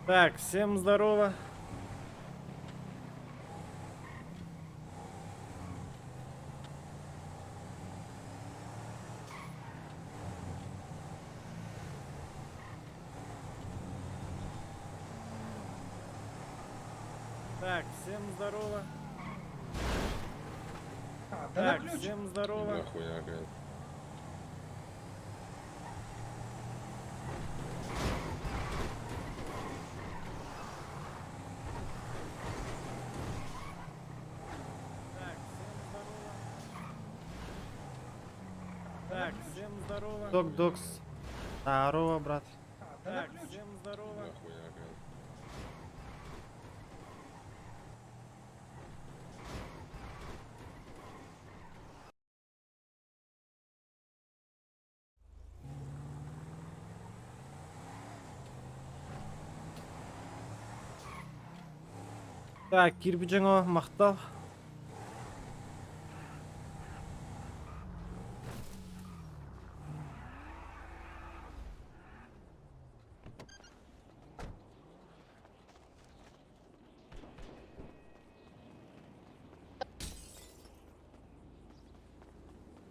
Так, всем здорово. Так, всем здорово. А, да на Так, ключ. всем здорово. Бля, хуйня какая-то. Так, всем здорово. Так, всем здорово. Док Докс. Здорово, брат. А, да на Так, ключ. всем здорово. Бля, хуйня какая-то. Так, кирбидьоҥо махтал.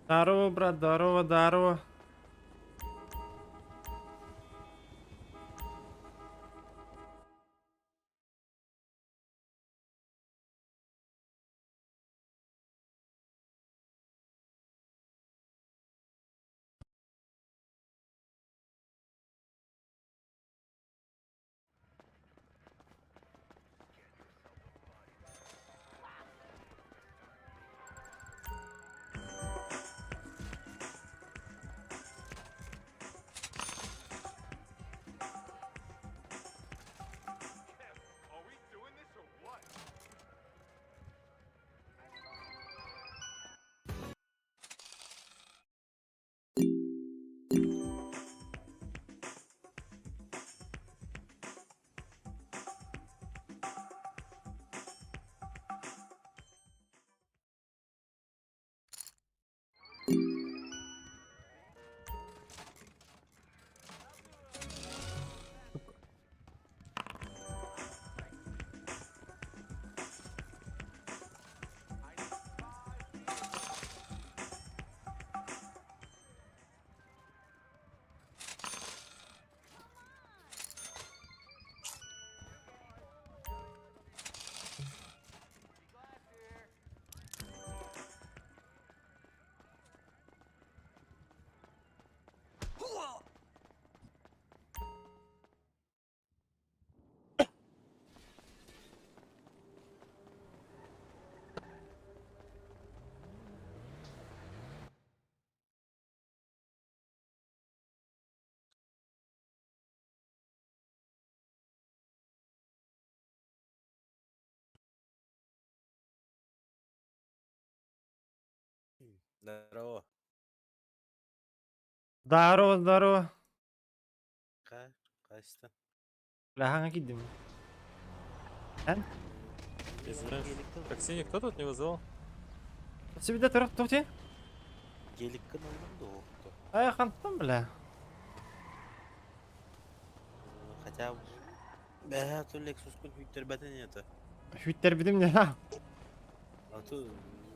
Здорово, брат, здорово, здорово. Здорово. Здорово, здорово. Ка Кайста. Бля, хаҥа киирдим. Эн? Извиняюсь. Такси никто тут не вызывал? Сибидэ турах тухти? Геликкин ыллым да оохто. Ай, хантан, бля. Хотя бы... Бэһээ то Lexus-кун күүттэрбэтин это. Хүйттербитим не ха. А то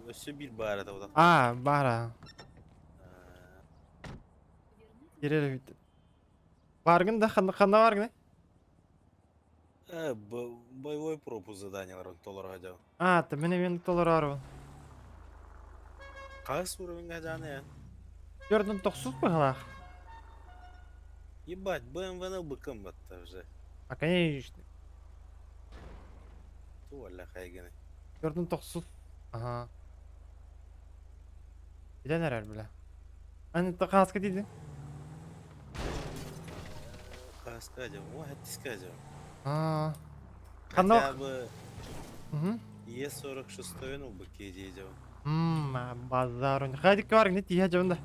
өссө биир баар этэ утах. А, бара. Кирер хүйтер. Баргын да ханна ханна баргын? Э, боевой пропуск заданияларын толору хадьабын. А, ты мене мен толору Хас уровеньга жааны эн? Төрдүн тохсус быһылаах. Ебать, BMW-ны быкым батта уже. А, конечно. Туалля хайганы. Төрдүн тохсус. Ага. Билэн эрэр, бля. Аны хаска диди? Хаска дьэ, о, хэттиска дьэ. А. Хотя бы Угу. Е46 ылбыкке дии Ммм, базар. Хайдик бар, не тиһэ дьонда.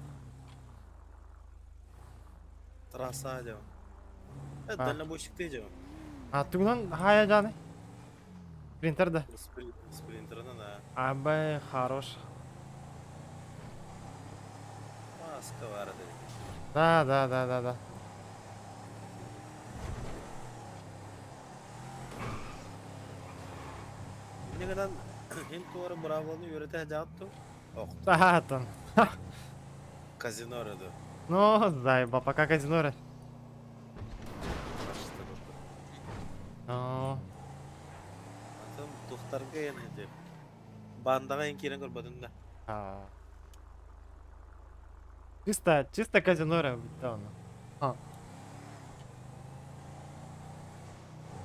Трасса дьэ. Э, дальнобойщик дьэ. А тугунан хая жаны? Спринтер да. Спринтерынан, а. Абай, хорош. Маска бар dedi. Да, да, да, да, да. Инньэ гынан иһин туора быраабыланы үөрэтэ сылдьаҕыт дуу? Охто. Саатан. Казино эрэ дуу? Ну, заеба, пока казино эрэ. Ну. Атын тухтарга эн ити. Бандаҕа эн киирэн көрбөтүн да. А. Чисто, чисто казино эрэ бүтэ ону. А.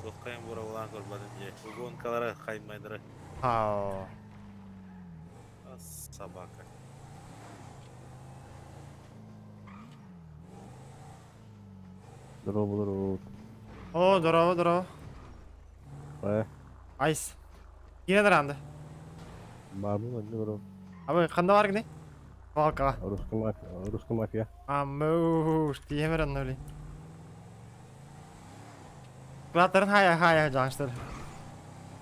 Туохха эн буорабылаан көрбөтүн дии. Угонкалары, хаймайдары. Аа. Собака. Здорово, здорово. О, здорово, здорово. Э, Айс. Киирэн аранды. баарбын онно здорово. Абы ханна бар гыный? Балкаҕа. Русская мафия, русская мафия. Амуш, тиэмэр онно блин. Кылааттарын хаайа хаайа дьаҥстар.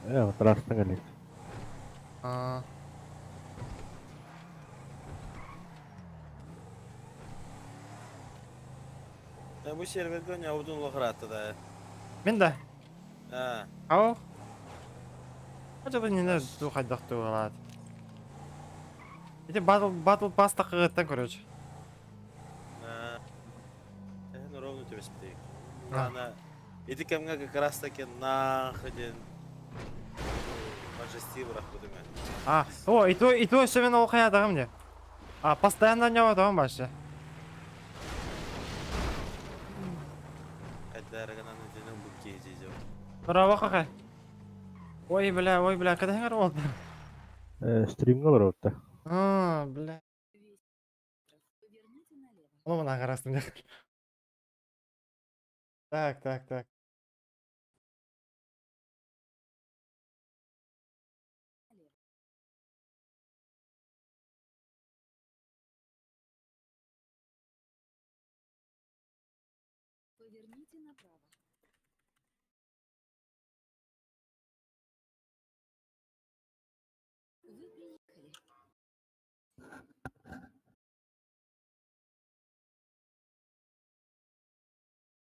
Э, трассаҥ элик. Аа. Э, бу сервергэ оонньообутун олох ыраатта да. Мин да. Аа. Ау. Ачата нина туу хайдах тугалаат. Ити батл батл пас тахыгыттан короче. Аа. Эһэн ровно түбэспитик. Ана ити кэмҥэ как раз таки нахуй диэн мажести бырахпытым ээ. А, о, и то өссө мен ол хайаатаҕым дии. А, постоянно оонньооботоҕум вообще. Хайдары гынан итини ылбыт киһи дии Здорово, какай. Ой, бля, когда я говорил? Э, стримҥэ олоробут да. А, бля. Ну, мына қарастым. Так, так, так. Поверните направо. Вы приехали.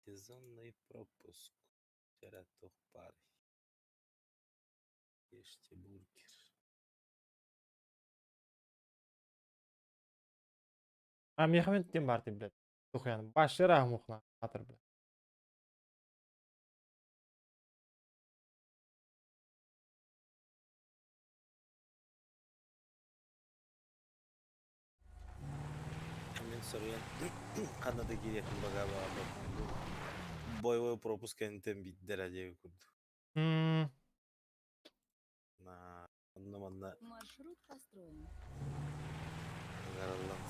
Сезонный пропуск. Вчера пар. Ешьте бургер. А миэхэ тем бар блядь. Тухуян. Башыра мухна. Атыр, блядь. Мин соруйан ханна да киириэхпин баҕа боевой пропуск кэнниттэн биирдэ диэки курдук. На онно манна Маршрут построен. ыҥыраллан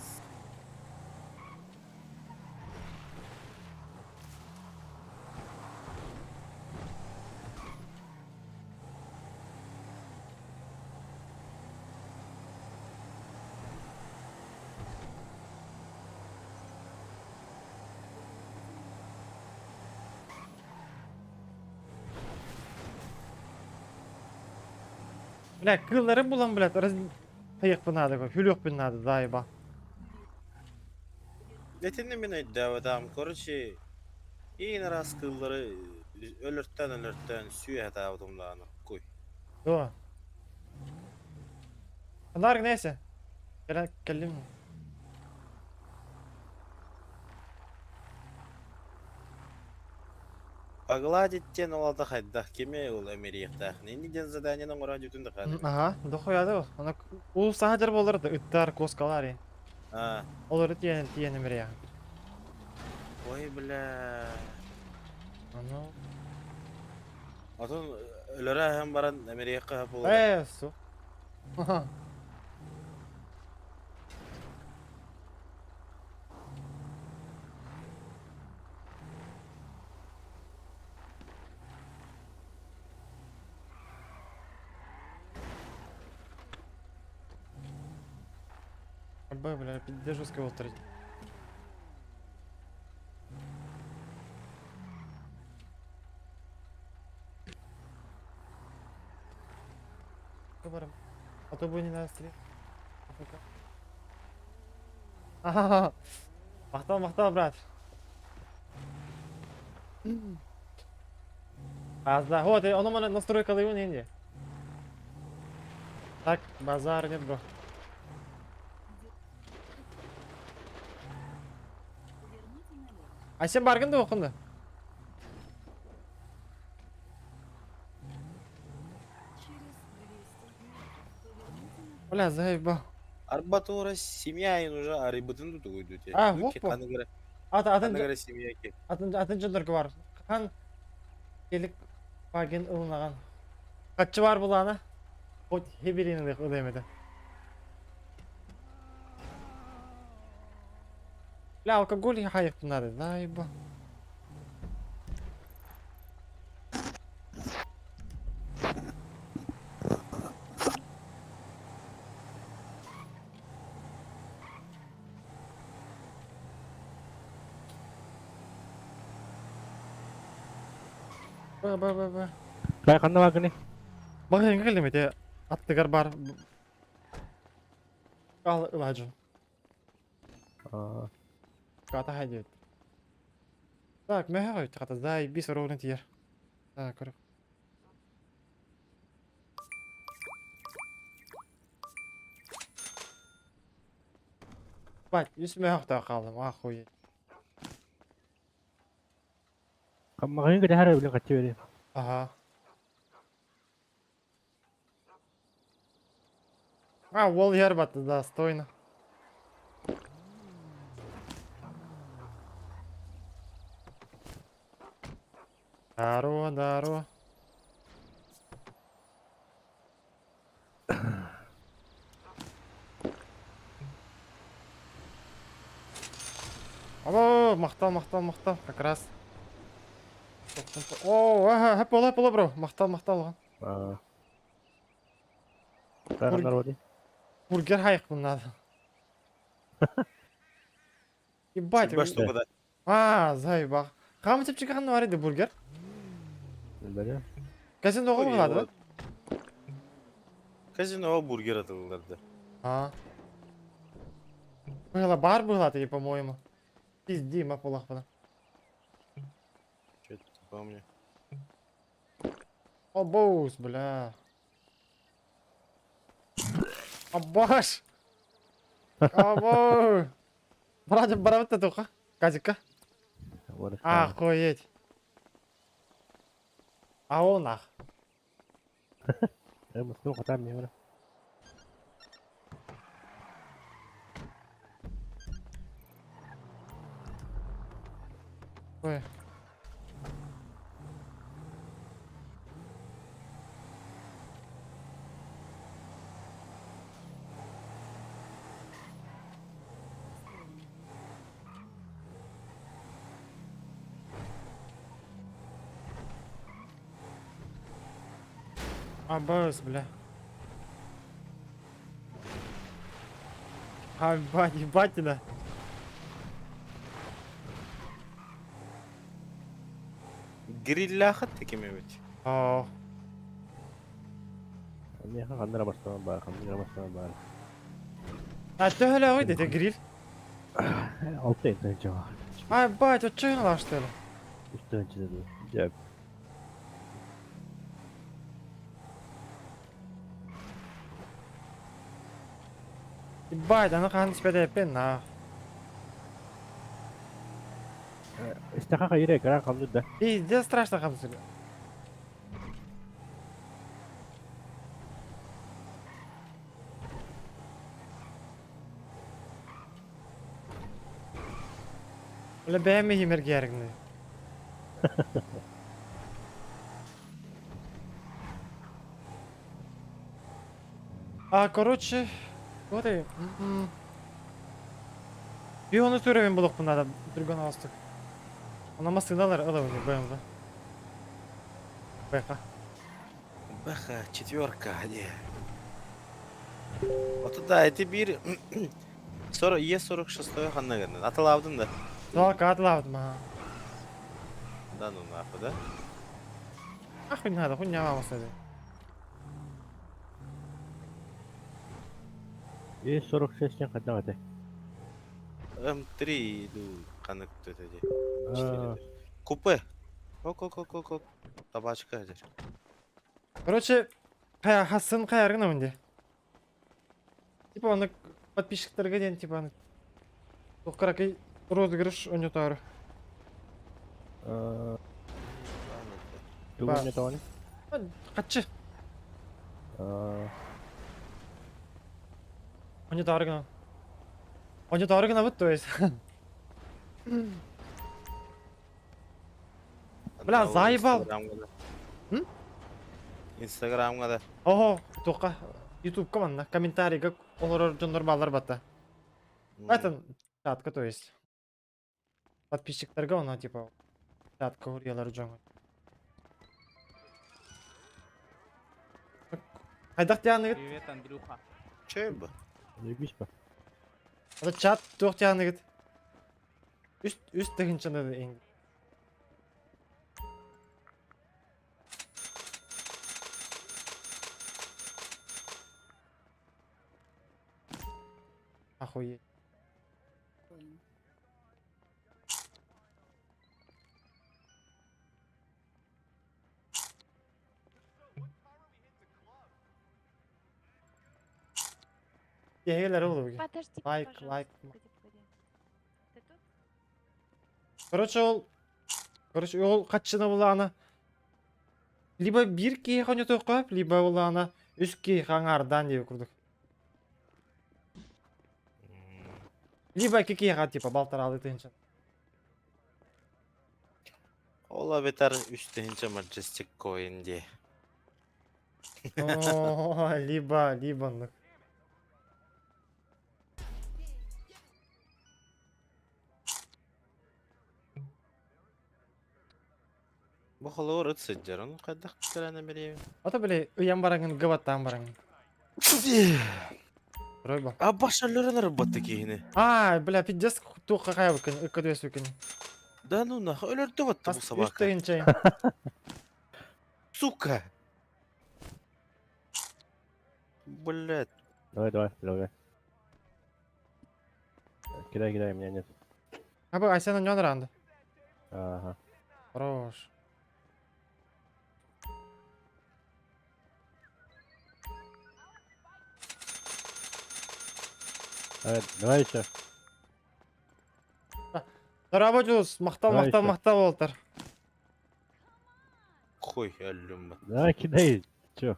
Бля, кыыллары булан, блядь, раз... Хайыахпын наада, хүлүөхпүн наада, заеба. Итинни мин өйдөөбөтөм. Короче, иин араас кыыллары өлөртөн өлөртөн сүө сатаабытым даҕаны куй. Дуо. Ханна несе? Кэлэн кэллим. Погладить диэн ол аата хайдах кими ол эмириэхтээх. Инник диэн заданиены оҥорон бүтүн да хаалар. Ага, дохуяды ол. Ана ул саһадыр болар да ыттар, коскалар. Аа. Олары тиэн тиэн эмириэ. Ой, бля. Аны. Отон өлөрө аһан баран эмириэххэ сөп буолуо. Э, су. Б, бля, пизде жестко его тратить. Барам. А то бы не надо стрелять. Ага. Махтал, махтал, брат. А, да, вот, оно мене настройка лайвын инде. Так, базар нет бро. Поверните налево. А сен баргын да оқынды? Через 200 метров поверните направо. Бля, заебал. Арбатура семья ин уже арыйбытын тутугуйду те. А, вот по. Ата, атын, Каныгара семья ки. атын, атын жылдарга бар. Хан келик ваген ылынаган. Катчы бар булана. Хоть хебирин ылемеди. Бля, алкоголь хайып надо, заебал. Ба, ба, ба, ба. Бай ханна баагыный? Багыйын келдим эти аттыгар бар. Ал ылажын. Аа. Ката хайдет. Так, мөһө койт ката заебись ровно тиер. Так, көрөк. Бать, үс мөһө калдым, охуеть. Маҕаһыын кэтэһэр билин хаччы бери. Ага. А, уол иһэр батты, да, стойно. Здорово, здорово. Алло, махтал, махтал, махтал, как раз. О, ага, хөп бола, бола, бро. Махтал, махтал. Аа. Бай ханна Бургер хайықпын надо. Ебать. Судьба штука, да. А, заебах. Хам типчик ханна бар edi бургер. Билбэри. Казиноға болады да? Казино бургер атыларды. А. Было бар было ты, по-моему. Пизди, мапулах бана. Что-то помню. О, боус, бля. Абаш! Або! Братья, барабыта тоқа. Казика. Охуеть. А он ах. Мустун хатаан миэхэ. Ой. Построен. Абас, бля. Ебать, ебать, Грилляхат такими ведь. О, Миэхэ ханна эрэ бастаан баар, ханна эрэ бастаан баар. А төһөлө ой дете гриль. Алта тыһыынча баар. А, ебать, вот что я что ли? Үс тыһыынча дуу. Дьэ. Ебать, аны хаан спэдэ на. Истэхэ хайыр экран хамныр да. Пиздец страшно хамсыр. Бля, бэйэм иһимэр гэргни. А, короче, вот и... Бионы түрөбен булук надо, другон алыстык. Она масыналар ылабы БМВ. БХ. Бэха, четверка, где? Вот да, это бир... 40, Е46 ханна гэнэ. Атылабдын да. Туалка атлабыт ма. Да ну нахуй, да? Ахуй надо, хуйня вам остады. Е46 диэн хайдах этэй? М3 иду ханнык төтөдө. Аа. Купе. Ок, ок, ок, ок, ок. Табачка дер. Короче, кая хасын каяргына үнде. Типа аны подписчиктарга диэн типа аны туох кыракый розыгрыш ойнотоору. Тугу ойнотоҕун? Хаччы. Ойнотоору гына. Ойнотоору гынабыт, то есть. Бля, заебал. Инстаграмҥа да. Ого, туохха Ютубка манна комментарийга олорор дьоннор бааллар батта. Это чатка, то есть. Подписчиктарга она типа чатка уруйалар дьоҥҥо. Хайдах дианыгыт? Привет, Андрюха. Че бы? Заебись по. Это чат туох дианыгыт? Үс үс тыһыынчаны эҥ. Охуеть. Киһилэр ол Подожди, Лайк, пожалуйста. лайк. Погоди, погоди. Ты тут? Короче, ол Короче, ол хаччына булаана либо биир киһи хоньотуохха, либо булаана үс киһи аҥаардаан диэби курдук. Либо икки киһиэхэ типа балтараалыы тыһыынча. Ол эбэтэр үс тыһыынча Majestic Coin диэ. О, либо, либо оннук. Бу холобур ыт сылдьар, ону хайдах кэлэн эбириэбин? Ото били ыйан бараҥын гыбаттаан бараҥын. Ройба. А баш өлөрөн ырбатты киһини. А, бля, пиздец, туохха хайабыккын, ыкка түөспүккүн. Да ну нахуй, өлөрдө батты бу Үс собака. тыһыынча. Сука! Блять. Давай, давай, давай. Кидай, кидай, у меня нет. А бу Айсен онньоон ыраанды. Ага. Хорош. Давай, давай еще. Дорообо Дьулус, махтал, Давай махтал, еще. махтал уолтар. Хуй, өллүм. Давай, кидай. Че?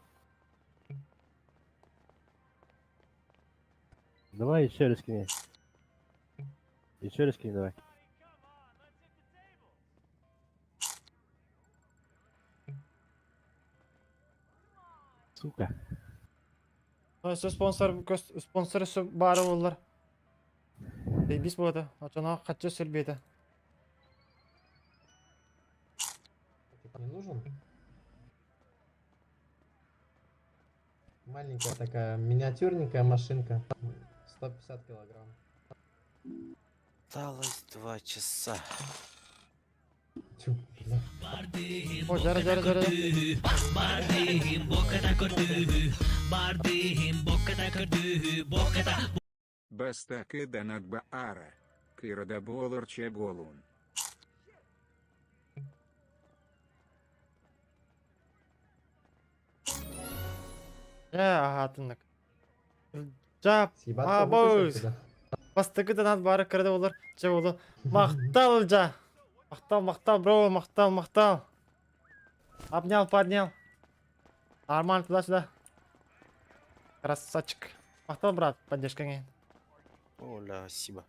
Давай еще раз кинь. Еще раз кинь, давай. Сука. Өссө спонсор спонсор өссө баара буоллар. Бейбис буота, очоно хаччы сөлбиэтэ. Не нужен? Маленькая такая, миниатюрненькая машинка. 150 килограмм. Осталось 2 часа. Тю, бля. О, жара, жара, жара. Бастакы донат баара. Кыра буолар чэ буолун. Дьэ, аһаатыннык. Жап, Съебаться а, будешь бос. отсюда? Бастакы донат баара кыра да буолар. Чэ буолу. Махтал, жа. Махтал, махтал, бро, махтал, махтал. Обнял, поднял. Нормально, туда-сюда. Красавчик. Махтал, брат, поддержка не. Оля, спасибо.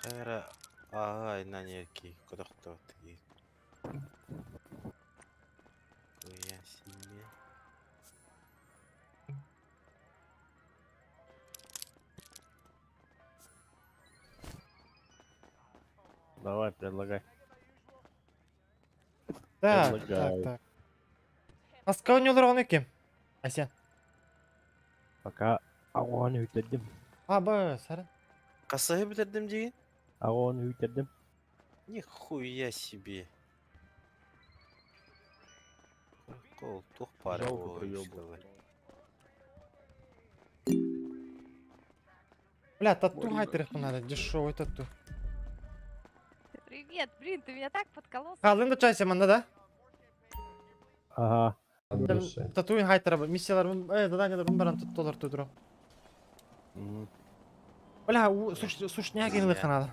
Кайра ага нанерки кодохтоотги. Хуя себе. Давай, предлагай. Так, так, Предлагай. так. Аска ойнолор оны ким? Айсен. Пока агоны үттердим. А, б, сары. Касаһы бүтэрдим диигин? Агоны үттердим. Нихуя себе. Кол тух пара Жалко проебал. Бля, тату хайтерых надо, дешевый тату. Привет, блин, ты меня так подколол. Халын да чайся манна да? Ага. От души. Татуин хайтара миссияларбын, заданияларбын баран толорту туру. Бля, сушняк инлыха надо.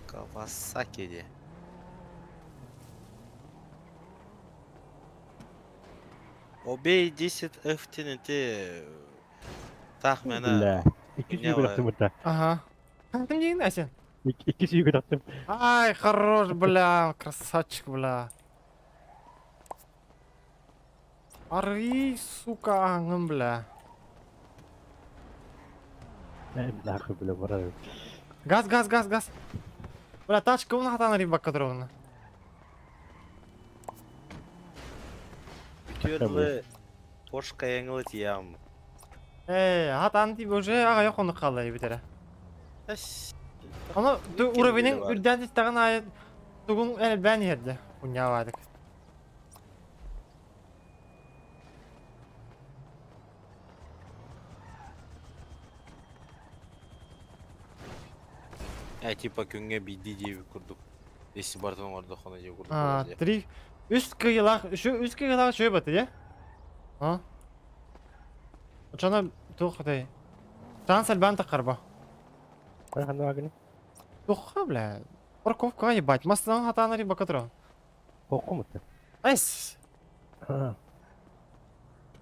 Кавасаки де. Обей 10 F-тен таах мэна. Бля. Икки сүүгө тахтым бытта. Ага. Кантым дейін, Асен? Икки сүүгө тахтым. Ай, хорош, бля, красавчик, бля. Арый, сука, аңым, бля. Нахуй, бля, барар. Газ, газ, газ, газ. Бля, тачка уна хатан рибакка туругуна. Бүтүөрлы Пошка яңылы тиям. Э, хатан тип уже ага yok onu kaldı битере. Onu уровенин үрдән тагын ай тугун эле бен yerdi. Уня бардык. Э, типа күнгө бидди дип курдук. Если бартон ордо хона деп курдук. А, три. Үс кыйлах, şu үс кыйлах şöyle batı ya. Ha? Очана тух дай. Трансел бан тақарба. Ханна агни. Туха, бля. Парковка ебать. Масынан хатана риба катро. Хокку мутта. Айс.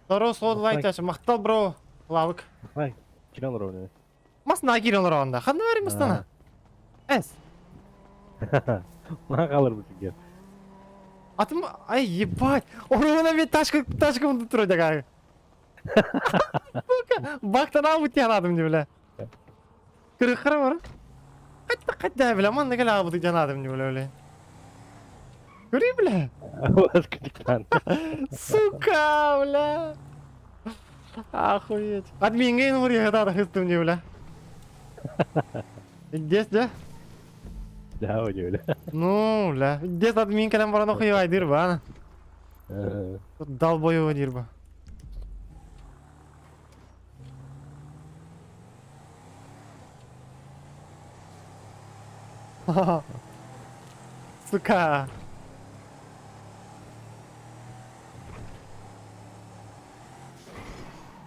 Здорово, слот лайк тяшы. Мактал, бро. Лавык. Ай, киран ровно. Масына кирен ровно. Ханна вари мастана. Эс. Мага калыр бу сиге. Атым, ай, ебать. Орына мен тачка, тачка мынды тур дагы. Сука, бактан алып жанадым деп, бля. Кыры бар. Кайта, кайта, бля, манна кел алып жанадым деп, бля, бля. Көрей, бля. Аз күтүктан. Сука, бля. Охуеть. Админге нур я да хыстым не, бля. Здесь, да? Да, бля. Ну, бля. Здесь админ калам баран охуевай дирба, а. Тут долбоева дирба. Сука.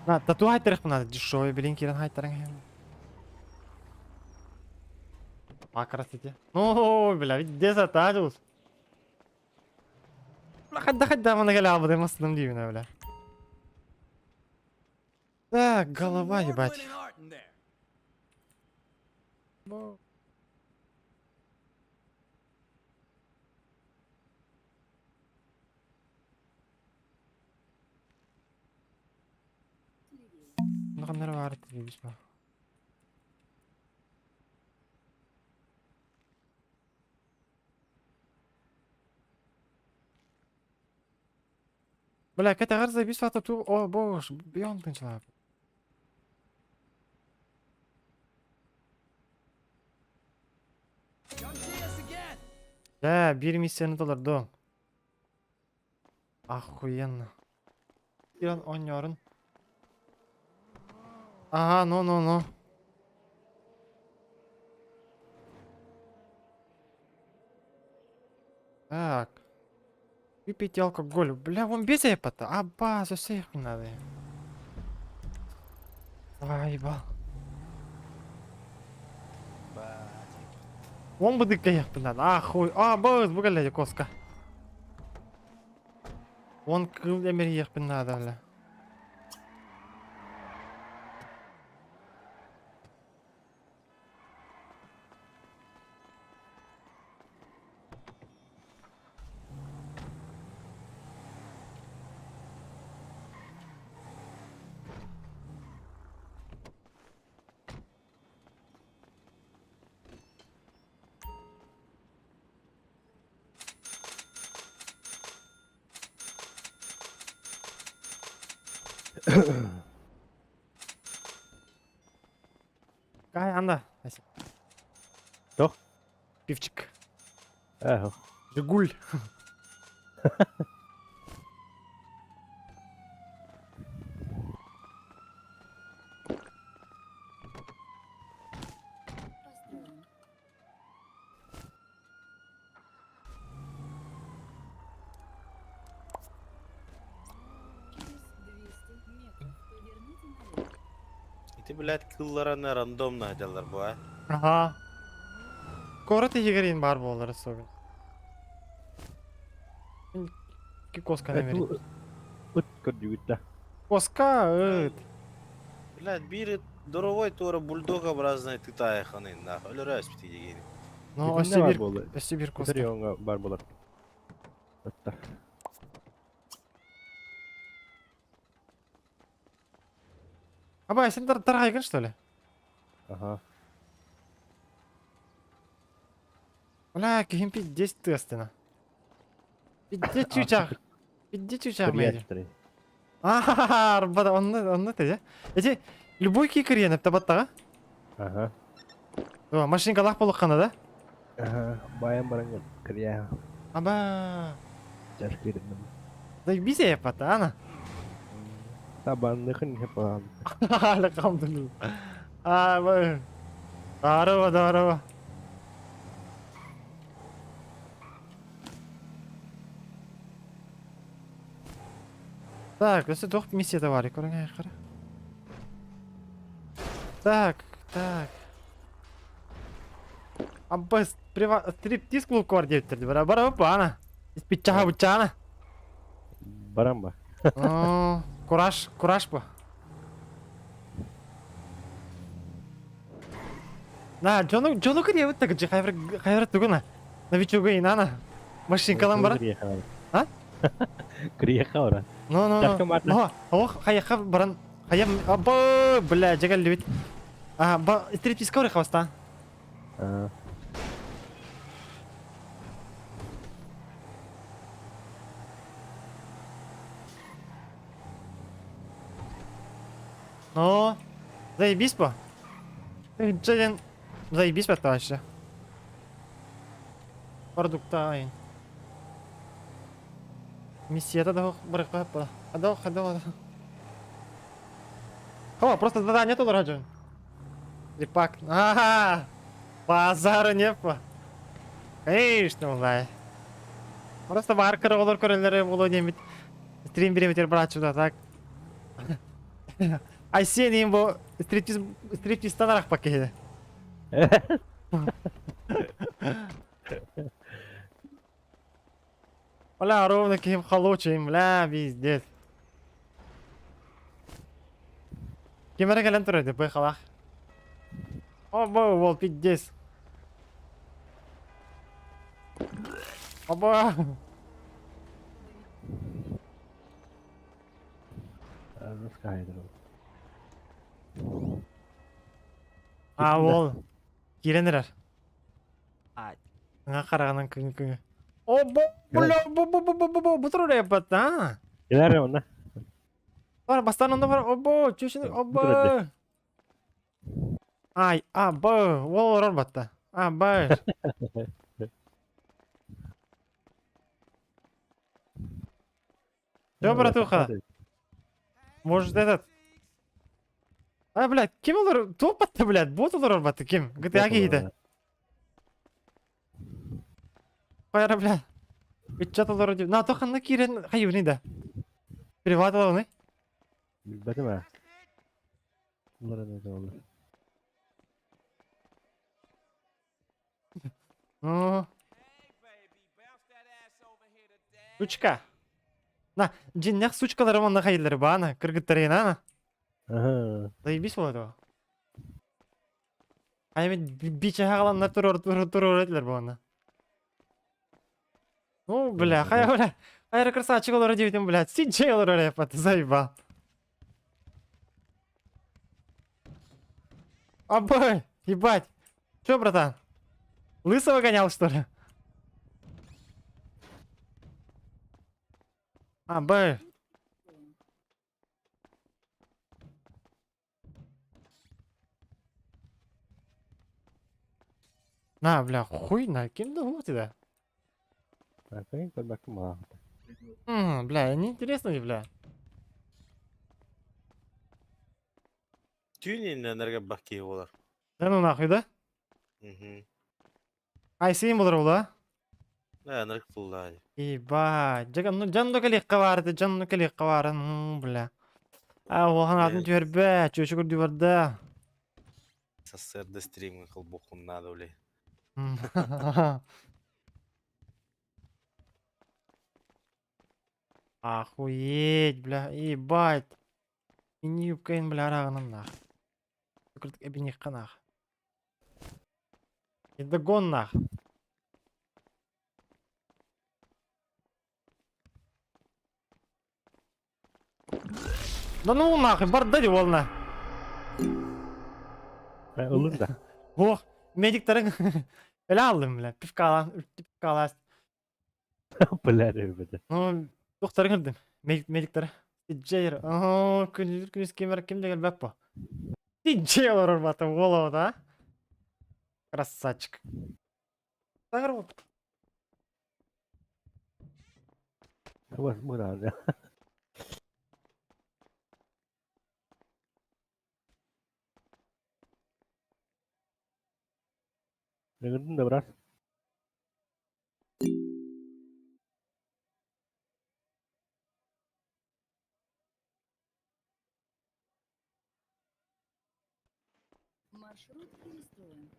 На, тату хайтерых надо, дешевый, блин, киран хайтерың. А, красоте. Ну, бля, ведь где затажился? Бля, хадда хадда, мана геля абы демастым деймін, бля. Так, голова, ебать. Левее. Ну, кандар бар, дейбіз ба. Бля, кәтәгәр заебись ватып ту, о, бош, бьон тынчлап. Да, бир миссияны толорду. Охуенно. Иран оньорун. Ага, ну, ну, ну. Так. Выпейте алкоголь. Бля, вон без это. А, базу всех не надо. Ай, ебал. Вон бы дыка ехать надо. Ахуй. А, быз, бугаля, коска. Вон кыл эмер ехать надо, бля. Кай, анда. Что? Пивчик. Ага. Жигуль. Построен. блядь, кыыллараны рандомно сылдьаллар бу, а? Ага. Куорат иһигэр иин баар буоллар особенно. Коска нэмэрин. Ыт көрдүгүт да. Коска ыт. Блядь, биир здоровой туора бульдогообразный тытаайханы нах өлөрө өспүтүй дегени. Ну, өссө биир өссө биир коска. Райоҥҥа бар буолар. Ыттар. Аба, сен тарҕайгын, что ли? Ага. Бля, киһим пиздец тыастына. Пиздец чучах. Пиздец чучах мэйди. Ахаха, арбада, онно, онно те, Эти, любой ки кириэн эптэ Ага. О, машинкалаах болуххана да? Ага, баян баран кирия. Аба. Чашкырым. Заебись я пата, ана. Табанныхын хепалам. Алхамдулилlah. А, бай. Здорово, здорово. Так, өссө туох миссията баар көрүҥ хара. Так, так. Аббас, стриптиз клуб бар диэбиттэр бара бара бана. Испитчаха буччаана. Баран ба. О, кураж, кураж бу. На, дьону, дьону кырыйабыт да кыдьы хайвар хайвар тугуна. Новичогу инана. Машинкалан бара. А? Кырыйаха ора. Ну, ну, ну. Ну, ох, хайаха баран. Хайам, абы, бля, жагаллибит. А, ба, стриптизка орыха бастан. А. Ну, заебись по. Джен, заебись по вообще. Продукта. Миссията да барыкка па. Адо, адо, адо. О, просто задание тут раджун. Репак. Ага! Базара не по. Конечно, млай. Просто маркер олор көрөлөрү боло немит. Стрим береметер брат сюда, так. Айсен им бу стриптиз стриптизтан арах пакеде. Бля, ровно ким холочим, бля, пиздец. Ким эрэ кэлэн турар бу халах. Оба, ол пиздец. Оба. А, ол. Киирэн эрэр. Аңа хараҕынан күҥү күҥү. О, бу, бля, бу, бу, бу, бу, бу, бу, бу турар эппат, а? Кэлэр онна. Бар, бастан онно бар, обо, чүшүн, обо. Ай, а, б, ол олорор батта. А, б. Чё, братуха? Может, этот? А, блядь, ким олор? Туох батта, блядь, бот олорор батта, ким? GTA киһитэ. Хайара, блядь. Ыччат олорор дип. На, то ханна киирэн хайыыный да. Приват олоруный. Билбэтим ээ. Улар это олар. Ну. Сучка. На, дьиҥнээх сучкаларым онно хайыыллар баана, кыргыттарыйын аана. Ага. Заебись ол этого. А эми бичэһэ аҕаланнар туруор туруор этилэр буонна. Ну, бля, хайа, бля, хайа красавчик олоро диэбитим, блядь, сиджей олорор эппат, заебал. Абай, ебать. Чё, братан? Лысого гонял, что ли? А, б. На, бля, хуй на, кем да тебя? Бля, неинтересно мне, бля. Түүн иннэнэргэ бакки буолар. Да ну нахуй, да? Мгм. Айсейн болар ол, а? Да, энерг туллаа. Ебать. Дьэ, ну, дьон да кэлиэххэ баар этэ, дьон да кэлиэххэ баар, бля. А, улахан атын түһэрбэ, чүөчү көрдүү барда. Сарсыарда стримҥа холбуоххун наада улей. Охуеть, бля, ебать. Мини юбкайын, бля, арағынан нах. Кырдык эбиниэххэ нах. Догон нах. Да ну нахуй, барда ди волна. Ылын да. Ох, медиктарың өлө алдым, бля, пивкалан, пивкалас. Бля, ребята. Ну, докторың ырдым. Медиктар. Диджейр. О, күнүс күнүс ким ким деген бәп по. Диджей олорор бата голову, да? Красавчик. Саңыр бол. Вас мурада. Ыҥырдын да брат. Маршрут перестроен.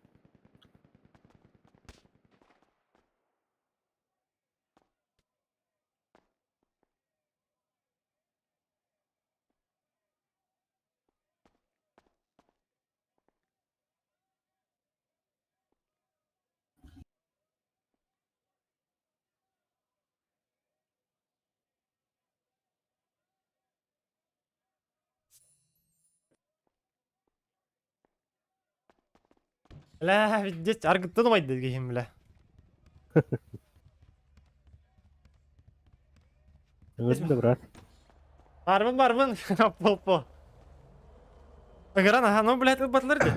Бля, видеть, аргыттан умайды киһим, бля. Ыҥырдын да брат. Барбын, барбын, пол-пол. Ыҥыран, аха, ну, блядь, ылбатылар дии.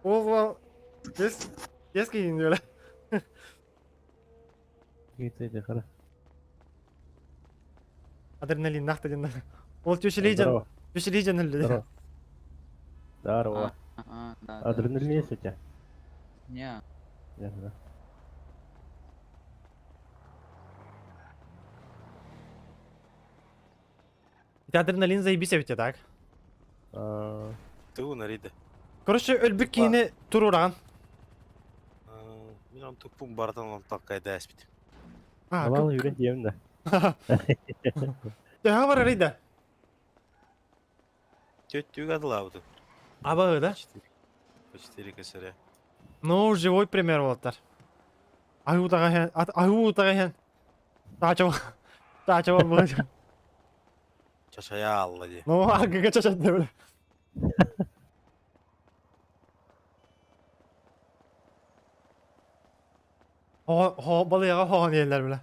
Ол, ол, кес, кес киһин, бля. Киитэ хара. Адреналин нахта диэн. Ол түөшелей жан, Здорово. түөшелей жан өллө. Здорово. Здорово. А, да, да. Адреналин есть у тебя? Не, Нет, да. Ити адреналин заебись эбит так. А, Туу нарида. Короче, өлбүт киһини турураҕын. Мин он туппун барытын он таккайда эспит. А, Алал юрен диэм да. Төһө барарый да? Төттүүг адылаабыты. Абаҕы да? По 4 косаря. Ну, живой пример буолаттар. Аһыы утаҕа иһэн. Таача таача буолбут. Чашая алла дии. Ну, аргыга чачатты бile. Хо хо балыяга хоон иһэллэр бile.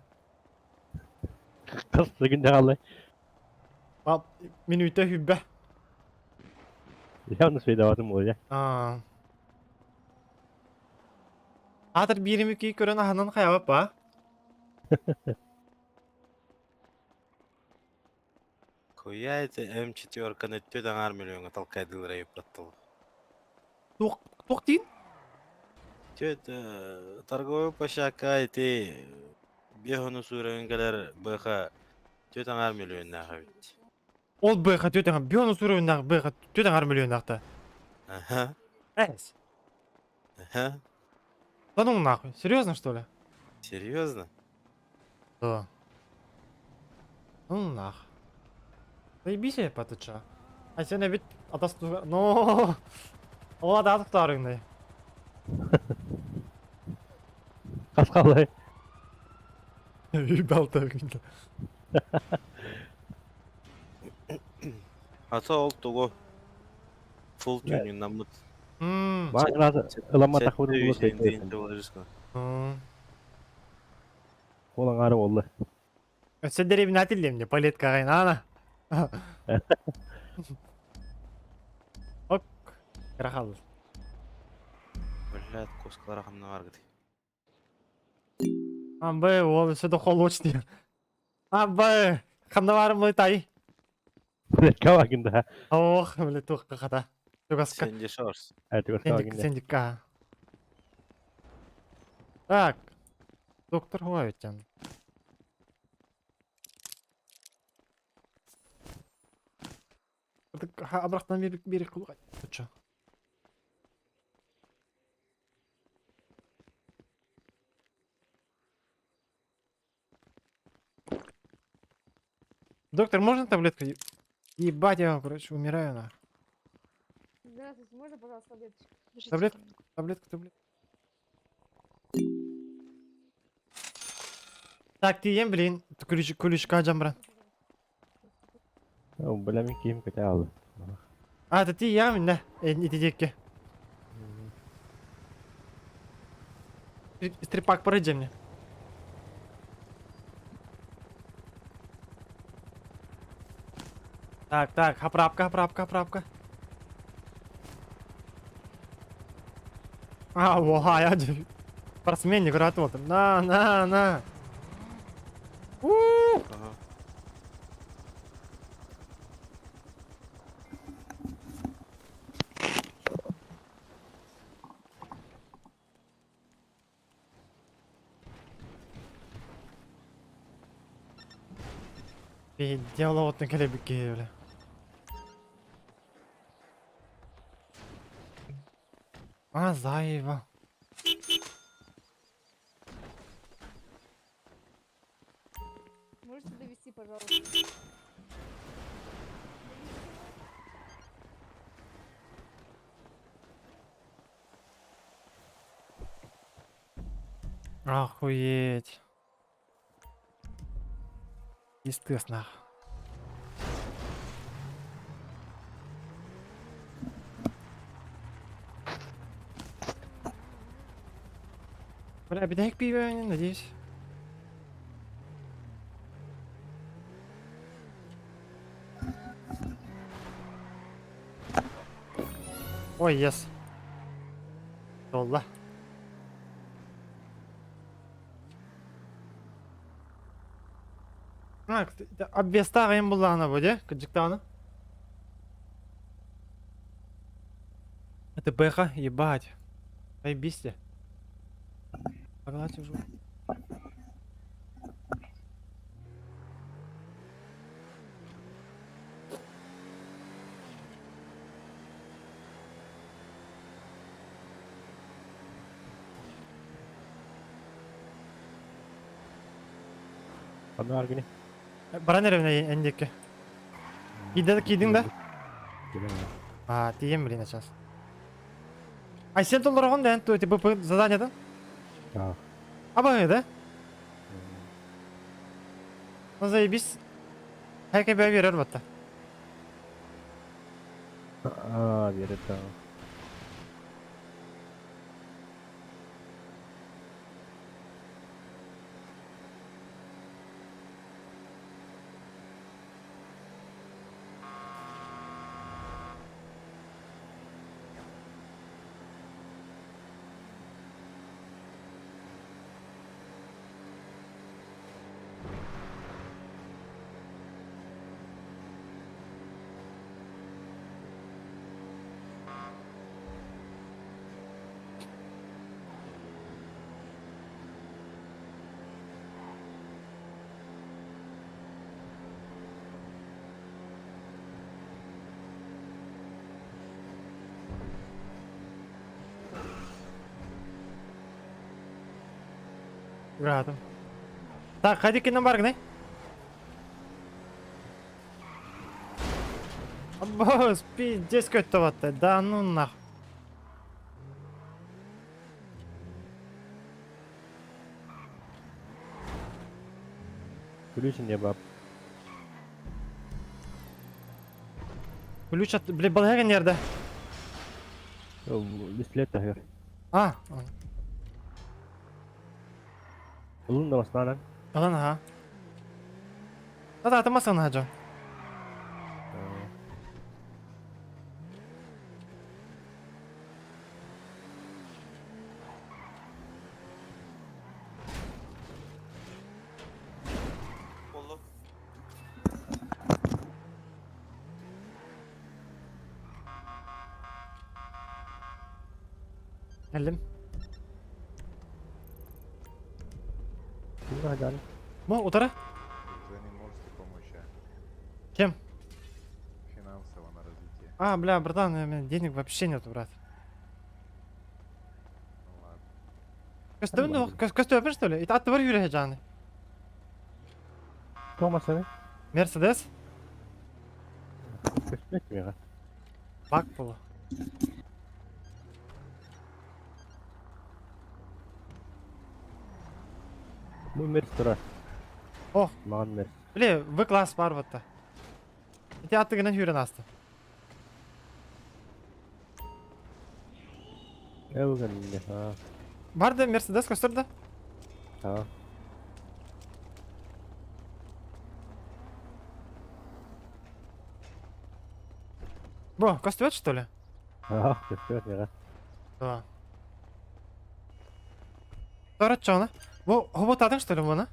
Хас күн даҕаллай. Минүүтэ хүббэ. Явно свидаватым буолуо. Аа. Аатыр биирими кии көрөн аһынан хайабап ба? Хуя это М4 өттө аңар миллионга толкайдылар айыптаттыл. Туох туох диин? Чё это торговый площадка эти бехону суурен кэлэр БХ түөрт аҥаар миллионнаах эбит. Ол БХ түөрт аҥаар биону суруйуннаах БХ түөрт аҥаар миллионнаахта. Ага. Эс. Ага. Да ну нахуй, серьезно что ли? Серьезно? Да. Ну нах. Заебись я потыча. А сен бит атас но. Ола да атыктарыңды. Хас хааллай. Үй балта күндө. Ата ол тугу фулл тюнингнаммыт. Баар ыламматах буолуо Ол аҥаара буолла. Өссө дэриэбинэ атиллиэм дии, палеткаҕа ана. Ок, кыра хаалла. Блядь, кускалара ханна баргыт. Амбы, ол өссө да холуоч диэн. Амбы, ханна баарым тай. Палетка бакын да. Ох, бile туохха хата. Тугаска. Сенди Шорс. Тугаска Сендикка. Так. Доктор Хуавитян. Абрахтан бир кулга. Доктор, можно таблетку? Ебать, я, короче, умираю на. Здравствуйте, можно, пожалуйста, таблеточку? Таблетку, таблетку, таблетку. Так, ты ем, блин. Ключ, ключка жамбра. Бля, мен киим көтә алды. А, это ты ям, да? Не ты. Стрипак, порыди мне. Так, так, хаправка, хаправка, хаправка. А, во, я спортсмен, не вот. На, на, на. У! Ага. Дело вот на колебике, бля. А, заеба. Можете довести, пожалуйста? Охуеть. Естественно. Бля, бедняк пиво, надеюсь. Ой, yes. Долла. А, обвестағайын буллаҕына бу дии, кырдьыктаҕына. Это бэха, ебать. Заебись. Погнать уже. Ханна аргыны. Баран эревне эндикке. Кийдэ кийдиң да? А, тием, блин, сейчас. А сен доллар да, то типа задание да? А. Аба, да? Ну заебись. Хайка бя берер батта. А, берет, да. Уратым. Так, ходи кино баргны. Аббас, пиздец какой-то. Да ну нах. Ключ не баб. Ключ от, блин, балгага нерде. Бистилет тахыр. А, Улун да маснанан. Алан ага. Да, да, масана хаджа. Oldu. Geldim. Ким хаджан? Бу утара? Вы не можете помочь, а? Кем? Финансово на А, бля, братан, у меня денег вообще нету, брат. Ну ладно. Көстөбүн Ладно. көстөбүн что ли? Ити аттыбар yürüye жаны. Томасаны? Мерседес? Көстүбэт миэхэ. Бак була. Бу мерс турар. О. Маҕан мерс. Били, В класс бар бутта. Ити аттыгынан хүрен аста. Эвгэн аа. Бар да Мерседес көстөр да? Аа. Бро, көстүбэт что ли? Аа, көстүбэт миэхэ. Да. Тороччоно. Бу хоботадың что ли муну?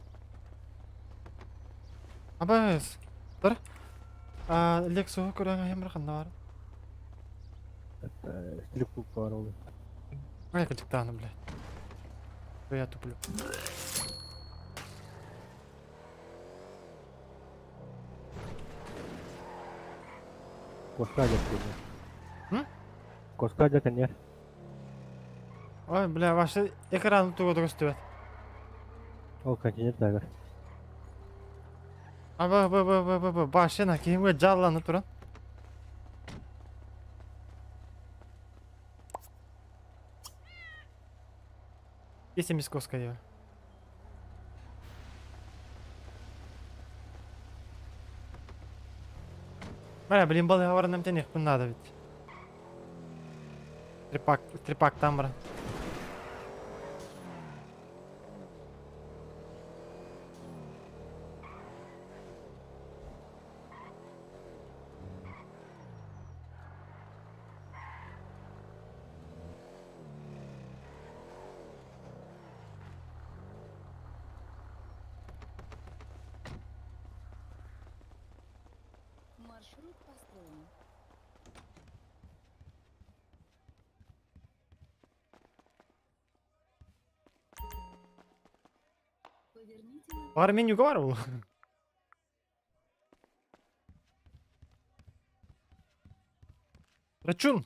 Абыс. Тор. А, Лексу көрөҥ айым ханна бар. Стрип клуб бар ол. Ай, кычыктааны, блядь. Я туплю. Коска дьэ кэннэ. М? Коска дьэ кэннэ. Ой, бля, ваши экран туга көстүбэт. Ол контейнер тагар. Аба, б, б, б, б, б, башына кийимге жалланып туран. Если мисковская я. Бля, блин, балыга баран эмтен ихпин надо ведь. Трепак, трепак там, брат. Маршрут построен. Поверните на Бар меню бар бул. Рачун.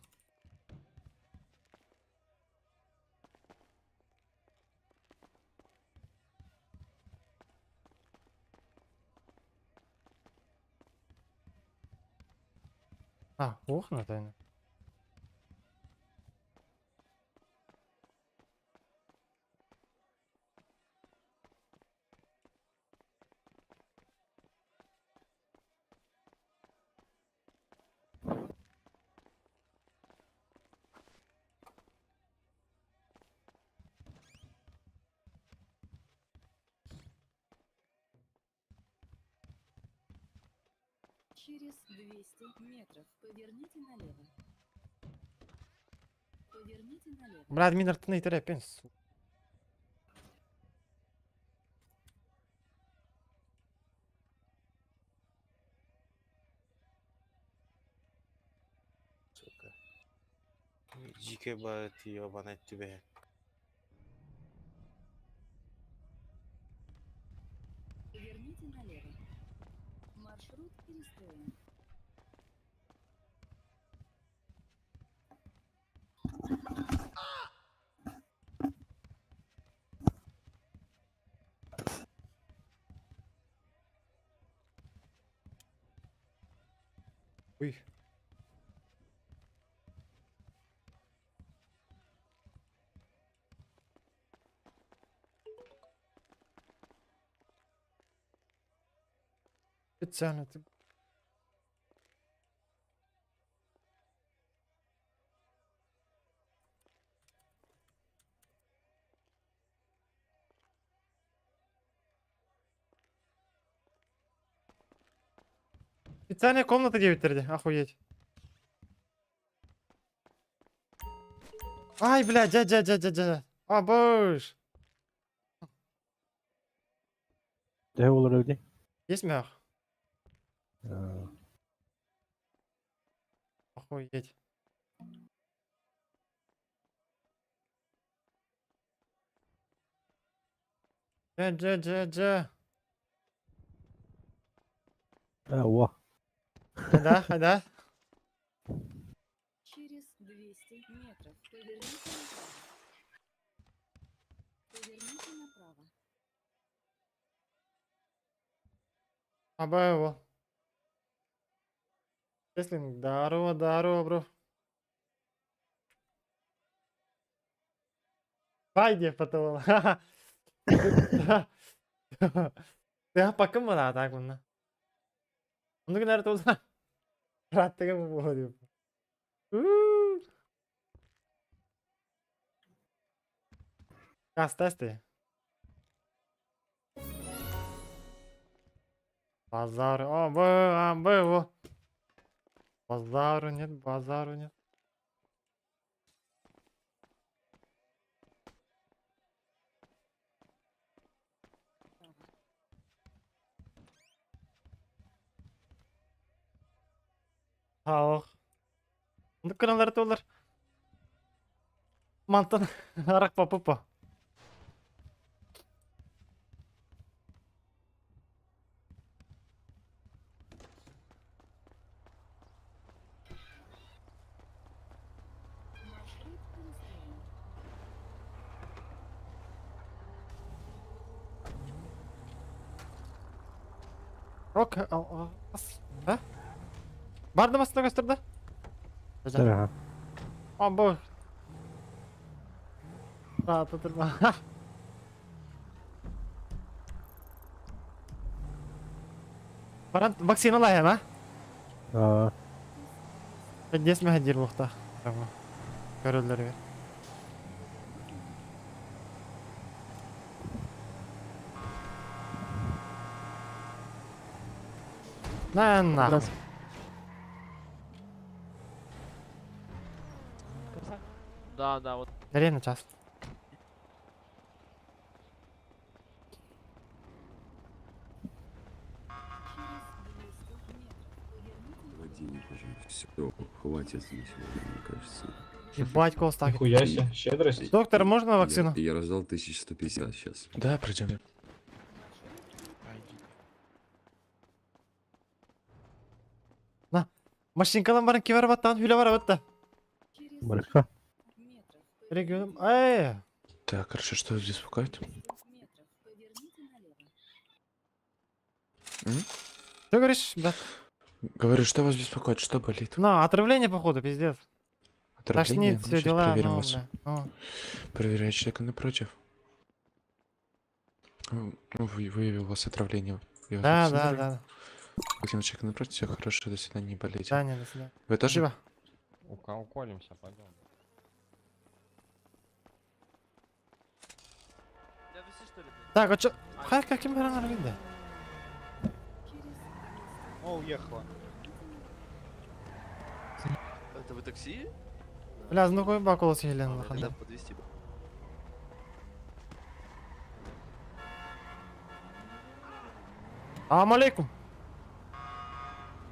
А, ох, Наталья. Через 200 метров поверните налево. Поверните налево. Брат, мин артына итерепен. Сука. Дьиикэй баҕайы ебаный түбэһэн. Поверните налево. Маршрут перестроен. Ой. Специально ты. Специальная комната диэбиттэр охуеть. Ай, бля, дядя, дядя, дядя. А, боже. Төһө буолар эбитий? Есть мях? Аа. Охуеть. Дядя, дядя. Аа, уа. Да, да. Через 200 метров поверните направо. Поверните направо. Абай его. Теслинг, здорово, здорово, бро. Пойди потом. Ты пакым была так мына. Оннук гынар туолла. Раттыга буолуо диэбит. Кастасты. Базар. О, б, а, б, во. Базару нет, базару нет. Ох. Оннук гыналлар туолар. Мантан арах папа. Маршрут перестроен. Рок, а? Барды мастына көстөрдө? Ага. А, бу. Rahat oturma. Баран вакцина лайым, а? Аа. Дес мехадир бухта. Көрөллөргө. На нахуй. Да, да, вот. Реально час. Через 200 метров поверните Денег уже. Все, хватит на сегодня, мне кажется. Ебать, голос так. Нихуя себе, щедрость. Доктор, можно вакцину? Я раздал 1150 сейчас. Да, пройдем. Машинкалан баран кивер баттан, хүле бар батта. через Барха. метров. Регион. Эй! Так, хорошо, что здесь беспокоит? Метров поверните налево. Что говоришь, брат? Говорю, что вас беспокоит, что болит? Ну, отравление, походу, пиздец. Отравление? Тошнит, Ну, все щас дела. проверим Ну, вас. бля, ну. Проверяю человека напротив. Ну, выявил у вас отравление. Я вас Да, да, вакцинирую. да. Вакцина человека напротив, все хорошо, до свидания, не болейте. Да, не, до свидания. Вы тоже? Спасибо. Уколемся, пойдем. Так, а чё? Хай, каким баран аргинде? Через О, уехала. Это вы такси? Бля, ну кой бакол сихилен лаханда. подвести. Салам алейкум.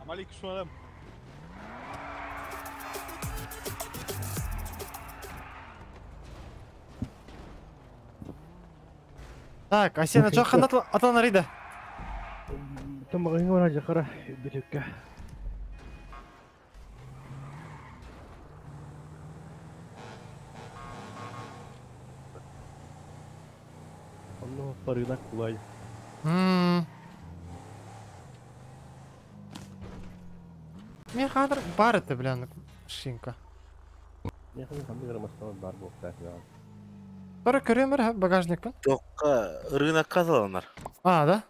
Амалик, что там? Так, а сен чё ханат атан арида? Там магазин бар жакара бүтүккө. Онно парына кулай. Мен хадыр бар это, бля, шинка. Мен ханды граммастан бар болуп та. Тора көрөмөр багажник пен. Тоққа рынок казаланар. А, да?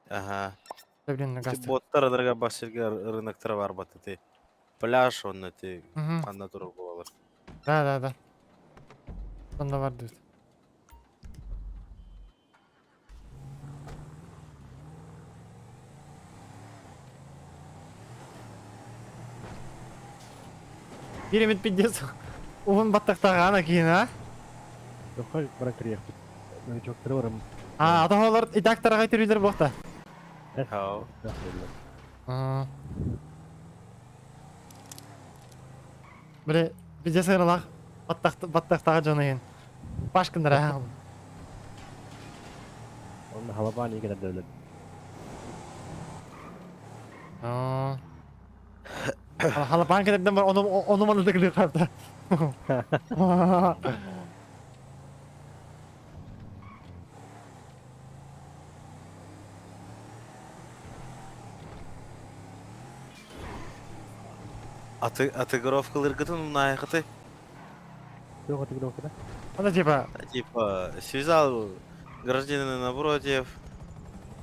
Ага. Да, блин, Ти газ. боттар адарга басерге рыноктар бар бат ти. Пляж онна ти Мгм. анда туруп болалар. Да, да, да. Онда бар дейт. Керемет пиздец. Уһун баттахтаҕана киин, а? Тохой баран кириэхпит. Новичоктары барам. А, ата олар и так тарагай түрүлөр буохта. Хау. Биле, пиздец ыралах баттахтаҕа дьон иһин. Башкындара аҕал. Онно халабаан игенер дөлөт. Аа. Халапаан кэтэрдэн бар, ону ону маны тыгылыы харда. Аты отыгровкалыргытын умнаайхыты. Туох отыгровката? Аны типа Типа связал гражданина напротив,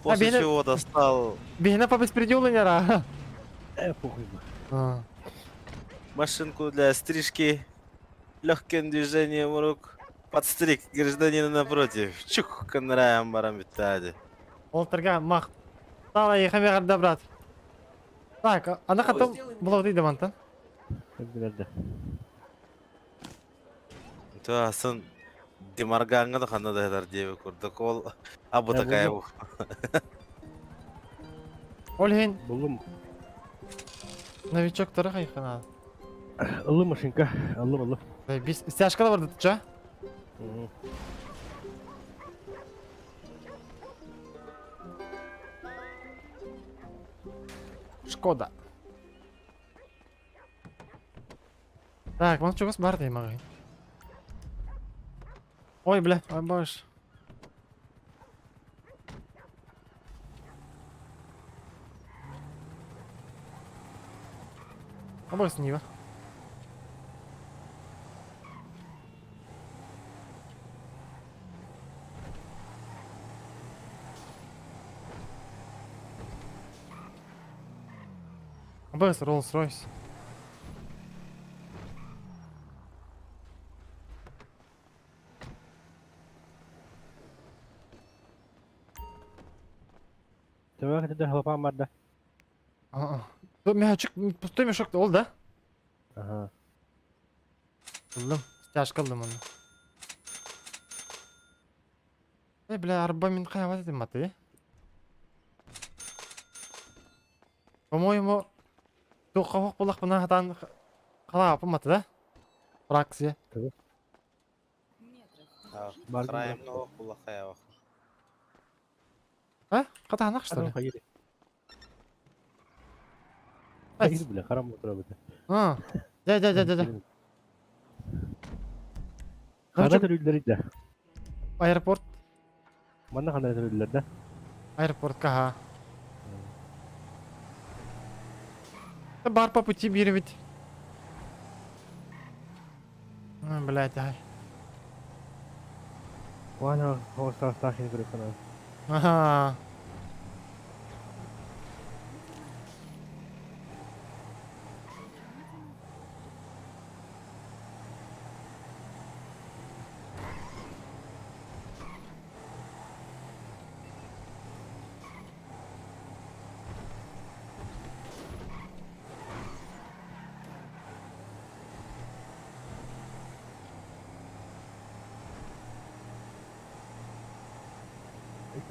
после бene- чего достал Биһиэнэ по беспределу не ра. Э, похуй. А. машинку для стрижки, легким движением рук подстриг гражданина напротив. Чух, канраем барам бүттәде. Олтырга мах. Тала ехаме брат. Так, ана хатым булау дейді мантан. Билерде. Туасын Демарганга да ханна да хедар диэбит курдук ол абы Э, такая буллум. Ол хин Буллум. новичоктары хайхана. Ыллым машинка. Ыллым, ыллым. Биз стяжка да барды ча. Шкода. Так, ман чугас бар дейм ағай. Ой, бля, ой, баш. Абас Нива. Абас Роллс-Ройс. Төбөҕө кэтэрдэр халапаан бар да. А-а. Мешок, пустой мешок ол да? Аха. Ыллым, стяжка ыллым оны. Эй, бля, арба мин хайават этим маты. По-моему, туққа булақ бұна хатан қала апы маты да? Фракция. Метров. Бар Краем ног булахая. А? Қатанақ что ли? Хайыр. Ай. Хайыр, бля, харам отыра бит. А, дя, дя, дя, дя, дя. Хана төрүлләр иде. Аэропорт, Манна хана төрүлләр да. аэропортка, ха. Бар по пути бир ведь. А, блядь, ай. Вана хоста стахин көрөп кана. Ага.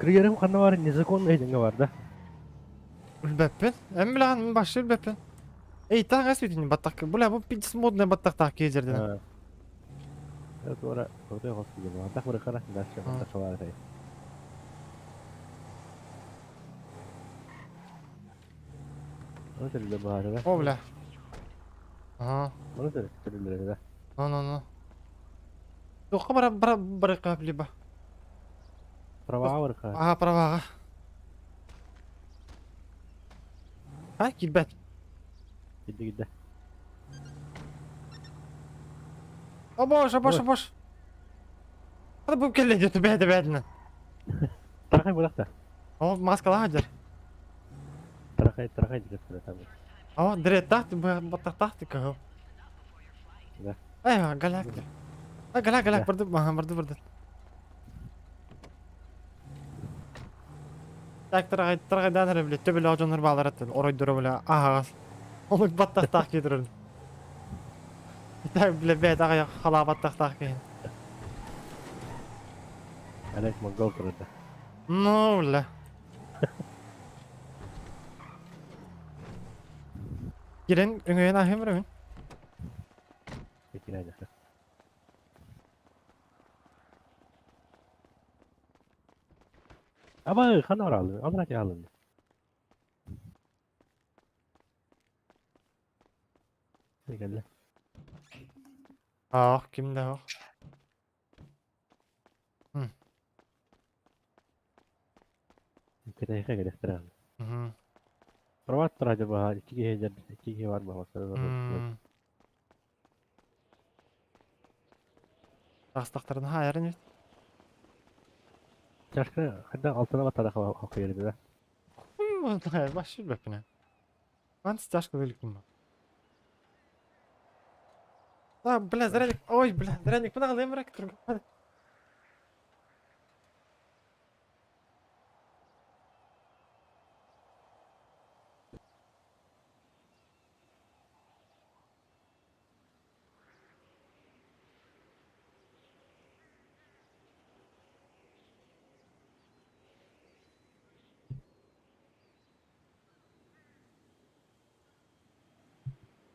Кыргырым хана бар, незаконный деңге бар да. Үлбәппен. Әм биләгән мин башы үлбәппен. Эй, таң әс бит баттак. Бля, бу пиздец модный баттак так кезерден. Это ора, крутой господи, ну так бір қара, дальше, А. так бар тай. Оны төрүлләр бар да. О, бля. Ага. Оны төрүлләр да. Ну, ну, ну. Тоққа бара бара бара кап либо. Права бар ха. Ага, правага. А, килбәт. Кидде кидде. О, бош, о, бош, о, Ой. бош. Hadi bu kelle diyor, бәді бәдінен. Тарахай булакта. О, маскала хадер. Тарахай, тарахай деп тура там. О, дрет тахты, баттак тахты кого. Да. Ай, галяк. А, галяк, галяк, Да. барды, ага, барды, барды. Так, тарагай, тарагай даныр биле, төбеле ажонор балар аттын, орой дура биле, ага. Оны баттак тах кедирин. Так, биле, бәд ага хала баттак тах кейин. Алек монгол турада. Ну, бля. Кирен, өңөйен ахым бир Китин айда. Аба хана аралы, алра алын. Аах, ким да ох. Кэтэһиэхэ кэлиэхтэрэ. Мгм. Проваттар хадьа баһа икки киһи дьэр икки киһи бар баһа. Тахстахтарына хаайарын эбит. Чашка хадда алтына баттада хакыйыр да. Баш бэппинэ. Ман стяжка выликнем. А, бля, зарядник. Ой, бля, зарядник. Куда алым рак?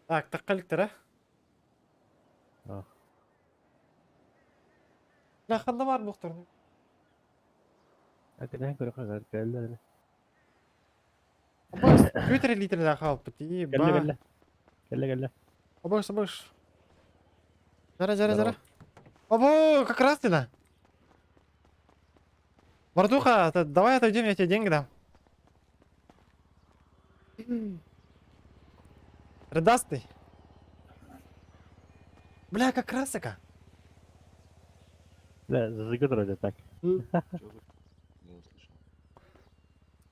Так, таққаликтара. А. Бля, ханна бар буохтарын. Кэтэһэн көрөхө кэллэр. Абас, Петр литр хаалбыт. Кэллэ Еба. кэллэ. Кэллэ кэллэ. Абаш, абаш. Жара, жара, жара. Здорово. Або, как раз ты на. Братуха, давай отойдем, я тебе деньги дам. Рыдастый. Бля, как красока. Да, зажигут вроде так. Не услышал.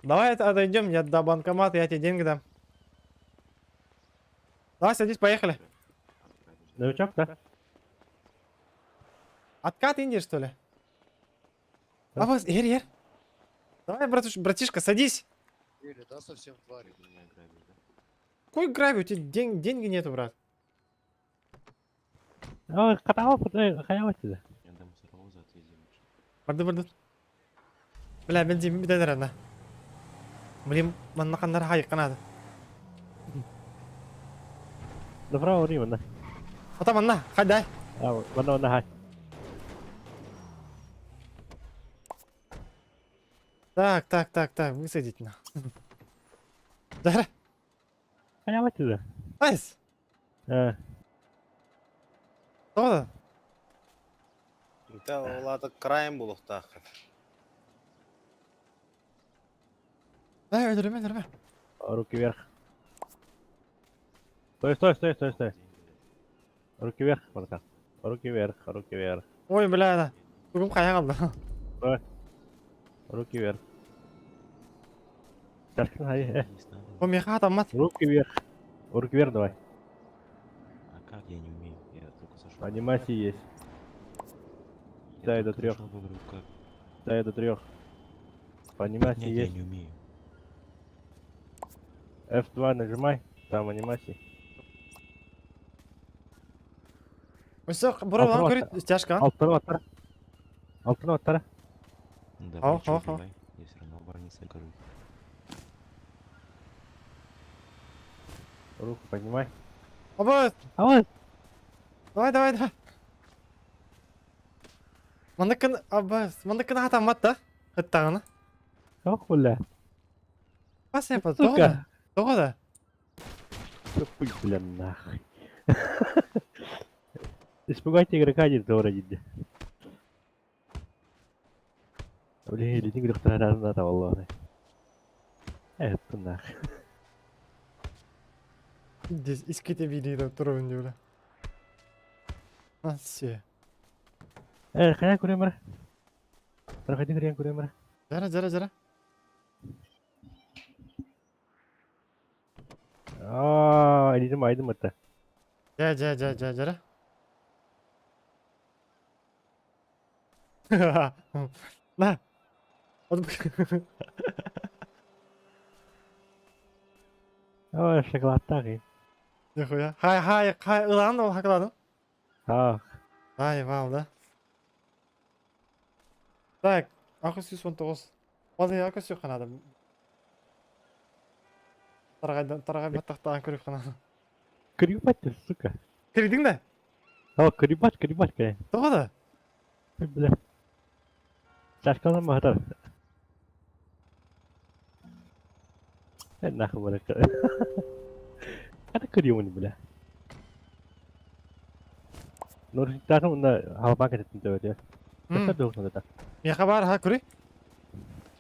Давай отойдем, я до банкомата, я тебе деньги дам. Давай, садись, поехали. Новичок, да? Откат Индии, что ли? Да. Абас, ер, ер. Давай, братуш, братишка, садись. Или, да, совсем твари? Ты меня грабишь, да? Какой грави, у тебя деньги нету, брат. Ой, катава, хаялась сюда. Я до мусоровоза отвези лучше. Барды, барды. Бля, бензин битә анда. Блин, манна каннар хайыккан ады. Направо ури, манна. Ата манна, хайдай. А, манна, манна, хай. Так, так, так, так, высадить на. Дара, Хаялась сюда. айс. Э, Тода. Это улата крайм булуктаах. Дай, өлөрмө, өлөрмө. руки вверх. Стой, стой, стой, стой, стой. Руки вверх, братан. Руки вверх, руки вверх. Ой, бля, да. Бүгін қая қалды. Руки вверх. Чашкин, хай, э. Есть надо. О, меха атамат. Руки вверх. Руки вверх давай. А как я не умею? Я только зашел. Анимации есть. Я Дай до только трёх. зашел в игру, как? Дай до трех. Анимации Нет, я есть. не умею. F2 нажимай. Там анимации. Өсө, бұрын Алтын көрет, стяжка. Алтын аттара. Алтын аттара. Ну Ау, давай, чё, ау, ау. убивай. Я все равно в больнице окажусь. Руку поднимай. Оба, А вот. давай, давай, давай. Мандыкын, аба, мандыкын атамат да. Хыттағына. Ох, бля. Бас япа, Сука. тоғыда. Тоғыда. Тупый, бля, нахуй. Испугайте игрока один вроде. Блин, или не говорю, надо, валлахи. Это нахуй. Здесь иските видео турун бля. А, все. Э, хайа куремара. Проходи хрен куремара. Жара, жара, жара. А, или майдым это. Жа, жа, жа, жа, жара. На. Ой, шоколад так. Нихуя. Хай, хай, хай, ылан ол хакладым. А, Ай, вау, да. Так, ақы 119. Валай, ақы сүй қанады. Тарағай, тарағай баттақтаған көріп қанады. крюбать ты, сука. Кірдің да? О, крюбать, крюбать, конечно. Тоғыда? Бля. Чашкалан махтар. Э, нахуй, бля. Это крюмань, бля. Нурситтаатын уонна халбаан кэтиттин төбөтүгэр. Көстөр да уксатата. Миэхэ баар аха көрүй.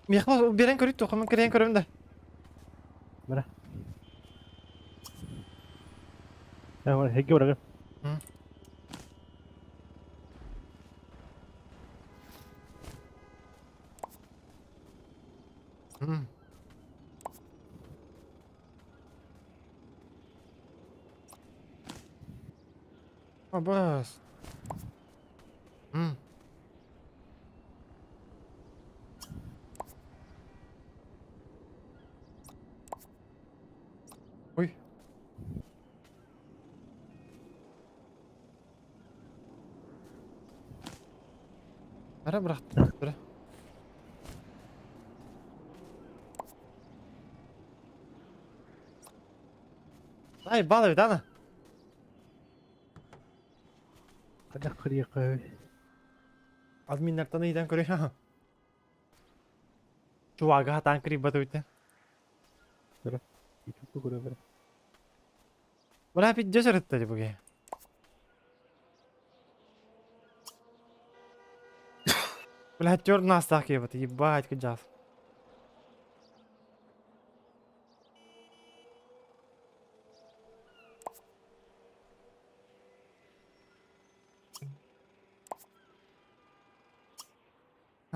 Миэхэ биэрэн көрүй туохамын кириэн көрөм да. Бара. Хегге барагын. Абас. Ой. Ара бырахтым. Быра. Ай, бал эбит, ана. Хайдах кырыйыахха Админнартан ыйытан көрүй. Чувага хатаан кырыйбат эбит. Ютубка көрө Бра пидде сырытта ди буге. Бля, тер нас так ебать, ебать, кыджас.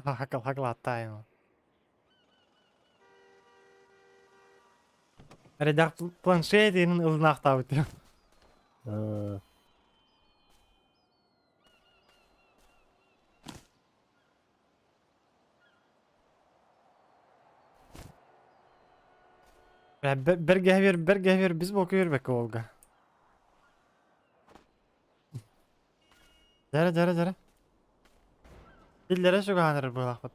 Хакал, хакал, аттайын. Редак планшет инин ылынахтабыт. Бергehver, бергehver biz boku yürбек Волга. Дәрі, дәрі, дәрі. Dillere şu bu lafat.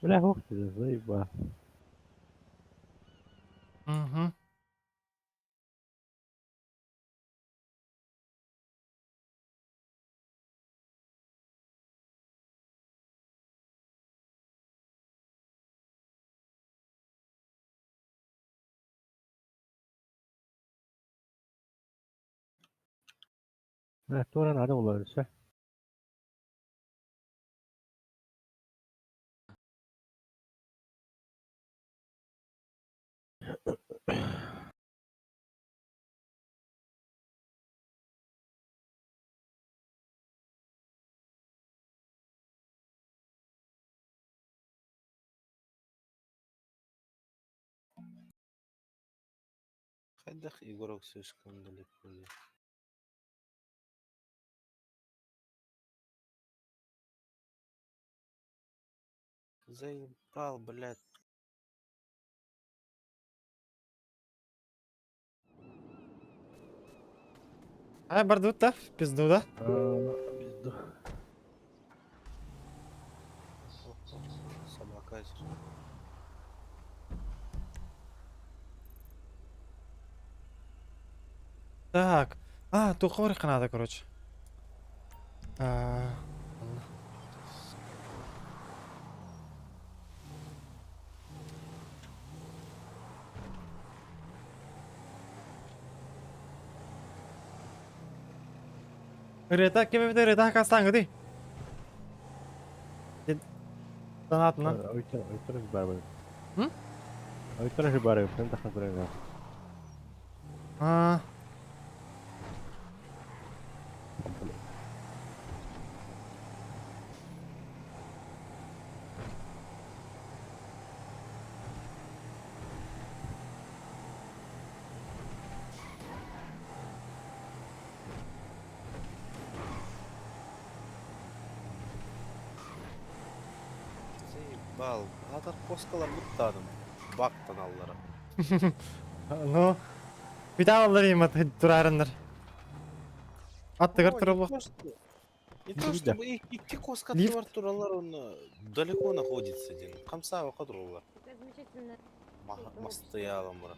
Бля, ох ты, заеба. Угу. Бля, тура надо было, все. Хайдах игрок слишком далеко. Заебал, блядь. Ай, бардут да, в пизду, да? Пизду. Собака. Так. А, тухорых надо, короче. А, Рета кем бит рета кастан гыды. Донат на. Ойтор барбы. М? Ойтор барбы, прям так көрөм. А. Заебал. Атар коскалар буттадым. Бактан аллара. Ну. Бит аллар им турарындар. Аттыгар тураллах. Не то чтобы икки коска Лифт. туралар, он далеко находится один. Камсава кадрулар. Такая замечательная. Мастоялым бра.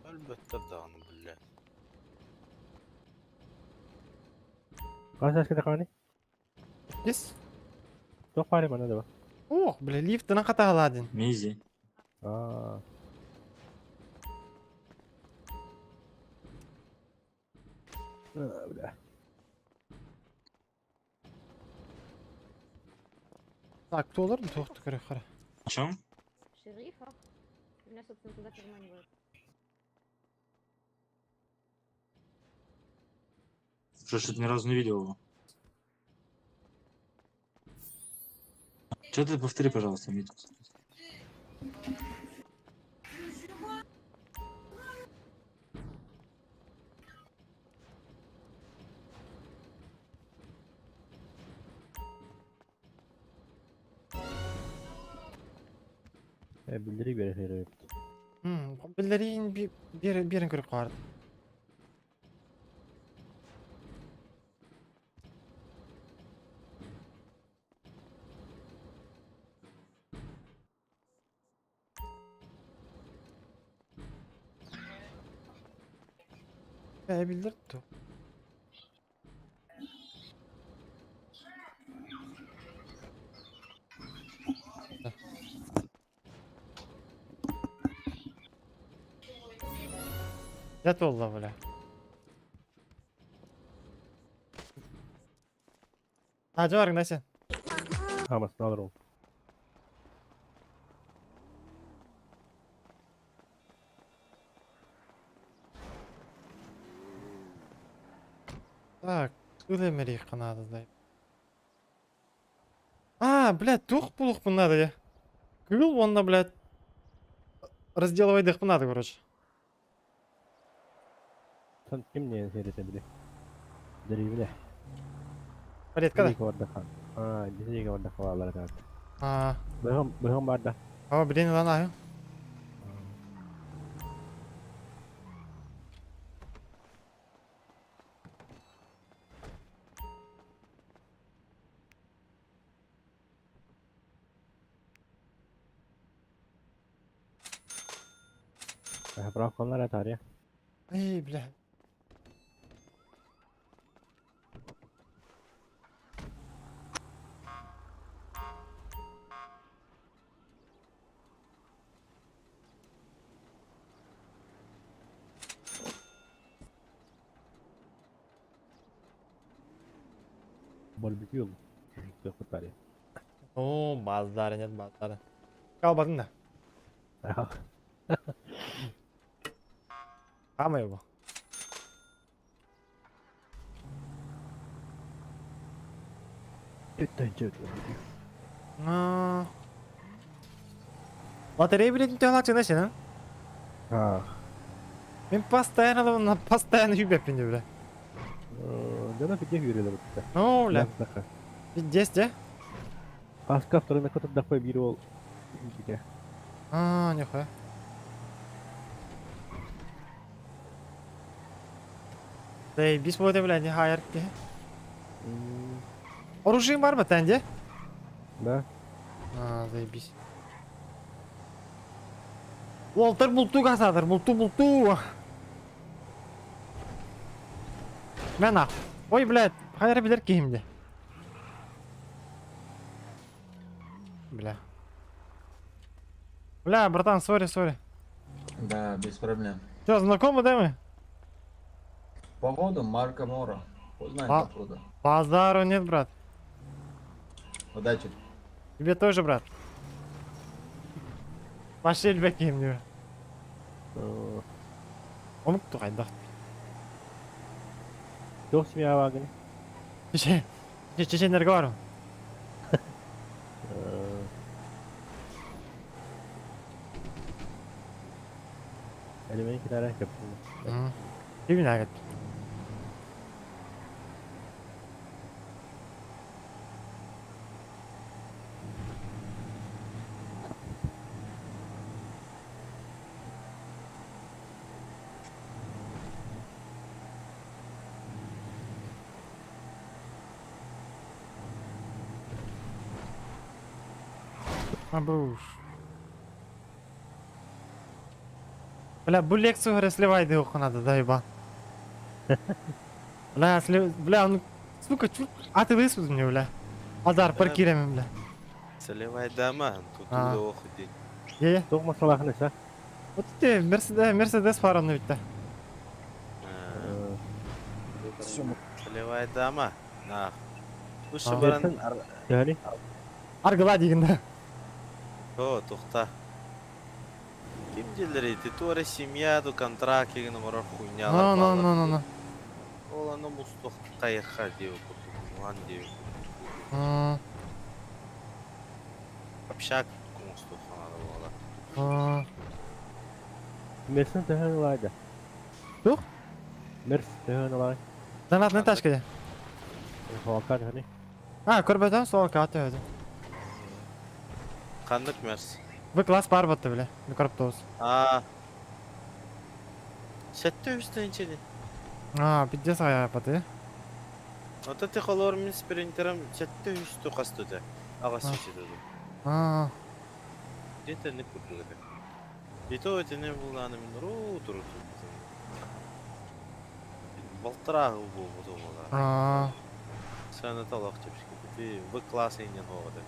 Әлбәттә дагы, блядь. Кайсы каны? Yes. Тох бары мана да. Ох, бля, лифтынан катагаладын. Мизи. А. А, бля. Так, кто олар? Тоқты көрі қара. О чем? Шерифа. Меня, собственно, туда переманивают. Что-то ни разу не видел его. Что ты повтори, пожалуйста, Митя. Bildiri bir herif. Биллерин берін көріп қарды. Bildirdi. Зат oldu бля. Hacı var ne sen? Хамас alır ol. Так, үлемери канады да. А, блядь, тух пулух надо я. Күл онна, блядь. Разделывай дых надо, короче. Sen kim ne seyredin bile? Deri bile. Порядка да? Дерigi vardı kan. Ha, derigi vardı havalara kadar. А, Bıhım, bıhım vardı. а, блин, ладно, аю. Bırak onlara tarih. Эй, бля. Barbekü tarih. О, базара нет, базара. Калбадын да. Кама его. А. Лотерея билетин төлөк чына сен, Ha. Мен постоянно на постоянно юбеппин бля. Дана bir yürüyorlar bu. Ну, бля. Здесь, де? Аска второй на котот дахой bir ol. А, нихуя. Да бис болды, бля, не хайр. Оружие бар ма тәнде? Да. А, заебись. Уолтер булту касадыр, булту булту. Мен ақ. Ой, блядь, хайыр билер кейімде. Бля. Бля, братан, сори, сори. Да, без проблем. Что, знакомы, да мы? Походу Марко Моро. Узнать А. откуда. Базару нет, брат. Удачи. Тебе тоже, брат. Пошли, беким, Омук тугайдах. Çok simya var Чечен. Чеченерге бар. Elime iki tane yaptım. Кимин агат. Абуш. Бля, бу лекцию сливай дыху надо, да, еба. Бля, сли... бля, он, сука, чу... А ты высуз мне, бля. Адар, паркируем, бля. Сливай дома, тут А. охудеть. Е, Çok masalahını sen. вот ты, Мерседес, Мерседес фараны ведь-то. Сливайдама. На. Үс баран Төһөнүй? Аргыла диигин да. О, тухта. Ким дииллэр ити? Туора семья ду контракт игин оҥорор хуйнялар Ну, ну, ну, ну, ну. Ол аны мустух хайыха диэбит курдук, муһан диэбит курдук. Общак кумустух надо буола. Мерсен төһөн ылаайда? Туох? Мерс төһөн ылаай? Донатный тачка дии. Холка төһөнүй? А, көрбөтөм, сол кааты өйдө. Ханнык мерс? Бу класс бар батты биле. Микроавтобус. А. Сэттэ үстэн чени. А, пиздец аяпаты. Ото ти холор мин спринтером сэттэ үстү хастыты. Аҕас үсү А. Где-то не курдук это. И то это не было на мин ру туру. Балтырағы буолбут буолар. А. Сыаната олох чэпчэки. Ити В класс иннин оҕото.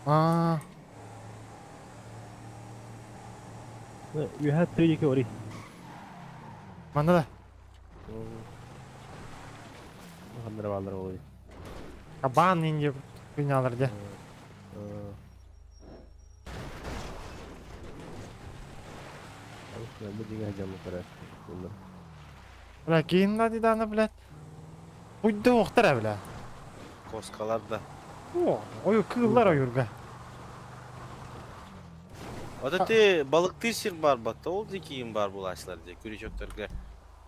А. You had 3 диэки Манна да. Ханнара бааллар буолуой. Кабан инде хуйнялар де. Бу дьиҥэ дьаммыттара. Бля, киин да диданы, блядь. Уйды охтара, бля. Коскалар да. О, ой, кыыллар ойурга. Ото ти балыктыыр сир бар батта, ол дикиин бар булаачылар дии, күрүчөктөргө.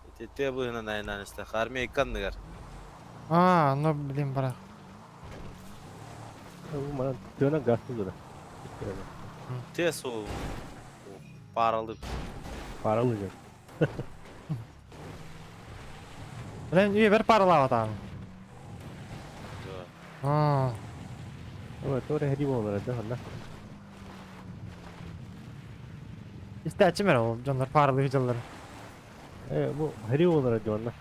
Ити тыа быһынан айаннаан истэх, армия икканныгар. А, ну, блин, бара. Бу манан тыынан газ тудура. Тыа суол пааралып. Паралы же. Блин, үйе паралап атаҕын. А. Ой, торе хери болар да ханна. Истээччи мэр ол дьоннор паралыы дьыллар. Э, бу хери болар дьонна.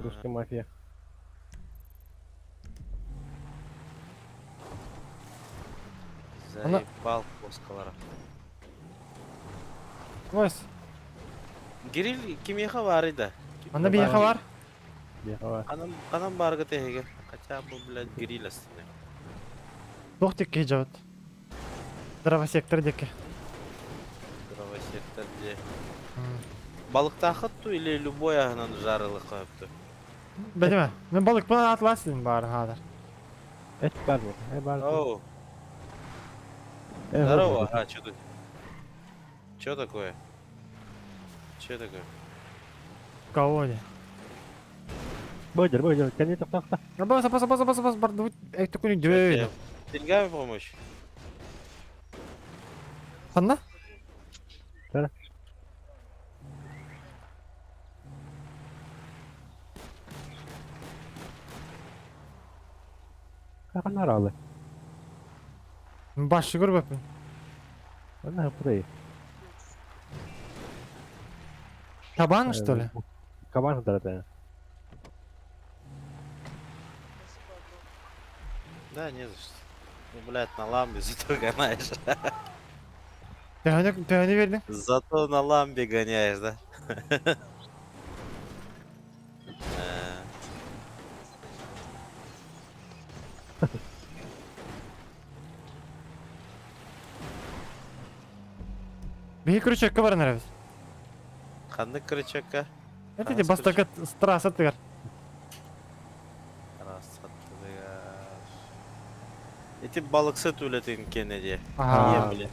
Русская мафия. Заебал коскалара. Ось. Гирил кимиэхэ баарый да? Анда биһиэхэ бар. Биһиэхэ бар. Ханан ханан баарга тэһигэ? Хотя бы, блядь, гриль астына. Туох диэки дьабыт. Дровосектор диэки. Дровосектор дии. Балыктаахыт ту или любой аһынан жарылык өптү? Бэтимэ. Мен балыкпын атлас дин баар хаалар. Эт бар бу. Э бар. Оу. Здорово. А, чё тут? Чё такое? Чё такое? Кого не? Бөдер, бөдер, кәне тоқтақта. Баса, баса, баса, баса, баса, бар, эй, такой не Деньгами помочь? Ханна? Да. Ханна аралы. Башы көрбөппүн. Ана пырай. Кабан, что ли? Кабан да. Да, не за что. Ну, блядь, на ламбе зато гоняешь. Төһөнү бердиң? Зато на ламбе гоняешь, да? Биһи крючокка баран эрэбит. Ханнык крючокка? Это ти бастакы трасса тыгар. Трасса тыгар. Эти балыксыт үлэтин кенеди. Ага. блин.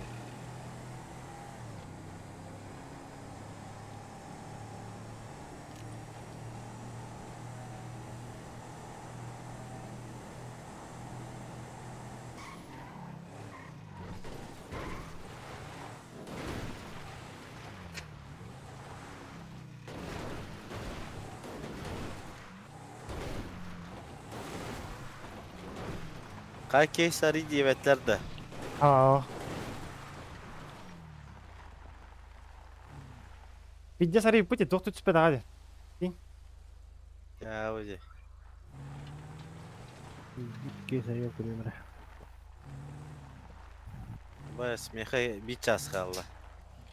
Кай кейс ари диэбэтлэр да. Аа. Видя сари пути туох түспэт аҕа дии. Я узи. Кейс ари күнүмрэ. Бая смеха бит час хаалла.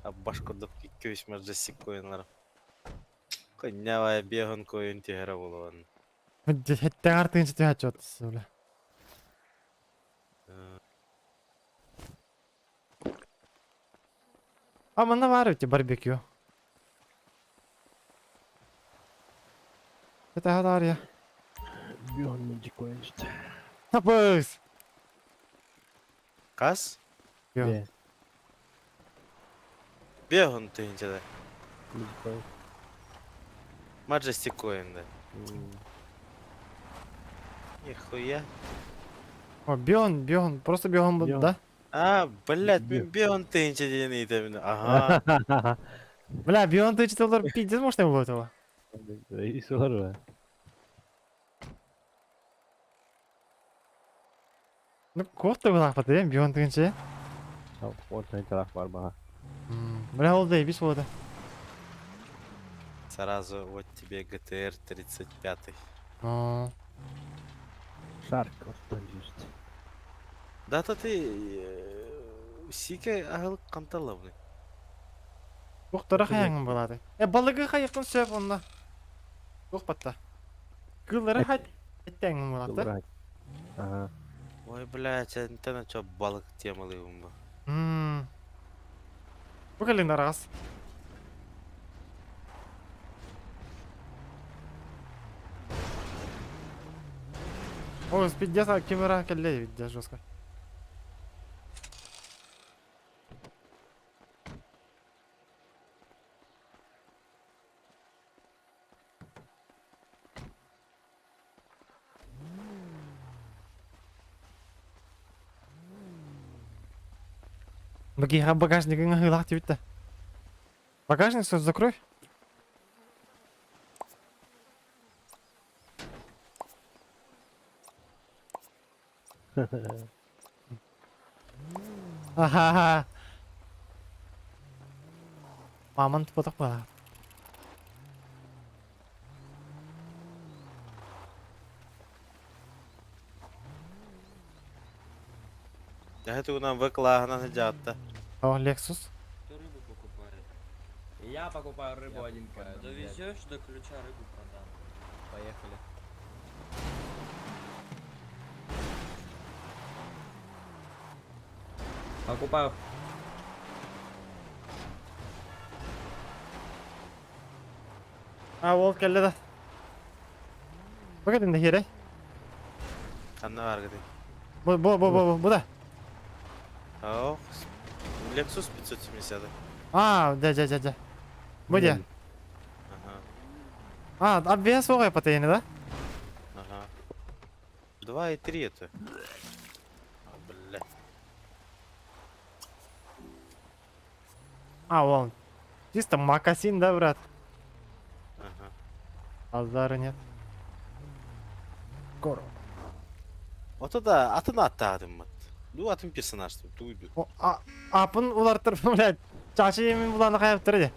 А баш курдук икки үс маджестик коинларым. Коннявая беган коин түһэрэ буолуон. Хэттэҕэр тыынчы түһээччи бля. А манна баар эбит барбекю. Это Дарья. Бьон медикоинчит. Табыс! Хас? Бьон. Беган тыынчада. Медикоин. Majestic Coin, да. Нихуя. О, Бион, Бион, просто Бион был, да? А, блядь, Бион тыынча диэн ыйтабын. Ага. Бля, Бион тыынча доллар пиздец можно было этого. И солар Ну, кот была потом, Бион тыынча. Он тыынчалаах бар баҕа. Бля, ол да, бис болды. Сразу вот тебе ГТР 35. О. Шарк оттон жүст. Да-то ты сике агыл канталабны. Туохтара хайаҥын булааты. Э, балыгы хайыктын сөп онно. Туох батта. Кыллары хат эттээҥин булааты. Ага. Ой, блядь, антена чё балык темалыйбын бу. Мм. Бу кэлин араас. О, пиздец, камера кэллэ пиздец жестко. Багиха багажник ылах тибитте. Багажник все закрой. Ага. Мамонт поток была. Да это нам выклагана дятта. О, Lexus. Кто рыбу покупает? Я покупаю рыбу один к. Довезешь до ключа рыбу продам. Поехали. Покупаю. А, ол келді да. Бу кэлин да хире. Ханна бар гыды. Бу бу бу бу бу да. Ох, Lexus 570. А, да да да да. Бу де. Ага. А, обвес оҕой потайны да? Ага. 2,3 это. А, бля. А, вон. Чисто макасин, да, брат? Ага. Азара нет. Коро. Вот да, атын аттадым мат. Ду атын персонаж туйду. О, а, апын улар тұр, блядь. Чашы емен бұланы қайып тұр де.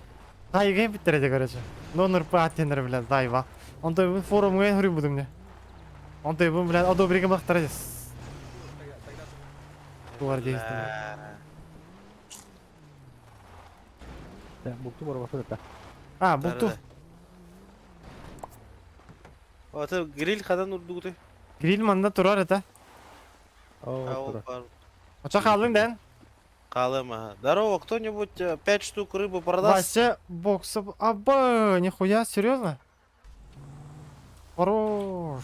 Қайып біттір де, короче. Донор паттенер, блядь, зайва. Он той форумға хүрі бұдым не. Он той бұн, блядь, одобриге бақтыр де. Улар действие. Да, букту бар баса да. А, букту. Ото гриль хадан урдугуты. Гриль манда турар это. О, Оча қалдың дән? Қалым, ага. Здорово, кто-нибудь 5 штук рыбы продаст? Вася боксов. Аба, нихуя, серьезно? Хорош.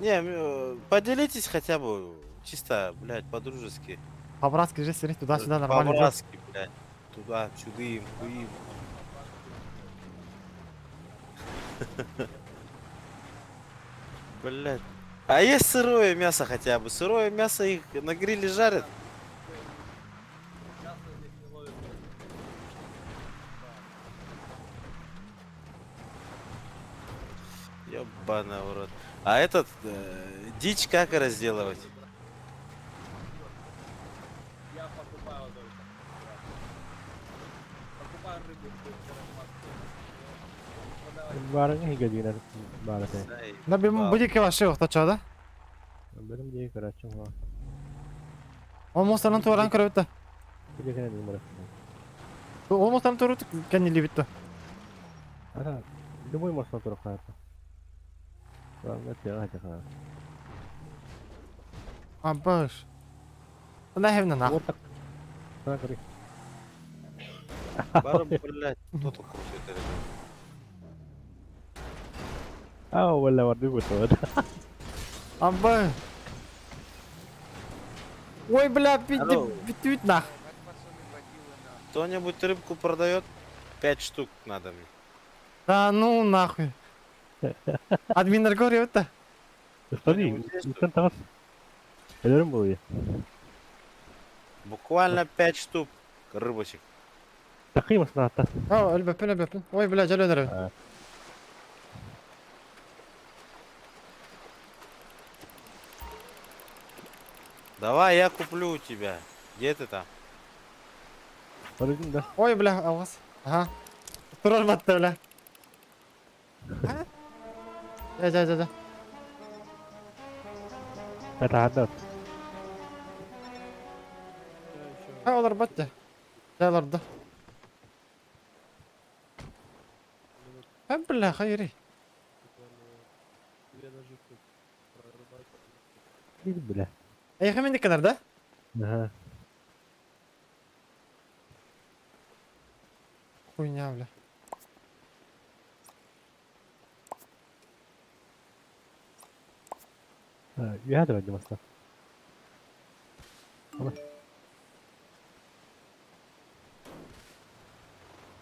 Не, поделитесь хотя бы, чисто, блядь, по-дружески. По-братски же серьезно, туда-сюда нормально. По-братски, блядь. Туда, сюда, хуим. Блядь. А есть сырое мясо хотя бы? Сырое мясо их на гриле жарят? Ёбаный в рот. А этот, дичь как разделывать? Я покупаю только. Покупаю рыбу. Барың хигадинер барате. Да бим будет кеваши охтача, да? Берем дей короче. Он мостанан туран көрөбүт да. Бу декене numara. Ол мостан турут кэннилибит то. Ага, любой мост турук хаата. Главное, тяга тяга. Абаш. Нахер на Вот так. На, говори. Бары, блядь, кто тут крутит это? А, вала, варды вот. Аба. Ой, бля, Алло. битют нах. Кто-нибудь рыбку продает? Пять штук надо мне. Да ну нахуй. Админ говорит это. Смотри, там тагыс. Элерим был я. Буквально 5 штук рыбочек. Такие масната. А, өлбөппүн, өлбөппүн. Ой, бля, жал өлөрөм. Давай я куплю у тебя. Где ты там? Подожди, да. Ой, бля, алгас. Ага. Турар батты, бля. Жа, жа, жа, жа. Это одна. А, олар батты. Жа, оларды. А, бля, хайри. Бля. Эйхэ мен диккенер, да? Ага. Хуйня, бля. Я это не моста.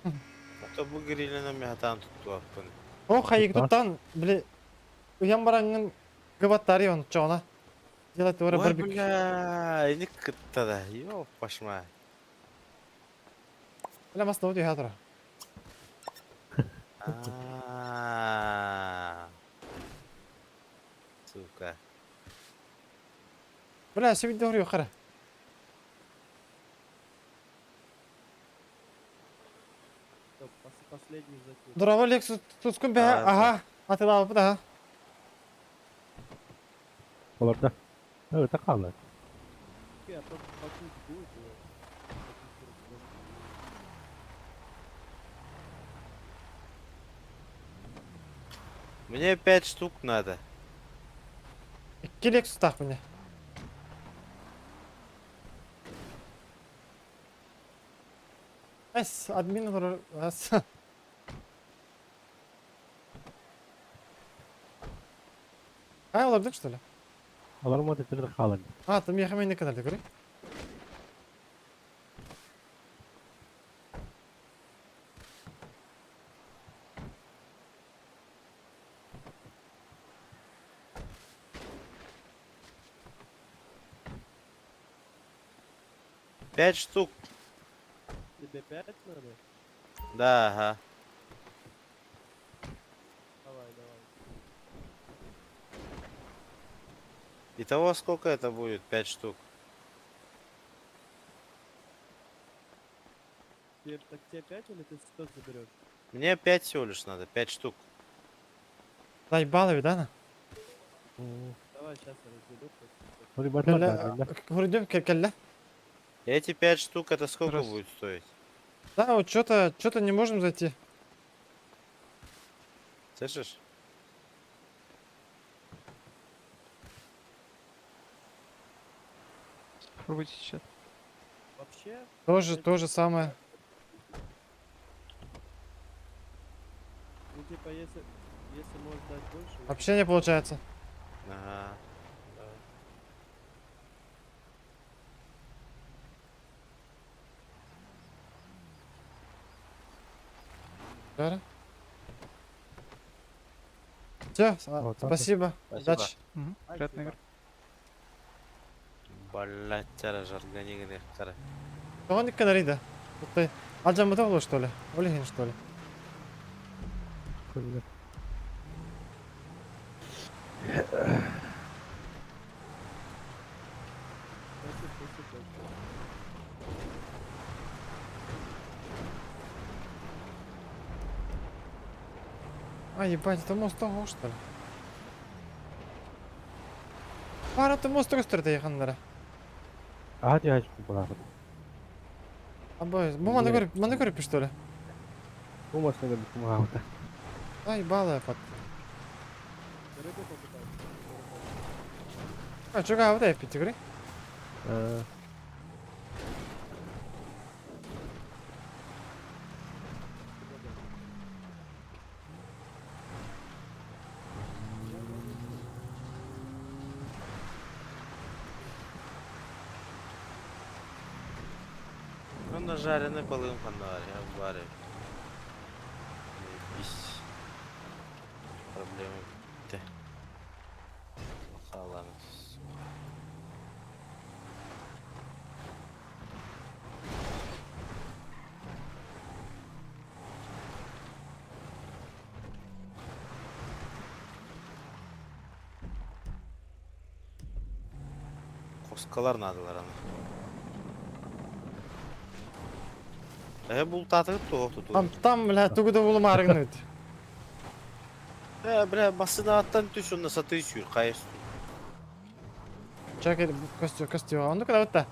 А то бы на мегатан тут туаппын. О, хайык туттан, бля. Уян бараңын гыбаттары он чона. Делать ора Ой, барбик. бля, не кытта Ёп, пошма. Бля, маста вот я А. Сука. Бля, сегодня говорю, хара. Последний закид. Дурава Лексус тускун бе, ага. Атыла алып да. Оларда. Это қалай. Мне 5 штук надо. Икки Лексус так мне. Эс, админ эс. А, олардык что ли? Олар мо тетер қалай. А, там я на канале, говори. Пять штук. Тебе пять надо? Да, ага. Давай, давай. Итого сколько это будет? 5 штук. Тебе, так тебе 5 или ты 100 заберешь? Мне 5 всего лишь надо, 5 штук. Заебало, да? Давай, сейчас я разделю. Вроде келле. Эти 5 штук это сколько будет стоить? Да, вот что-то не можем зайти. Слышишь? Попробуйте сейчас. Вообще? Тоже, то же самое. Ну типа если можешь дать больше. Вообще не получается. Ага. Да. Все, Вот так вот. спасибо. Спасибо. Удачи. Угу. Приятной игры. Блять, тара жаргани қара. Тоғын канарида. Тут Алжан было что ли? Олегин что ли? Спасибо, спасибо большое. А, ебать, это мост того, что ли? Пара, это мост көстөрдө якындары. Ага, я хочу Абы, бу маны көрүп, маны көрүп что ли? Бу машина көрбүт муһаабыта. Ай, балая пат. Рыбу покупай. А, чуга вот эпи тигри. Онно жареный балыгым ханна баарый, ол баарый. Ис. Проблема бүттэ. Хаалаан Коскалар наадалар аны. Э бултаатыгыт туох тутуу. Там, там, бля, тугу да булумаарыгын ыт. Э бля массыынаттан түс онно сатыы сүүр хайыс. Чак костю, костю, онду куда бутта?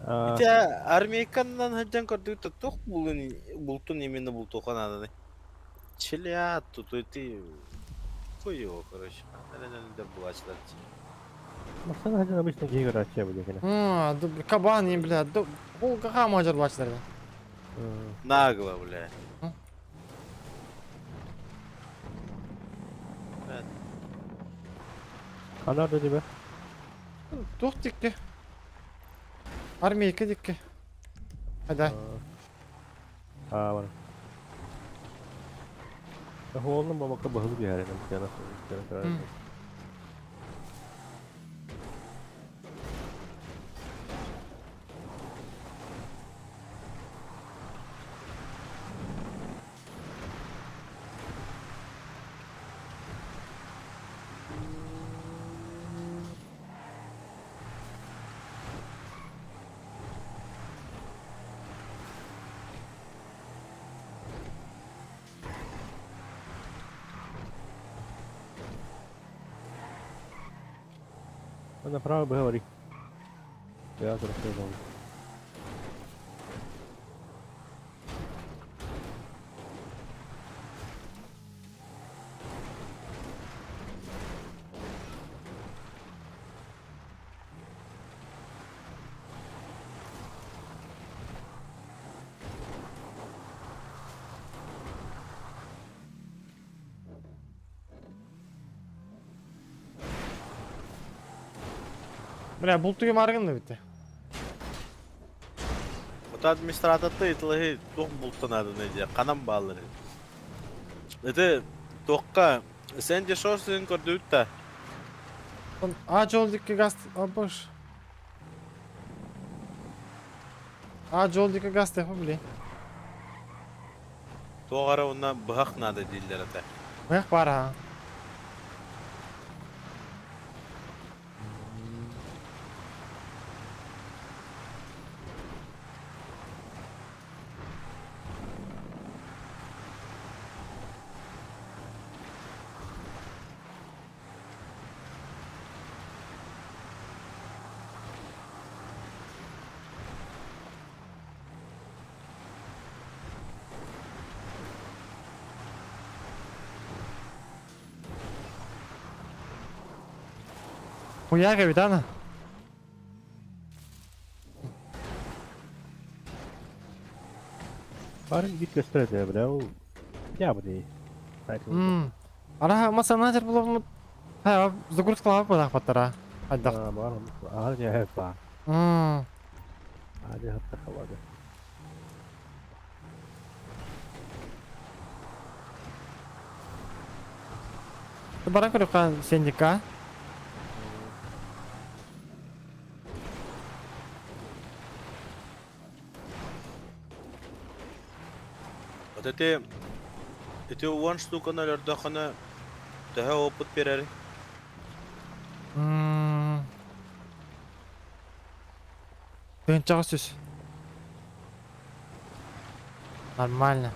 Ити армейканнан сылдьан көрдүгүт да туох булун бултун именно бултуохха нааданы. Челят тут ити хуй его короче. Эрэнэллэр булааччылар Массыына сылдьан обычно киһи көрөөччү эбит экен. А, кабан, не, бля, ол кака мажар бачтар. Нагло, бля. Анар да тебе. Туох дикки. Армейка дикки. Айда. А, бар. Хоолнун бабакка баһылы биһэрин амтяна. Направо бы говори. Я рассказал. Бля, бултугум арыгын да битте. Вот администраторты итылыһы туох бултанадын дии ханан бааллар. Это туохха Сэнди Шорсин көрдүбүт да. А жол дикки газ, абыш. А жол дикки газ тепа, блин. Туох эрэ уонна быһах наада дииллэр этэ. Быһах баар а. Хуяк эбит ана. Бары гит көстөр этэ, бля, ол я бы дей. Ара масана жер булып ха загрузкалап бадах баттара. Айдах. Бар, ар я ба. Ади хатта халады. Баран көрөккан сендика. Вот эти эти уон штуканы өлөрдөххүнэ төһө опыт биэрэр? Тыынчаҕа сүс. Нормально.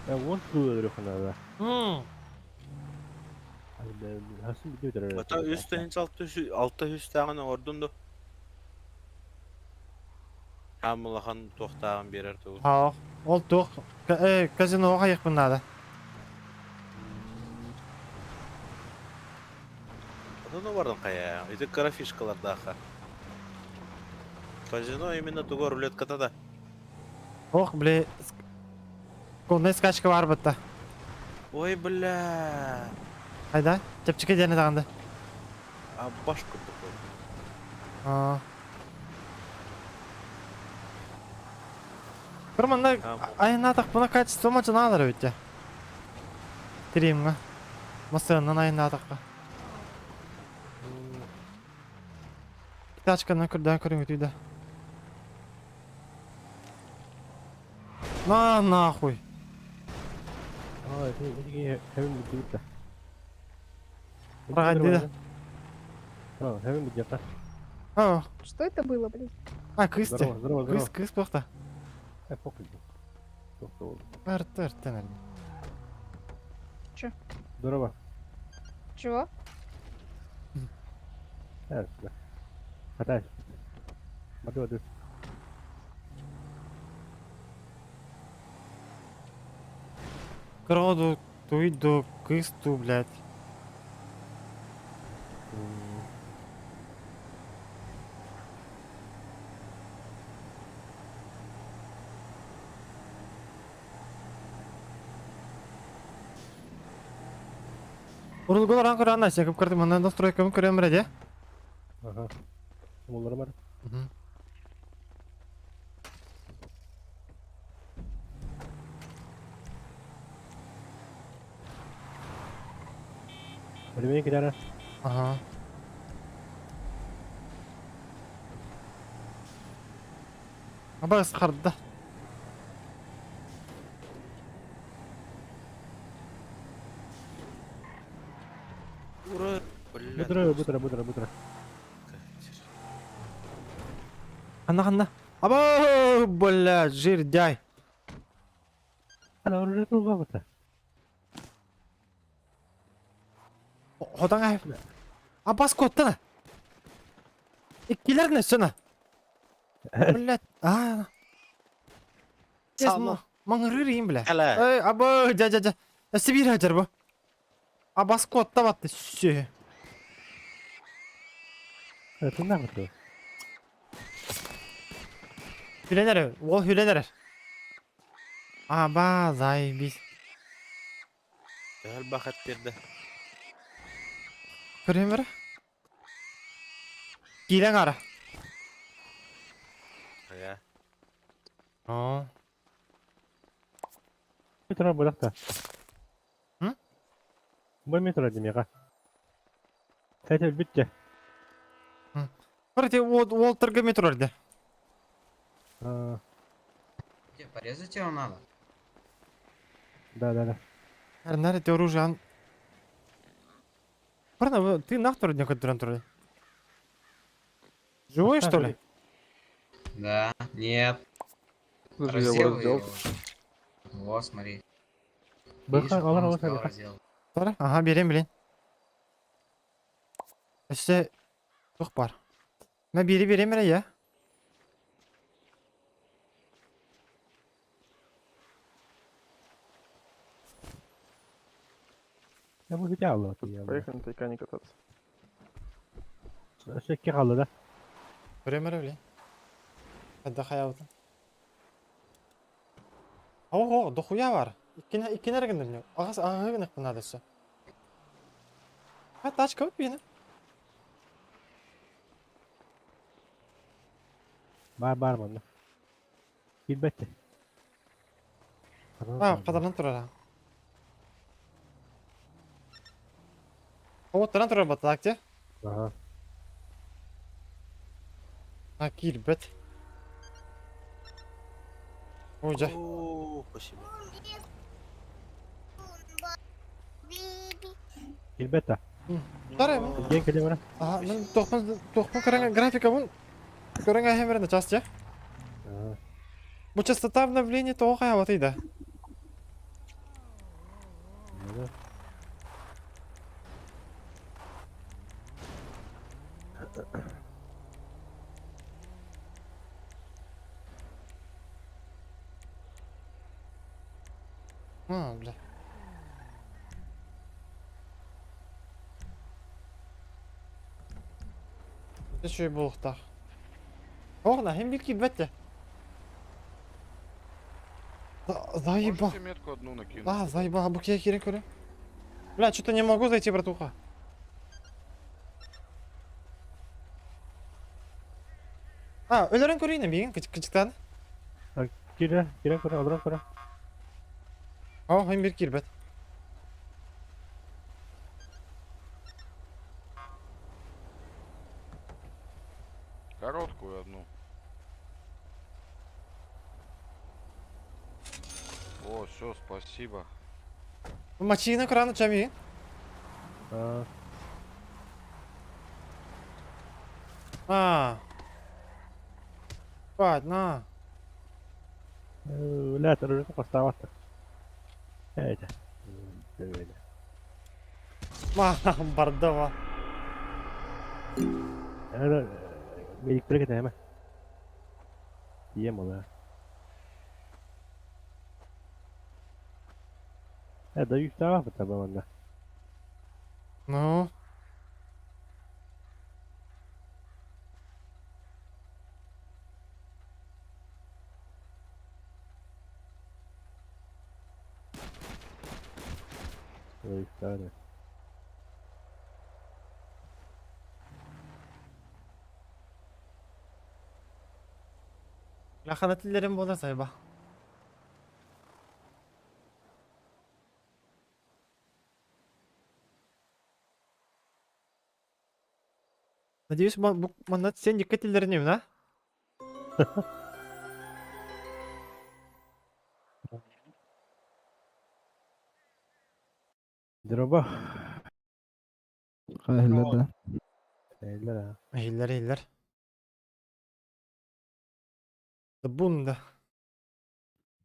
Я уон штука өлөрөххүнэ да. Ата үс тыһыынча 600 тааҕын оҥордун ду. Хаам улахан туохтааҕын биэрэр тугу. Аа, ол туох казиноҕа хайыахпын наада. Отон бардын хайа. Ити кыра фишкалардаахха. Казино именно тугу рулетката да. Ох, бля, конная скачка бар бытта. Ой, бля. Хайда, чэпчэки диэни даҕанда. А башку такой. Аа. Бір манна айнаатахпына качество мачынаалар эбит Тримҥа. Массыыннан айнаатахха. Тачканан көрдөөн көрүҥүтүй да. На нахуй. А, это хэвен будет Проходи да. А, хэвен будет А, Что это было, блядь? а, кыс те. Здорово, здорово, здорово. Кыс, кыс плохта. Э, похуй. Тоқтау. Арты, арты, наверное. Чё? Здорово. Чего? Э, сюда. Хатась. Баду, баду. Кроду, туйду, кысту, блядь. Урулгулар ан көрө анна сен көрдүм андан настройкамы көрөм бire Ага. Олар бар. Мгм. Времени кидара. Ага. Абас харды. Ура, бля. Бытро, бытро, бытро, бытро. Ханна ханна. Аба, бля, жирдяй. Ана, уже тут Ходан ай. Абас коттана. Иккилер не сына. Блядь, а. Сама. Маңырыр бля. Хала. Эй, аба, жа жа жа. Сибирь хажар бу. Абас котта батты. Сү. Это нахуй. Хүленер, ол хүленер. Аба, заебись. Тәл бахат берді. Көрем бір. Килен ара. Я. О. Метро булакта. М? Бу метро демега. Это битте. Көрте, ол тұрғы метро өрді. А, Тебе порезать его надо? да, да, да. Нәр те оружие ан. Парна, ты нахтор не көтөрөн туры. Живой, что ли? Да. Нет. Слушай, я его раздел. Во, смотри. Быха, алар алар алар. раздел. Тара, ага, берем, блин. Өссе тух бар. Мен бири берем я. Я бу бите алла. Я. Поехали на Тайкане кататься. Сөкке калды да. Берем, блин. Отдыхай Ого, дохуя бар. Иккине иккине эргиндим. Агас ага гынак надо все. А тачка вот бини. Бар бар манна. Билбетте. А, кадардан турар. Оттаран турар батак те. Ага. А кирбет. Ой, жа. О, спасибо. Билбетте. Тара, Ген келе бара. Ага, мен тохпун тохпун көрәнгә графика бун. Көрәнгә хәмерне час я. Ага. Бу частота обновления того хая ида. Да. А, бля. Үчүгэй буолуохтаах. Оҕна, иһин биир киирбэт да. Заеба. Можете метку одну накинуть? А, заеба, бу киһи киирэн көрө. Бля, что-то не могу зайти, братуха. А, өлөрөн көрейін миигин кычыктаан. Киирэ, киирэн көрө, олорон көрө. О, иһин биир киирбэт. Короткую одну. О, все, спасибо. Мачина крана чами. А, А. Бать, на. Бля, ружейку поставата. Это. Ма, бардава. Медиктер кетеме. Тием ола. Э, даю таба манна. Ну. Даю таба. Лахана тиллерим буолар сайба. Надеюсь, манна сен дикка тиллерин а? Дроба. Хайла да. Эйлер. Эйлер, эйлер. Бунда.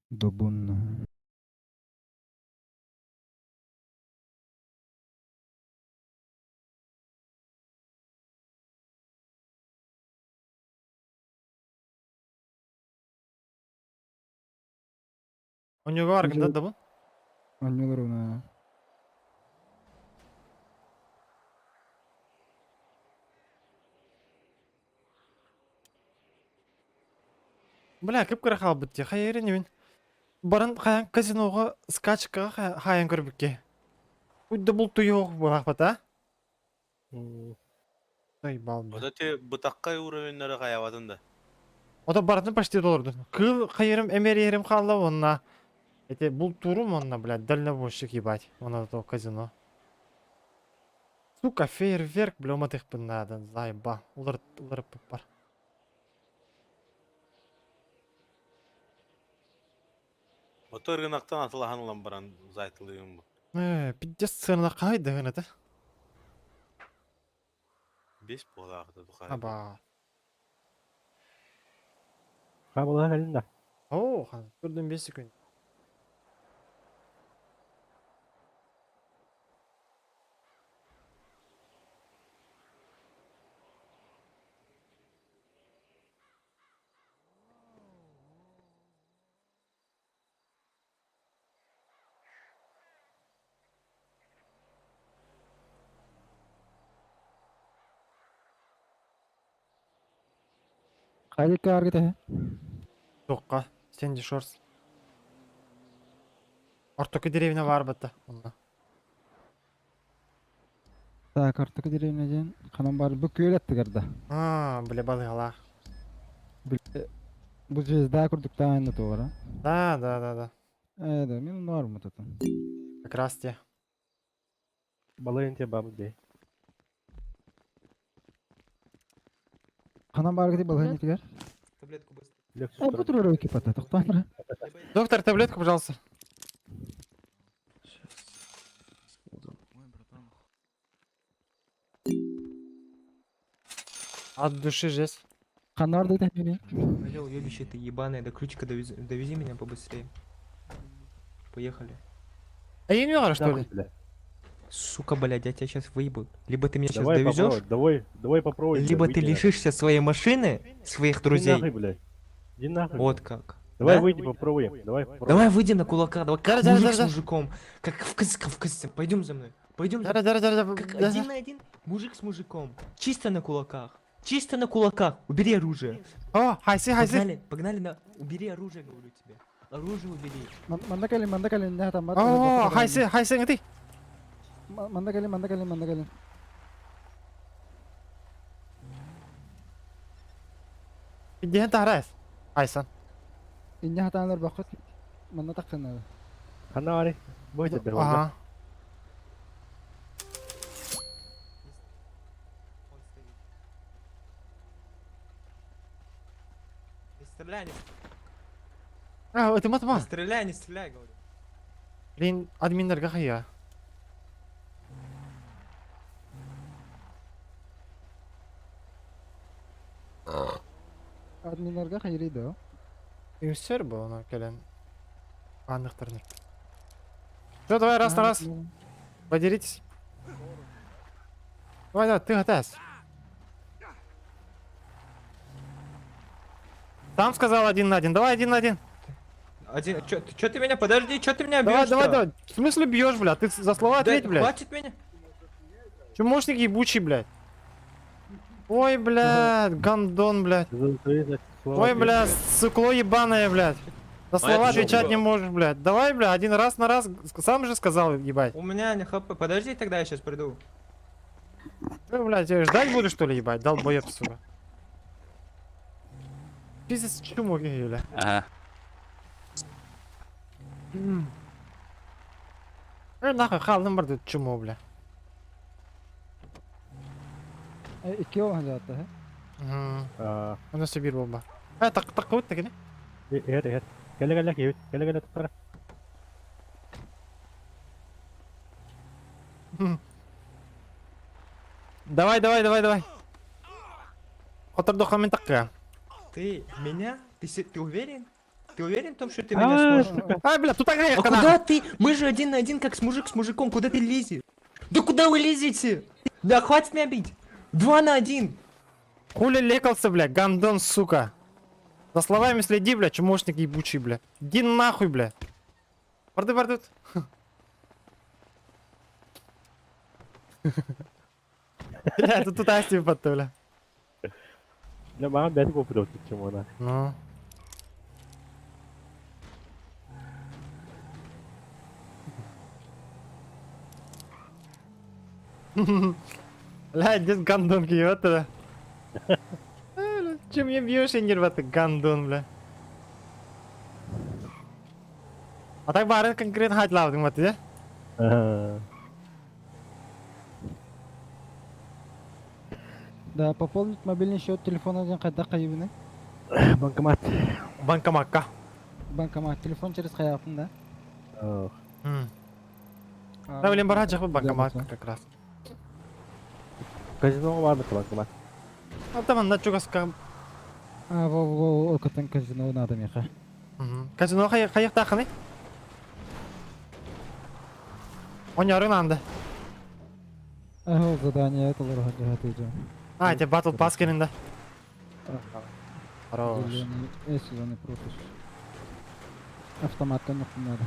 Добунна. У него арган, да, да, Аннылар. Бля, кып-кыра хаалбыт дии. Хайа мин. Баран хайан казиноға скачкаға хайан көрбүкке. Уйда бұл туйоқ булахпат, а? Ой, бал. Вот эти бытаккай уровеньнары каябатын да. Ото баратын почти долларды. Кыл хайырым эмерерим хаалла онна. Эти бул турум онна, блядь, дальнобойщик ебать. Онна то казино. Сука, фейерверк, бля, уматых надо, заеба. Улар, улар бар. Ото рыноктан атылахан улан баран зайтылыйым бу. Э, пиздец цена кайда гына. Бес булагы духай. Аба. Ха була кэлин да. О, хан, көрдüm 5 секунд. Хайдыкка аргыта. Тоққа, сен де шорс. Ортоки деревня бар бата. Онна. Так, артыкы деревня ден. Канан бар бу күөлетти гарда. А, бля, балыгалар. Бу звезда курдуктан енді туара. Да, да, да, да. Э, да, мен норм вот это. Как раз те. Балыгын те бабы дей. Канан бар гити балыгын тигер. Таблетку быстро. Лексус Э, бу турар экипата, токтан. Доктор, таблетку, пожалуйста. От души жесть. Канар дейт мени. Алло, уебище ты ебаное, до ключика довези, довези меня побыстрее. Поехали. А я не знаю, что ли? Бля. Сука, блядь, я тебя сейчас выебу. Либо ты меня сейчас Давай довезешь, попробуй, давай, давай попробуй. бля, либо ты выйди нахуй. лишишься своей машины, своих Иди друзей. нахуй, блядь. Иди нахуй. Вот как. Давай выйдем, попробуем. Давай попробуем. Давай выйдем на кулака, давай как Да, да, мужик да, с да. мужиком. Как в кавказце. Пойдем за мной. Пойдем за Да, да, да, да, Как да. один на один, мужик с мужиком. Чисто на кулаках. Чисто на кулаках. Убери оружие. О, хайсы, хайсы. Погнали, погнали на... Убери оружие, говорю тебе. Оружие убери. Манна кэлин, манна кэлин, не там. О, хайсы, хайсы, ты. Манна кэлин, манна кэлин, манна кэлин. Иди тарас. Хайсан. Инне хатаанар бакыт. Манна такканар. Ханна бары. Бойся, Ага. Он стоит. Не стреляй, не, А, это не матма. стреляй, не стреляй, говорю. Блин, админнерге хайя. Админнарга хайрый да. Үсер бу оны келен. Анықтырны. Все, давай раз на раз. Подеритесь. Давай, давай, ты готов. Сам сказал один на один. Давай один на один. Один, чё, ты, чё ты меня, подожди, чё ты меня Давай, бьешь? давай, давай. В смысле бьешь, бля? Ты за слова ответь, блядь. Хватит меня. Чумошник ебучий, блядь. Ой, блядь, гандон, блядь. Ой, бля, сыкло ебаное, блядь. За слова это жопа. отвечать не можешь, блядь. Давай, бля, один раз на раз. Сам же сказал, ебать. У меня не хп. Подожди, тогда я сейчас приду. Ты, блядь, я ждать буду, что ли, ебать? Долбоеб, сука. Пиздец, чумок, бля. Ага. Нахуй, халным бар тут чумо, бля. Икки ол хажатта, Угу. У нас бир бомба. Так, так, вот так, не? Эр, эр. Кэлэ кэлэ киһи, кэлэ кэлэ туттара. Давай, давай, давай, давай. Хотор мен такка. Ты меня? Ты уверен? Ты уверен в том, что ты меня сможешь? Ай, бля, тут такая А куда ты? Мы же один на один, как с мужик с мужиком. Куда ты лезешь? Да куда вы лезете? Да хватит меня бить. 2 на 1. Хули лекался, бля, гандон, сука. За словами следи, бля, чумошник ебучий, бля. Иди нахуй, бля. Барды, барды. Бля, это тут Асти потом, бля. Бля, маған бәті көпір өтті чумона. Ну. Бля, здесь гандон киет, бля. Чем мне бьешь, нерва ты, гандон, бля. А так барын конкретно хать лавдың вот, да? Да, пополнить мобильный счет телефона один кайда кайыбыны. Банкомат. Банкоматка. Банкомат. Телефон через каяпын, да? Да, блин, бара жакы банкомат как раз. Казиноға бар мы банкомат. А там на чугаска. А, во, во, окотон казино надо меха. Казино каякта каны? Он анда. Ага, задание это лорга. А, это батл пас да? Хорош. Зеленый, зеленый пропуск. Автомат не надо.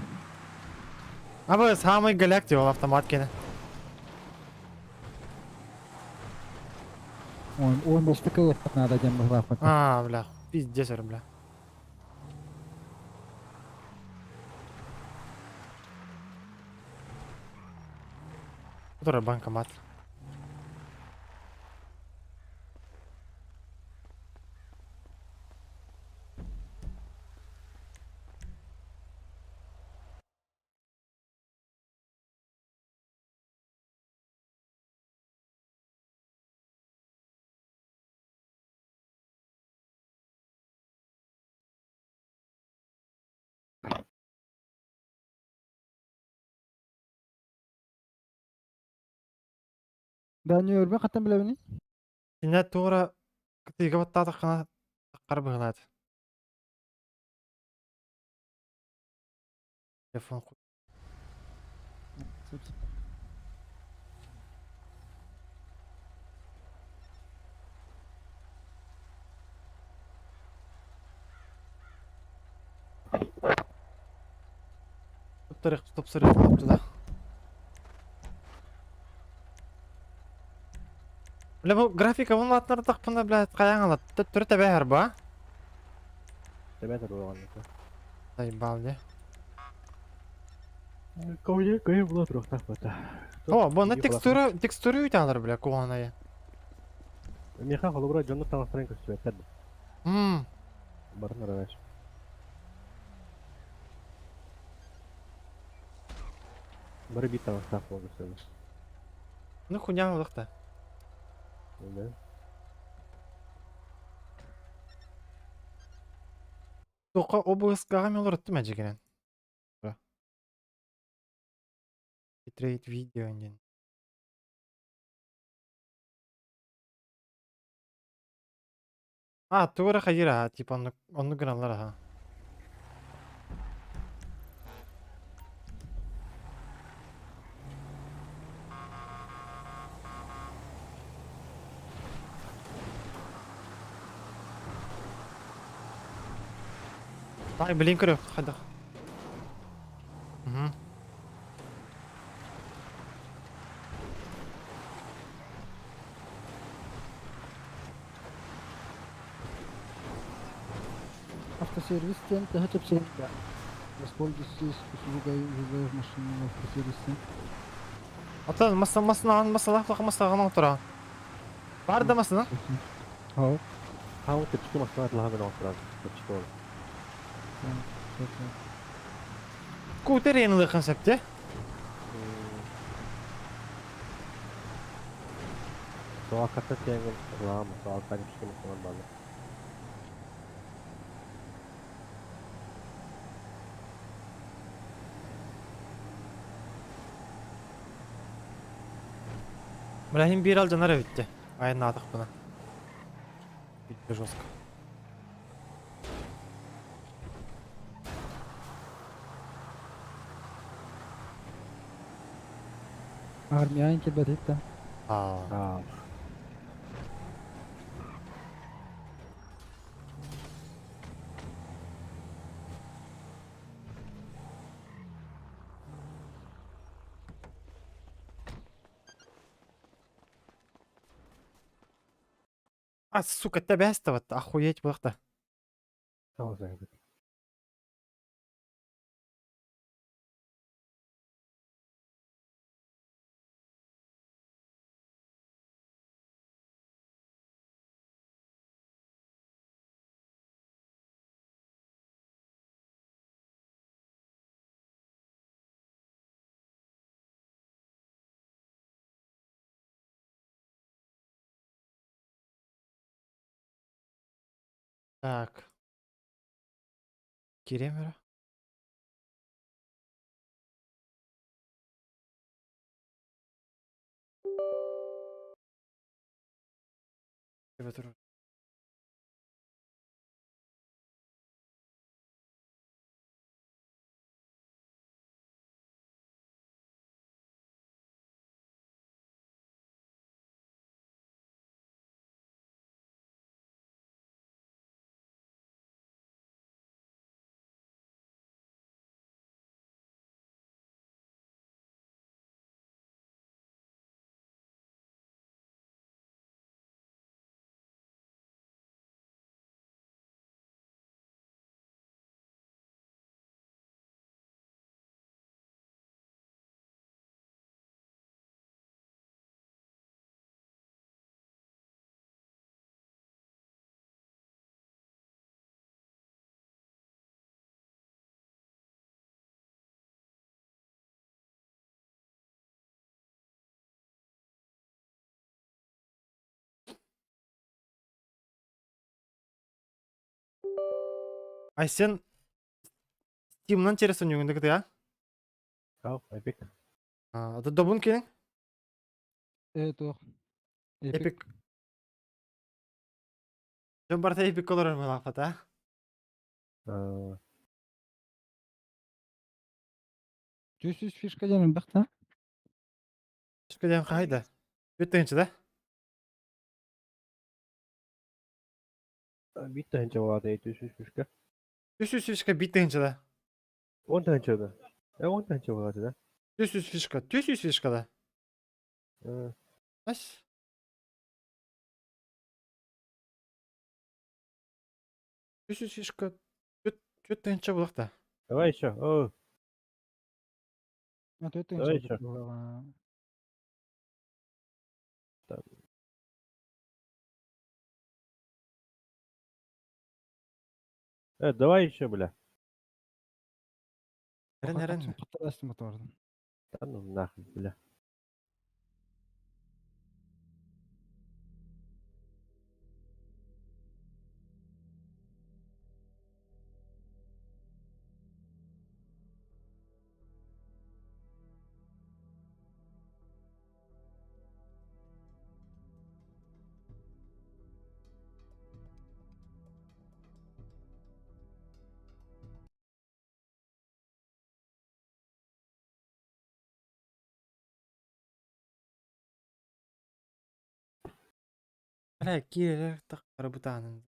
А вы самый голяк ол автомат кені. Ой, он был такой надо дем график. А, бля, пиздец, бля. Который банкомат. Да не өрбе каттан билебини? Сине тура кытыга баттаатах кана таккар быгылаат. Телефон. Тупсарыах туда. Бля, бу графика бун латтар тахпына, блядь, каяң алат. Төттөрү тэбэһэр ба. Тэбэтэр буолан. Заебал, не? Көйө көйө була туруохтаах бата. О, бу на текстура, текстура үтәләр, бля, куаная. Миэхэ холобура дьоннор таҥастарын көстүбэттэр. Барын аралаш. Бары биир таҥастаах буола көстөллөр. Ну хуйня улахта. Да. Тоқа областька мен олорттым әжегенен. Битрейт видео диэн. А, тугу эрэ хайыыр аха, типа оннук, оннук гыналлар аха. Ай, блин, көрө, хайдах. Мгм. Автосервис диэн төһө чэпчэки Воспользуйтесь услугой вызова машины в автосервисе. Оттон мас масынаҕын масалаах туох масаҕын оҥтороҕун? Баар да масына? Хау. Хау чэпчэки массыына атылаһан гына оҥторон. Чэпчэки ол. Скутер ылыаххын сөп дии. Суолкатта тиэҥин ылаама, суолка чэпчэки массыына бааллар. Бля, биир алдьанар эбит дии. Айаннаатахпына. Битте жестко. Армия кэлбэтит да. Аа. А, сука, тэбээстэбэт, охуеть буолта. Так. Киремера. Айсен Steam'нан через ойнуугун да Ау, Epic. А, добун киэҥ? Э, туох. Epic. Дьон барыта Epic олорор мылааппата. Түс фишка диэн элбэх да? Фишка диэн хаһай да? Бүт тыһынча да? Биир тыһынча буолаата, түс фишка. Түс фишка биир тыһынча да? 10 тыһынча да. Он чего да? Түс фишка, түс фишка да. Ас. Түс фишка. Түт тынча булакта. Давай еще. О, А то это Давай иншалла еще. было. Так. Давай еще, бля. Эрен эрен. Да ну нахуй, бля. Бля, киирер тахтары бутаанын.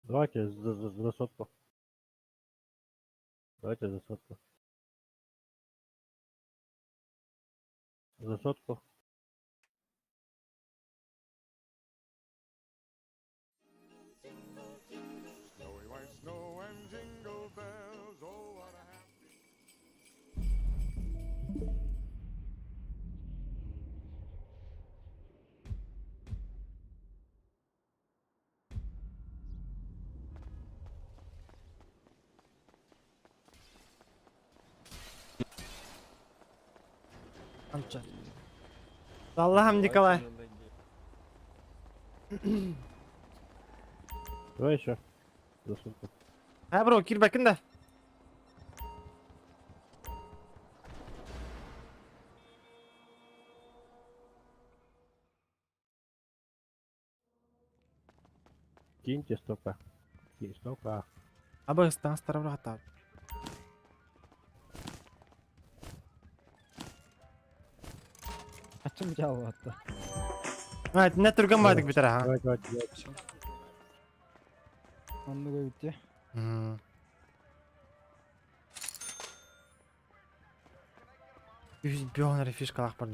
Давайте за сотку. Давайте за сотку. За сотку. Snowy white snow and jingle bells, oh what a happy Анча. Аллахым Николай. Давай еще. За сотку. Ha bro кир бакын да. Киньте столько. Кинь столько. Аба ыстан старабра хата. Ачым жалбатты. А, не түргөн бадык битер ha. Давай, давай, давай. Онны көбүттü. Жүз бионер фишкалах бар.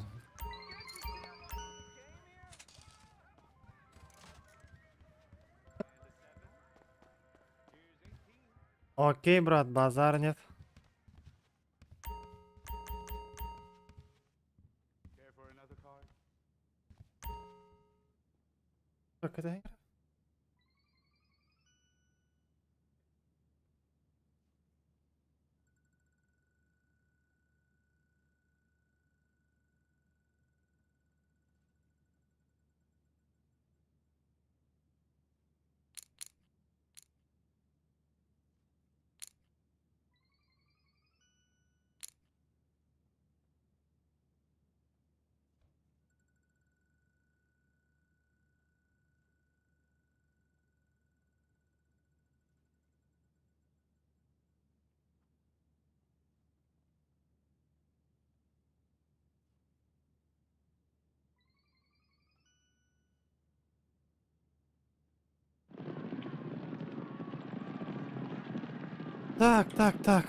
Окей, брат, базар нет. Care for another card? Так, это игра? Так, так, так.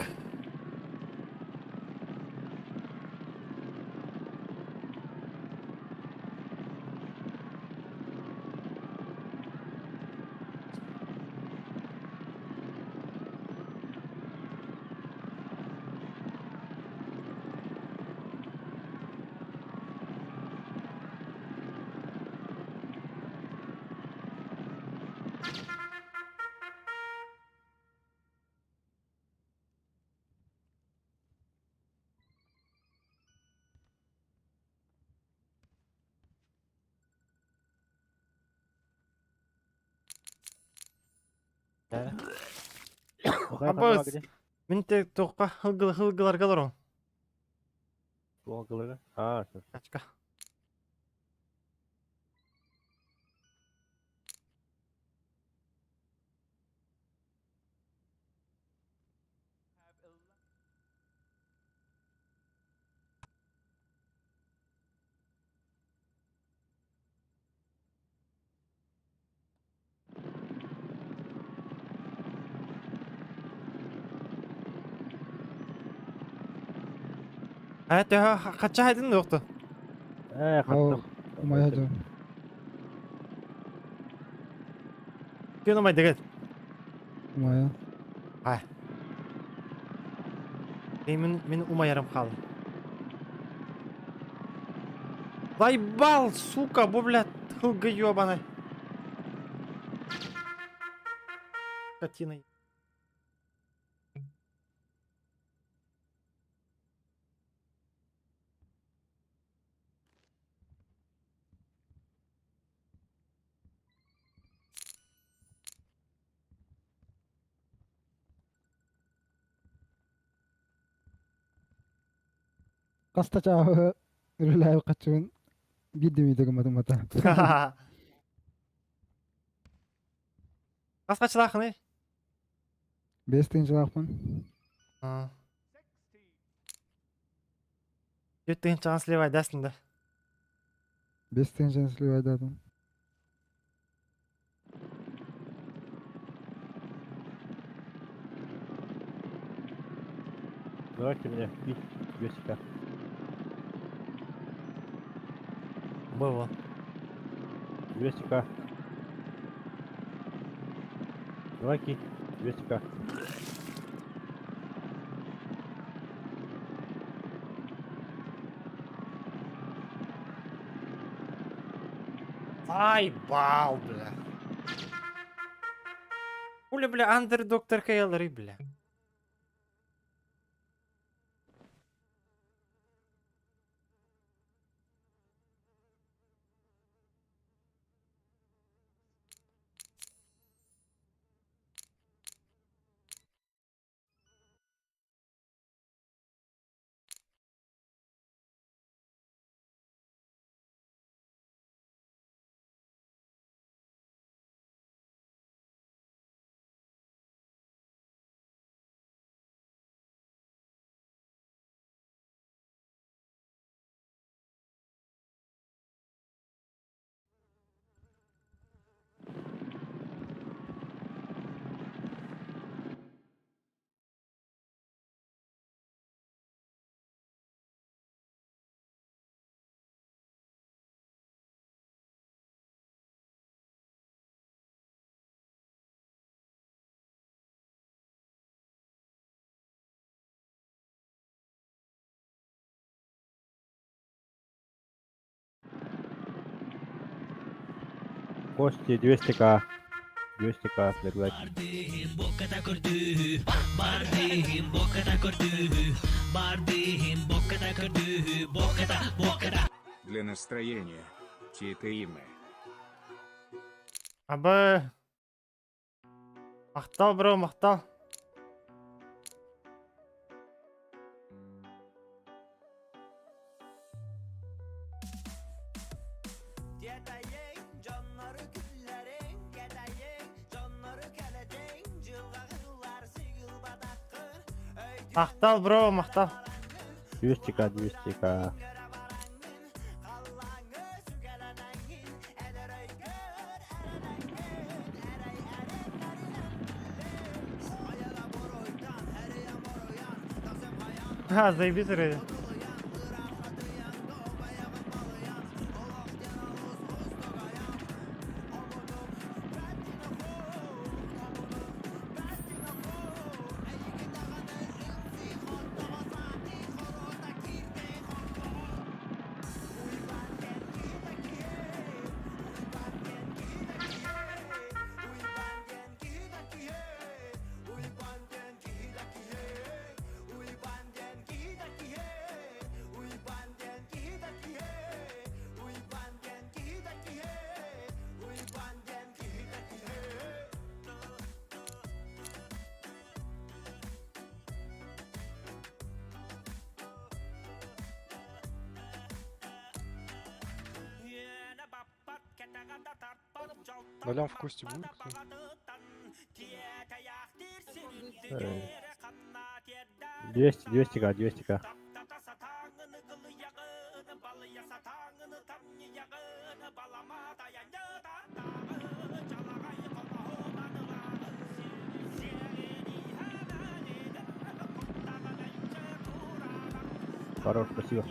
Абыс. Мин те туохха хылгыларга олорон. Хылгыларга? Аа, Качка. Э, төһө хачча хайдын дуохту? Э, хаттым. Умайа дьон. Күн умайдыгыт. Умайа. Ай. Мин мин умайарым хаалла. Заебал, сука, бу, блядь, хылгы ёбаный. Скотина. Хаста чааһы үлэлээбит хаччыбын биир да мүнүүтэ гымматым хата. Хас хаччылааххыный? 5 тыһыынчалаахпын. 4 тыһыынчаҕын сливайдаасың да. 5 тыһыынчаны сливайдаатым. Давайте мне пить 200к. Было. 200к. Давай кинь 200к. Заебал, бля. Хули, бля, андердог ТРКЛ, бля. Кости 200к. 200к, предлагаю. Для настроения. Тита имя. Абы. Махтал, бро, махтал. Махтал, бро, махтал. 200к, 200к. Ха, заебись, вроде. Валям в кости будет? 200, 200к, 200к. Хорош, спасибо.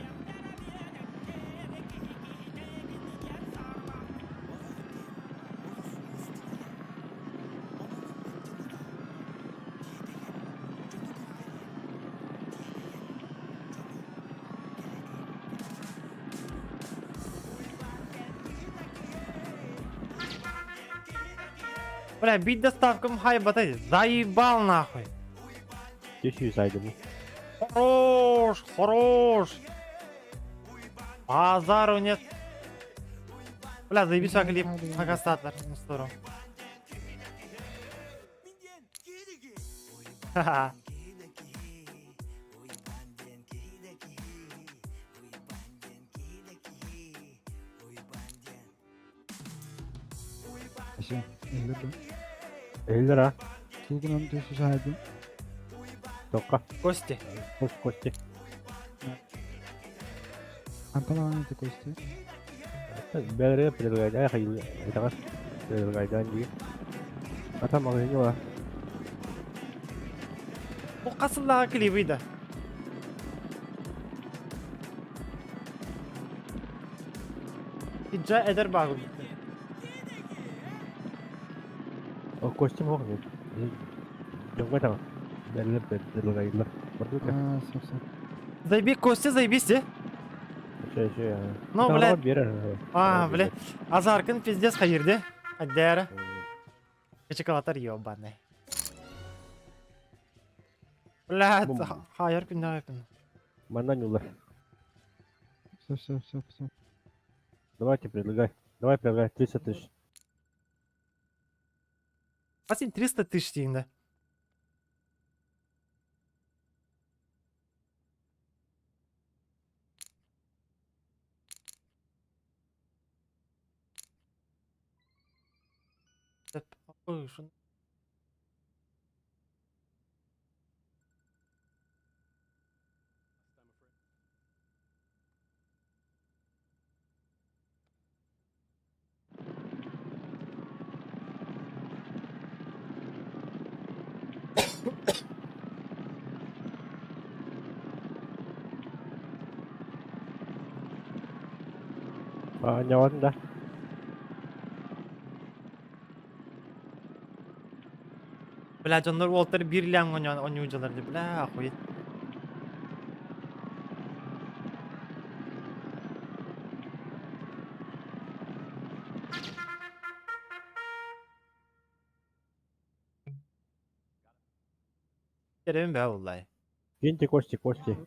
Бля, бить доставкам хайбатай. Заебал нахуй. 200 айдым. Хорош, хорош. Базару нет. Бля, заебись клип. Агастатлар, ну здорово. Ха-ха. Спасибо. 50 50 lira. Сулгунан төсү саайдым. Тоққа. Кости. Қос кости. Анталаан эти кости. Бәрі предлагает. Ай, хайыл. Это предлагает. А там магазин бар. Бу касыллага клибы да. Иджа эдер багы. О, кости мог нет. Жоңға там. Бәрі предлагает. Бардука. А, все, все. Заеби, Костя, заебись, де? Еще, еще. Ну, блядь. А, бля. Азаркын пиздец хайырды. Аддәрі. Кечекалатар ебаный. Блядь, хайыр күннәр күн. Манна юлар. Все, все, все, все. Давайте предлагай. Давай предлагай 300 тысяч. А сен 300 тысяч дейін да. Ой, шун- А, не ладно, да. Бля, дьоннор уолтар бир ляң ойнуучулар деп, бля, охуеть. Керем бә улай. Киньте кости, кости.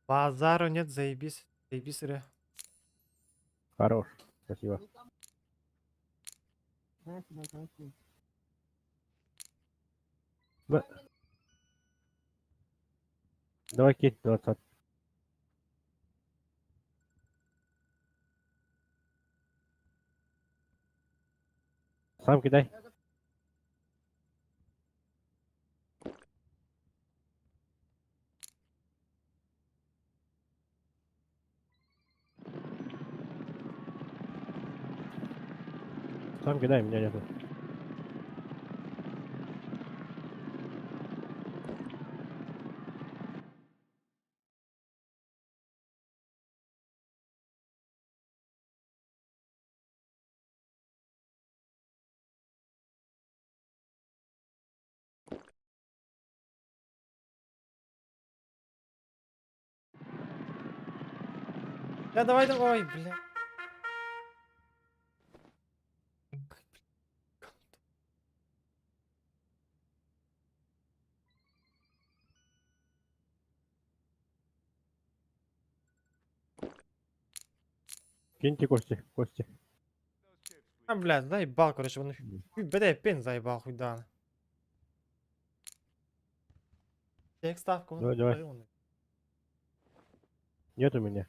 Базару нет, заебись. Заебись, ре. Хорош. Спасибо. Давай кинь 20. Сам кидай. Сам кидай, меня нету. Да давай, давай, бля. Киньте кости, кости. А, бля, заебал, короче, он бля, пен заебал, хуй да. Текст ставку. Давай, давай. Нет у меня.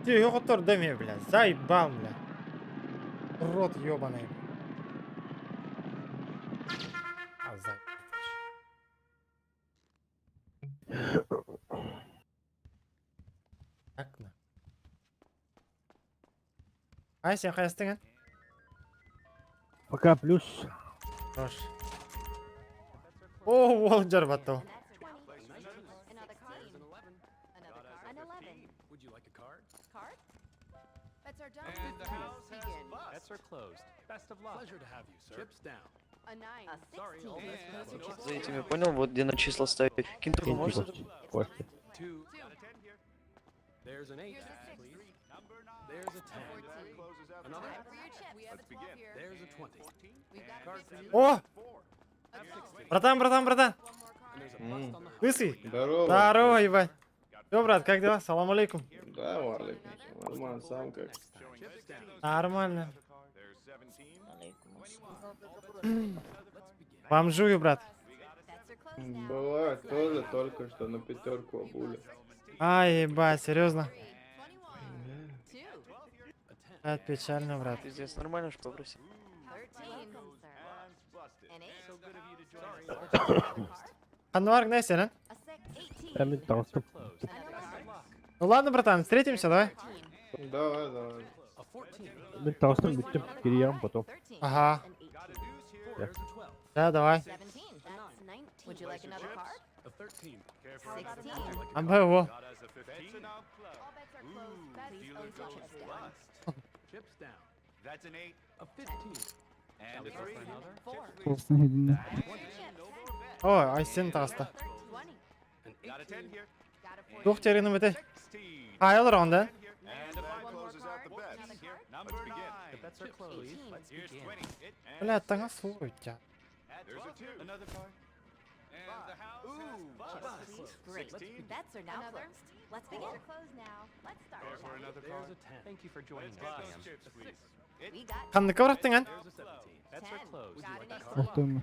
Ты хотор да бля, заебал, бля. Рот ебаный. А, заебал. Так, на. Ай, сен хайастың, а? Пока плюс. Хорош. О, уол жарбаттау. За этими понял, вот где на числа ставить. Кентуху Киньте можешь кости. Кости. О! Братан, братан, братан! Лысый! Здорово. Здорово, ебать! Все, брат, как дела? Салам алейкум. Да, валикум. Нормально, сам как. Нормально. Бомжую, брат. Бывает тоже только что на пятерку обули. Ай, ебать, серьезно? Это печально, брат. Пиздец, нормально ж попроси. Анвар, гнайся, а? Я мен таҕыстым. Ну ладно, братан, встретимся, давай. Давай, давай. Мин таҕыстым бүттүм. Кириэм потом. Ага. Да. Да, давай. Амбай его. Ой, Айсен таҕыста. Туох териним этэй? Хайа олороҕун да? Бля, таҥас суох тебя. Ханныка бараттыҥ эн? Охтума.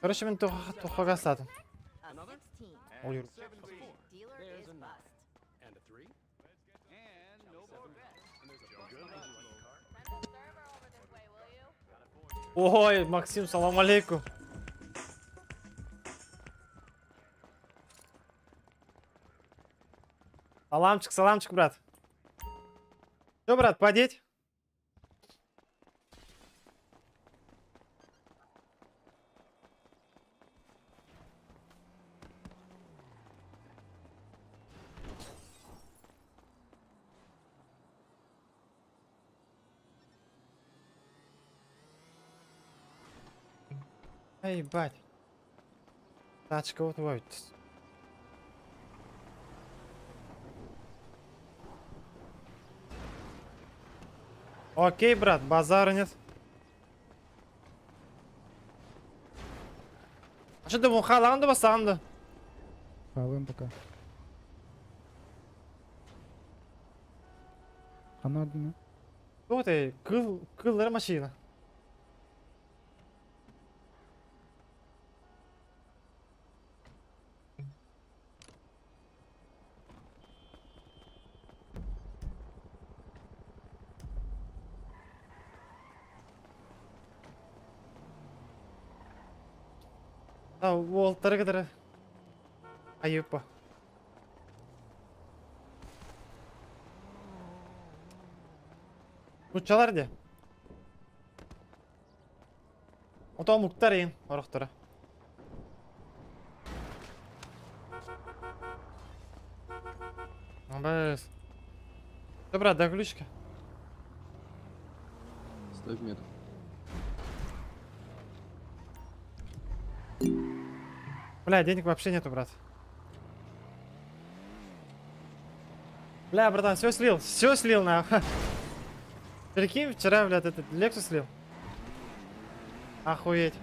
Короче, мин туохха саатым. Ой, Ой, Максим, салам алейкум. Саламчик, саламчик, брат. Все, брат, подеть? Эй, ебать. Тачка вот вот. Окей, брат, базара нет. А что ты мухаланды басанды? Халым пока. Она одна. Кто ты? Кыл, кыллар машина. А, уолтары кытары. Айыппа. Нуччалар де. Ото муктар ең, орохтора. Бес. Добра, да ключка. Ставь метку. Бля, денег вообще нету, брат. Бля, братан, все слил, нахуй. Прикинь, вчера, блядь, этот Lexus слил. Охуеть.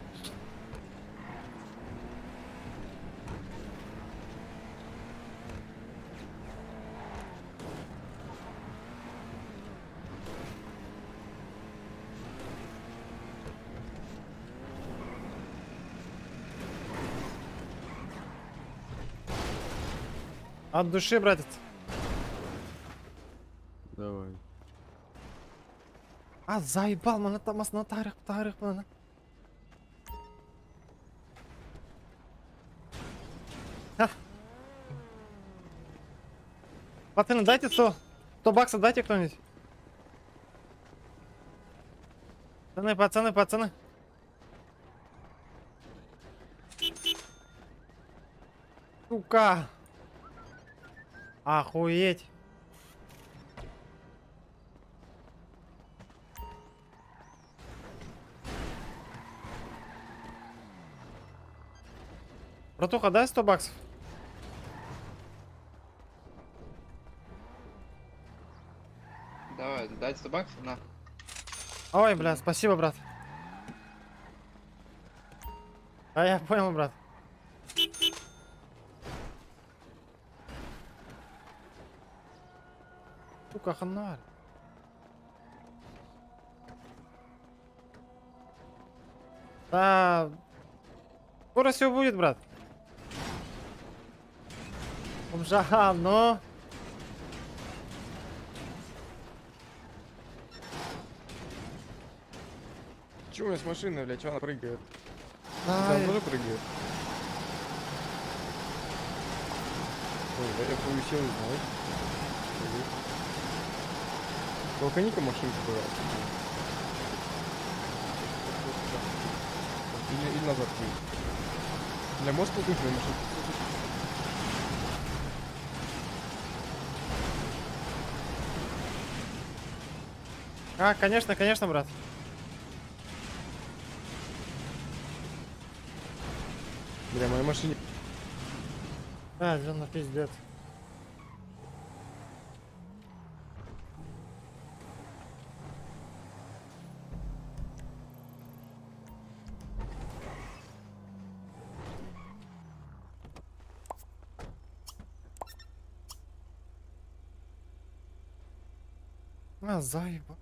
От души, братец. Давай. А, заебал, мана тамасына тарих, тарих, мана. Пацаны, дайте 100. 100 баксов дайте кто-нибудь. Пацаны, пацаны, пацаны. Сука. Охуеть. Братуха, дай 100 баксов. Давай, дать 100 баксов, на. Ой, бля, спасибо, брат. А я понял, брат. Сука, ханар. Да. Скоро все будет, брат. Бомжа, но. Че у меня с машиной, блядь, чё она прыгает? Да, Она тоже прыгает? Ой, я получил, знаешь. Толкани-ка машинку, пожалуйста. Или назад выйди. Бля, можешь толкнуть мою машинку? А, конечно, конечно, брат. Бля, моя машине. А, на пиздец. А, заеба.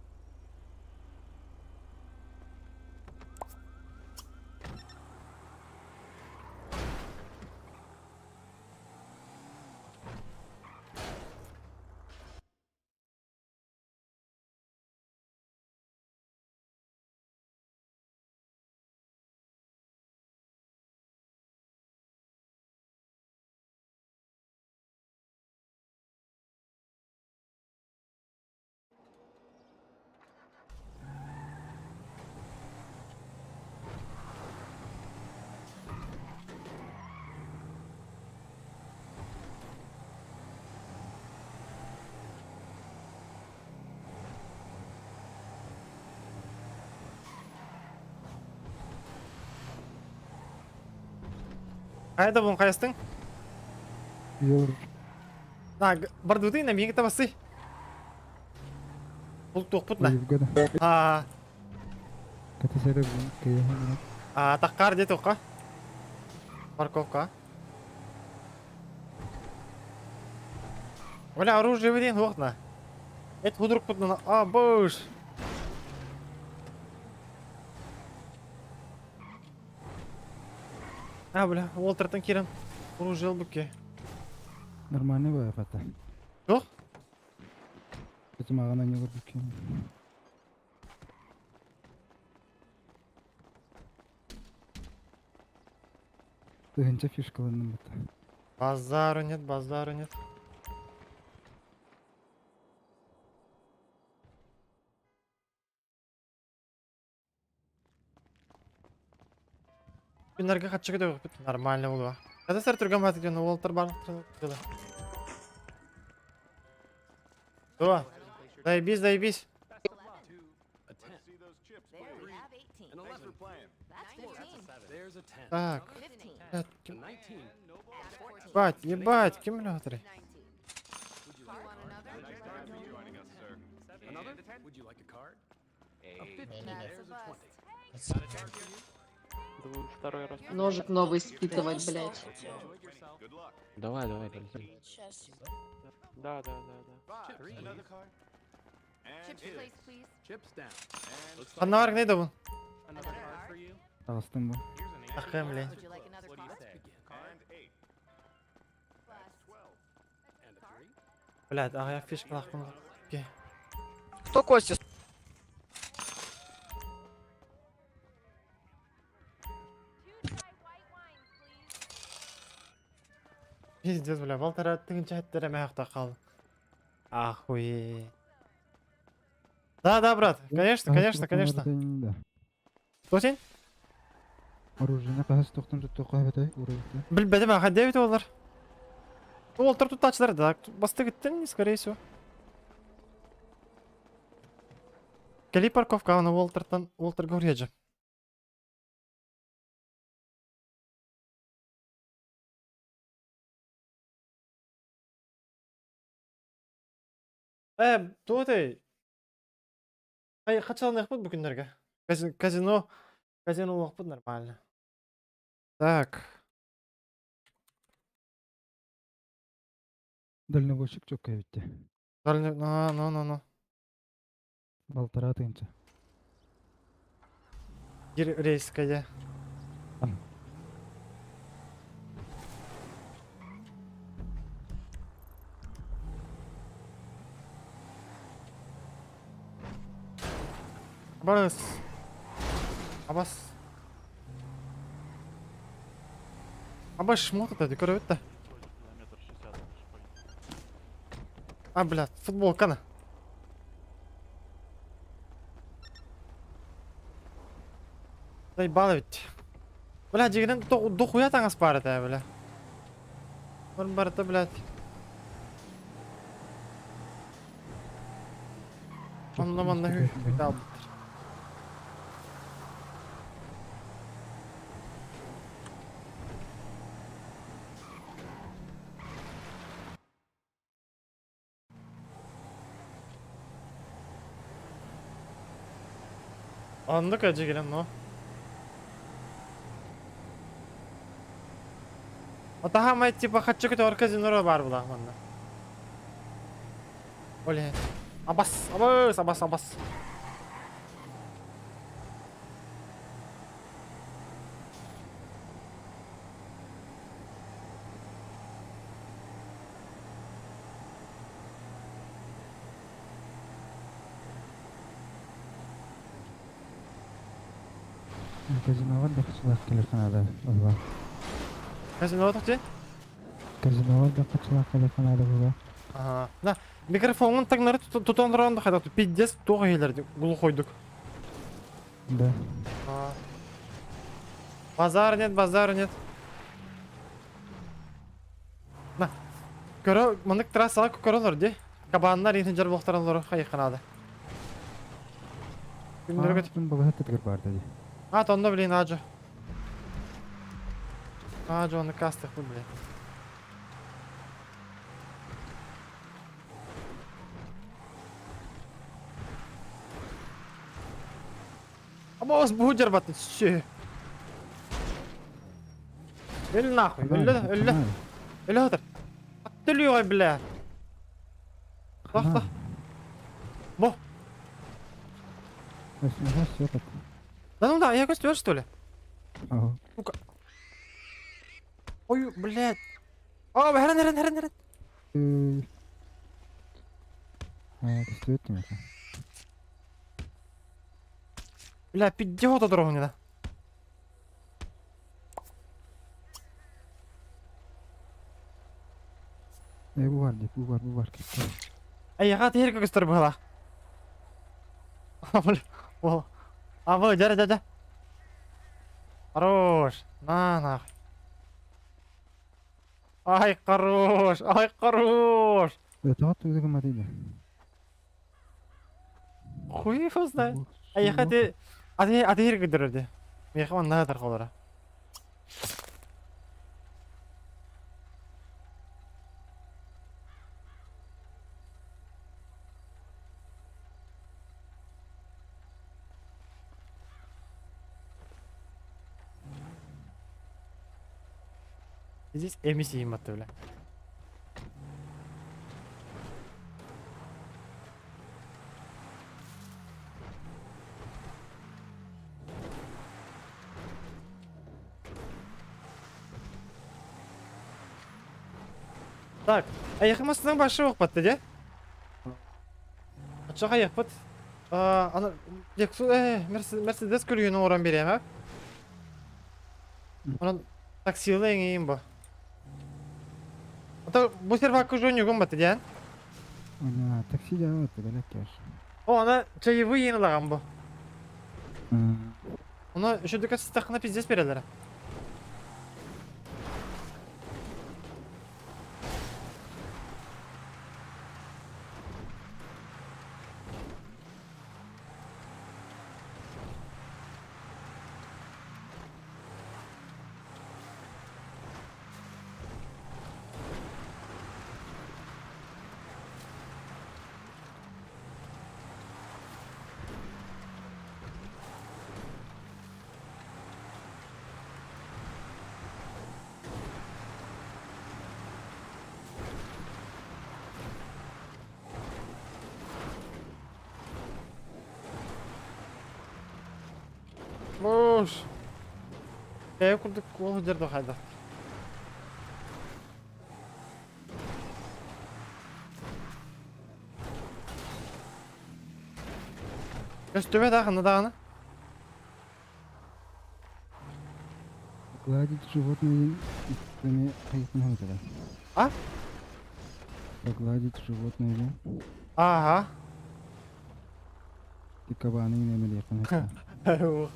Қайда бұның қайсың? На, бардуды на миңге табасы. Бұл тоқпыт на. А. А, таққар де тоққа. Парковка. Бля, оружие выден, вот на. Это худрук пут на. А, боже. А, бля, Уолтертон кирен. Оружие албыке. Нормальный бай фата. Жоқ? Это маған не көрдік. Тыгынча фишкаларным бата. Базару нет, базару нет. Күннәргә хатчы көтә нормально булды. Хәзер сәр түргән бат икән, Уолтер бар. Да. Заебись, заебись. Так. Ебать, ебать, кем лётри? Второй раз. Ножик новый спитывать, блядь. Давай, давай, полетели. Да, да, да, да. Ханнар не бұл? Астың ба. Ахем, блин. Блядь, аҕыйах фишкалаахпын. Окей. Кто Костя? Пиздец, бля, балтара тыгынча хэттэрэ мэхта хал. Охуеть. Да, да, брат, конечно, конечно, конечно. Кто сен? Оружие хаһыс тохтон туттуохха эбэтэй уруйта. Билбэтим аха дэбит олар. Уолтар туттаачылар да, бастыгыттан, скорее всего. Кели парковка, аны Уолтертан, Уолтерга урьяджа. Э, туотай. Ай, хачаланыахпыт бу күннэргэ. Казино, казино улахпыт нормально. Так. Дальнобойщик чокка эбитте. Дальний, ну, ну, ну, ну. Балтараа тыынча. Рейская. Абас. Абас. Абас шмот это, көрөбүт да. А, блядь, футболканы. Заебало ведь. Бля, дьигинэн дохуя таҥас баар этэ, бля. Бар барыта, блядь. Онно манна хүйтэ албыттар. Оннук дьигинэн, но. Отаха типа хаччы көтөр казино бар була манна. Оле. Абас, абас, абас, абас. Казиноҕа да хачылаах кэлэр Канада буолла. Казино тохти? Казиноҕа да хачылаах кэлэр Канада буолла. Ага. На, микрофонун таҥнары тутан туран хайда пиздец туох иһилэр глухойдук. Да. А. Базар нет, базар нет. На. Көрө, маннык трассаға көрөлөр ди. Кабаннар иһин жар буохтараллар хайыкканады. Күндөргө Күн балаһа тытгыр бар ди. А, тонно, блин, ажы. Ажы, оны кастых бу, блин. Абос бу жарбатын, все. Өл нахуй, өллө, өллө. Өллө отыр. Аттылы бля. Тохто. Бо. Да ну да, я костер, что ли? Ага. Сука. Ой, блядь. О, херен, херен, херен, херен. Көстүбэт миэхэ. Бля, пиздец дорогу не да. Э, бу бар ди, бу бар, бу бар. Ай, яга тер көстөр була. Бля, о. А, вы, дядя, дядя. Хорош. На, нахуй. Ай, хорош, ай, хорош. Э, тоҕо тугу гыммат иде. Хуй его знает. А я хотел... А ты көдөрөр Меха онна тархолора. Здесь эмиси иматты, бля. Так, эйиэхэ массыынаҥ башы уохпатта дьэ? Оччоҕо айыахпыт. Аны Lexus, Mercedes көлүһүн оҥорон биэриэм, а? Онон таксилы эҥийим бу. Ото бу сервакка уже ньугум баты диэн. Она такси дьаҕа бэлэк кеш. О, ана чаевые иин ылаҕам бу. Ону үчүдүкэ сыстаххына пиздец береллэрэ. Муж. Бэйэ курдук уол сылдьар да хайдах. Көстүбэт а ханна даҕаны. Гладить животное эми хайытын хайтара. А? Погладить животное. Ага. И кабаны эмелиэхин хайтара.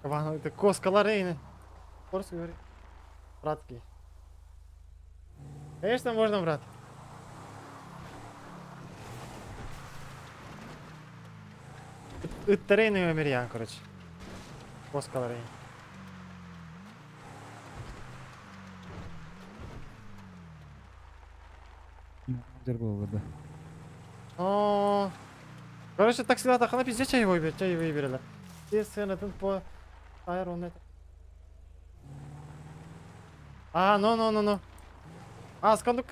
Кабан, это коскалар эйни. Корс говори. Братский. Конечно, можно, брат. Ыттарейный өміриян, короче. Коскалар эйни. Дер буолла. О, Короче, таксилата хана пиздец чаевой бер, чаевые берелер. Те сценатын по Айрон А, ну, ну, ну, ну. А, скандук.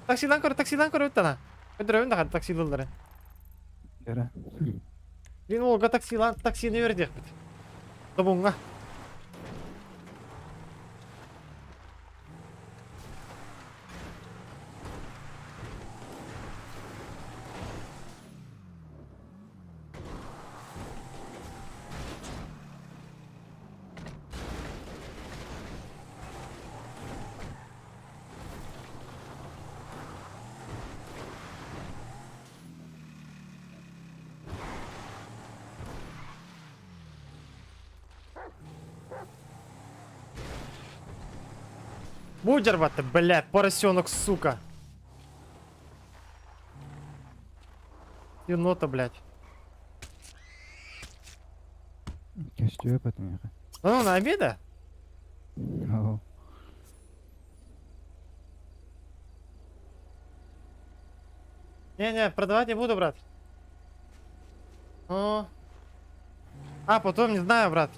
Таксидан көр, таксидан көр өттана. Өдөрөбүн да таксилылары. Дера. Блин, Олга таксилан, таксини бердиэхпит. Тобуңга. Будь рвати, блядь, поросенок, сука. Енота, блядь. Көстүө патыҥаха. Ну, на обеда? Оо. Не-не, продавать не буду, брат. О. А, потом не знаю, брат.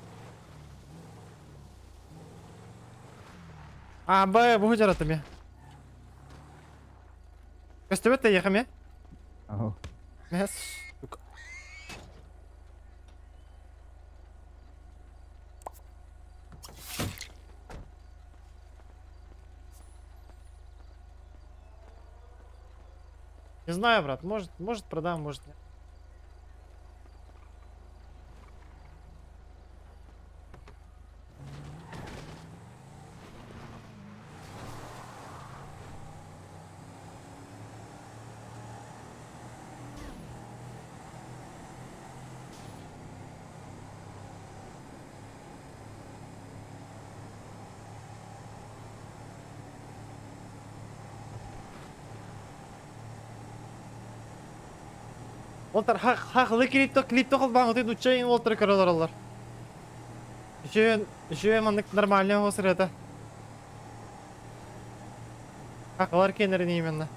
А, Б, бугудератами. Көстүбэт ехами? Оо. Мэс. Сука. Не знаю, брат, может, может продам, может нет. Олтар хах хахлы клипто клипто холбаң отын учайын олтар көрөлөр олар. Үшөөн үшөөн маннык нормально осыр это. Хахлар кенерин именно.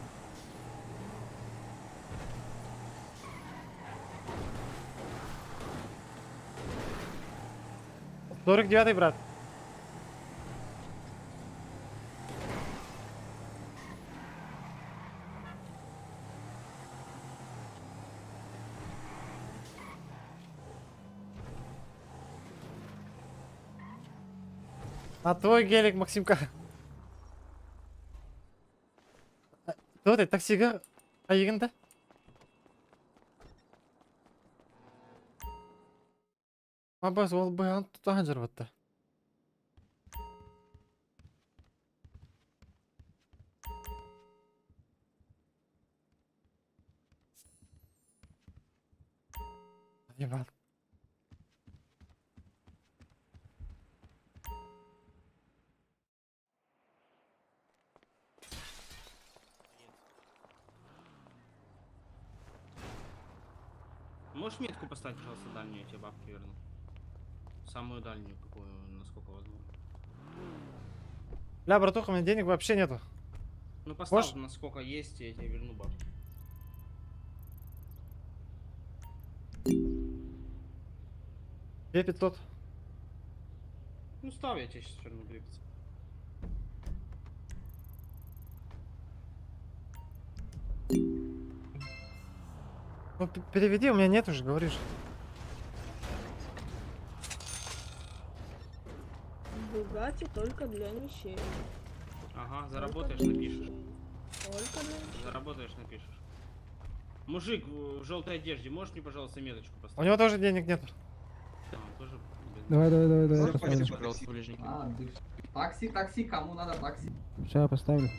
49-й, брат. А твой гелик, Максимка. Кто ты, таксига айыгын да? Абас ол быһан тутаһан жарбатта. Ебать. Можешь метку поставить, пожалуйста, дальнюю, я тебе бабки верну. Самую дальнюю, какую, насколько возможно. Бля, братуха, у меня денег вообще нету. Ну поставь, Можешь? насколько есть, я тебе верну бабки. 2500. Ну ставь, я тебе сейчас верну 2500. Ну, переведи, у меня нет уже, говоришь. Бугати только для ничей. Ага, заработаешь, напишешь. Только для ничей. Заработаешь, напишешь. Мужик в желтой одежде, можешь мне, пожалуйста, меточку У поставить? него тоже денег нет. А, он тоже без- Давай, давай, давай, давай, поставлю. А, такси, такси, кому надо такси? Сейчас поставлю.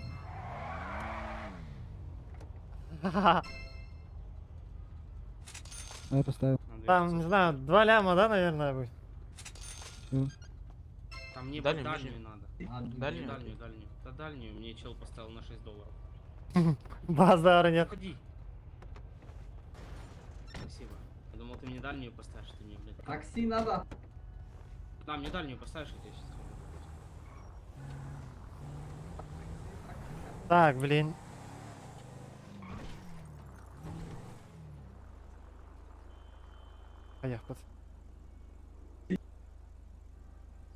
Давай поставлю. Там, не знаю, 2 ляма, да, наверное, будет? Там мне Дальнюю, дальнюю, ближнюю? надо. А, Мне дальнюю? Дальнюю, дальнюю. Да дальнюю мне чел поставил на 6 долларов. Базара нет. Ходи. Спасибо. Я думал, ты мне дальнюю поставишь, ты мне, блядь. Такси надо. Да, мне дальнюю поставишь, я тебе сейчас Так, блин. Поехали.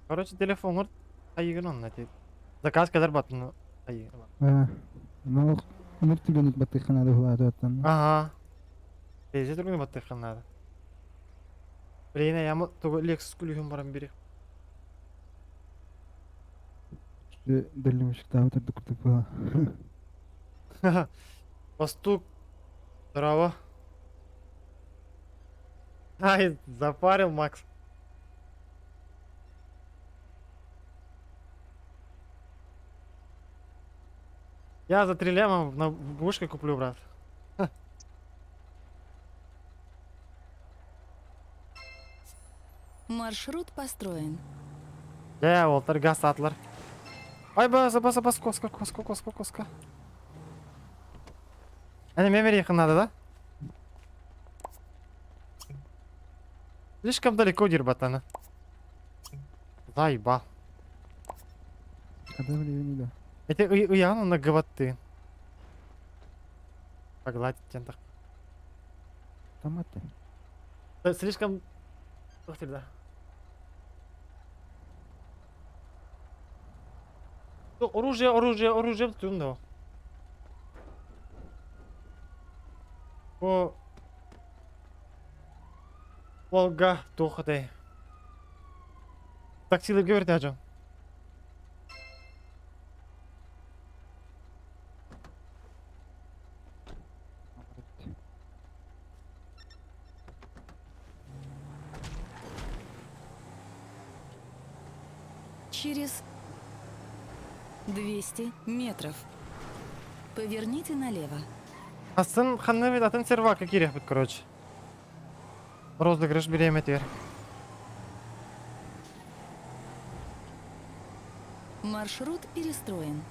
Короче, телефон говорит, айыгын он найти. Заказ кадар батын. А, ну, ну тебе не батыха надо было, там. Ага. Teyze durgun батыхан надо. Блин, я тугу Lexus күлүгүн баран бири. Дальнейших да, вот это круто было. Постук. Здорово. Ай, запарил Макс. Я за 3 ляма на бушке куплю, брат. Маршрут построен. Я, Уолтер, газ атлар. Ай, баса, баса, бас, коска, коска, коска, коска. Ани, мемери надо, да? Слишком далеко дирбатана. Заебал. Когда времени, да. Это уяну на гаваты. Погладить так. Томаты. Слишком... Ух ты, да. Ну, оружие, оружие, оружие, тунда. По... Волга, тухаты. Таксилы говорит, ажо. Через 200 метров. Поверните налево. Асын ханны бит атын сервака кирек бит, короче. Розыгрыш берем теперь. Маршрут перестроен.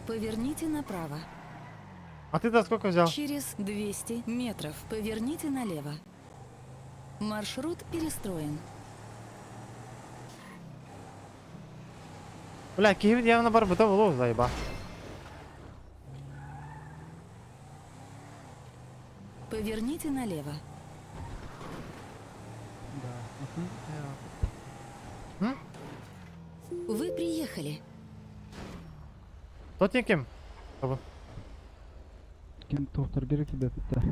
Поверните направо. А ты-то сколько взял? Через 200 метров поверните налево. Маршрут перестроен. Бля, Киев явно барбута было, заеба. Поверните налево. Да. Вы приехали. Тот кем? Кого? Кем тоқтар керек ребят, это.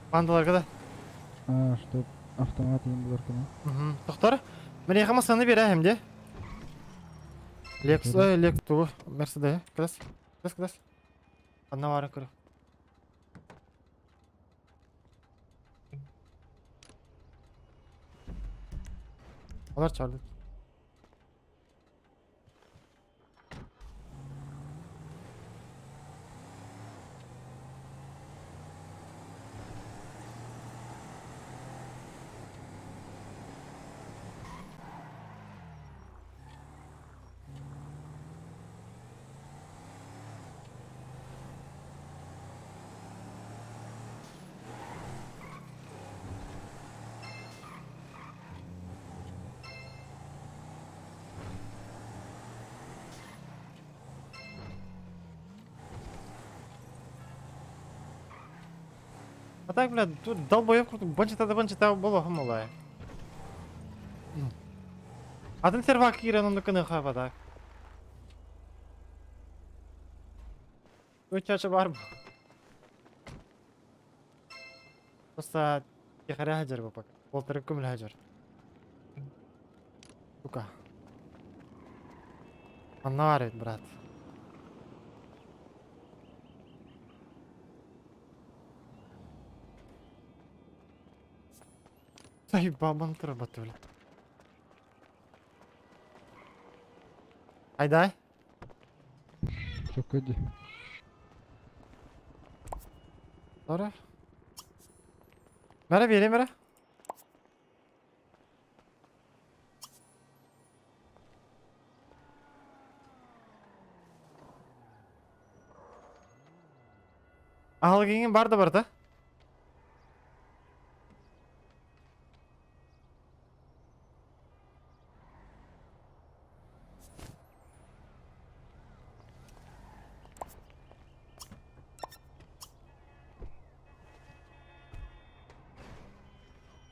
Пандалар когда? А, что Автомат иин булар кына. Тохтор. Миэхэ массыынаны биэрээһим дии. Лекс, ой, Лекс тугу? Мерседес, кылас. Кылас, кылас. Ханна баарын көрө. Олар чалды. А так, блядь, тут долбоеб курдук банчыта да банчыта болоһум олай. Атын сервак киирэн оннук гыныха так. Үчача бар. Просто тихаря хаджар бу пока. Полторы көмүл хаджар. Сука. Анна бар брат. Заебал работали. Айдай. Чөкөдү. Doğru. Мәрі бере мәрі. Аһылык бар да бар да.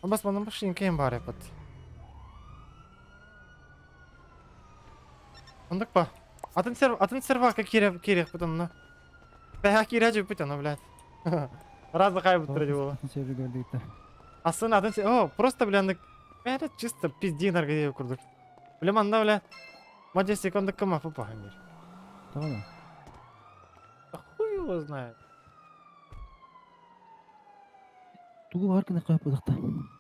Бас манна машинка бар эпит. Ондук па. Атын серв атын сервака кире кире потом на. Бәһә кире жеп бит блядь. Раз хай бутыр было. Сервер Асын атын О, просто, бля, нык. Бәрі чисто пизди наргоде курдук. Бля, манда, бля. Мадя секунды кама попахамир. Tamam. Да хуй его знает. Тугу бар кына кайып будакта.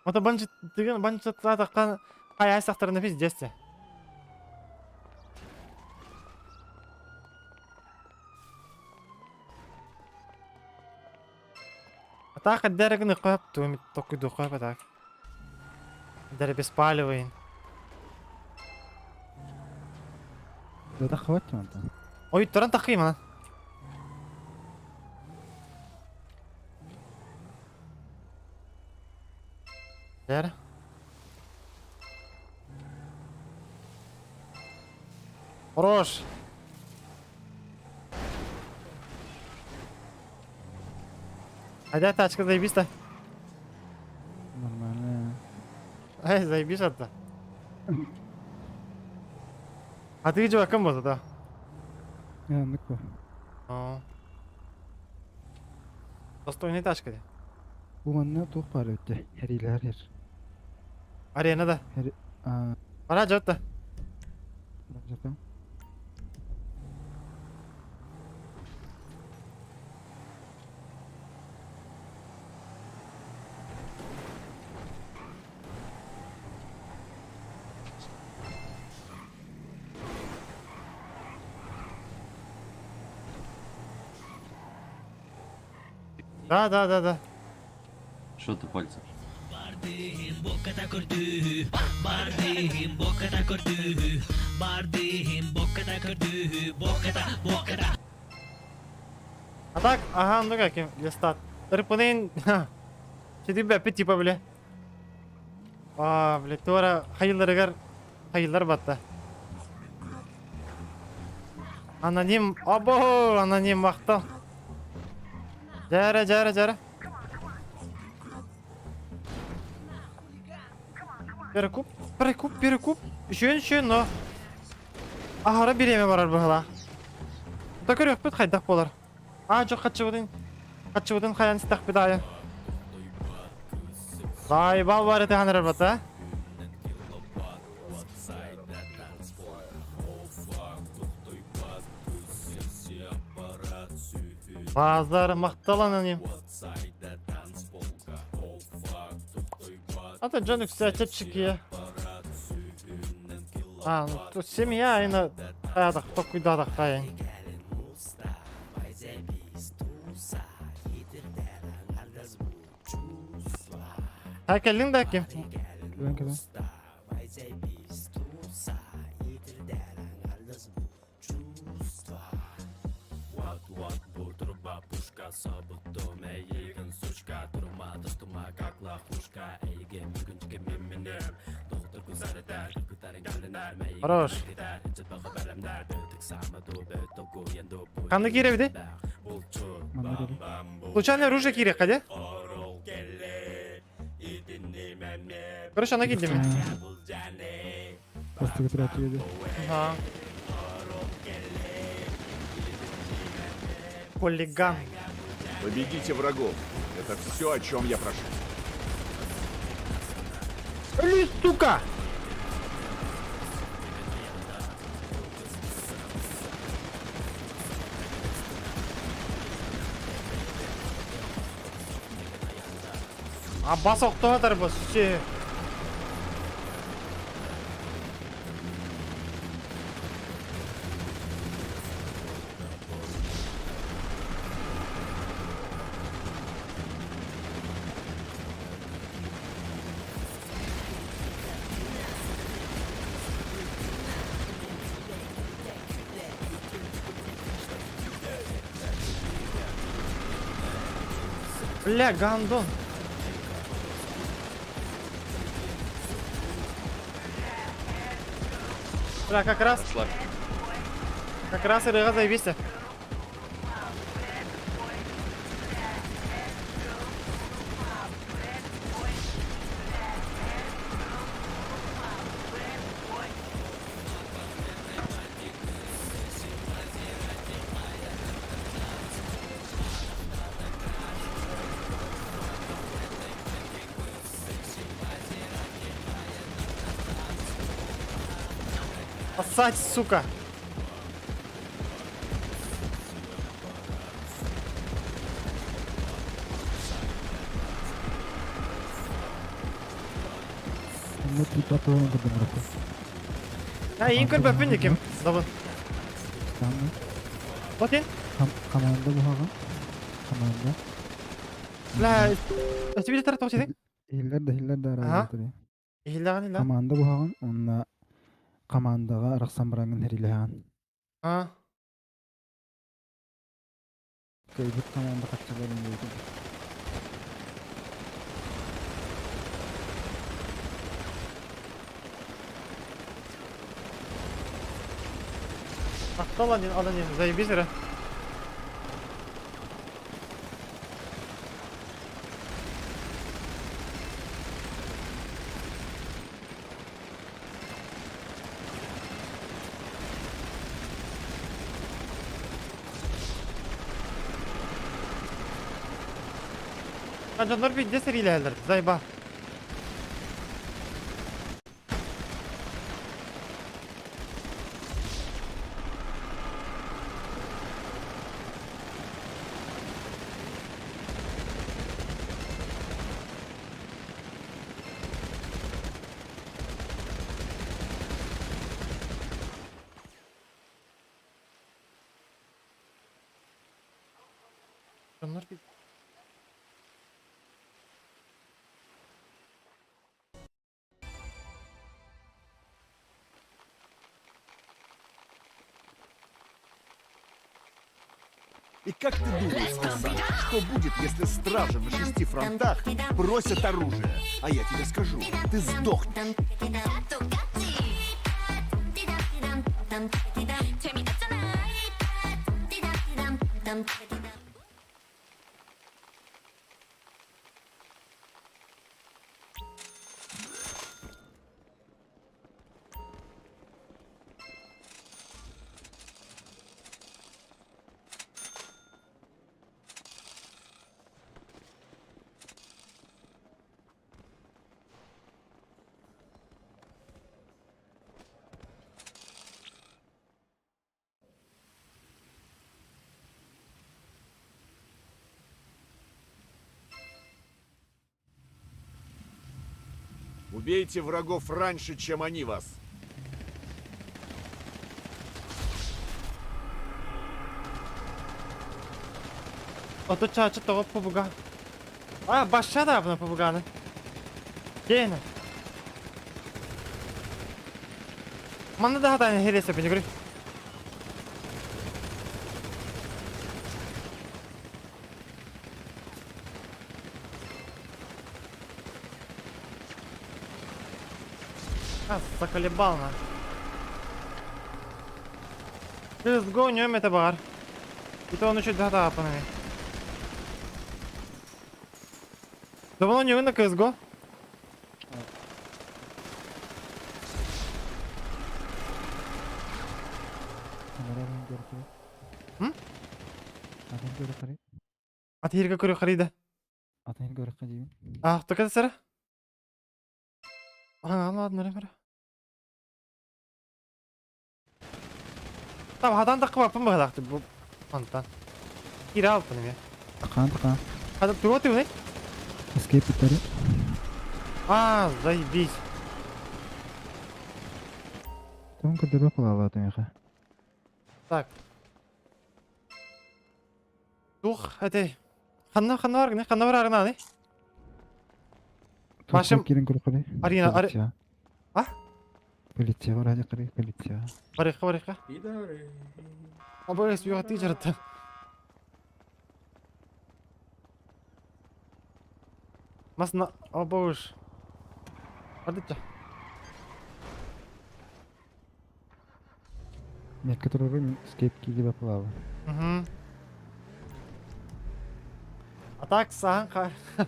Ото банчы деген банчы татаккан кай сактарына пиздец. Атака дәрегini кояп туымит токуйду кояп атак. Дәре беспалевый. Да хватит мантан. Ой, туран тахыйм ана. Дәре. Хорош. Айда тачка заебись-то. Нормально. Ай, заебись это. А ты где кем был да? Я ныкпа. О. Достойный тачка. Бу манна тух бар өттө. Хәриләр хер. Арена да. Хәри а Ара жотта. жата. Да, да, да, да. Что ты пальцем? А так, ага, ну как им листат. Рыпынын. Сиди бе типа бля. А, бля, туара хайылларыгар хайыллар батта. Аноним, або, аноним мактал. Жара, жара, жара. Перекуп, перекуп, перекуп. Еще, еще, но. Ахара биреме барар быһыла. Та көрүөхпүт хайдах болар. А, жок качыбытын. Качыбытын хаян стах бит айы. Заебал бар этэ ханар бата. Базар махтал аноним. Ата дьон үксэ чэпчэки. А, ну тут семья айна таядах токуйдадах тайын. Ha кэллиҥ да ким? Кэлэн кэлэн. Хорош. Ханна киирэбитий? Манна кэлин. Случайно оружие киириэххэ дии? Короче, ана киирдим. Бастакы операция Ага. Хулиган. Победите врагов. Это все, о чем я прошу. Али, сука! Аббас охтоотар бу сү. Бля, гандон. Бля, как раз. Как раз ырыга заебись. Спасать, сука! Онно типа туһун курдук А, иин көрбөппүн диким. Дабын. Станна. Отин? Команда буһаҕа. Команда. Бля, өтүбүт тара тоҕус этиң? Иһиллэр да иһиллэр да Аха. араадыйа. Иһиллэҕин illa. Команда буһаҕын уонна командаҕа арахсан бараҥҥын хэрилэһэҕин. А. Кыайбыт команда хаччыларын диэтим. Махтал анин, анин, заебись эрэ. Дьоннор биирдэ сэриилэһэллэр, зайба. Дьоннор биир И как ты думаешь, Курсант, что будет, если стражи на шести фронтах бросят оружие? А я тебе скажу, ты сдохнешь. Убейте врагов раньше, чем они вас. Ото чачы тоҕо пубуга. А, башша да абына пубуганы. Кейна. Манна да хатан хересе бini көрүй. А, заколебал на. CSGO нөм это бар. И то он еще да апанами. Давно не на CSGO? Атыырга көрө харыйда. Атыырга көрө харыйда. А, только сара. А, ладно, ладно, Там хадан да кыбаппын быһалаахты бу онтон. Киирэ алпын эмиэ. Тахан тахан. Хада туга тыгыный? Escape иттери. А, заебись. Там көрдөрбө кылаалаат миэхэ. Так. Тух, этэй. Ханна ханна бар гына, ханна бар арына Машим Кирин көрө Арина, ари... А? Полиция бар, хadi кырый, полиция. Барыха, барыха. Пидоры. Абы сүйөҕэ тиижарата. Масна абыш. Ардыча. Нет, который мин escape киги бапылалы. Угу. А так сахан ха.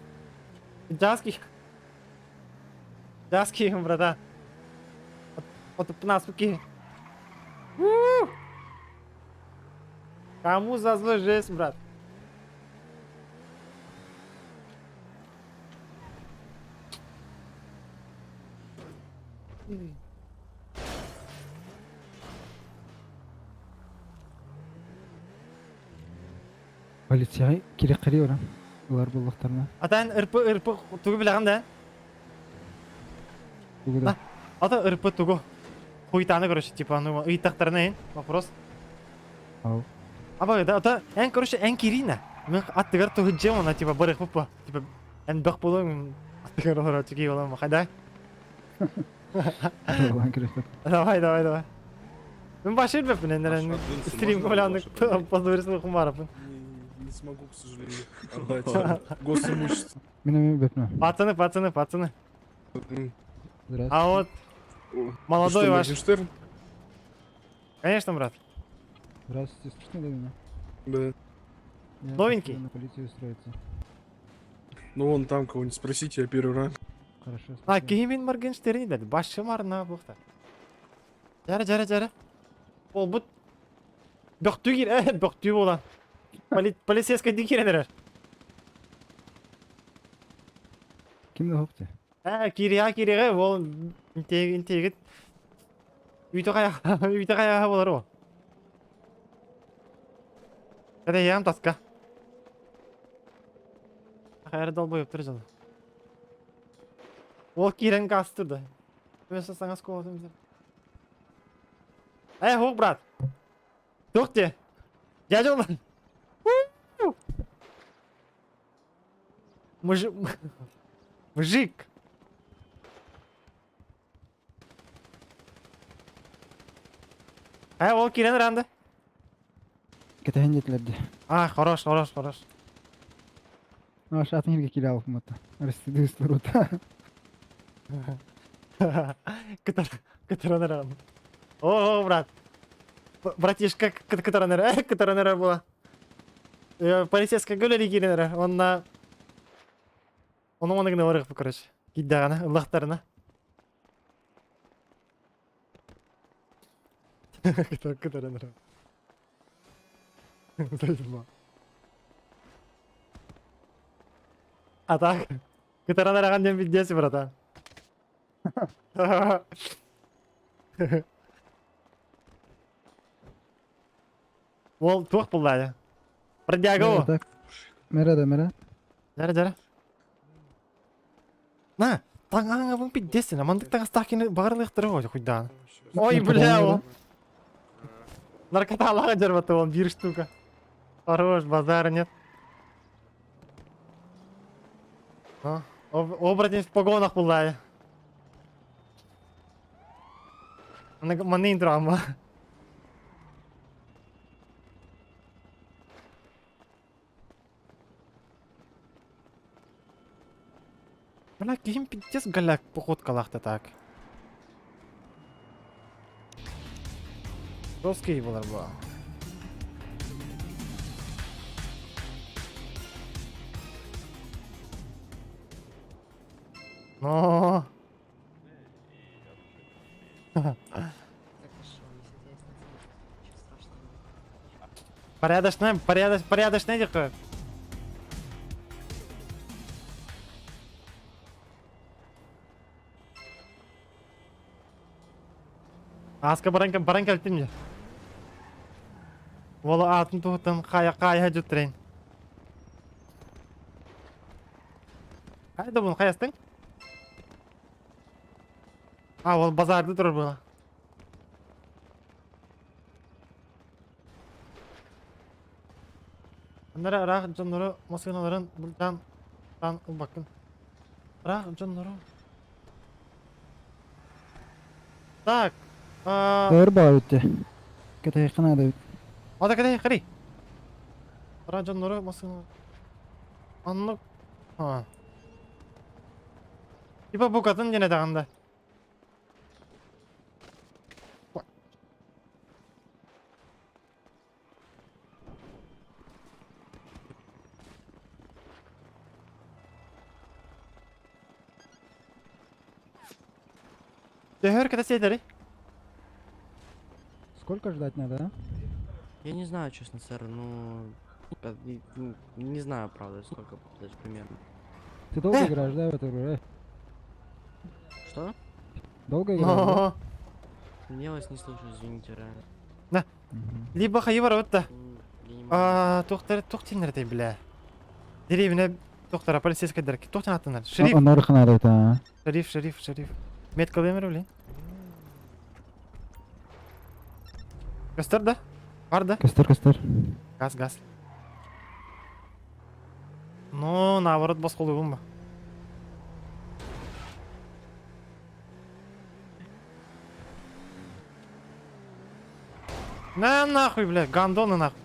Джаски. Джаски, братан. Вот нас пуки. Кому за зло жесть, брат? Полиция кире кырый ора. Улар буллахтарына. Атан РП РП тугу билэҕин да? Тугу да. Ата РП тугу. Хуйтаны, короче, типа, ну, ыйтахтарына вопрос. Ау. Аба, да, ата, эн, короче, эн кирина. Мен аттыгар тугу она, типа, барых пупа. Типа, эн бэх болом, аттыгар олар, чеки болом, хайдай. Давай, давай, давай. Мен башыр беппин, эннерен стрим коляндык позорисың хумарапын. Не смогу, к сожалению, отдать госимущество. Мен бепме. Пацаны, пацаны, пацаны. А вот молодой ваш. Конечно, брат. Здравствуйте, слышно ли меня? Да. Я Новенький? хочу на полицию устроиться. Ну вон там кого-нибудь спросите, я первый раз. Хорошо. А, кихимин Моргенштерн деді. Башы марна бұқта. Жара, жара, жара. Ол бұт. Бөхтүү кир, бөхтүү болан. Полицейский дикиренер. Ким де хопты? Ә, кириға кириға, ол интег интегит. Үйті қая, үйті қая болар ол. Кәде ям таска. Хайыр долбоёб тұр жаны. Ол кирен кастырды. Мен саңа сколотым. Эй, хук, брат. Тух те. Дядя он. Мужик. Мужик. Э, ол кирен ранды. Кетehen жетилерди. А, хорош, хорош, хорош. Аш атын жерге келе алып мата. Арестиді рута. Кытаранер О, брат. Братишка кытаранер, кытаранер була. Полицейская гөлери киренер. Онна Оны оны гына барык короче. Киддагана, ыллахтарына. Кытаранер. Заебал. А так? Кытаранер аган дем пиздец, братан. Ол туох буллаая. Бродяга о. Так. Мера да мера. Жара жара. На. Таҥаһыҥабын пиздец, маннык таҥастаах кини баҕарылыахтара ғой хуйдаан. Ой, бля, ол. Наркоталаах дьарбаты он биир штука. Хорош, базара нет. А, оборотень в погонах буллай. Манны драма. Бля, киһим пиздец голяк походкалаах так. Жесткий болар бу. Но. Порядочный, порядочный, порядочный дико. Ааска баран баран кэлтим дьэ. Уола аатын туһуттан хайа хайа дьүттэрин. Хайда бун хайастың? А, ол базарды турар була. Аннара ыраах дьоннору массыыналарын бултаан таан ылбаккын. Ыраах дьоннору. Так. Өр баҕайыт Кэтэһиэххэ наада эбит. Ата кэтэһиэххэ Ыраах дьоннору массыына. Оннук. А. Типа букатын диэн этэҕин да. Төһөр кэтэ сиэтэри? Сколько ждать надо, а? Я не знаю, честно, сэр, ну... Не знаю, правда, сколько даже примерно. Ты долго играешь, да, в эту игру, э? Что? Долго играешь, да? Я вас не слышу, извините, реально. На. Либо хайы барабыт да. Туохтар туох тиннэр бля. Деревня доктора полицейскайдар туох аттанар. Шериф. Онор ханарыта. Шериф, шериф, шериф. Метка блин. Көстөр да? Бар да? Көстөр, көстөр. Газ, газ. Ну, наоборот, босқолуғым ба. На нахуй, бля, гандоны нахуй.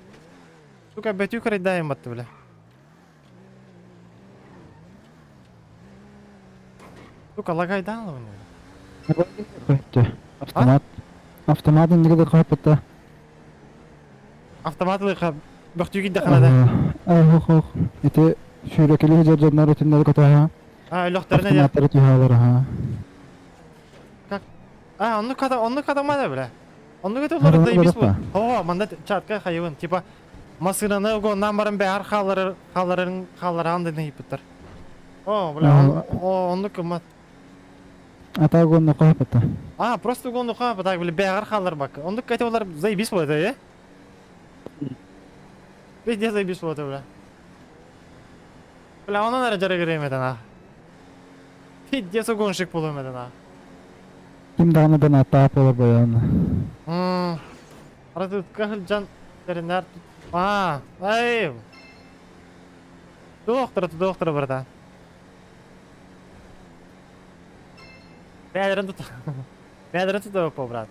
Сука, бәтю крайдаем батты, бля. Сука, лагайдан у него. Автомат. Автомат инде капытта. Автомат лыха бөхтүгü даханада. Ох, ох. Ити сүүрекели жоржорнар өтүннөр көтөһө. А, лөхтөрүнэ Автоматтары түһалар, ха. Как? А, онну када, онну када мада, бля. Онну көтө олар да бис бу. О, манда чатка хайыбын, типа масынаны уго намбарын бәр халары халарын халаран ден ипыттар. О, бля, о, онну кымат. Ата угонну капытта. А, просто угонну капыта, бля, бәр халар бак. Онну көтө олар заебись болот, э? Пиздец заебись болот, бля. Бля, онан ара жара киреметен, а. Пиздец угонщик болуметен, а. Ким даҕаны донаттаах буолар буойан. Аратытка сылдьан тэринэр Аа, ай. Доктор, доктор барда. Бәдерин тут. Бәдерин тут по брат.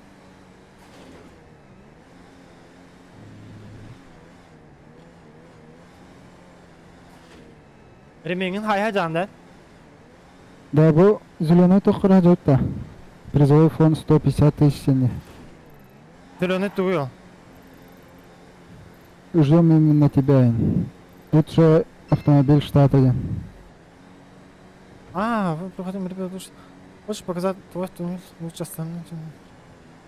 Ремеңин хайа жанда. Да, бу зеленый тохкура жотта. Призовой фонд 150 тысяч тенге. Зеленый тугуй. Ждем именно тебя. Лучше автомобиль штата один. А, вы проходим, ребят, лучше. Хочешь показать твой автомобиль лучше остальных?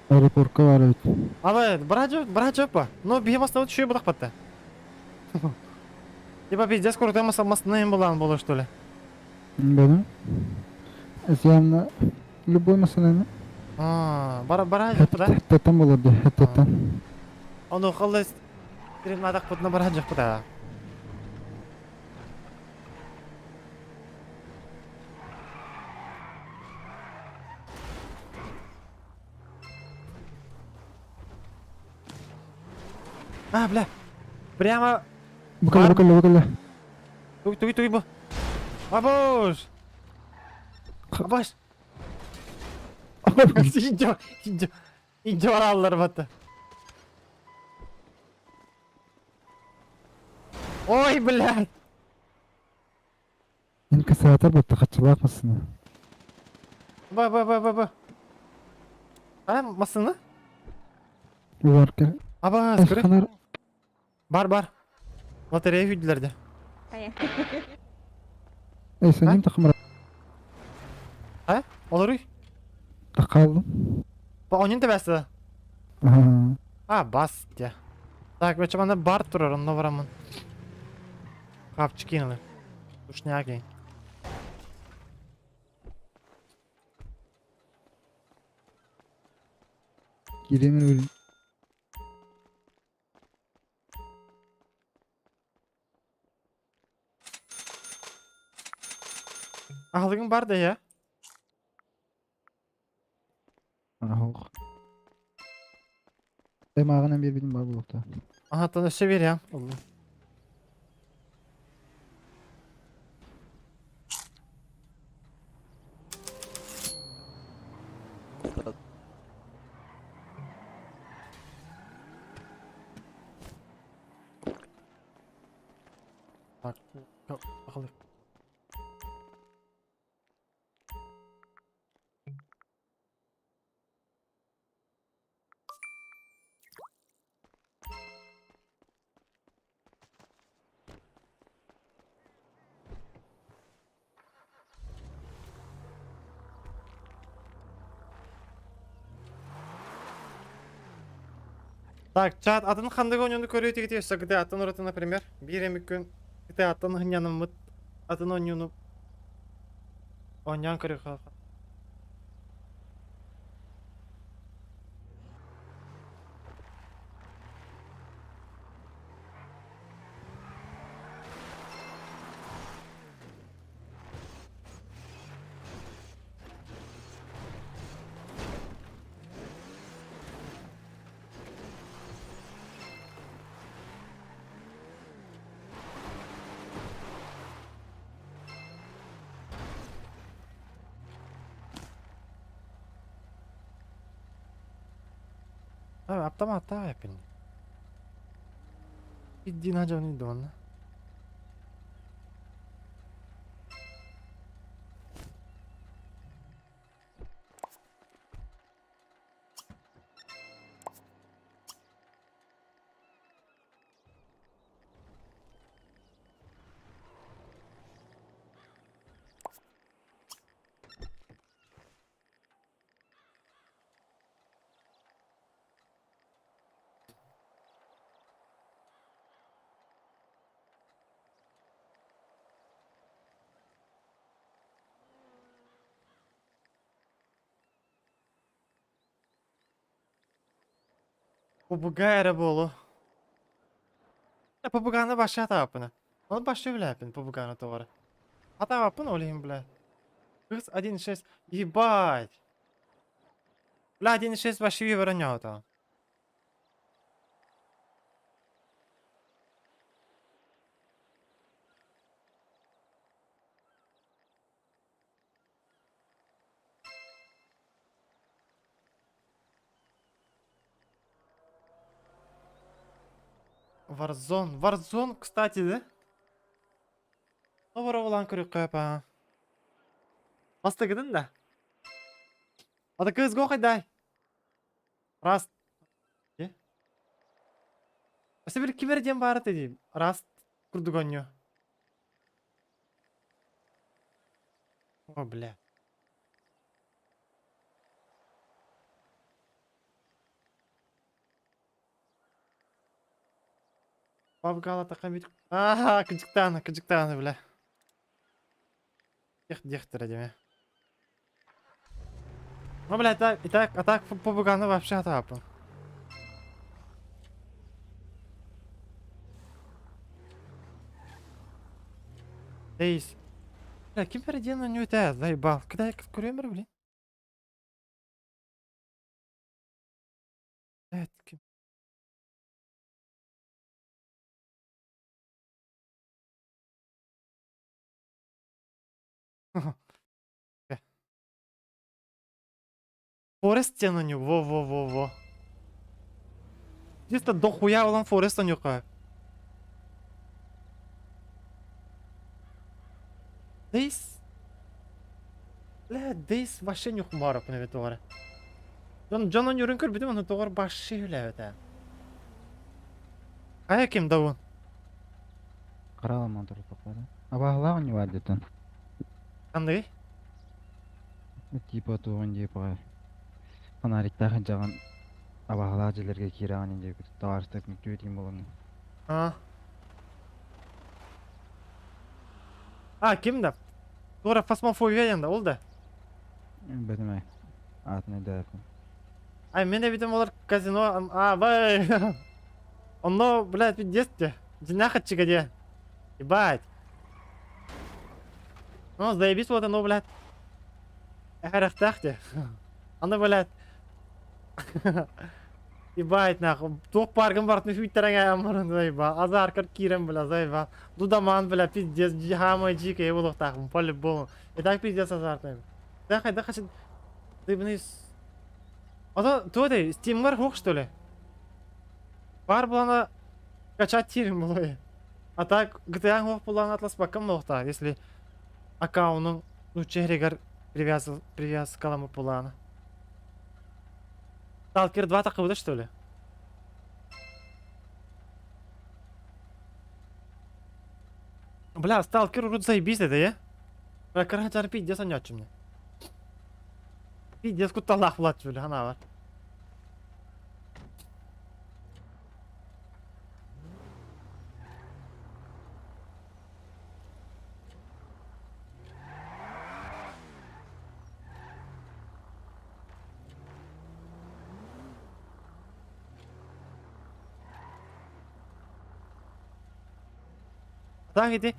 Аэропортка бар бит. Ала, бража, бража па. Но бихемас на еще будак патта. Типа пиздец, крутой мас масны булан было что ли? Да. Явно любой машина. А, бара бара да? Хеттен булар ди, хеттен. Ону халыс тренадак путна бара жак да. А, бля. Прямо... Бу кэллэ, бу кэллэ, бу кэллэ. Туй, туй, туй, бу. Бабуш! Бабаш! Идё, идё, идё аллар бата. Ой, блядь! Инкассатор бутта хаччылаах массыына. Ба, ба, ба, ба, ба. А, массыына? Уларка. Аба, скорее. Бар, бар. Лотерея хүдилерде. Эй, сенин тахмара. А? Олоруй? Тахаллым. Ба, онун тебәсі. Ага. А, бас, дя. Так, бече мана бар турар, онно барамын. Хапчы кинулы. Тушняки. Киремин өлүм. Аһылыгың бар да я. Ах. Аймағынан бербедим бар булукта. Ага, өссө берем. Так, аһылык. Так, чат, атын ханнык оонньууну көрүө этигит өссө GTA-ттан ураты, например, биир эмит күн GTA-ттан һынньанаммыт атын оонньууну оонньоон көрүөххэ. Автомат эпин. Иди на жон дон. Попугай эрэ буолуо. Попугайны башка атаабаппын. Оны башка билээппин попугайны тоҕо Атаабаппын ол иһин бля. Кыз 1.6. Ебать! Бля, 1.6 вообще бронята. Warzone. Warzone, кстати, да? Оборовалан көрүккө па. Бастыгыдын да. Ата кыз го кайдай. Раз. Е? Өссө бир кимер диэн баар этэ дии. Раз курдук оонньуу. О, бля. Павгала бит. Ага, кыдьыктааны, кыдьыктааны, бля. Тех дехтера деме. Ну, бля, это, и так, а так попуганы вообще атапы. Дейс. Бля, ким переден не это, заебал. Когда я курьер, блин? Это ким? Форест тенаню, во-во-во-во. Чисто дохуя улан Форест онюка. Дейс. Бля, Дейс вообще нюхмара пневитора. Дьон дьон онюрун көрбүтүм ону тоҕор башшы үлээбэтэ. Хайа ким да он? Караламан туртахтара. Абаһылаах ньуар детен. Ханныгый? Типа тугун диэпэҕэ фонариктаах дьаҕан абаһылаах дьиэлэргэ киирэҕин диэбит табаарыстар мүктүбүт буолан. А. А, ким да? Туора фасмофобия диэн да, ол да? Бэтимэ аатын өйдөөппүн. Ай, мен эбитим олар казино, а, бай. Онно, блядь, пиздец те. Дьиҥнээх аччыга диэ. Ебать. Ну, заебись вот оно, блядь. Эхэрэхтээх те. Аны, блядь. Ебать, нахуй. Туох паргын бартын хүйттерең аяммарын, заеба. Азаркар киирэн, бля, заеба. Дудаман, бля, пиздец, хамай дикая буолуохтаахпын, по-любому. И так пиздец азартный. Да, хайда хочу... Ты, блин, А то, туох этэй, Steam'гар суох, что ли? Баар буолана качать тиэрим буолуо. А так GTA суох буоллаҕына атласпаккам буолуохтаах, если аккаунуҥ нуучча иһэригэр привязал привязкаламмыт буоллаҕына. Сталкер 2 таххыбыта что ли? Бля, Сталкер урут заебись это, е? Бля, кыра пиздец оонньооччум мне. Пиздец кутталлаах буолааччы бля, ханаабар. Так ити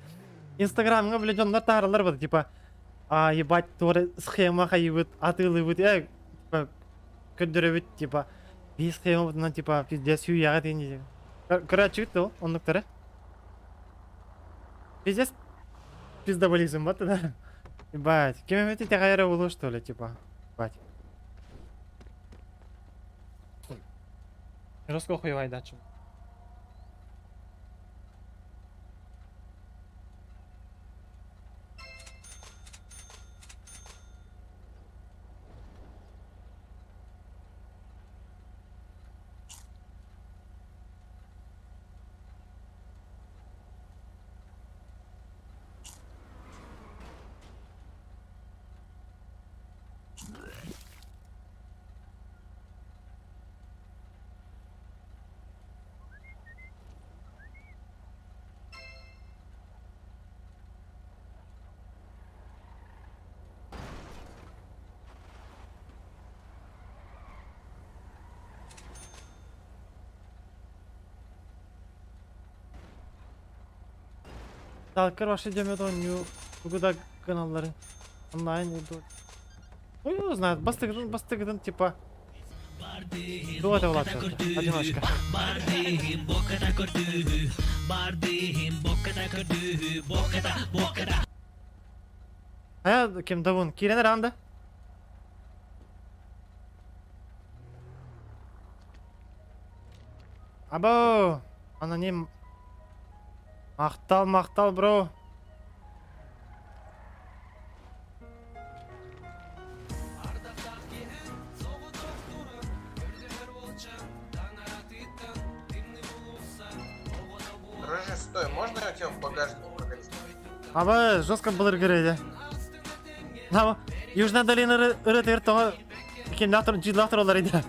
Инстаграмҥа бile дьоннор таараллар бата типа а ебать туора схема хайыбыт атыылыыбыт э типа көрдөрөбүт типа биир схемабытынан типа пиздец сүүйэҕэ диэн көрөөччүгүт дуо оннуктары пиздец пиздоболизм вот да ебать ким эмит итэҕэйэрэ буолуо что ли типа ебать жестко хуевайдачым Сталкер вообще дьоммут оонньуу тугу да гыналларын онлайн иду. Хуй его знает, бастыгытын бастыгытын типа Дуо это Одиночка. Хайа ким давун киирэн эрэҕин да? Або, аноним. Махтал, махтал, бро. Дружище, стой, можно я у тебя в багажник пролезу? Аба, жестко былыр Наба, Южная долина ырытыр тоҕо кимнээх дьиэлээх тураллар иде.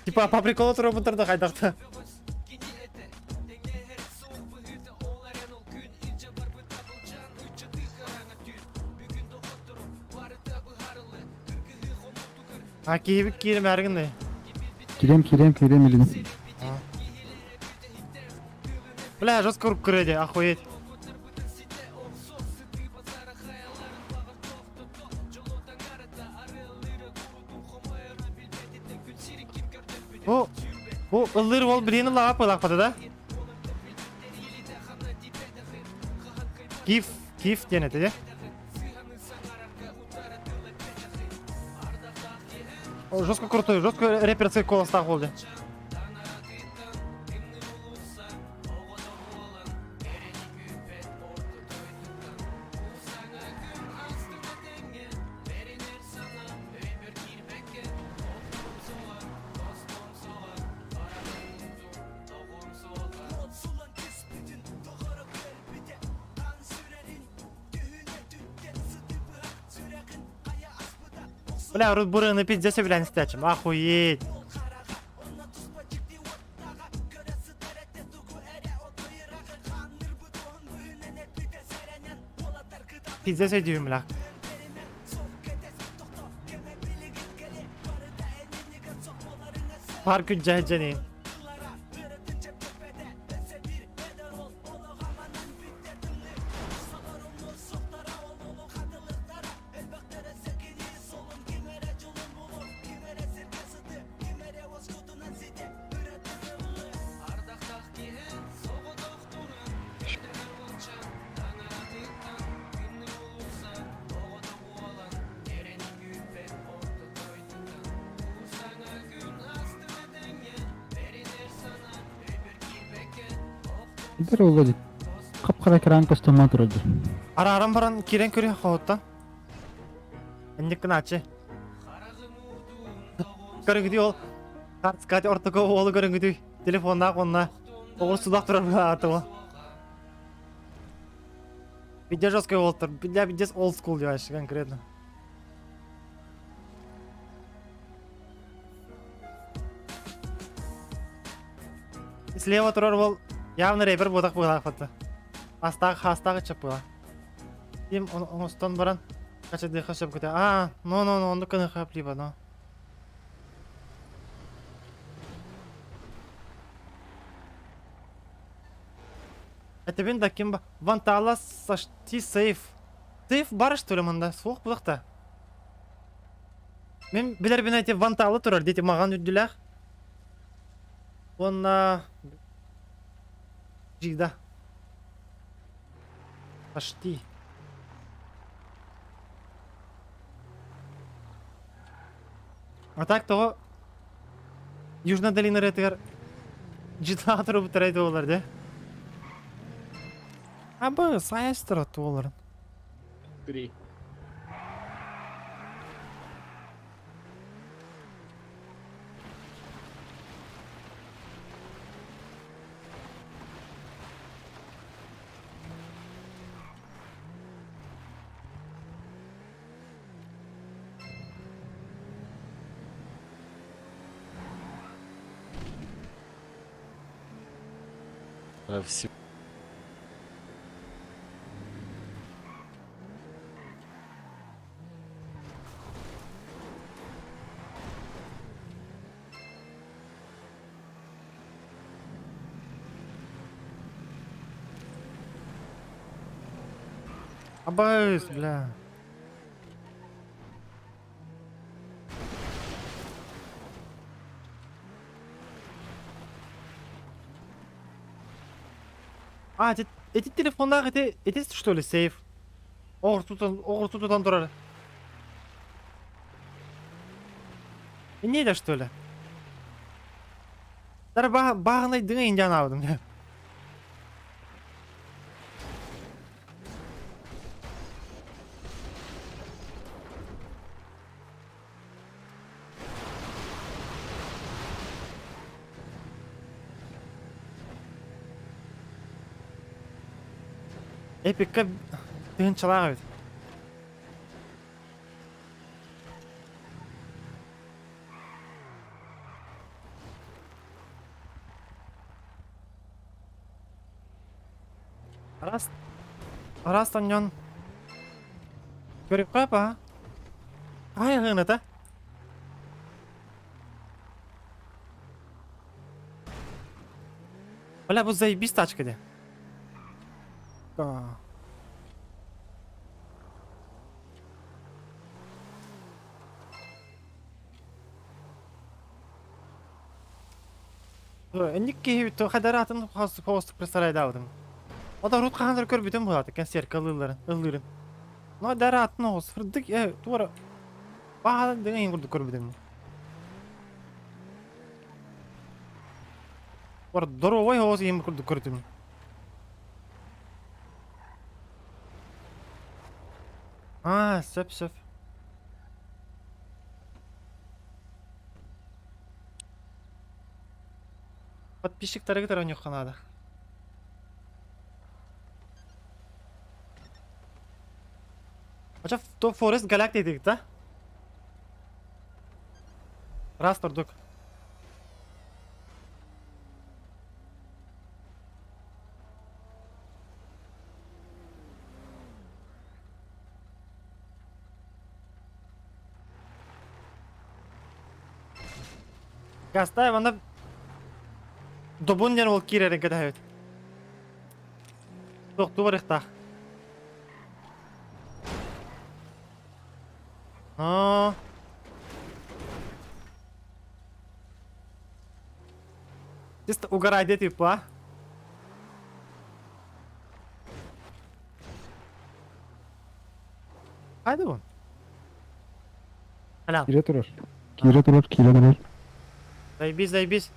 Типа по приколу турабыттар да хайдахта. А киһибит кииримээригин Кириэм, кириэм, кириэм илин. Бля, жестко көреді, охуеть. Бу, бу ыллыыр уол билиэн ыллаҕа пылаахпата да? Киев, Киев диэн этэ дии. Жестко крутой, жестко рэперский куоластаах буолду. Бля, урут бурыны пиздец сөбүлээн истээччим. Охуеть. Пиздец өйдүүм, бля. Пар күн дьэһдьэниин. Эдэр уола дии. Хап-хара экран көстөн турар дии. Арааран баран киирэн көрүөх хоһуттан. Инник гынааччы. Көрүҥүтүй ол Картскать ортоко уолу көрүҥүтүй. Телефоннаах уонна оҕурсулаах турар быһааты ол. Видео жесткий уолтар. Бля, пиздец old school вообще конкретно. Слева турар уол явно рэпер буотах быһалаах батта. Астаах хаастаах ыччат буола. Ким оҥостон баран качадыха сөп көтө. Аа, но но но оннук гыныха либо но. Этебин да ким Вантала сашти сейф. Сейф бар что ли манда? Суох булах Мен билэрбин эти Вантала турар дети маган үрдүлээх. Уонна Жида. Почти. А так того Южная долина ретигар жида туруп турайт болар де. Абы сайыстыра туоларын. Три. А, все. Абайс, бля. А, эти, эти телефоннар, эти, эти что ли сейф? Оҕурсу тутан турар. Не да что ли? Дар бағынай дыңа индиан алдым. Эпикка тыһынчалаах эбит. Раз, раз тонньон. Көрүөххэ па? Ай гыната. Бля, бу заебись тачка де. Да. Инник киһи хадары атын хос представляйдаабытым. Ота урут хаһан эрэ көрбүтүм буолаата концертка ылыылларын, ыллыырын. Но дара атын оҕус сырдык э туора баҕа дыҥ курдук көрбүтүм. Бар здоровай оҕус иһин курдук көрдүм. А, сөп сөп. Подписчиктары кытары оонньуохха наада. Ача то Форест Галактик дик да? Раз турдук. Гастай манна Добун диэн ол киирэрин кэтэһэбит. Тохтуу барыахтаах. Аа. Чисто угорай типа. Хайда бу? Алло. Киирэ турар. Киирэ турар, киирэ турар. Заебись, заебись.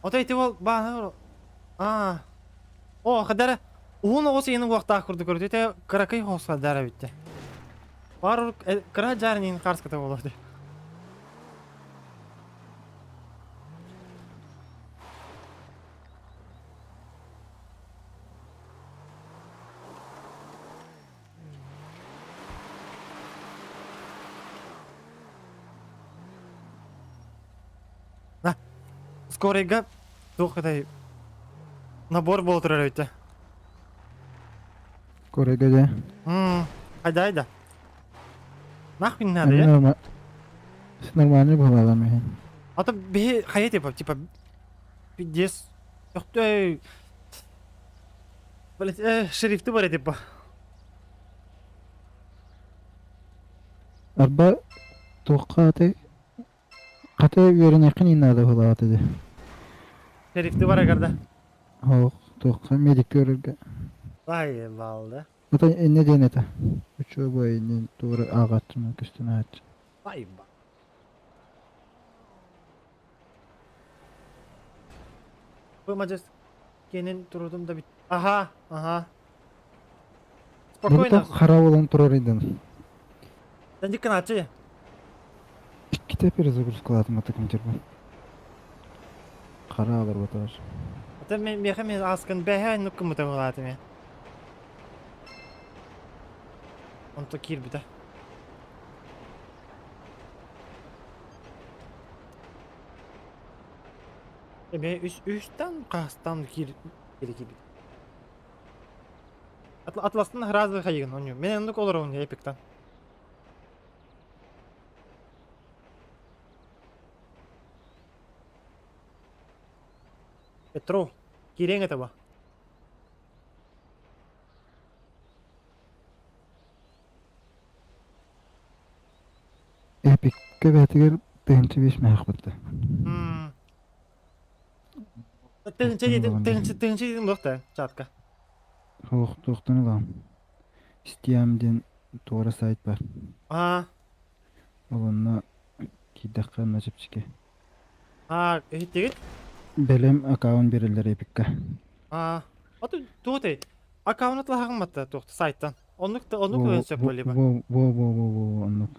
Ото ити ол баана Аа. О, хадара уһун оҕус иһин уохтаах курдук көрүтү те кыракый оҕус хадара бүтте. Бар кыра жаарнин харската болоду. На, скорыйга туох этэй набор буола турар эбит Скорыйга дьэ. Айда айда. Нахуй не надо, я? Нормальный быһалаалам иһин. А то биһи хайа типа, типа, пиздец. Өхтөй. Блять, шрифты бар типа. Арба туохха атай хата үөрэниэххин иин наада быһалаата дии. Шрифты бар агарда. Оох туохха медиккэ көрөргө. Ай балды. Ата иннэ диэн этэ. Учуобай иннин туора ааҕааччымын көстөн ааһааччы. Ай ба. Бу мадьас кенин турудум да бит. Аха, аха. Спокойно. Хара болан турар иден. Дикканачы. Иккитэ перезагрузкалаатым ата компьютербын. Хара алар батар. Ата мен меха мен аскын бэһэ нуккумута булаатым я. Онто киирбитэ. Эбэ үс үстэн хаастан киир киир киирбит. Атластан разы хайыгын оню. Мен оннук олоробун эпиктан. Петро, киириэҥ этэ ба? Эпиккэ бэйэтигэр тыһыынча биэс мөһөх барда. Тыһыынча диэтим, тыһыынча, тыһыынча диэтим туох да, чатка. Суох, туохтан ылаҕын? Steam диэн туора сайт бар. Аа. Ол онно киирдэххэ онно чэпчэки. Аа, иһиттигит? Бэлэм аккаунт биэрэллэр Эпикка. Аа, ото туох аккаунт атлаһаҕын матта туох сайттан. Оннук оннук ылыан сөп буоллиба. Во во во во во оннук.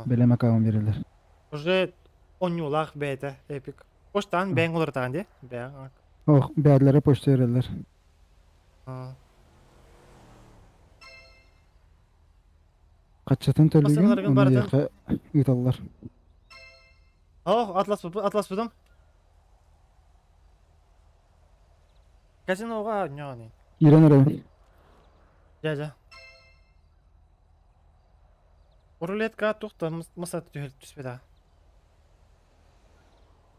Бэлэм аккаунт биэрэллэр. Уже онньуулаах бэйэтэ Эпик. Почтаан бэйэҥ уларытаҕын дии? Бэйэҥ. Ох, бэйэлэрэ почта биэрэллэр. Хаччатын төлүүгүн, Массыыналаргын онно барытын эйиэхэ ыыталлар. Ох, атласпытым. Казиноға ньони. Киирэн эрэбин. Дьэ, дьэ. Рулетка туох да маса түспэтэ.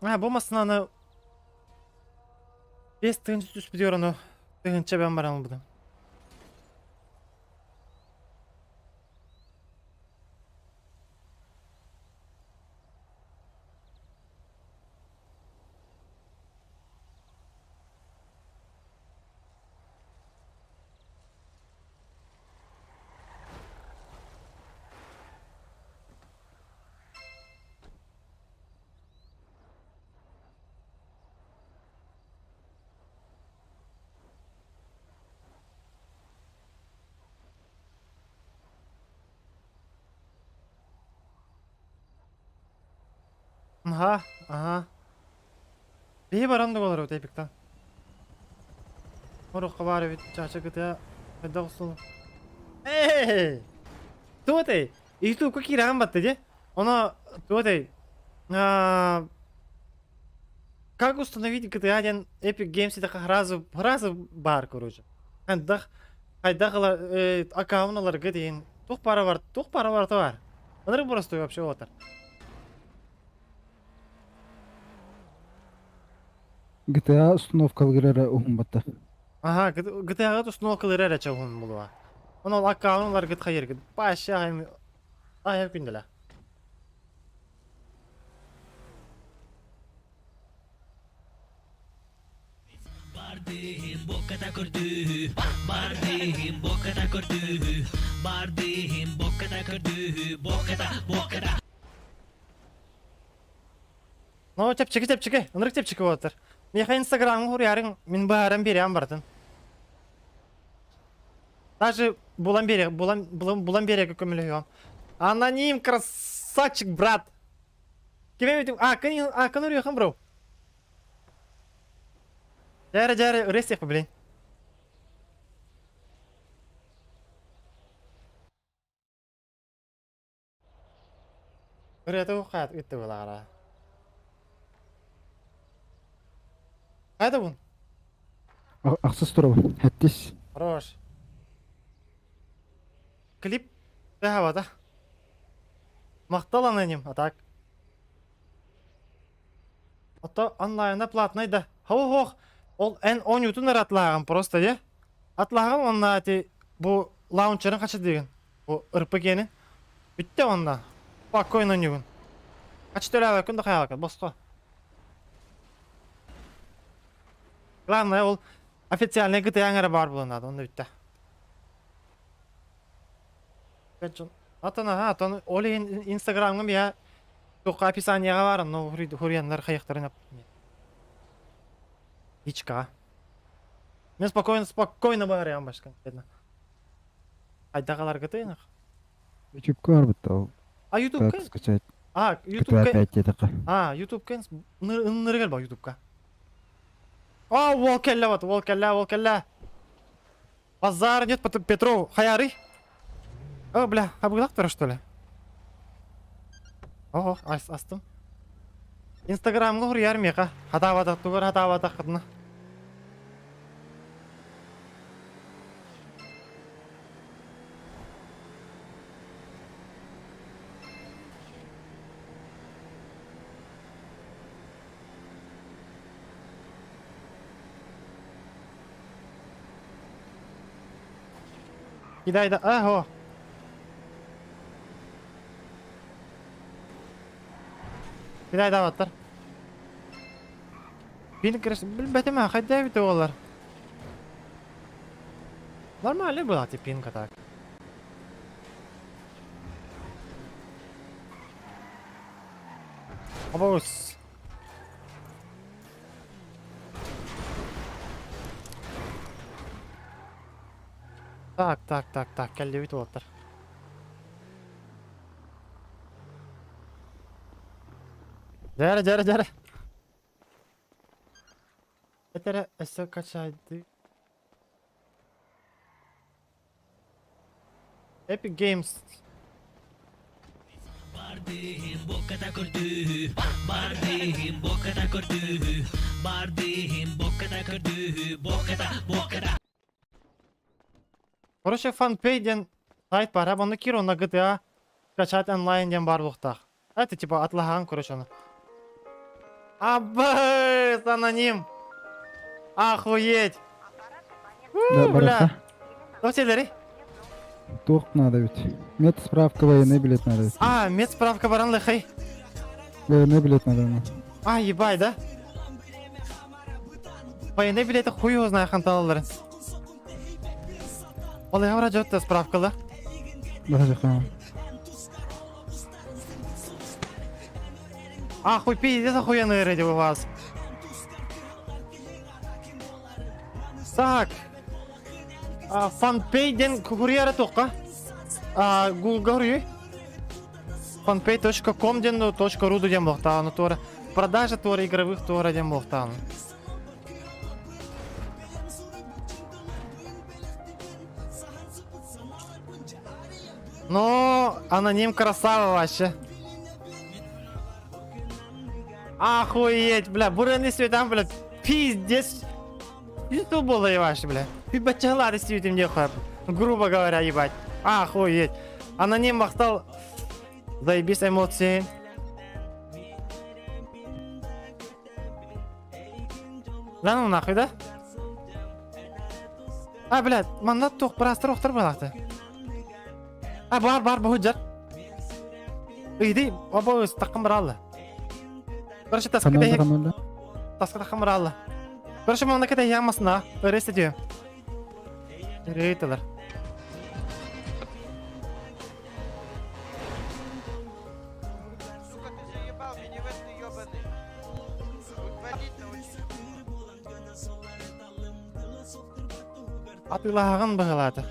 А, бу массыынаны 5 тыһыынча түспүтүгэр ону тыһыынча бэм баран ылбытым. Аха, аха. Биһи баран да олоробут эпиктан. Ороххо баар эбит чаача кытыа хайдах устул. Эй! Туотай, ютубка киирэҕин батты дии. Оно туотай как установить GTA диэн Epic Games сразу сразу баар короче. Хайдах хайдах аккаунт ыларга диэн туох пара бар туох пара барыта бар. Ынырык боростуой вообще отар. GTA установкалыыр эрэ уһун батта. Ага, GTA-га установкалыыр эрэ чэ уһун булуа. Оны ол аккаунт ыларгыт хайыргыт. Вообще айым күнделе. Ну, чэпчэки чэпчэки, ынырык чэпчэки буолтар. Миэхэ инстаграмҥа хуруйарыҥ мин быһааран биэриэм барытын. Даже булан биэриэх, булан, булан, булан биэриэгэ көмөлөһүөм. Аноним, красавчик, брат! Ким эбитим? А, кын, а, кын ырыахын, бро. Дьээрэ, дьээрэ, ырыа истиэхпин, блин. Ырыата ухаат ыытты былаара. Хайда бун? Ахсыс турабын. Хэттис. Хорош. Клип бэхабата. Махтал аноним, а так. Ото онлайна платный да. Хо-хох. Ол эн оонньуутун эрэ атлааҕын просто дьэ. Атлааҕын уонна ити бу лаунчерын хача диигин. Бу РПГ-ни. Бүттэ уонна. Спокойно оонньуугун. Хачы төлөөбөккүн да хайаабаккын босхо. Главное ол официальный GTA эрэ баар буолан наада онно бүттэ. Атын аха, атын ол иһин инстаграмҥа миэхэ туохха описаниеҕа баар онно хуруйаннар хайыахтарын Ичка. Мен спокойно спокойно баарыйан башка конкретно. Хайдах аларгытый Ютубка барбыт ол. А Ютубка? Как скачать? А, GTA Ютубка. 5 диэтэххэ. А, Ютубка ыннырыгар ба Ютубка. А, уол кэллэ вот, уол кэллэ, уол кэллэ. Базар нет, Петров, хаярый. О, бля, абылактара что ли? Ого, астым. Инстаграмга хуруйар миэхэ. Хатаабатах тугар хатаабатаххытына. Кидай да, а, о. Кидай да баттар. Бин кырыс билбэтим а хайда эбит оҕолор. Нормально была типинка так. Абос. Так, так, так, так, кэллибит уолаттар. Дьэрэ, дьэрэ, дьэрэ. Этэрэ өссө качайды. Epic Games. Короче, фанпей диэн сайт баар, онно киир онно GTA скачать онлайн диэн баар буолуохтаах. Это типа атлаһаҕын короче ону. Абыс, аноним! Охуеть! Да, Бля! бараха. Туох сиэлэрий? Туох надо ведь. Медсправка, военный билет надо ведь. А, медсправка баран лыхай. Военный билет надо. ему. А, ебать, да? Военный билети хуй его знает ханталаларын. Ол эҕэ дьотто справкала. Даже ха. А, хуй пиздец охуенные реди у вас. Так. А, фанпей ден курьера тоққа. А, Гуглга хуруй. Fanpay.com диэн .ru диэн буолуохтааҕын туора продажа туора игровых туора диэн буолуохтааҕын. Ну, аноним красава вообще. Охуеть, бля, бураны светам, бля, пиздец. Что было, ебать, бля? Бачалары светим нехуя. Грубо говоря, ебать. Охуеть. Аноним махтал. Заебись эмоции. Да ну нахуй, да? А, блядь, манна туох быраастар охтор буолаахты. А, бар, бар, бу жар. Иди, оба ыстаккын баралла. Короче, таска Команда, да команда. таска таххын баралла. Короче, манна кете ямасына, өресте дию. Рейталар. Сука, ты заебал, минивэн ты ебаный. Водить научись. Атыылаһаҕын быһылаата.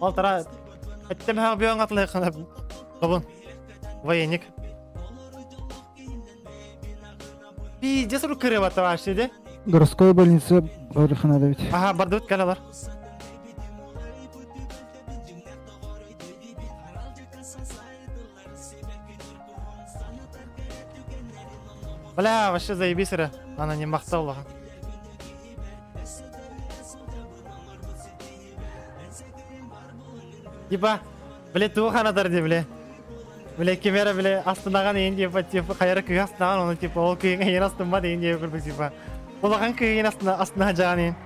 Ол тара эттем бүөн атлайхана Тобун. Военник. Пиздец рукырывата вообще, де? Городская больница барыхына да ведь. Ага, бардыбыт калалар. Бля, вообще заебись, ра. Ана не мақтаулаға. Типа, бля, тууханатар де, бля. Бля, кемера, бля, астынаған ең типа, типа, қайры күй астынаған, оны типа, ол күйің ең астын ба деген деп көрдік, типа. Улахан күйін астына, астына жаған ең.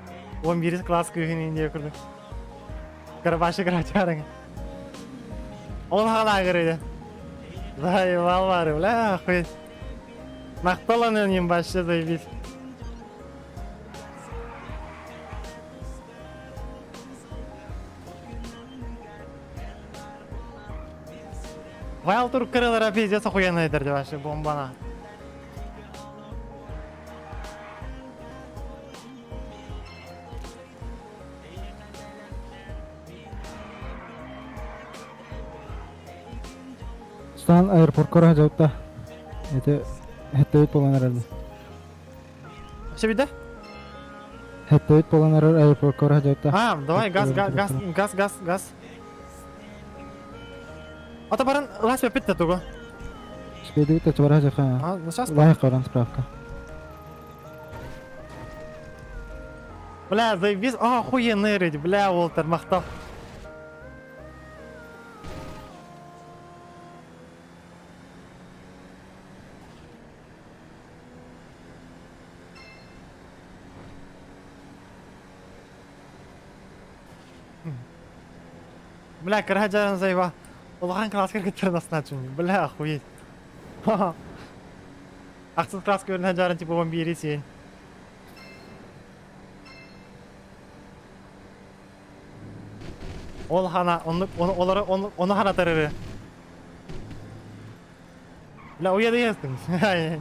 11 класс күйін ең деп көрдік. Карабашы карачарың. Ол хана кіреді. Заебал бары, бля, охуеть. Мақталан нем вообще заебись. Вайл тур крылара пиздец охуенно деп вообще бомбана. Стан аэропорт кора жауытта. Это хеттебит болан herhalde. Вообще беда? Хеттебит болан аэропорт кора жауытта. А, давай, газ, газ, газ, газ, газ, газ. Ата баран лас петте туго. Спедибит это жака. А, ну сейчас. Лайк каран справка. Бля, заебись. А, охуенный рейд, бля, Уолтер, мақтал. Бля, караджан заеба. Улахан краска кеттер насначын. Бля, охуеть. Ахсыз краска көрін жарын типа 11 сен. Ол хана, оны, оны, олары, оны, оны хана тарыры. Бля, уяды естің.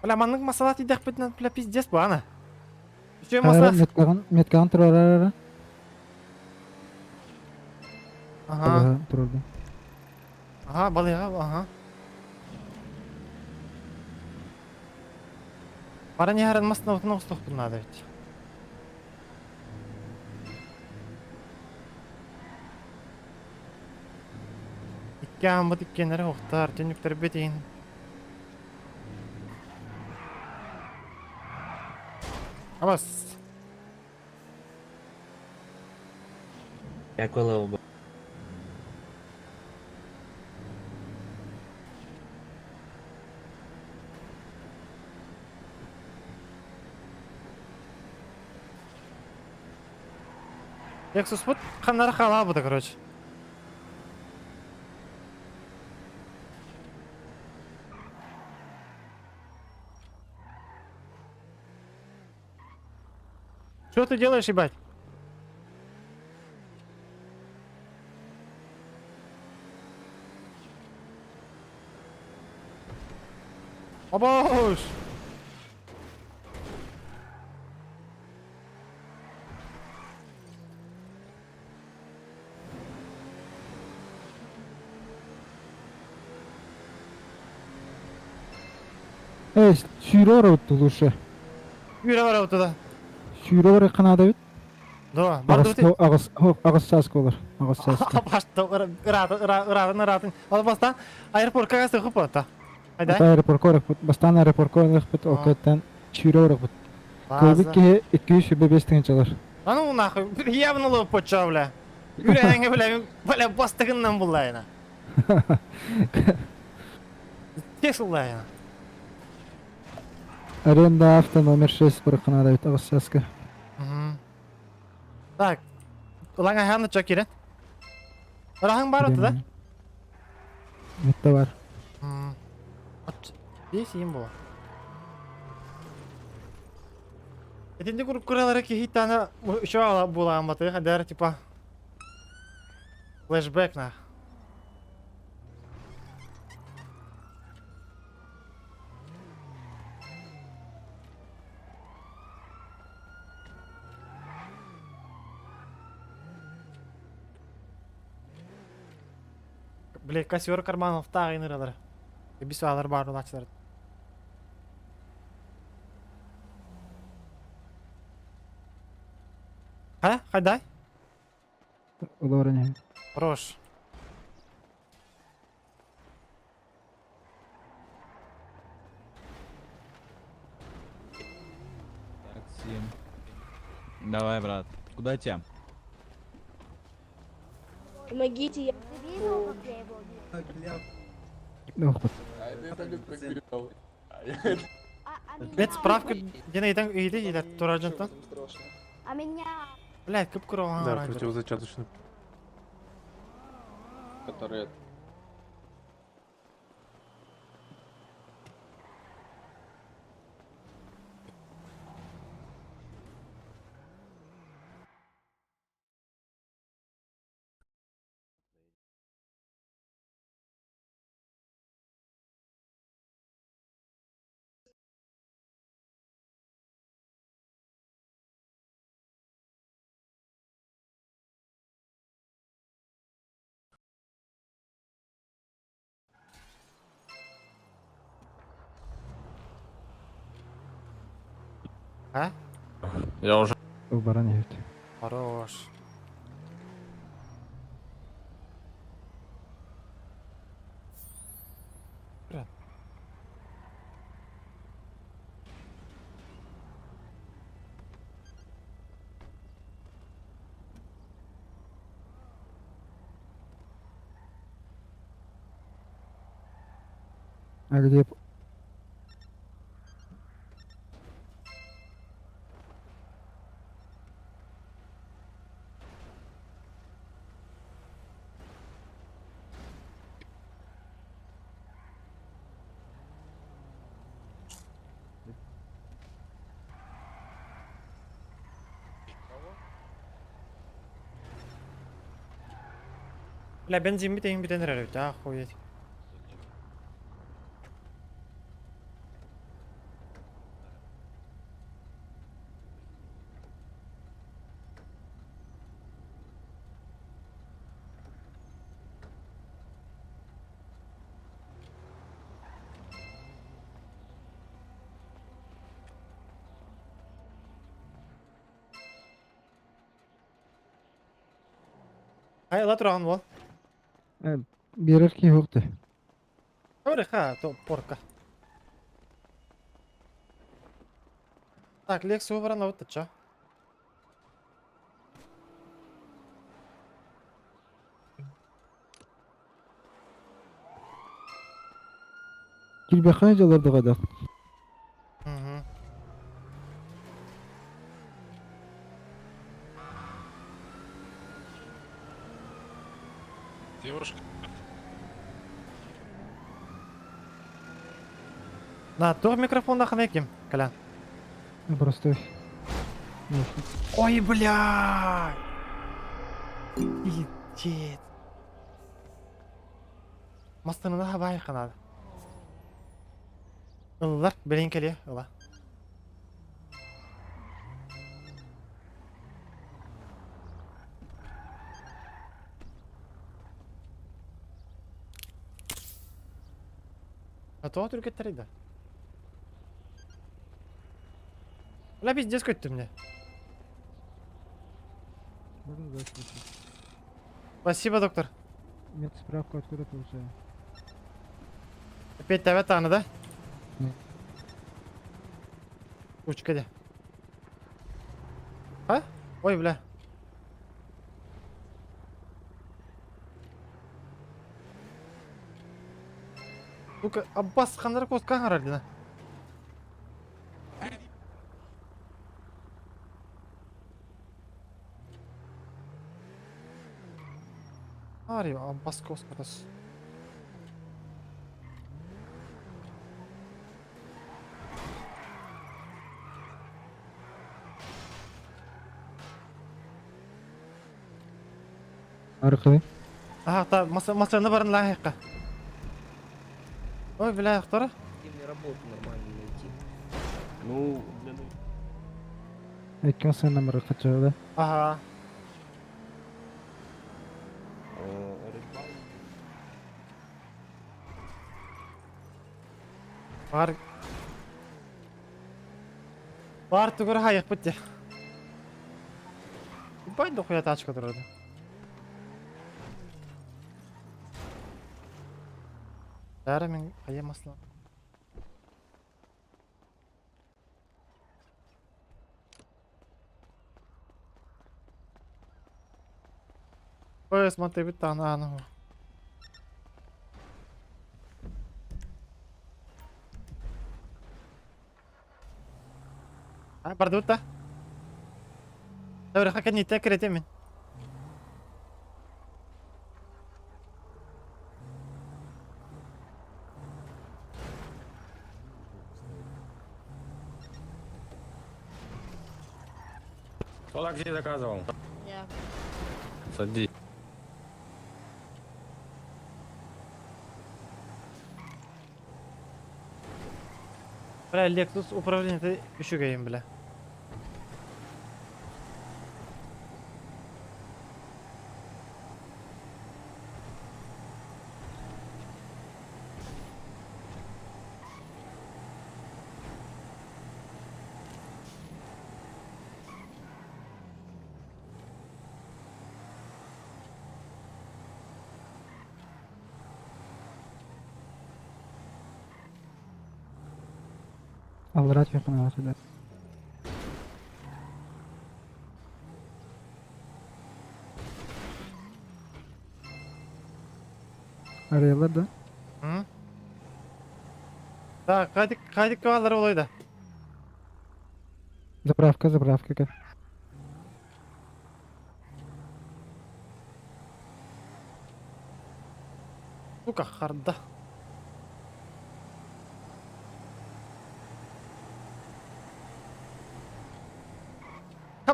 Бля, маннык масала тидэх битнен, бля, пиздец бу, ана. Үчү масала. Меткаган, меткаган турар. Ага. Турар. Ага, балыга, ага. Бара не харан масна утна устух надо ведь. Икки амбыт иккеннere охтар, төнүктер бетин. Абас. Lexus бут каннара хала бу короче. Что ты делаешь, ебать? Обош! Эй, сүүрэ барабыт лучше. Сүүрэ барабыт туда. Сүүрэ барар канада бит. Да, Аҕыс аҕыс аҕыс сааска олор. Аҕыс сааска. Ыраатын, ыраатын. Ол бастаан аэропортка кастыхы пота. Айда. Аэропортка барахпыт. Бастаан аэропортка барахпыт, океттан сүүрэ барахпыт. Кыайбыт киһи 225 тыһыынчалар. А ну нахуй, явно лоп поча, бля. Үрәңе, бля, бля, бастыгыннан буллайна. Тес уллайна. Аренда авто номер 6 бараххана бит аҕыс сааска. Так, улаҥа хааны чо кирен. Ыраһың бар оты да? Метте бар. Бес иим була. Итинди куралары киһи тана еще була баты, хадер типа флешбэк на. Бля, кассиор карманов тағын ыралар. Бис алар бар улачылар. Ха, хайдай? Олор не. Хорош. Такси. Давай, брат. Куда тебя? Помогите, я... Блять, справка где на иди или тураджанта? А меня... Блять, кып курова. Да, противозачаточный. Который... А? Я уже. Баран ебит. Хорош. Бля. А где Бля, бензин битен битен рәрүт, охуеть. Ай, латрон бол. Берер ки юкты. Ха, то порка. Так, Лексу баран вот чё? Килбехай жаларды кайда. Угу. Девушка. На, тур микрофон на ханеким, Колян. Простой. Ой, бля! Пиздец. Мастанына хабай канада. Ыллар, билин кэлиэ, ыла. А то түркеттер да. Бля, пиздец көттүм мне. Можно задать вопрос? Спасибо, доктор. Медсправку откуда получаю? Опять тавят аны да? Нет. Ручка де. А? Ой, бля. Сука, Аббас хандар коска харардина. Ари, Аббас коскатас. Архы. Ага, та масаны барын лайыққа. Ой, бля, актора. Где мне работу нормально найти? Ну, для Эккен номер хочу, да? Ага. Бар. Бар түгір хайық бітті. Бай дохуя тачка тұрады. Бәрі мен аямасына. Ой, смотри, бит ана ана. А, барды бит та. Добре, хака не те кретемен. Кто такси заказывал? Я. Садись. Бля, Lexus управление үшігейін, бля. Алрат да. Арыялар да? Hı? Так, кайдык кайдык калар олайда. Заправка, заправка. ка. Сука, харда.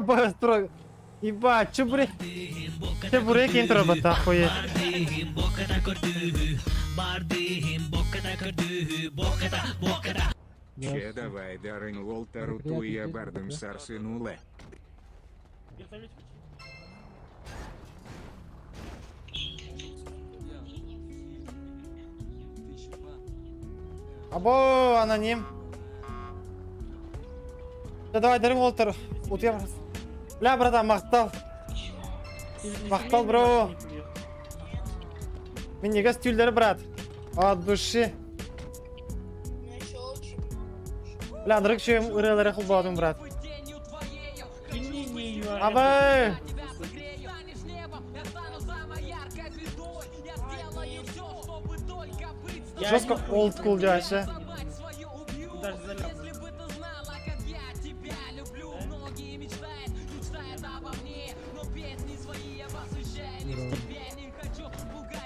Быстро. Ебать, чебурек. Чебурек интро бата, охуеть. Че давай, Даррен Уолтеру Туя Бардым Сарсынуле. Або, аноним. Да давай, Даррен Уолтер. Утья Бля, братан, мақтал. Мақтал, бро. Мен неге стюльдер, брат. От души. Бля, Андрей, чем ырылары хулбадым, брат. Абай! Жестко old school дяша.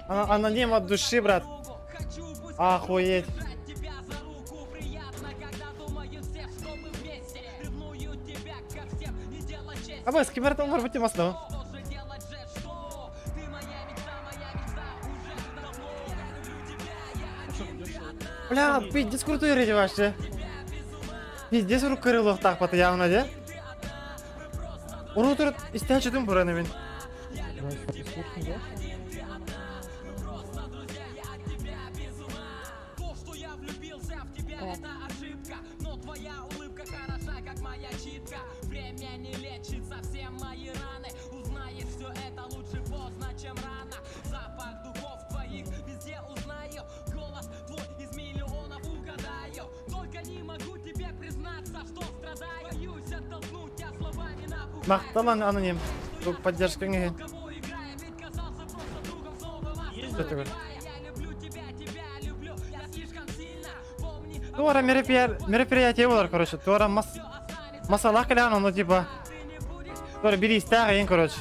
Аноним от души, брат. Охуеть. Абас, ким эрэ оҥорбут темасына. Бля, пиздец крутой речь вообще. Пиздец рук кырылыахтаахпат явно де. Урут урут истээччитин буран мин. Махтал аноним. Поддержкаң иһин. Туора мероприятие болар, короче. Туора мас масалах кэлэн ону типа туора бириистээх эйин, короче.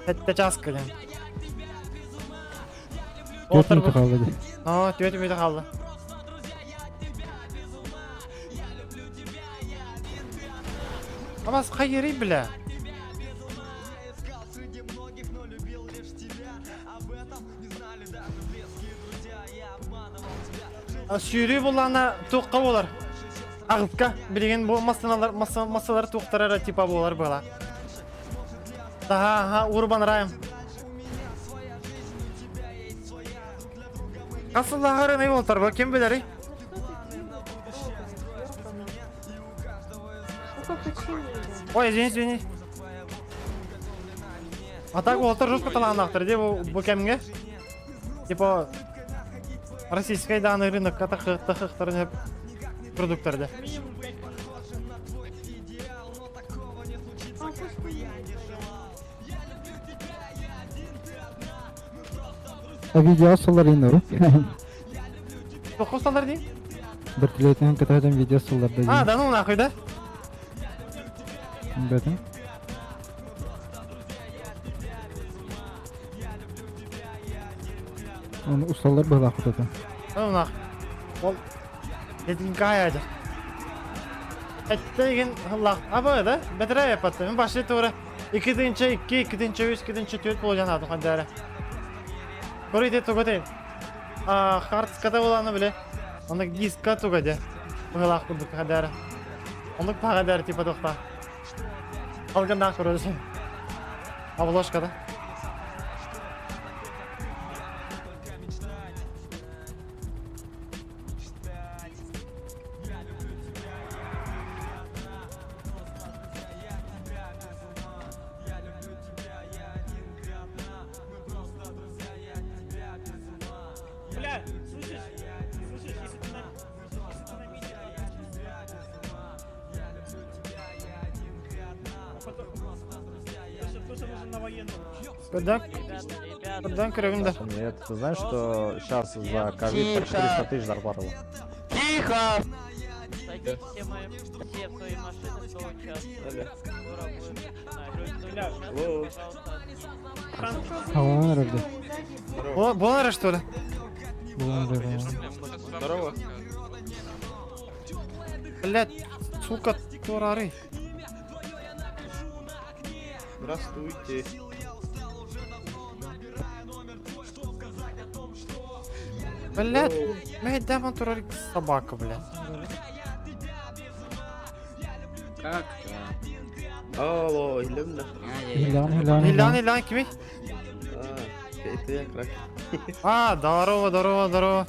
Сэттэ час кэлэн. Түөрт мүнүүтэ хаалла дии. Аа, түөрт мүнүүтэ хаалла. Амас хайырый бля. Сүүрүү буллаана туохха буолар? Аҕыска билигин бу массыналар массалар туохтара эрэ типа буолар буола. Таха Урбан Райм. Хас сыллааҕар ынай буолтар бу ким билэрий? Ой, извини, извини. А так уолтар жестко талааннаахтар дии бу, бу кэмҥэ. Типа российскай дааны рынокка тахыахтарын сөп продукттар да. А видео сыллар иин Тоххо саллар дии? Вертолетынан кытаатан видео сылларда А, да ну нахуй, да? Бэтин. Оны усталлар быһылаах кутата. Ну нах. Ол Дединкая дьэ. Эттеген ыллах. Аба да, бэтэрээ яппатты. Мен башы тура 2-2, 2-3, 2-4 болжан аты хандара. Көрейде тугаты. А, хардската буланы биле. Оны диска туга дьэ. Быһылаах курдук хандара. Оннук паҕа типа тохта. Алгындаах көрөсүн. Обложкада. Бля, слышишь? Слышишь, если ты на... Если ты на мите, то... Тоже нужен на военном. Куда? Куда көрөбүн да. Нет, ты знаешь, что сейчас за ковид по 400 тысяч зарплата была? Тихо! Садитесь все, мои, все в свои машины, кто участвует. Скоро будем начинать. Люди, пожалуйста, Алан эрэлде. Буолар что ли? Булан эрэлде. Здорово. Блять, сука, турары. Здравствуйте. Блять, блять, да вон турары собака, блять. Как? Алло, Илемна. Илан, Илан, Илан, Илан, кими? А, это я, Кракен. А, здорово, здорово, здорово.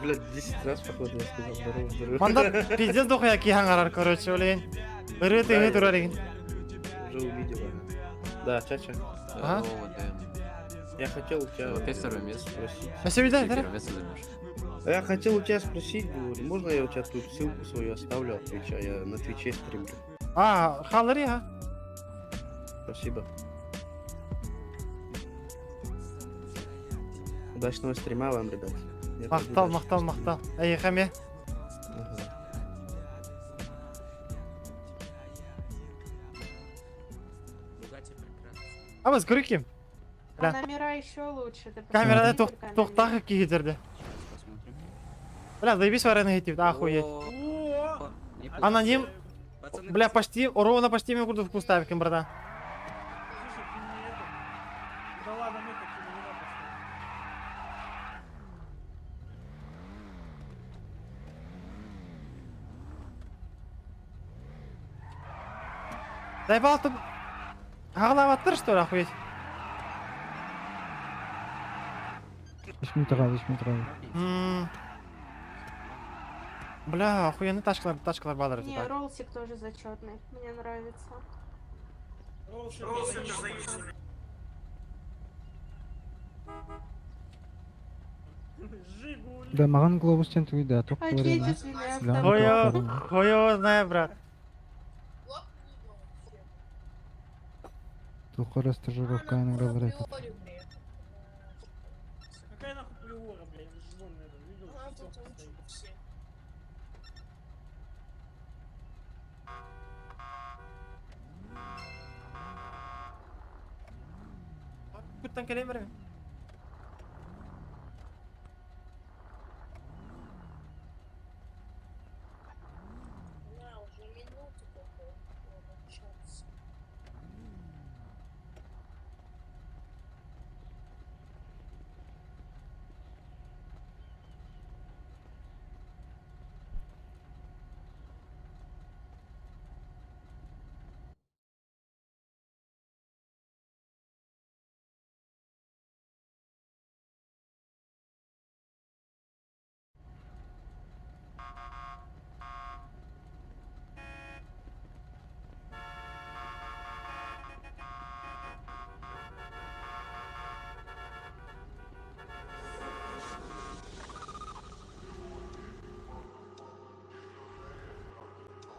Блядь, 10 раз, походу, я сказал здорово, здорово. Манда пиздец дохуя киһи короче, блин. Ырыт Да, ырыт турарыгын. Уже увидел. ага. Да, чача. Ага. Я хотел у тебя Опять второе место. спросить. Спасибо, да, да. Первое место займешь. А Я хотел у тебя спросить, говорю, можно я у тебя тут ссылку свою оставлю от Твича? Я на Твиче стримлю. А, халари, а? Спасибо. Удачного стрима вам, ребят. Я пойду Махтал, дальше махтал, постримлю. махтал. Эй, хаме. Ага. Абыз көрейік А номера еще лучше. Ты Камерада посмотри только тоқтақ киһитерде. Бля, заебись вареный хитив, охуеть. Аноним. Бля, почти, ровно почти мен курдук вкустаевкин, братан. Слушай, ты не это. Да ладно, мы такие номера поставим. Заебал ты... Аҕалаабаттар что ли, охуеть? Үс мүнүүтэ хаалла, үс мүнүүтэ хаалла. М. Бля, охуенный тачкалар, тачкалар баалар Не, так. роллсик тоже зачетный. Мне нравится. Жигули. Да, маҕан глобус диэн тугуй да, туох буолар эбит? Отечественный Бля, Хуй туох его, буолар. хуй его знает, брат. Туох стажировка ыҥыраллар этэ. Какая нахуй плевора, блядь, вон это, видел, шестерка стоит. Куттан кэлэн барабын.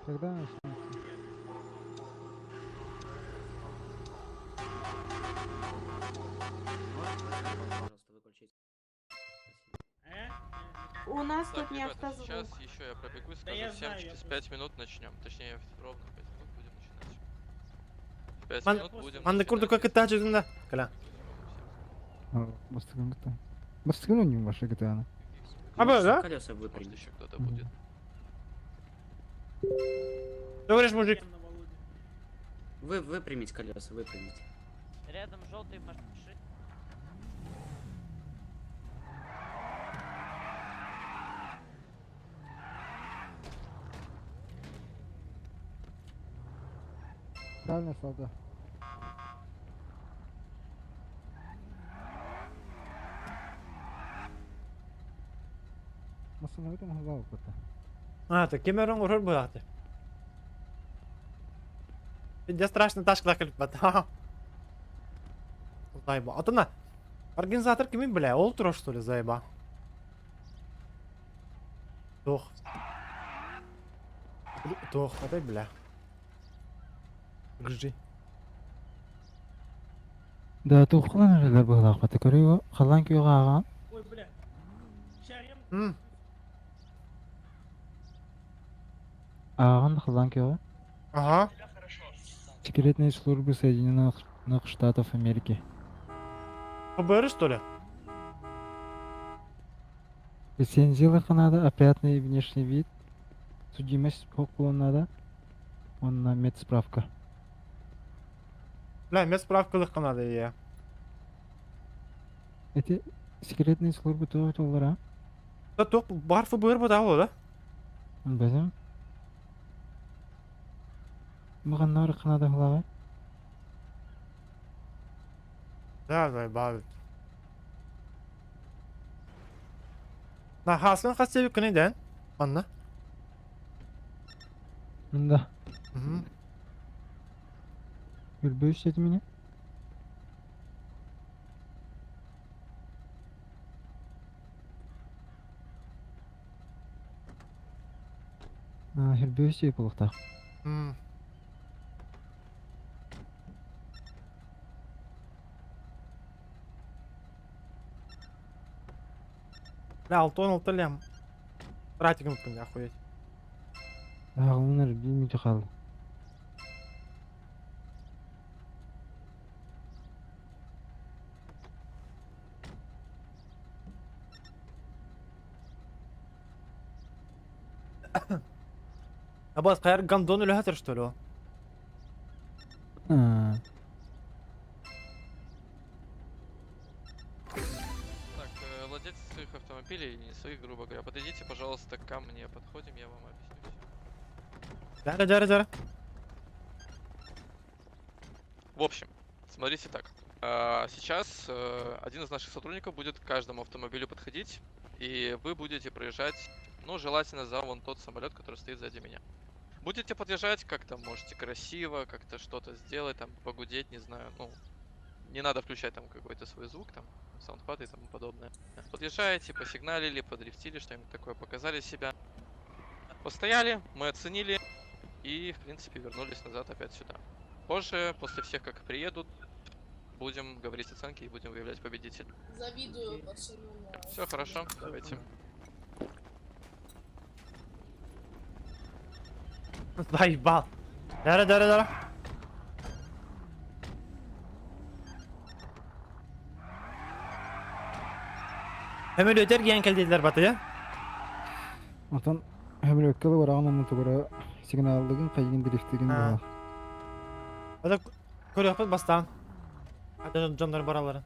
Когда начнется? Пожалуйста, выключить. У нас Так, тут не ребята, автозвук. сейчас еще я пробегусь, Да скажу я всем, знаю, я через просто- 5 минут начнем. Точнее, ровно 5 минут будем начинать. В 5 Ман- минут будем Манна курдук начинать. кыттаачы да. Кэля. Бастыгын кытта. Бастыгын ойнуун башы кытаана. А бу, да? Колеса Может, выпрямить. еще кто-то будет. Что говоришь, мужик? Вы выпрямить колеса, выпрямить. Рядом желтые машины. Правильно, солдат. Массыына оҥоһуллубут. А, так кемерон урur буолааты. Пиздец страшно тачкалар кэлбит. Заеба. Атына. Организатор кимий, бля, ол турар что ли, заеба? Туох. Туох, опять, бля. Гжи. Да, туоххалан эрэллэр быһыылаахпата. Көрүө халлаан күөҕэ ааҕаҕын. Ой, бля. Ща рем. М. Ааҕан халлаан күөҕэ. Ага. Секретные службы Соединенных Штатов Америки. ФБР, что ли? Лицензиялыахха наада, опрятный внешний вид, судимость суох наада, уонна медсправка. Бля, медсправка ылыахха наада я. Эти секретные службы туох туоллара? Да туох баар ФБР буолла да? Билбэтим. Бу ханна барыахха наада быһыылааҕый? Да, заебали. На хасын хас күнэ дэн? Манна. Да. Мгм. Үрбөс этимине? А, Хүрбөс буолуохтаах. М. Бля, алтон алты лям. Тратигым охуеть. Ааҕылынар биир мүнүүтэ хаалла. Абас хайар гандон үлэһэтэр что ли? Так, владельцы своих автомобилей, не своих, грубо говоря, подойдите, пожалуйста, ко мне. Подходим, я вам объясню все. Дьэ, дьэ, дьэ. В общем, смотрите так. Сейчас один из наших сотрудников будет к каждому автомобилю подходить, и вы будете проезжать, ну, желательно за вон тот самолет, который стоит сзади меня. Будете подъезжать, как-то можете красиво, как-то что-то сделать, там, погудеть, не знаю, ну, не надо включать там какой-то свой звук, там, саундпад и тому подобное. Подъезжаете, посигналили, подрифтили, что-нибудь такое, показали себя. Постояли, мы оценили и, в принципе, вернулись назад опять сюда. Позже, после всех, как приедут, будем говорить оценки и будем выявлять победителя. Завидую пацану. Все хорошо, давайте. Заебал. Дьэ, дьэ, дьэ. Өмөлөтөр диэн кэлдилэр батыйа. Онтон өмөлөккө бараҕын онно тугура сигналлыгын хайыгын дрифтигин буолар. Ата көрүөхпүт бастаан. Ата дьоннор бараларын.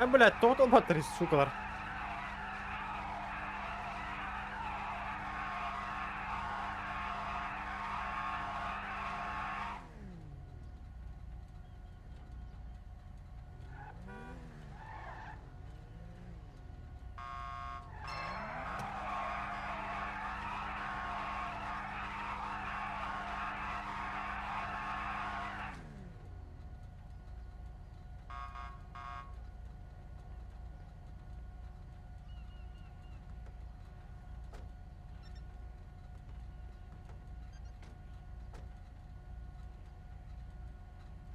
А, блядь, тот батарей, сукалар.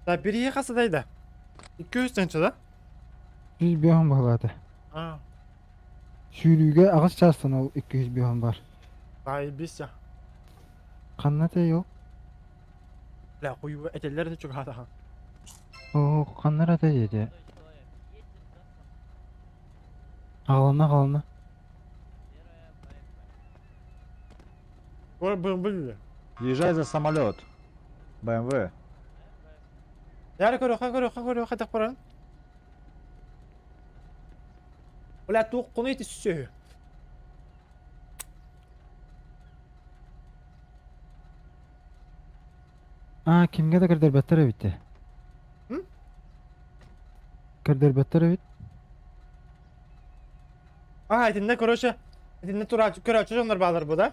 Да, переехался да. 200 тысяча, да? 105 баһылаата. А, Сүүрүүгэ аҕыс чаастан ол 205 бар. заебись. Ханна этэй ол? Бля, хуй этеллер не чугата. Оо, ханна этэй дии? Аҕалана аҕалана. Ой, блин, Езжай за самолет. БМВ. Яра көрө, көрө, көрө, хатак баран. Бля, туох куну ити сүһү. Аа, кимгэ да көрдөрбөттөр эбит. Көрдөрбөттөр эбит. А, итиннэ, короче, итиннэ тураачы, көрөөчү дьоннор баалар бу да?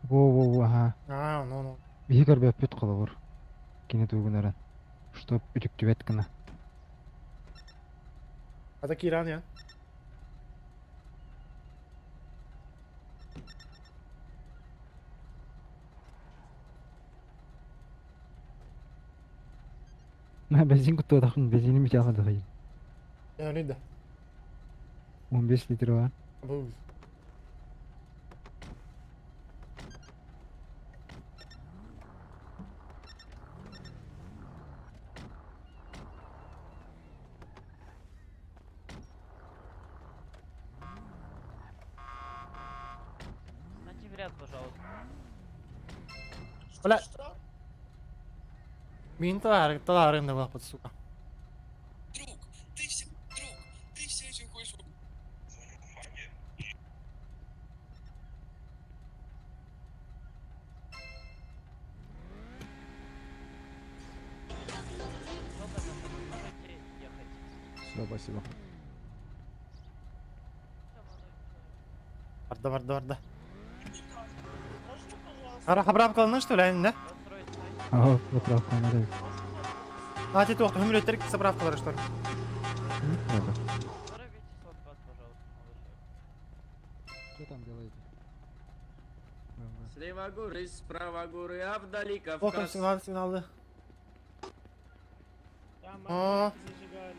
Во-во-во, аха. А, ну, ну. Биһи көрбөппүт холобур. Кини тугунарын. Чтоб үтүктүбэт гына. Ата кииран я. Мэ бензин куттуотахпын, бензиним ити аҕадахайым. Я да. 15 литр бар. Бу. Станьте в ряд, пожалуйста. Бля. Мин талаар, талаарын да буолбут, сука. Друг, ты все, друг, ты все еще хочешь... Можете ехать. Все, спасибо. Барда, барда, барда. Ара заправкаланна, что ли, да? Ага, заправка надо. А, ты туох, өмөлөттөр заправкалар, что ли? Надо. Второй 502, пожалуйста, молодой человек. Что там делаете? Слева. Слева горы, справа горы, а вдали О, там сигнал, сигналы. Там А. зажигали.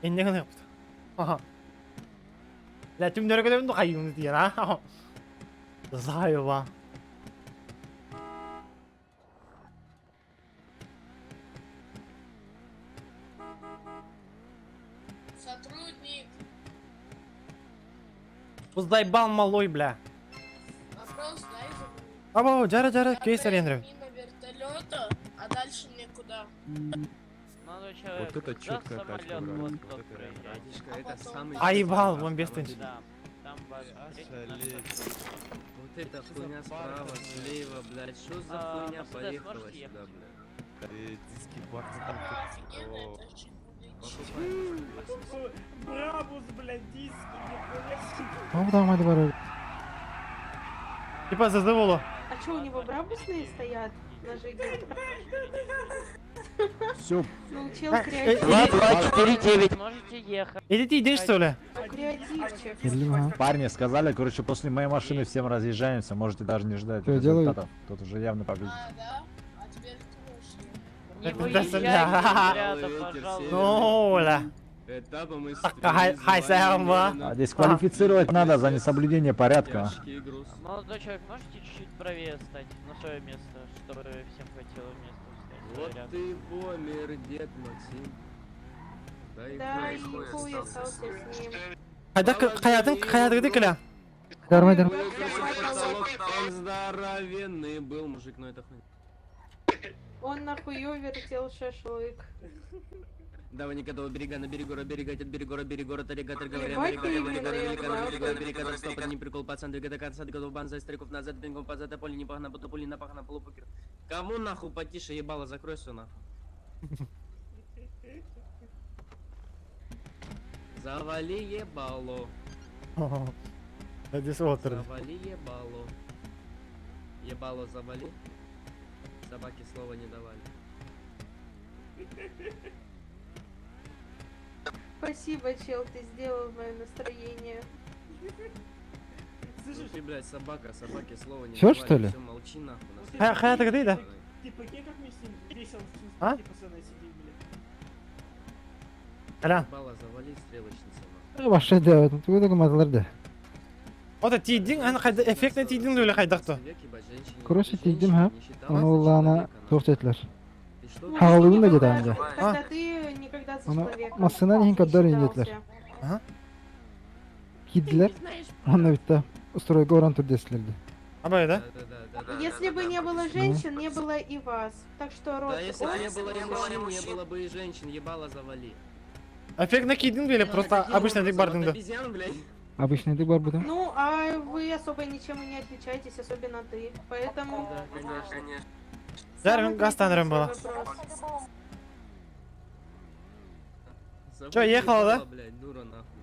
Инне гына yaptı. Aha. La tüm dörgelerin de kayyum diye ha. Zayva. Сотрудник, Уздайбал малой, бля. вопрос дай Аба, жара жара, кейс арендерим. мимо вертолета, а дальше мне куда? Молодой человек, Вот это за чёткая тачка, самолет брат. вот Вот тот это реально. проезжайте. это самый... Айбал, вон бестынч. Да, там вас встретит наш сотрудник. Вот эта хуйня справа, слева, блядь. Что за А, хуйня Мерседес, поехала можете сюда, ехать? блядь? Диски Барс там. Офигенная тачка, Брабус, блядь, диски, нихуя себе. Tamam tamam hadi bari. Типа зазывало. А что, у него брабусные стоят на жиге? Все. Ну, чел Э, креатив. 2, 2, 4, 9. Можете ехать. Идите, иди, что ли? Ну, креативчик. Парни сказали, короче, после моей машины всем разъезжаемся, можете даже не ждать Что делают? результатов. Тот уже явно победит. А, да? А теперь кто ушли? Не Да, выезжайте да. из ряда, пожалуйста. Ну, бля. Этапом из Хай, хай, сэмба. А дисквалифицировать надо за несоблюдение порядка. Молодой человек, можете чуть-чуть правее стать на свое место, чтобы всем хватило места встать в свой Вот ряд? ты бомер, дед Максим. Да и Да, и хуй. хуй остался с ним. Хайда, хаятын, хаятын кля. Дармай дармай. Потолок, он здоровенный был, мужик, но это хуйня. Он нахую вертел шашлык. Давай никогда берега на берегу, берегать от берегора, берегора, таригатор, говоря, Ебать берега, ты берега, именно, велика, я велика, нахуй. берега, стоп, это не прикол, пацан, двигай до конца, до банзай, стариков назад, бенгом, позад, поле, не пахна, будто пули на пахна, полупокер. Кому нахуй потише, ебало, закрой все нахуй. Завали ебало, Здесь отр. завали ебало. Ебало завали. Собаки слова не давали. Спасибо, чел, ты сделал мое настроение. Ну ты, блядь, собака, собаки слова не Всё, давали. что ли? Всё, молчи нахуй. на Хай, хаятын да. Ты прикинь, как мы с ним весело с ним А? типа, пацаны сидим, блядь. Аля. Ебало завали, стрелочница нахуй. Başa devam. Тугу мазларды. Ота тидин, ан хайда эффектне тидин öyle хайдакты. Век, ебать, женщине- Короче ты тиydим женщине ha. не считалась Onu за Allah'ına человека, нахуй. tost ettiler. Ты что, Havalı da gidendi. Когда ты никогда за Onu человека masına neyin не kadar считался. indirdiler. Aha. Gittiler. Onunla bitti. Ustroyga oran tur desildi. Абай, да? Да-да-да-да-да. Если бы не было женщин, не было и вас. Так что рот Да если бы не было и всё. мужчин, не было бы и женщин, ебало завали. Эффектне кидин öyle просто обычно дик Вот бардыңды. обезьян, блядь. Обычный дик бар бу Ну, а вы особо ничем и не отличаетесь, особенно ты. Поэтому... Да, конечно. Жарым гастанырым была. Вопрос. Завали ехала, да? ебало, блядь, дура нахуй.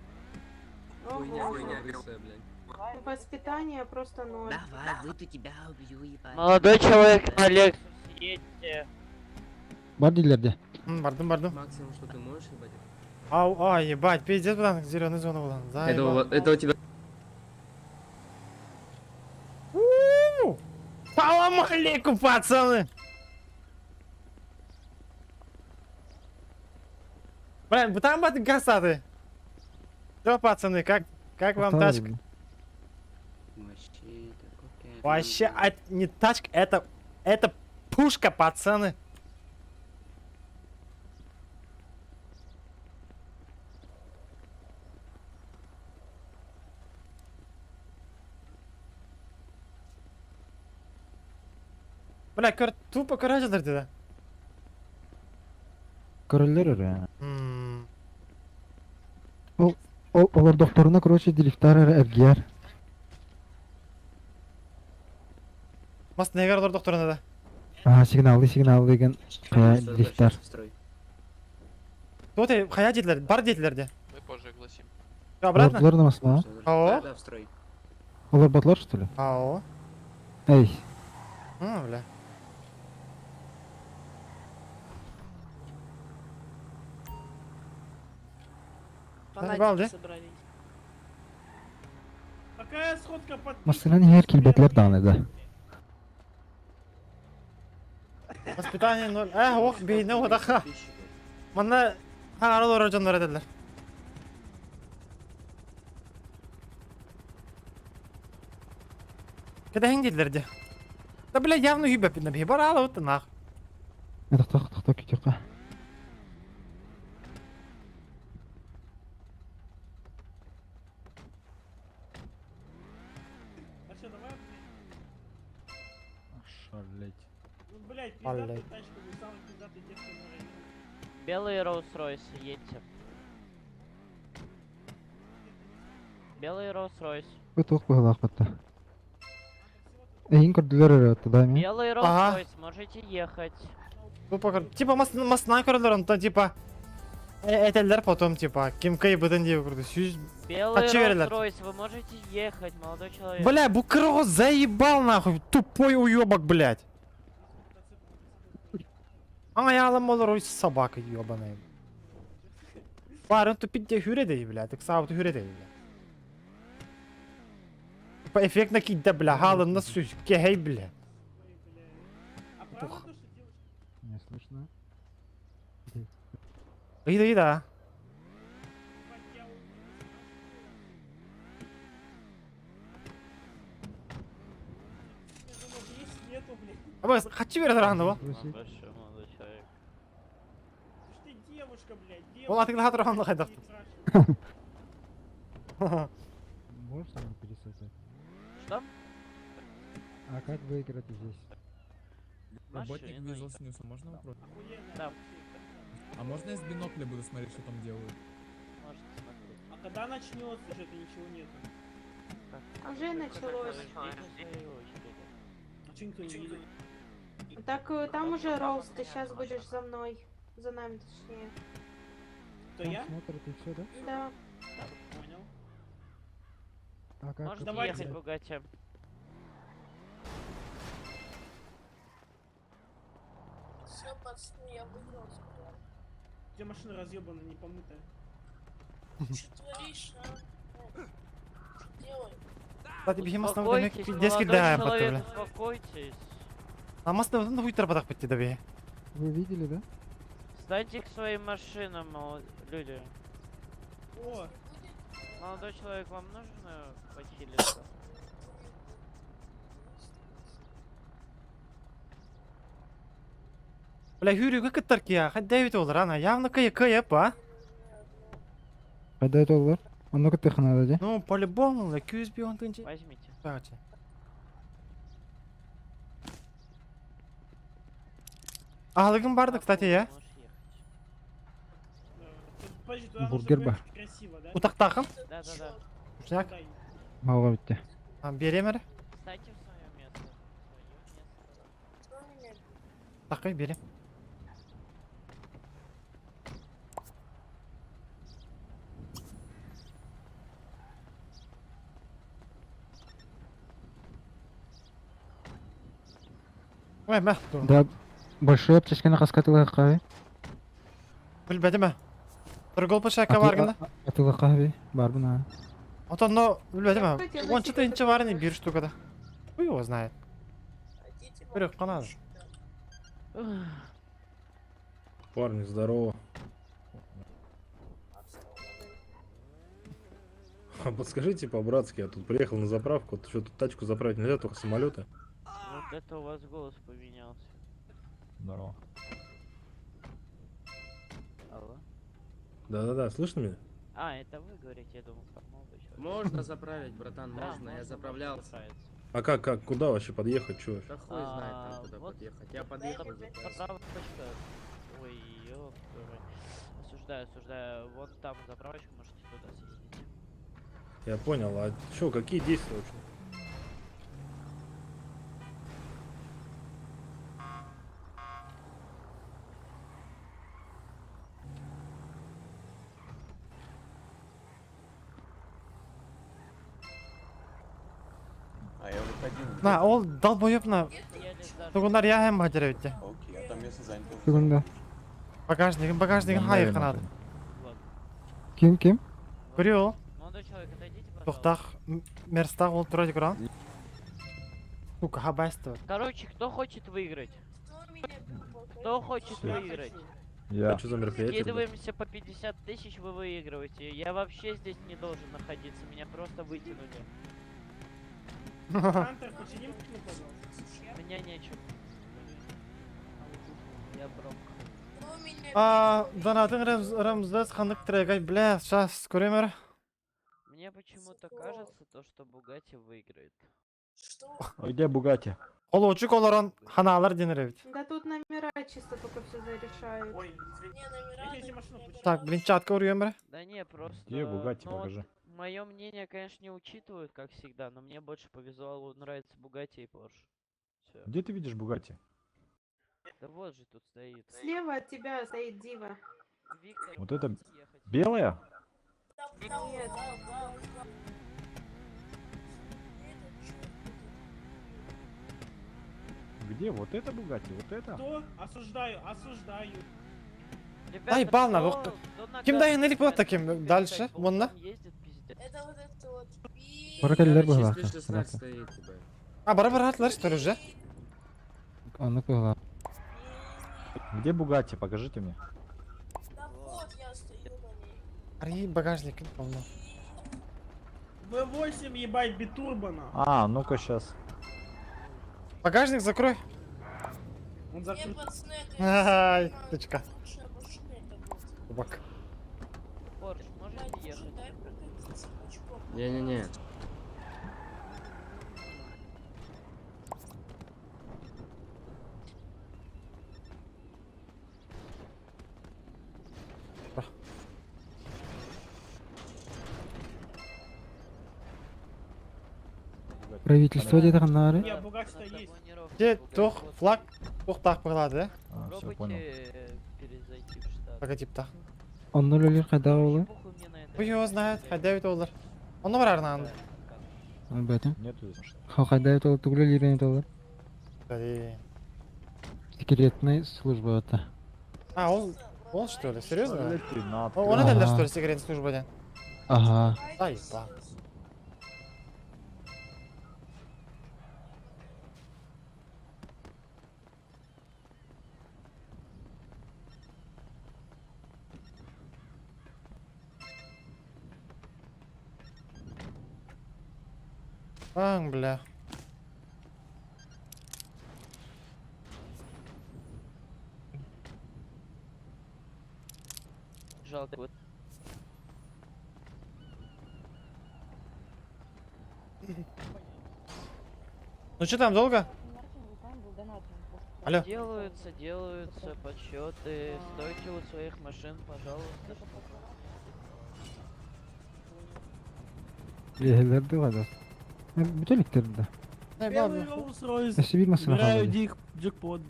Хуйня, Ого. хуйня, рысая, блядь. Воспитание просто ноль. Давай, выйду тебя убью, ебать. Молодой человек на Lexus, едьте. Бар dillerdi. Бардым, бардым. Максимум, что ты можешь, ебать. Ау, ай, ебать, пиздец, булан, зеленый зона булан. Это, это у тебя У-у-у! Салам алейкум, пацаны! Блин, там бат гасады. Что, пацаны, как вам тачка? Вообще, а это не тачка, это пушка, пацаны. Бля, көр, тупо көрәжілер деді. Көрөлөр öyle. М, Ол ол олар докторуна короче дрифтар эргияр. Мас негер олар докторына да. Ага, сигналды сигналды деген кая дрифтар. Вот и хая детлер, бар детлер де. Мы позже огласим. Всё, обратно? Олар намасына. Ао? Да, в строй. Олар батлар что ли? Ао. Эй. М, бля. Заебал, да? собрались. Какая сходка подписчиков? Массыынан иһэр киирбэтилэр даҕаны да. Воспитание ноль. Э, ох, бейне одаха. Манна хаҥара олорор дьоннор этэллэр. Кэтэһиҥ дииллэр дии. Да бля явно үһүйбэппин да биһи бараалабыт наах. Тохтох, тохтох күтүөххэ. А что, давай? Ошалеть. Ну, блядь, пиздатая Блядь. тачка, вы самый пиздатый девка на районе. Белый Rolls-Royce, едьте. Белый Rolls-Royce. Бу туох быһыылаах батта. Эйин көрдүлэр эрэ отто да эмиэ. Белый Ага. Rolls-Royce, можете ехать. Бу пока типа мас масынан көрөлөр онтон типа этэллэр потом типа ким кыйбытын диye курдук сүүс Белый хаччы берелер. Rolls-Royce, вы можете ехать, молодой человек. Бля, бу кырого заебал нахуй, тупой уебок, блядь. Аңаялым олор ой собака ебаная. Барын тупить де хүрэ дей, блядь, так саабыты хүрэ дей, блядь. Типа эффект накидда, бля, халынна сүз, кehей, бля. А правда то, что девушка... Не слышно. Ыйда, ыйда. Я думал, есть, нету, блядь. Аба, хаччы бере тураганда бу. Вам большой молодой человек. Слушай, ты девушка, блядь, девушка. Ол атыгын тураганда хайдах. Можешь со мной пересосать? Что? А как выиграть здесь? Работник вызвал снюса, можно вопрос? Да, А можно я с бинокля буду смотреть, что там делают? можете смотреть. А когда начнется, что-то ничего нету. Уже началось. Ждите своей очереди. А чё никто не едет? Так там уже Роуз, ты сейчас будешь за мной. За нами, точнее. То Там я? смотрят и все, да? Да. Понял. А как Можете это ехать, играть? Бугатти. Все, пацаны, я выиграл. Где машина разъебана, не помытая? Что творишь, а? Что делаешь? Кстати, биһи масынан демек Успокойтесь, пиздец молодой кирдэ батты, человек, бля. успокойтесь. А масынан хуйтар батак битти да биһи. Вы видели, да? Встаньте к своим машинам, молод- люди. О, Молодой человек, вам нужно похилиться? Бля, хүрүгө кыттар кия, хадда бит олар ана, явно кыя кыя па. Кайда это олар? Онно кытыхына да, Ну, по-любому, ла 200 он тынчы. Возьмите. Короче. Аһылыгым барды, кстати, я. Можешь ехать. да. Подожди, туда нужно Бургер ба. поехать красиво, да? Утактакым. Да-да-да. Ушняк. Дай. Малга битти. Берем эрэ. Встаньте в свое место. В свое место. Такой берем. Ой, мә, Да, большой аптечканы каскатыла каби. Билбедим ә. Тургол пышака баргында. Атыла каби, бар буна. Отон, но билбедим ә. Хотела Онча себе тынча бар не бир штукада. Хуй его знает. Бирок канады. Парни, здорово. А подскажите по-братски, я тут приехал на заправку, что тут тачку заправить нельзя, только самолеты. Вот это у вас голос поменялся. Здорово. Алло. Да-да-да, слышно меня? А, это вы говорите, я думал, там молодой человек. Можно заправить, братан, Да, можно, я заправлялся. заправиться. А как, как, куда вообще подъехать, чё вообще? Да хуй знает А, там, куда вот подъехать. Я подъехал, заправился. Заправочка. Ой, ёб твою мать. Осуждаю, осуждаю. Вон там заправочка, можете туда съездить. Я понял, а чё, какие действия вообще? А я выходил. На, ол долбоеб на. Тугунар я hem баҗара битте. Окей, а там место занято. Бүгүн Багажнигин, багажнигин хайыр канады. Ким ким? Көрү ол. Молодой человек, отойдите, пожалуйста. Тохтах. Мерстах ол турар көрөн. Сука, хабайство. Короче, кто хочет выиграть? Кто хочет Всё. выиграть? Я. А что за мероприятие? ребят? Скидываемся по 50 тысяч, вы выигрываете. Я вообще здесь не должен находиться, меня просто вытянули. Хантер, почини машину, пожалуйста. Меня нечем. Я брок. А, донатын Рамзес ханнык трегай, бля, сейчас көрөмөр. Мне почему-то кажется, то, что Бугати выиграет. А Где Бугати? Холочук олорон ханаалар денер эбит. Да тут номера чисто только все зарешают. Ой, извини. Я тебе машину починю. Так, блин, чатка уруйом Да не, просто... Где Бугати, ну вот покажи. Мое мнение, конечно, не учитывают, как всегда, но мне больше по визуалу нравится Бугати и Порш. Всё. Где ты видишь Бугати? Да вот же тут стоит. Слева от тебя стоит Дива. Виктор, Вот это можете ехать? белая? Нет. Где? Вот это Бугати? Вот это? Кто? Осуждаю, осуждаю. Ребята, Ай, бална, кто- вот- кто на Ким газ дайын элик нажимает, вот таким перестать, дальше, он вонна. там ездит, пиздец. Бара кэллэр быһалаах. А, бара бара атлар что ли уже? Оннук быһалаах. Где Бугати? Покажите мне. Ари багажник, полно. В8, ебать, битурбо, нахуй. А, ну-ка сейчас. Багажник закрой. Он закрыт. Ай, точка. Бак. Порш, можете ехать? Не-не-не. Правительство где ханнаары? Не, Бугати-то есть. Где тух флаг тух так быглады, да? А, все, понял. Пробуйте э, перезайти в штат. Погоди, птах. Онно үлэлиир хайдах буолуой? Похуй мне на это. Хуй его знает, хайда бит олар. Онно бар арнаанды. Бэтэ. Нету здесь машины. Хайдах это тугу үлэлиирин этэллэр? Блин. Секретная служба это. А, он, он что ли? Серьезно? Блядь, ты на О, Он это Ага. что ли секретная служба, да? Ага. Да, еба. Аң, бля. Жалко. Вот. Ну что там, долго? Алло. Делаются, делаются подсчеты. Стойте у своих машин, пожалуйста. Үлэлэр да. Бүтэликтэр да. Не, Белый ладно. Rolls-Royce. Өссө биир массыына Играю хаалла. дик, джекпот.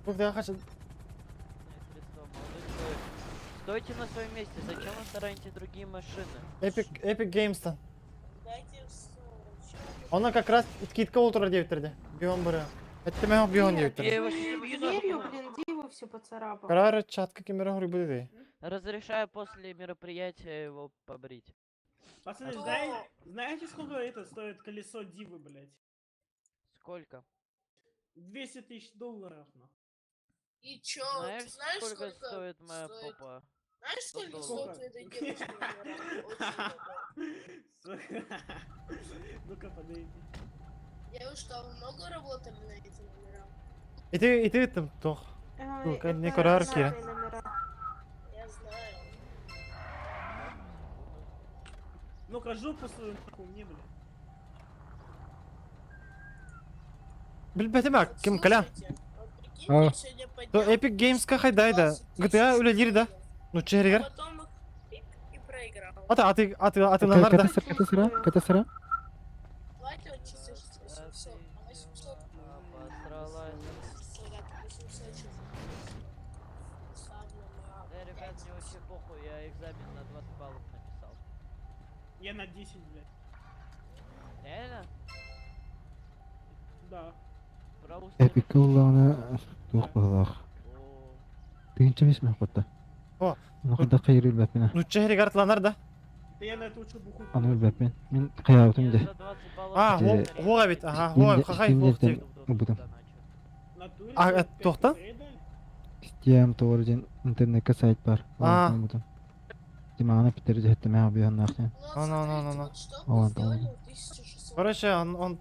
Когда я хочу... Средства, молодой человек. Стойте на своем месте. Зачем вы тараните другие машины? Epic, Epic Games'тан. Она как раз скидка утро 9 Бион бұры. Это мен бион Я 9 его щас убью Дверью, нахуй. блин, Диву все поцарапал. Карары чатка кемера хури буде. Разрешаю после мероприятия его побрить. Пацаны, знаете, сколько это стоит колесо Дивы, блядь? Сколько? 200 тысяч долларов, нахуй. И чё, Знаешь, сколько, стоит моя попа? Знаешь, 100 сколько долларов. стоит у этой девушки номера? Сука. Ну-ка, подойди. Девушка, вы много работали на эти номера? И ты, и ты там тох. Ну-ка, не карар кира. Я знаю. Ну-ка, жопу свою нахуй мне, блядь. Билбетим бак, ким каля. А. То Epic Games'ка хайдайда. GTA үлелер да. Ну чергер. И проиграл. Ата аты аты атыланар да. Ката сыра, ката сыра. Давайте вот часы 800, а 800. Обосралась. Да, ребят, мне вообще похуй, я экзамен на 20 баллов написал. Я на 10, блядь. Реально? Да. Про устный Эпик ыллаҕына туох быһалаах. Тыһыынча бес мөһ хотта. О. Ону хайдах хайыр билбэппин. Ну чергер атланар да. Да я на эту учебу хуй. Аны билбэппин. Мин хайаабытым дии. А, хуох эбит. Аха, хуох, хахай хуох диэбит. Ылбытым. А, туохтан? Steam тоҕо диэн интернеккэ сайт бар. А. Ылбытым. Димаҕына питер дьэһиттэмээх быһаннаах диэн. Ну, ну, ну, ну, ну. Ол антон. Короче, он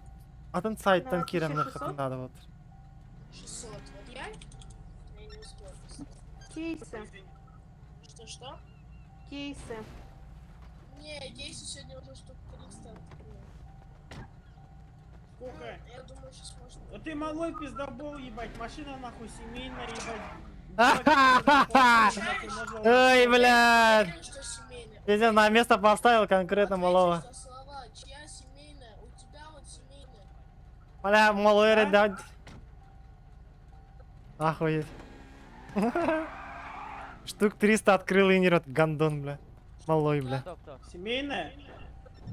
атын сайттан На киирэн 1600? надо вот. 600. Вот я? Я не успела. Кейсы. Что-что? Кейсы. Не, кейсы сегодня уже штук 300 открыл. Сколько? Я думаю, сейчас можно. Да ты малой пиздобол, ебать, машина нахуй семейная, ебать. Ой, блядь. Пиздец, на место поставил конкретно малого. Слова, чья семейная? У тебя вот семейная. Бля, малой ребят. Охуеть. Штук 300 открыл и не рот, гандон, бля. Малой, бля. Семейная?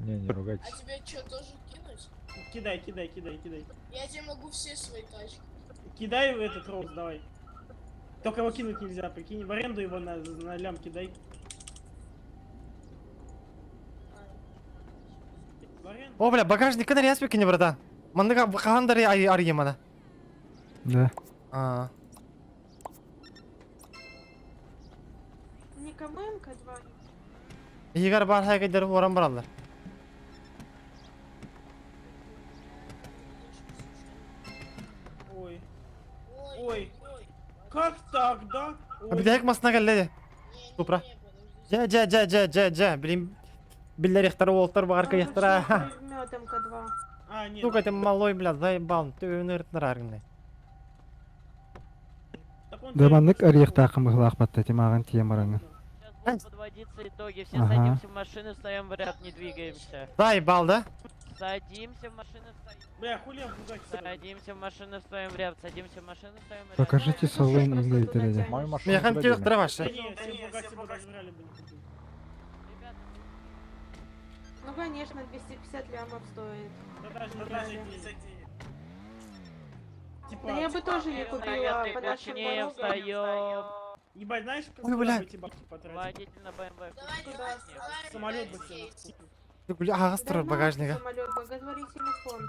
Не, не ругайтесь. А тебе что, тоже кинуть? Кидай, кидай, кидай, кидай. Я тебе могу все свои тачки. Кидай в этот роуз, давай. Только его кинуть нельзя, прикинь. В аренду его на лям кидай. В аренду. О, бля, багажник на респике не, братан. Мандыга бахандари ай арьемана. Да. А. Никому МК-2 Игорь бар хайгайдер оран баралар. Ой. Ой. Как так, да? Ой. Бидек масына келледи. Супра. Жа жа жа жа жа жа. Билим биллер ихтар уолтар багарка ихтара. Возьмет МК-2. А, нет. Сука, ты малой, бля, заебал. Ты өнөртнер аргынай. Да маннык арыйахтаахын быһылаах батта тимааҕын тиийэн бараҥҥын. Будут подводиться итоги. Все Ага. садимся в машины, встаем в ряд, не двигаемся. Заебал, да? Садимся в машины, встаем. Бля, хули я в Бугатти Садимся в машины, встаем в ряд. Садимся в машины, встаем в ряд. Покажите салон иҥнэриттэр Мою машину Механ куда тех дели? траваша. Да не, все Бугатти бы подобрали бы. не купил. Ну, конечно, 250 лямов стоит. Да даже, да даже не. Типа, Да я бы тоже не купила по нашим Не, дорогам. встаем. Ебать, знаешь, как Ой, куда бля. бы эти бабки потратил? Водитель на БМВ. Куда? Самолет бы себе нахуй купил. Бля, ага, Да багажника. Самолет, благотворительный фонд.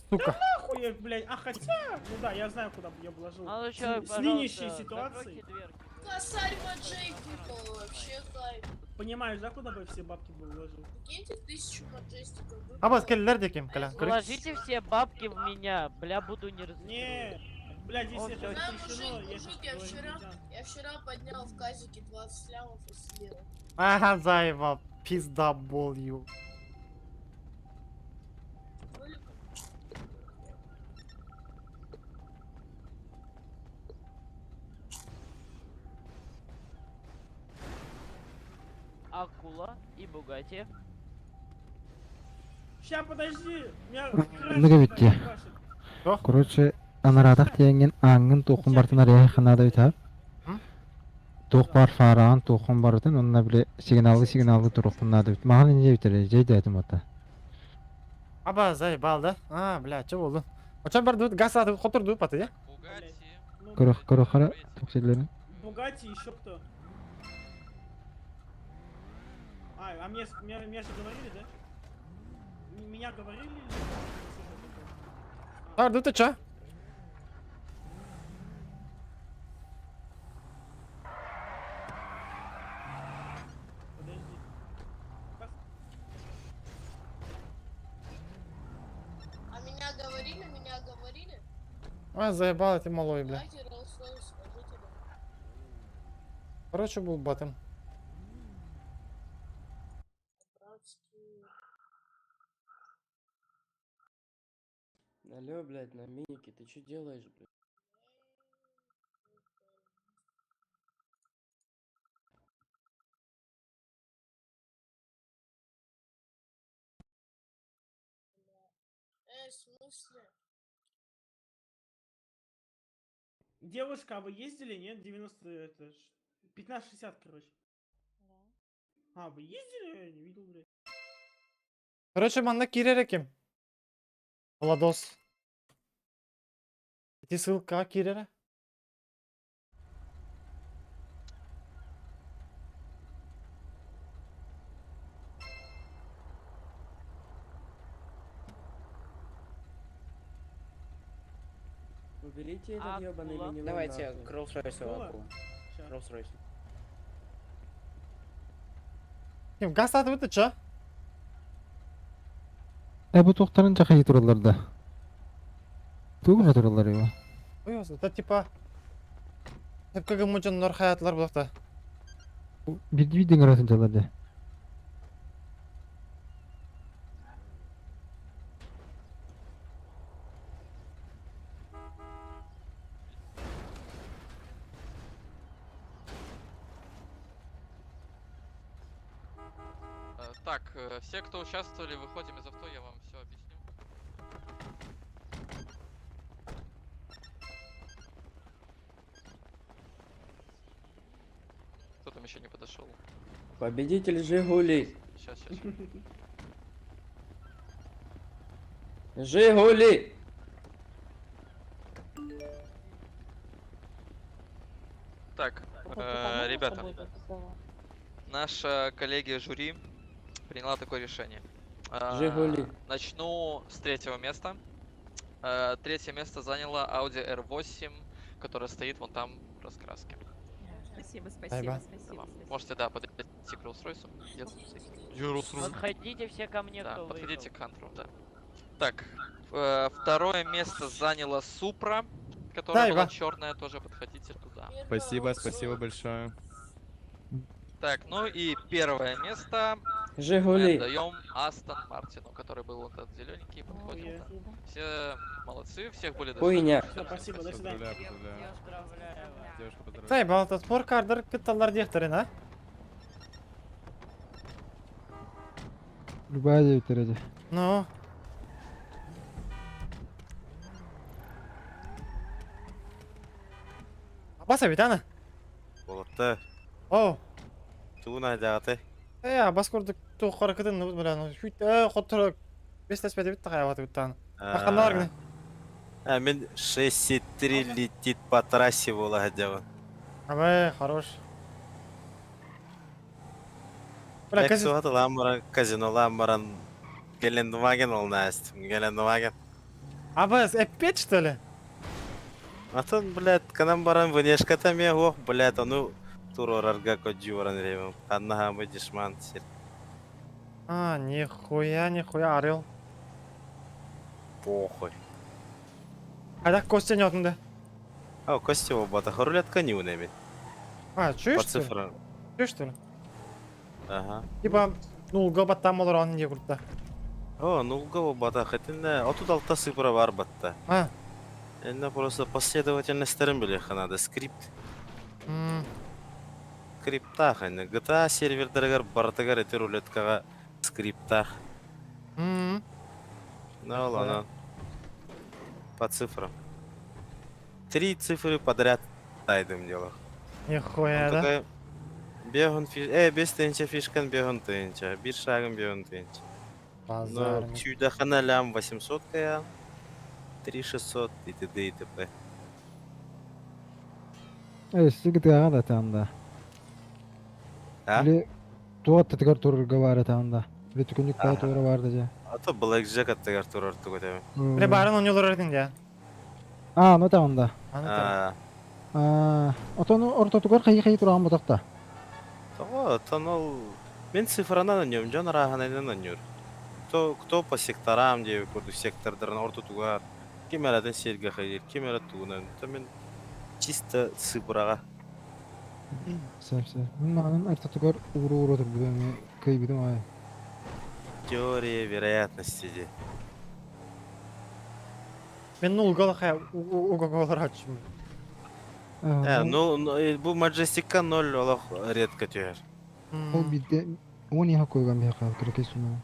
Сука. Нахуй, я, блядь, а хотя, ну да, я знаю, куда бы я вложил. Молодой человек, С нынешней пожалуйста, ситуацией. закройте дверки. Косарь Маджейк выпал, вообще кайф. Понимаешь, да, куда бы все бабки бы вложил? Прикиньте, 1000 маджестиков выпало. Абас келлер декем, каля. Вложите все бабки в меня, бля, буду не разочарован. Не, блядь, если О, это всё. Да, запрещено, мужик, я мужик, щас я говорю, вчера, нельзя. я вчера поднял в казике 20 лямов и слил. Ага, заебал. Пиздабол ю. Акула и Бугати. Ща, подожди, меня Маннык эбит дии. Короче, анараатах тиэҥҥин ааҥҥын туоххун бартын арыйа ханаада үтэр. Туох бар фараан туоххун барытын онно били сигналы сигналы туруоххун наада үт. Махан инньэ бүтэрэ дьэйдээтим ота. Аба, заебал, да? А, бля, чё болду? Очон бар дуут, газ атып котур дуут баты, я? Көрөх көрөхара туох силлэрин. Бугатти еще кто? А мне, меня же говорили, да? Меня говорили или... Бар дуут чё? Подожди. А меня говорили, меня говорили? А, заебал, ты малой, бля. Давайте Rolls-Royce, скажите, да. Короче, был батым. Братские. Алло, блядь, на минике, ты что делаешь, блядь? В смысле? Девушка, а вы ездили, нет? 90, это, 15-60, короче. А, вы ездили? Я не видел, блядь. Короче, манна кирер ким? Владос. Ити ссылка кирера? Уберите этот ебаный минивэн Давайте нахуй. к Роллс-Ройсу Акула? акулу. Ща. Роллс-Ройс. Ким газ атып өтті, чо? Э бу туохтарын чахайы тураллар да. Тугуна тураллар его. Ой, это типа... Хепкеге мужын хаятлар булакта. Бирди биден каратын жалар да. Так, все, кто участвовали, выходим из авто, я вам все объясню. Кто там еще не подошел? Победитель Жигули. Сейчас, сейчас. Жигули! Так, ребята, наша коллегия жюри приняла такое решение. Жигули. Начну с третьего места. Третье место заняла Audi R8, которая стоит вон там в раскраске. Спасибо, спасибо, спасибо. Можете, да, подойти к Rolls-Royce. Где-то Подходите все ко мне, Да, кто подходите к Хантеру, да. Так, второе место заняла Супра, которая Да, была Ива. черная, тоже подходите туда. Спасибо, спасибо большое. Так, ну и первое место мы Жигули. отдаем Астон Мартину, который был вот этот зелененький, подходим. Да. Все молодцы, всех были Хуйня. Все, спасибо, до свидания. Поздравляю, поздравляю. Девушка, поздравляю. Сай, балта спор кардыр кытталар дияхтарын, а? Любая девтереде. Ну. Абас бит, ана? Болотта. О, Тугун айдагаты. э, абас көрдүк туох кытын, ну, бля, ну, хүт, э, хоттор, бес тәспәде бит тагай абаты буттан. Аканнар гына. А мен 6,3 летит по трассе була хадябын. Абай, хорош. Бля, кази... Ламбаран, казино ламбаран. Гелендваген ол настым, Гелендваген. Абас, опять что ли? Атын, блядь, канам баран внешка там я, ох, блядь, а ну турорарга коджи баран ребем. Ханна хамы дешман сир. А, нихуя, нихуя, орел. Похуй. А так Костя не отында. А, Костя бата рулетка не унемит. А, чуешь, По что ли? цифрам. Чуешь, что ли? Ага. Типа, ну, габаттам олар он не куртта. О, ну го бата хэтинне, отут алта цифра бар батта. А. Энне просто последовательностьтарын биле надо скрипт. Скриптах, энне GTA сервердергер бартыгар эти рулеткага скриптах. Ну ладно. По цифрам. Три цифры подряд тайдым дело. Нихуя, да? Бегун фиш... бес тынча фишкан бегун тынча. Бир шагым бегун тынча. Базар. Ну, чудахана лям 800 кая. 3600 и т.д. и т.п. Э, сигит ага да там да. А? Или туат тетгар тур гавара там да. Или түкүнүк Ага. ба тура бар да же. А то Black Jack аттыгар тур артык өтөм. Бля, барын он юлар да. А, ну там да. Аны там. А, отону ортотугар кайы кайы тураган ботакта. Того, тонол... Мен цифранан өнөм, жон раханайдан өнөр. Кто, кто по секторам деп көрдүк сектордарын ортотугар. Ким эраден серге хайыр, ким эрат тугунан. То мен чисто цифрага. Сәп сәп. Мен манын ортотугар уру уру тур бүгүн кый бидим ай. Теория вероятности де. Мен ну гол хай уго ачым. Э, ну, бу Majesticка 0 олох редко түйөр. Ол бидде он яха койган бияка керекей сума.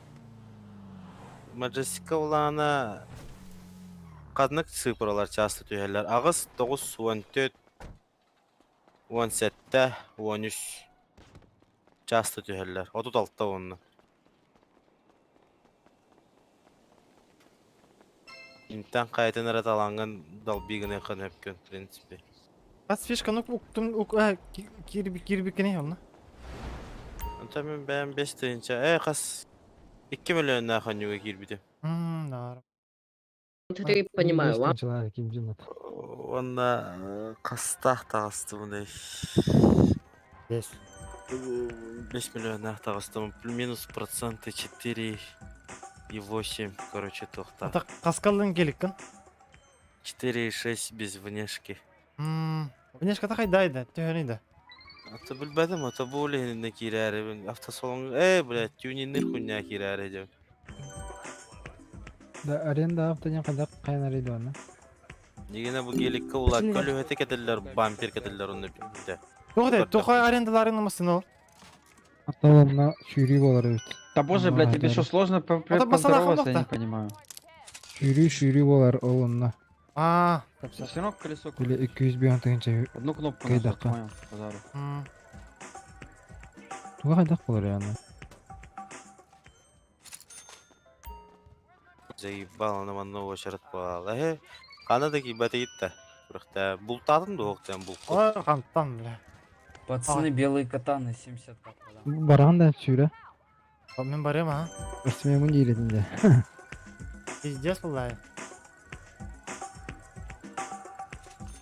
Majesticка улаана каднык цифралар часто түйөлөр. Агыс 9 14 17 13 часто түйөлөр. 36 онну. Интан кайтын ырат аланган далбигіне кын өпкөн, в принципе. Бас фишка ну уктум ук кирби кирби кене олна. Анта мен бәм 5 тыйынча. Э, кас 2 миллион наханюга кирбиди. Нар. Ты понимаю, ладно? Уонна хастаах таҕыстыбыный? Бес. 5 миллионнаах таҕыстым. Минус проценты 4,8, короче, туохтаах. Ата хаскаллын келиккин? 4,6 без внешки. Внешката хайдайда, төһөнүйда? Ата билбэтим, ата бу үлэһининэ киирээрибин. Автосалон, э, блядь, тюниннир хуйня киирээри дем. Да, аренда авто не хайдах хайнары дуона. Дигенэ бу геликка ула көлүһэти кетеллер, бампер кетеллер онно битте. Туох де, туха арендаларын ымысын ол? Автоломна сүүрүү болар эбит. Да боже, блядь, тебе что, сложно А то басана поздороваться, я не хамнохта. понимаю. Сүүрүү сүүрүү болар ол онно. А, Все равно колесо Или 200 тыгынча Одну кнопку нажать, кайдакка. понял, базару. Туга хайдах болар яны. Заебал, на манна очарат буолла. Э, хана да киибэтэ итта. Күрэхтэ бултаатын дуоктан булку. Ой, хантан, бля. Пацаны, белые катаны, 70 к Баран да сүүрэ. Мен барым, а? Өрсүмөмүн диилетинде. Пиздец, булай.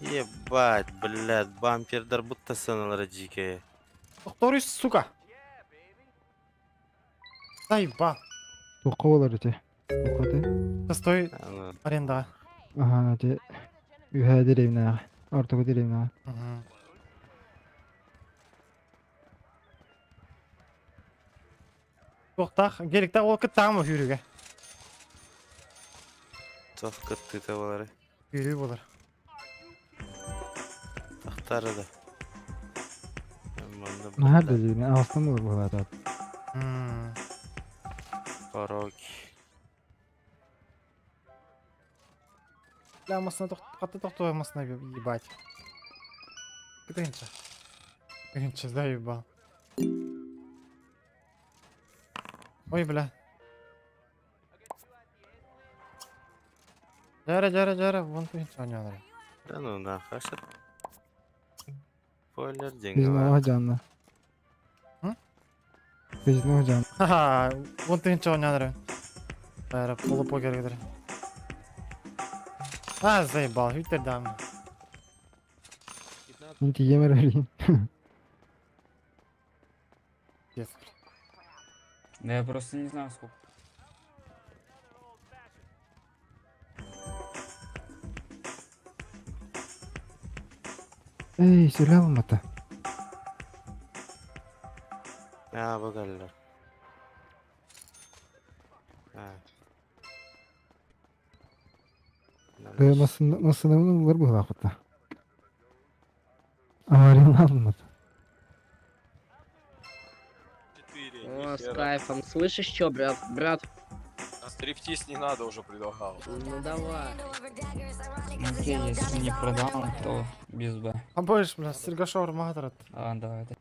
Ебать, блядь, бампердар будто сыналары дикие. Тохторуй, сука. Заебал. Туққа болар эти. Туққа Постой, арендаға. Аха, эти үһә деревнәгә. Ортого деревнәгә. Тоқтақ, геликта ол кыттағым хүрүгө. Туох кыттыыта болары. Хүрүү болар. Тахтары да. Манна Наһар да деревнә, астан болар булар. пороги. Бля, масына тоқ, қатты тоқтой масына ебать. Кытынча. Кытынча, заебал. Ой, бля. Жара, жара, жара, вон тынча ойнадыр. Да ну нахуй, а Спойлер деньги. Безнова жанна. М? Безнова жанна. Ха-ха, вон тынча ойнадыр. Жара, полупокер кедір. А, заебал, Виктор дам. Мин тиемер берейин. Пиздец. Да я просто не знаю сколько. Эй, сүлэ алмата. А, бу кэллэр. А. Масына булар була кытта. Аварияны алмата. О, с кайфом. Слышишь, что, брат? Брат? А стриптиз не надо уже предлагал. Ну давай. Окей, если не продам, то без Б. А больше, бля, Сергашор Мадрат. А, давай, это.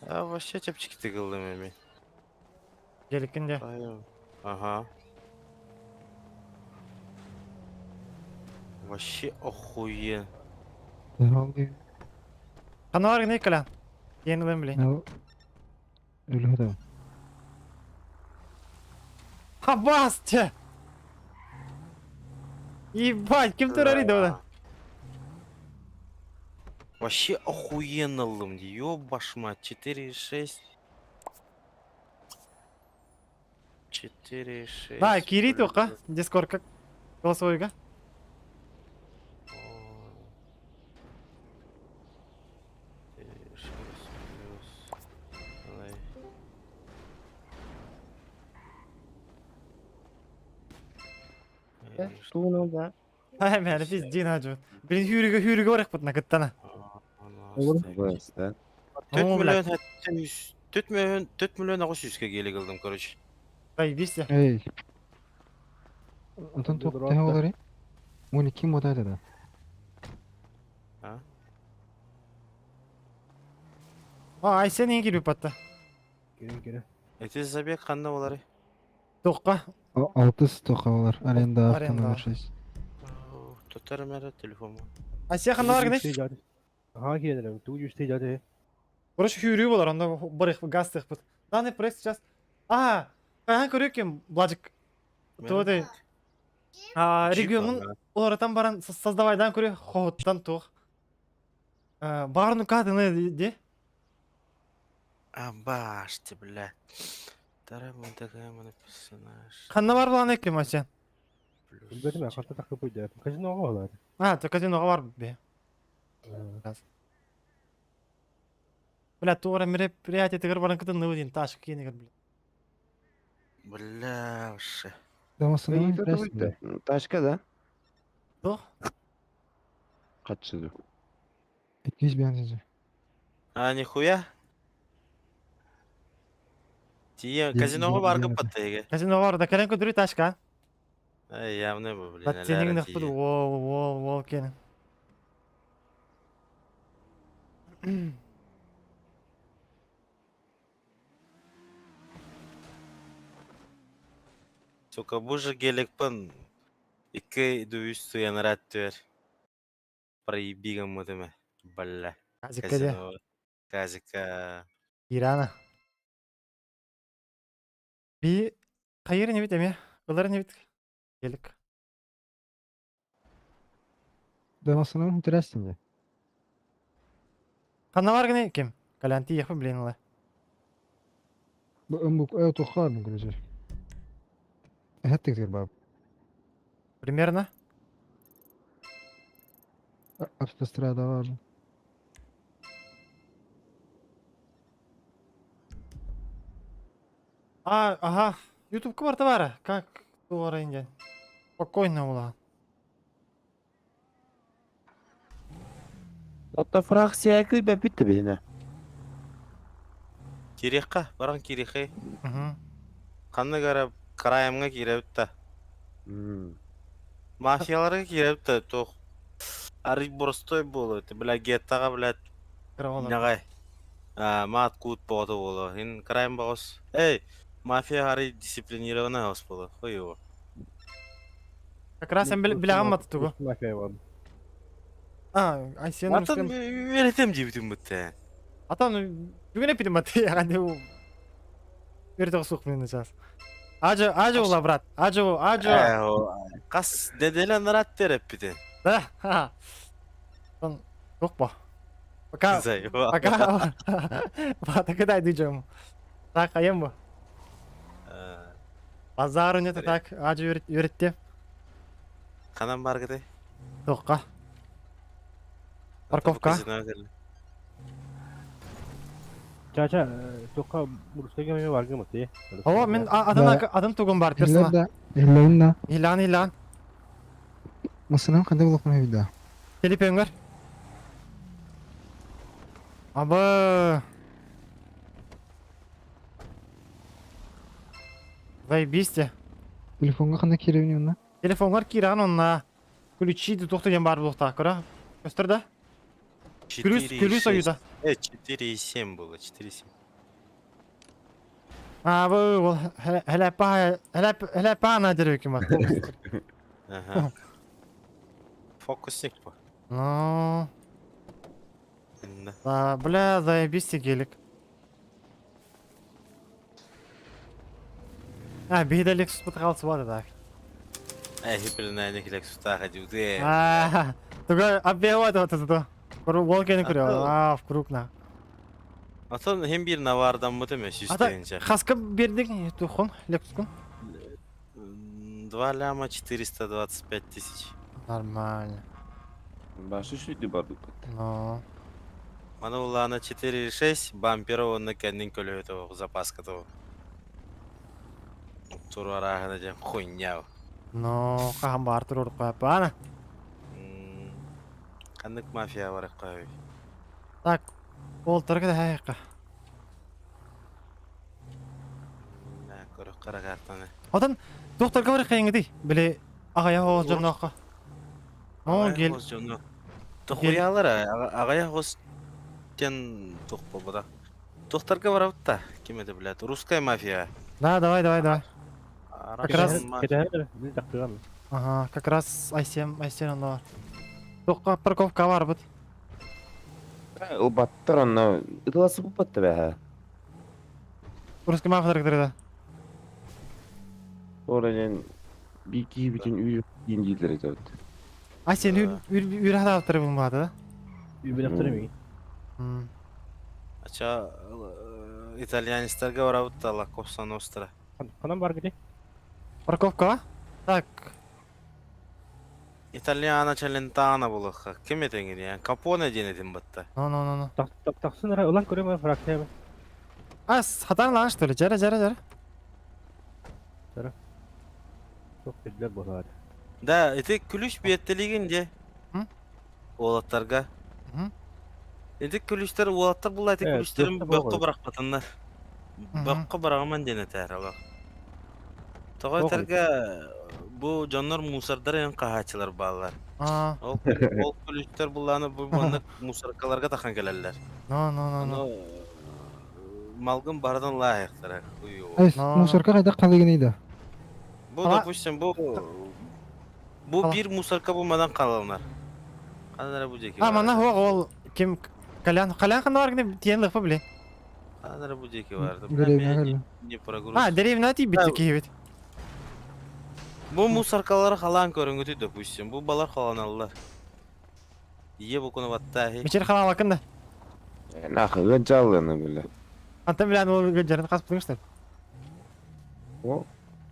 А вообще чэпчики тыгылдым эми. Геликинде. Ага. Вообще охуен. Каналар не каля. Ен блин. Өлі Абасте! Ебать, ким турар да? Вообще охуенно лым, ёбаш мать, 4,6. 4,6. Да, кири тоқа, Дискорд как голосовойга. Ай, мен пиздин ажы. Блин, хүрүгө хүрүгө барак бутна кыттана. 4 миллион 4 миллион 4 миллион 900 ке келе кылдым, короче. Заебись. Эй. Антон тоқ тәһә олар. Оны ким отайды да? А? А, ай сен ең келіп батты. Кере кере. Эти забег қандай болар? Тоққа. Алтыс тоққа олар. Аренда авто Аренда. номер 6. Тотар мәрі телефон. А сен қандай бар генеш? Аха киэнэрем, тугу дьүстэй дьэ Короче, хүйрүү болар, онно барых газ тыхпыт. Данный проект сейчас... А, хаһан көрүөккүм, Владик. Туоты. А, регионун уларытан баран создавайдан көрү хоһуттан туох. Баарну катыны де. Абаште, бля. Вторая такая персонаж. Ханна бар булан экким вообще? Билбэтим, ханта такы пуйда. Казиноға олар. А, то казиноға бар бе. Бля, туора мероприятие тыгыр баран кытын нывы таш киенегер, бля. Бля, вообще. Ташка да? Туох? Катчыды. 200 бензин. А, нихуя? Тие, казиноға баргып баттайга. Казино бар, да кэлэн көдүрү ташка. Ай, явно бу, блин. Баттенигин ыхпыт, уол, уол, уол кенин. Сука, бу же гелекпен икки дүйүс туянарат түөр. Проебигам мытыме. Бля. Казикка де. Казика. Ирана. Би хайыр не бит эме? Ылар не бит? Гелик. Да, в основном интереснее. Ханна бар гыны ким? Калянти ехпы блин ла. Бу тухар короче. Хаттык баб. Примерно. Автострада бар. А, ага. YouTube барта бара. Как туара инден. Спокойно ула. Hatta фракция күйбә битте бене. Кирихка, баран кирихи. Мгм. Канны карап, краемга киребит та. Мафияларга киребит та, тох. Ары борстой болот, бля, геттага, блядь. Кыра Нагай. А, мат кут боты боло. Ин крайм богос. Эй, мафия ары дисциплинированная ос боло. Хуй его. Как раз мен билягам маты тугу. Мафия бар. А, ай сен Атан веретем дебитим бутте. Атан бүгүн эпидем маты яган бу. Берде сук мен сейчас. Ажы, ажы ула, брат. Ажы, ажы. Кас деделен рат тереп бите. Да. ха. Он жок Пока. Заебал. Пока. Пока дай дыджем. Так, аем бу. Базару нет так, ажы үйретти. Канан бар кете? Тоққа. Парковка. Чача, тоққа Мурскага мен баргым аты. Ова, мен адам адам тугун бар персона. Илләнда. Илан, илан. Масынан кандай булып кына бит. Телепенгер. Абы. Заебись те. Телефонга кандай керебин онна? Телефонгар киран онна. Ключи тохту бар булта, кора. Көстөр да? Плюс, плюс аюда. 4,7 было, 4,7. А, бу, ол хәләпа, хәләп, хәләпа на дерекем бар. Ага. Фокусник по. Ну, Да. да, бля, заебись те гелик. А, бейда Lexus бут қалсы так. Эй, блин, не клек сута ходил, ты. А, только оббегать вот это. Волкени күрә. А, в круг на. Atan hem bir navardan mı deme Ата süsleyince. хаска бердик, тухон, Lexus-кун. 2 ляма 425 тысяч. Нормально. Башы шүйді бардык. Ну. Мана улана 4,6 бампер онны кәндин көлөтө запаска то. Тур арахына жем хуйня. Ну, хахан бар тур қойып ана. Каннык мафия бар кой. Так, ол тұрғы да хайққа. Көрөк кара картаны. Одан докторга бар қайыңды. Біле ағая оғыз жонаққа. О, гел. Тохуялар агая хос тен тох болбуда. Тохтарга барабыт та. Ким это, блядь? Русская мафия. Да, давай, давай, давай. Как раз Ага, как раз i7, i7 онда бар. Тоққа парковка бар бит. Ылбаттар онно ытыласыппат да. Русский мафия да. Ол би киһи бүтүн үй диэн дииллэр этэ. А сен үр үр үр хатаптары булмады да? Үбүнэхтэр эми. Ача итальянецтерге барабыт да La Cosa Nostra. Ханан бар гиди? Парковка? Так. Итальяна Челентано булуха. Ким этеңир я? Капоне диэн этим батта. Ну ну ну ну. Так так таксын ара улан көрөм фракция. А, хатан лан что ли? Жара жара жара. Жара. Çok биллер болар. Да, ити күлүш биеттелигин де. Уолаттарга. Ити күлүштер уолаттар була ити күлүштерин бөккө баракпатыннар. Бөккө барагаман диэн этээр алар. Тоҕо этэргэ бу дьоннор мусордар эн хаһааччылар бааллар. Ол ол күлүштер буллааны бу маннык мусоркаларга тахан кэлэллэр. Ну ну ну ну. Малгын бардан лайықтара. Ай, мусорка кайда калыгын да. Бу, допустим, бу бир мусорка бу мадан калалар. Канара бу жеке. А, мана хуа ол ким Колян, Колян хандар гне тиен лыфа бли. Канара бу жеке барды. Деревня Не прогруз. А, деревня ти бит киевит. Бу мусоркалар халан көрүнгүтү, допустим. Бу балар халаналар. Ие бу куну баттахи. Мечер халан да. Нахы гыджалыны биле. Антон билен ол гыджарын каспыдың что ли? О.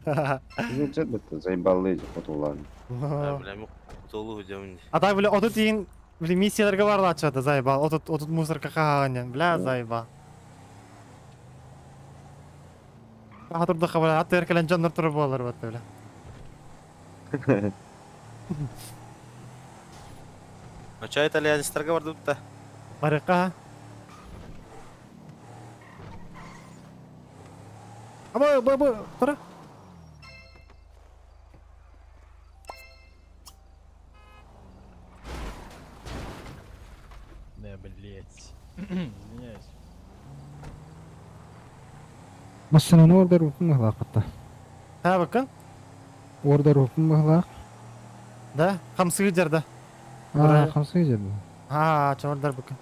Гыджат битте заебалы котулан. Бля, мен толу жамын. А так, бля, отут дейін, бля, миссияларга барлар чыгады, заебал. Отут, отут мусорка каган, бля, заебал. Хатырды хабар, ат эркелен жандар туруп болар батты, бля. Ача итальянецтерге барды битте. Барыкка. Аба, бу, бу, тура. Да, блять. Извиняюсь. Машинаны ордер укун мыхлак. Ha, bakın. Ордер укун мыхлак. Да, хамсыгы жерде. А, хамсыгы жерде. А, чордар bakın.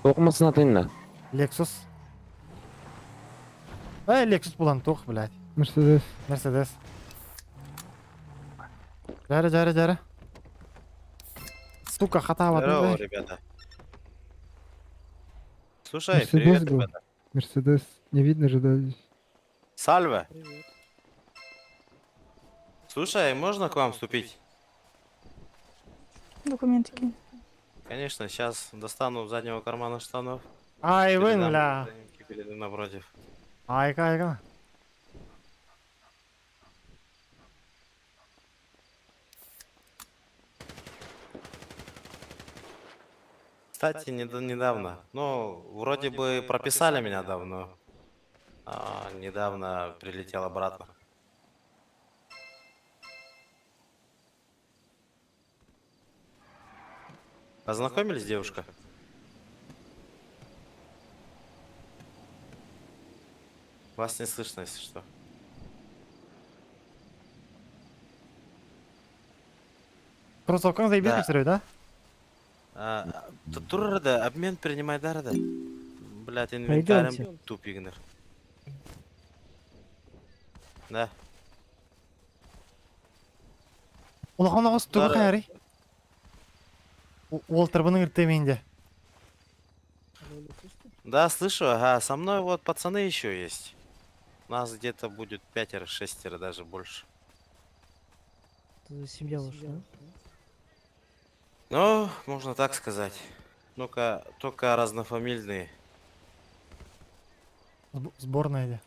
Токмасын атайын Lexus. Эй, Lexus булан тух, блядь. Мерседес. Мерседес. Жара, жара, жара. Сука, хата Здорово, баттым. ребята. Слушай, Мерседес привет, был. ребята. Мерседес. Не видно же, да? здесь. Сальве. Слушай, можно к вам вступить? Документики. Конечно, сейчас достану с заднего кармана штанов. Ай, вы, Передам бля. передам напротив. Айка, айка. Кстати, недавно. Ну, вроде бы прописали меня давно. А, недавно прилетел обратно. Познакомились, девушка? Вас не слышно, если что. Кроссовкаң заебись Да. көтөрөй, да? А, Туррада, обмен принимай дарада. Блять, инвентарем Пойдемте. тупигнер. Да. Улахан оҕус тугу Дара. хайарый? Уолтарбының иртемейинде. Да, слышу, ага, со мной вот пацаны еще есть. Нас где-то будет пятеро, шестеро, даже больше. Это семья ваша, да? Ну, можно так сказать. Ну-ка, только разнофамильные. Сборная де.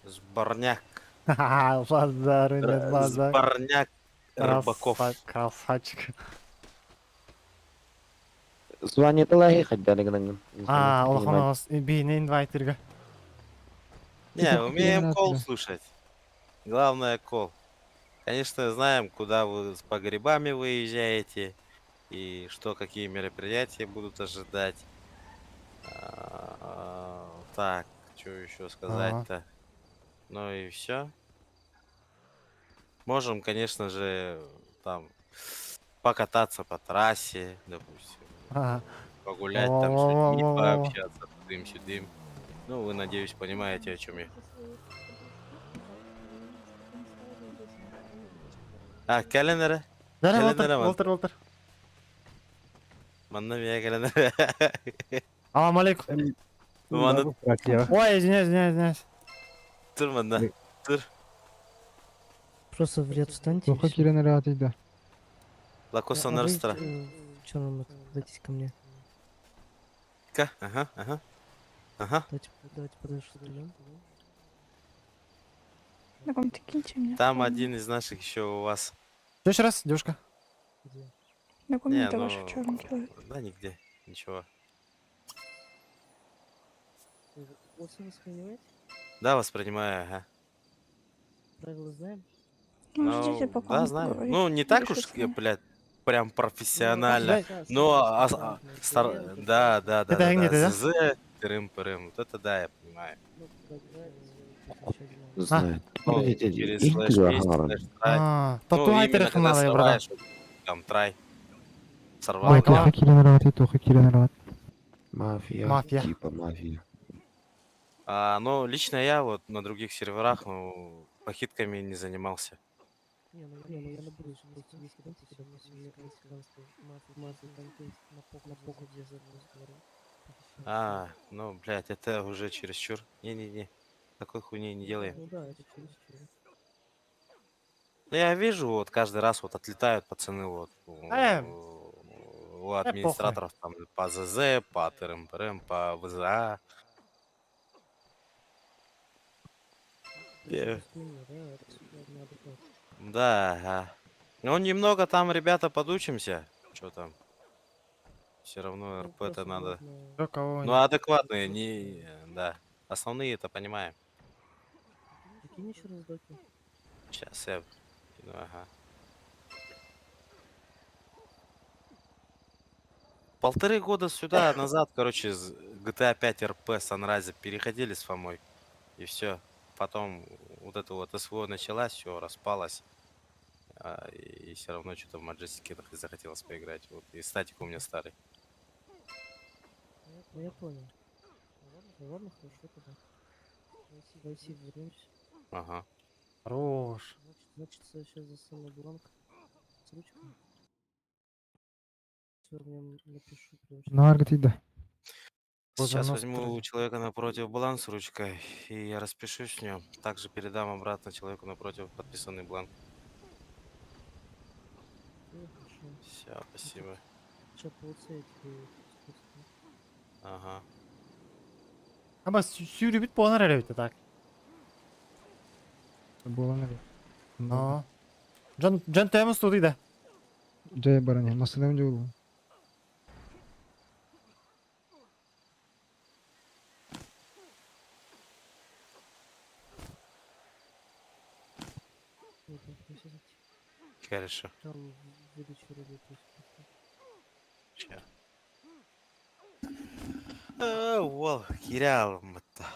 Сборняк. Ха-ха, базар, нет, базар. Сборняк рыбаков. Красавчик. Звание талахи хаддалыгынан. А, улахан оҕус бийне инвайтерга. Не, умеем кол слушать. Главное кол. Конечно, знаем, куда вы с по грибами выезжаете и что, какие мероприятия будут ожидать. А, Так, что еще сказать-то? Ну и все. Можем, конечно же, там покататься по трассе, допустим. Ага. Погулять там с людьми, Во-во-во-во-во. пообщаться, тудым-сюдым. Ну, вы, надеюсь, понимаете, о чем я. А, кэлэн эрэ. Да, Кэлэн Волтер, эрэ ман. Волтер, Волтер. Манна мия кэлэн эрэ. Алам алейкум. Манна Ой, извиняюсь, извиняюсь, извиняюсь. тур манна. Тур. Просто в ряд встаньте. Тоха кирен рад да. Лакоса нарстра. В черном, подойдите ко мне. Ка, ага, ага. Ага. Давайте, давайте подальше отойдем. Там один из наших еще у вас. Что еще раз, девушка? Не, ну, Да, нигде. Ничего. Осы воспринимаете? Да, воспринимаю, ага. Правила знаем? Ну, да, знаю. Ну, не так уж, блядь, прям профессионально. Ну, Но, да, да, да, Это да, где да, ты, да? ЗЗ, тырым-пырым. Вот это да, я понимаю. Знает. Ну, Подождите, через их слэш туда есть, говорят. слэш try. А, Ну, тату именно айтер когда надо, брат. срываешь, вот там try. Сорвал. Ой, Тоха кирен рад, тоха кирен рад. Мафия. Мафия. Типа мафия. А, но лично я вот на других серверах, ну, похитками не занимался. Не, ну, не, ну я на будущее просто не скидайте, когда мне сегодня мафия, мафия, там, то есть на похуй, где за говорю. А, ну, блядь, это уже чересчур. Не-не-не, такой хуйни не делаем. Ну да, это чересчур. Ну, я вижу, вот каждый раз вот отлетают пацаны вот у Э, администраторов там по ЗЗ, по ТРМПРМ, по ВЗА. Это хуйня, да, это всё неадекватно. Да, ага. Ну, немного там, ребята, подучимся. Что там? Все равно Ну, РП-то просто надо. можно- Кто кого Ну, адекватные, не... Да. Основные это понимаем. Прикинь еще раз доки. Сейчас я... кину, ага. 1,5 года сюда назад, короче, с GTA 5 RP Sunrise переходили с Фомой. И все. Потом вот это вот СВО началась, все, распалось. И все равно что-то в Majestic захотелось поиграть. Вот. И статик у меня старый. Ну я понял. Ну ладно, ну ладно, хорошо тогда. Давайте вернемся. Ага. Хорош. Значит, сейчас засуну бланк с ручкой. Свернем, напишу прямо щас. Нар да. Сейчас Бозанов возьму у человека напротив бланк с ручкой, и я распишусь в нем. Также передам обратно человеку напротив подписанный бланк. Ну, хорошо. Все, спасибо. Сейчас по УЦ я тебе спустю. Ага. Аба сүүрүбүт буолан эрэ эбит так. Буолан эрэ. Но. Дьон дьон тэмэ студийда. Жай баран, масылам жол. Вот, да, всё зайти. Хорошо. Там в выдачу рублей просто. Ща. Уол, кирял мытта.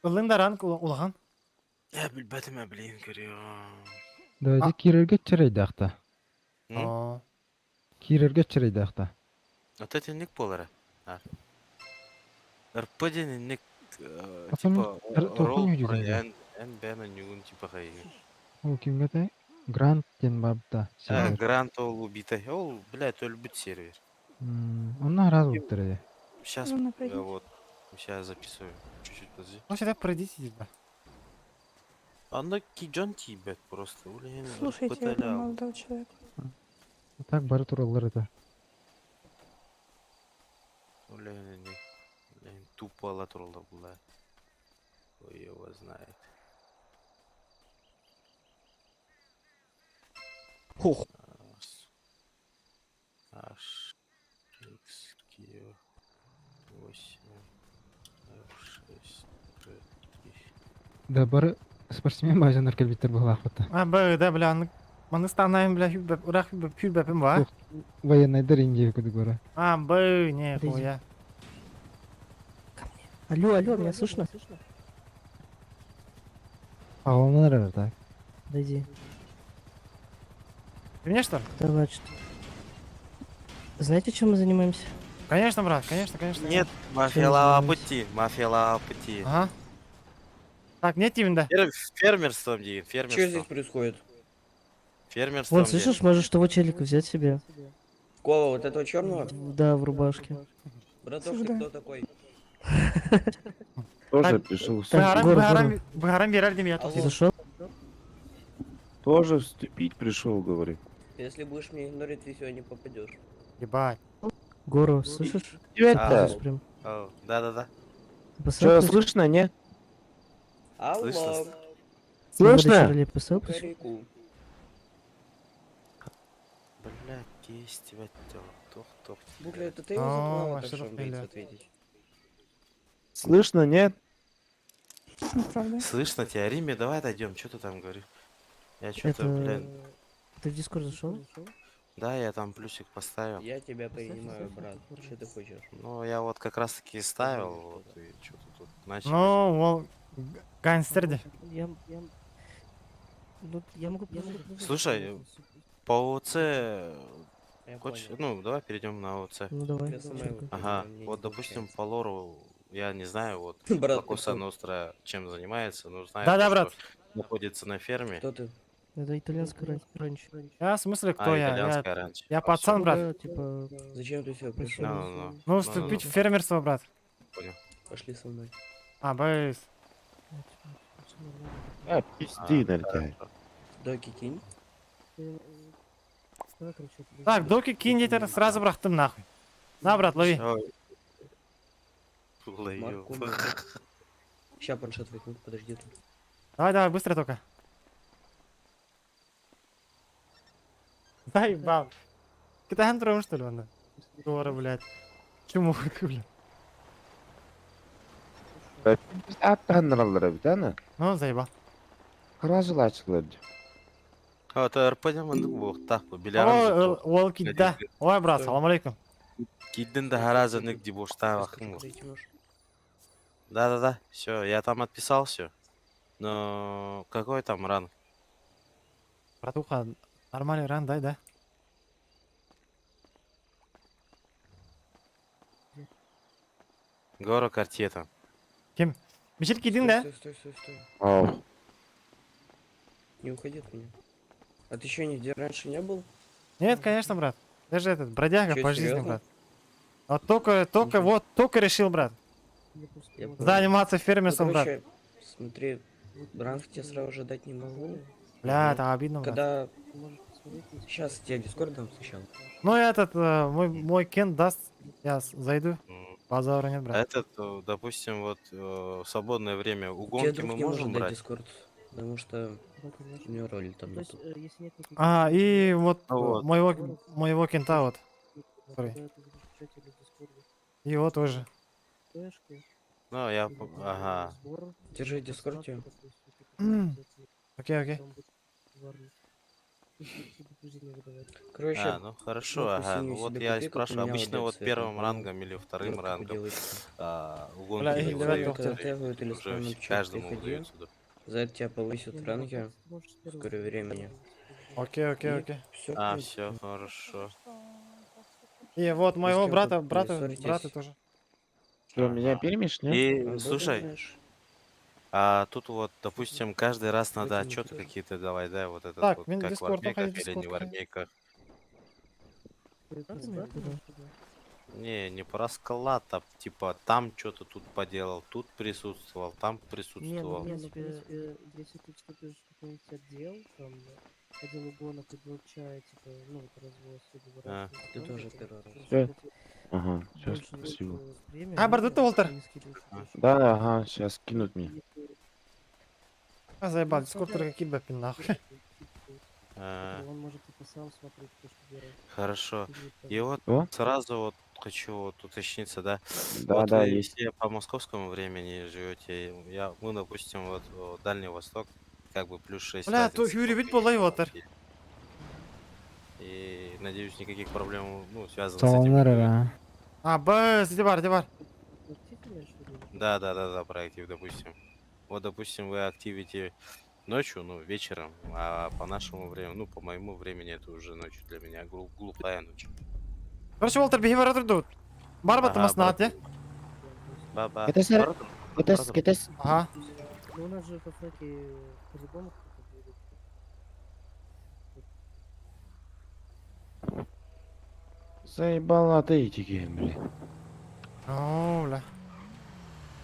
Ылын даран улахан. Я билбэтим, блин, көрүөм. Давайте кирерге чырайдакта. О. Кирерге чырайдакта. Вот это ник болары. РП ден ник Атын типа тохун рол юдүгэн да. эн эн бэна нюгун типа хайы. Ол кимге те? Грант ден барда. А, Грант ол убитый. Ол, блядь, өлбүт сервер. Онна раз уттырды. Сейчас, вот, сейчас записываю. Чуть-чуть подожди. Ну сюда пройдите да. Анда киджон тибет просто. Блин, Слушайте этого молодого человека. Так бары тураллар это. Блин, блин, тупо латролда была. Ой, его знает. Хух. H, X, Q, 8, F, 6, Р, 3. Да бары спортсмен бажанар келбиттер була ахпата. А, б, да, бля, аны маны станайм, бля, хүбәп, урах хүбәп, хүбәпим ба. Военныйдар инге көдүк бара. А, б, не, хуя. Алло, алло, меня слышно? Агылманар эр так. Подойди. Ты меня что ли? Значит, знаете, чем мы занимаемся? Конечно, брат, конечно, конечно. Нет, мафия лапути, мафия лапути. Ага. Так, нет именно. Фермерством, Дим, фермерством. Что здесь происходит? Фермерством. Вон, слышишь, можешь того челика взять себе. Кого, вот этого черного? Да, в рубашке. Браток, ты кто такой? Тоже пришел Так, вступить. Гор, Гор. Быһааран биэрэр дим я тут. Зашел? Тоже вступить пришел, говорит. Если будешь меня игнорить, ты сегодня попадешь. Ебать. Гору, слышишь? Это? Здесь прям. Да-да-да. Что, слышно, не? Алло. Слышно? Слышно? Чарли поставил плюс? Кукареку. Блядь, есть тебя тох тох. Букля, это ты его О, затронул, так вообще что он боится похмелье. ответить. Слышно, нет? Слышно тебя, Риме, давай отойдем, что ты там говоришь? Я что-то, Это... блин. Ты в Дискорд зашел? Да, я там плюсик поставил. Я тебя принимаю, брат. Что ты хочешь? Ну, я вот как раз таки и ставил, вот, и что-то тут начали. Ну, ол гангстер де. Я... я... Ну, я могу... Я могу Слушай, по ОЦ... Я Хочешь, понял. ну, давай перейдем на ОЦ. Ну давай. Я сама его Ага, понимаю, мне не вот, допустим, получается. по лору, я не знаю, вот, Брат, ты Ла Коса кто? Ностра чем занимается, но знаю, Да-да, то, брат. что находится на ферме. Кто ты? Это итальянская ранчо. Я, в смысле, кто А, я? Я, итальянская ранчо. я А, пацан, всё. брат. Да, типа... Зачем ты сюда пришел? Ну, ну, ну. Ну, вступить в фермерство, брат. Понял. Пошли со мной. А, быс. А, пизди, налетай. Доки кинь. Давай, короче, это- Так, доки кинь етер, сразу бырахтым нахуй. На, брат, лови. Ой. Лови. Марку. Ща планшет возьму, подожди тут. Давай, давай, быстро только. Заебал. Китаем троем, что ли, он? Дура, блядь. Чему, блядь? Аттаныралар эбит, аны. Ну, заебал. Кыражылачылар. А, это РП мандык так, О, ол кидда. Ой, брат, салам алейкум. Киддин да харазанык дебошта Зайти можешь. Да-да-да, все, я там отписал все. Но какой там ранг? Братуха, нормальный ран дай, да? Гора Картье там. Ким? Мичел кидин, да? Стой, стой, стой, стой. Ау. Не уходи от меня. А ты еще нигде раньше не был? Нет, конечно, брат. Даже этот бродяга Чё, по жизни, серьезно? брат. Вот только, только, вот, только решил, брат. Я понял. Заниматься фермерством, Ну, брат. короче, смотри, ранг тебе сразу же дать не могу. Бля, это обидно, брат. Когда... Сейчас тебе Дискорд дам сначала. Ну, этот, мой Кен даст, я зайду. Базара нет, брат. Этот, допустим, вот в свободное время Тебе угонки друг мы не можем может дать брать? Дискорд, потому что у него роли там То есть, нету. если нет никаких... А, и вот Ну вот. моего кента вот. Который. Когда ты будешь в чате или в Дискорде, Его тоже. флешки, Ну, я... или там Ага. сбор, Держи Дискорд тебе. доставка, допустим, какие-то М. организации, Окей, окей. там будет варить. Если предупреждение выдавать. Короче, А, ну хорошо, кнопку ага. синюю Ну вот себе я и купи, как у спрашиваю. меня Обычно вот вот цвет, первым понял? рангом или вторым Вот как рангом делается. угонки Бля, не и давай выдают, доктор. Когда тегают или уже спамят в чат, каждому приходи. выдаются. да. За это тебя повысят Не, в ну, ранге ты можешь с в первого скором времени. Окей, окей, И окей. всё, в А, принципе. все, хорошо. И вот Вы с моего кем брата, тут не брата, ссоритесь? брата тоже. Что, меня примешь, нет? И Об этом слушай, знаешь. а тут вот, допустим, каждый раз надо Выкинуть отчеты тоже. какие-то давать, да, вот этот Так, вот, мин как в Дискорд, армейках уходи, или не в Дискорд. армейках. Куда? Не, не по расклад, а типа там что-то тут поделал, тут присутствовал, там Не, ну, присутствовал. в принципе, если ты вступишь в какой-нибудь отдел, там, отдел угонов, отдел чая, типа, ну, вот развоз, грубо А. говоря, Ты там, тоже то, первый раз. просто Всё. платить Ага, сейчас, больше спасибо. премию, А, брат, ну, это Уолтер. они скидывают больше. Да, ага, сейчас кинут мне. А, заебал, Ну, Дискорд смотря, только кидбэпин, нахуй. А, Он может, типа, сам смотреть то, что делает. Хорошо. Или там- И вот О? сразу вот хочу вот уточниться, да? Да, Вот да, вы есть. все по московскому времени живете, я, мы, допустим, вот Дальний Восток, как бы плюс 6 Бля, то разницы Юрий по ведь был времени. Уолтер. И надеюсь, никаких проблем, ну, связанных с этим. Саламнар, а. А, быс, иди бар, иди бар. Да, проактив, допустим. Вот, допустим, вы активите ночью, ну, вечером, а по нашему времени, ну, по моему времени это уже ночью для меня, глухая ночь. Короче, Уолтер, беги в тут. Бар баттым аснаат, я? Ба-ба. Кетес, кетес, кетес. Ага. Ну у нас же, посмотрите, по-любому кто-то будет. Заебала ты эти, блин. О, бля.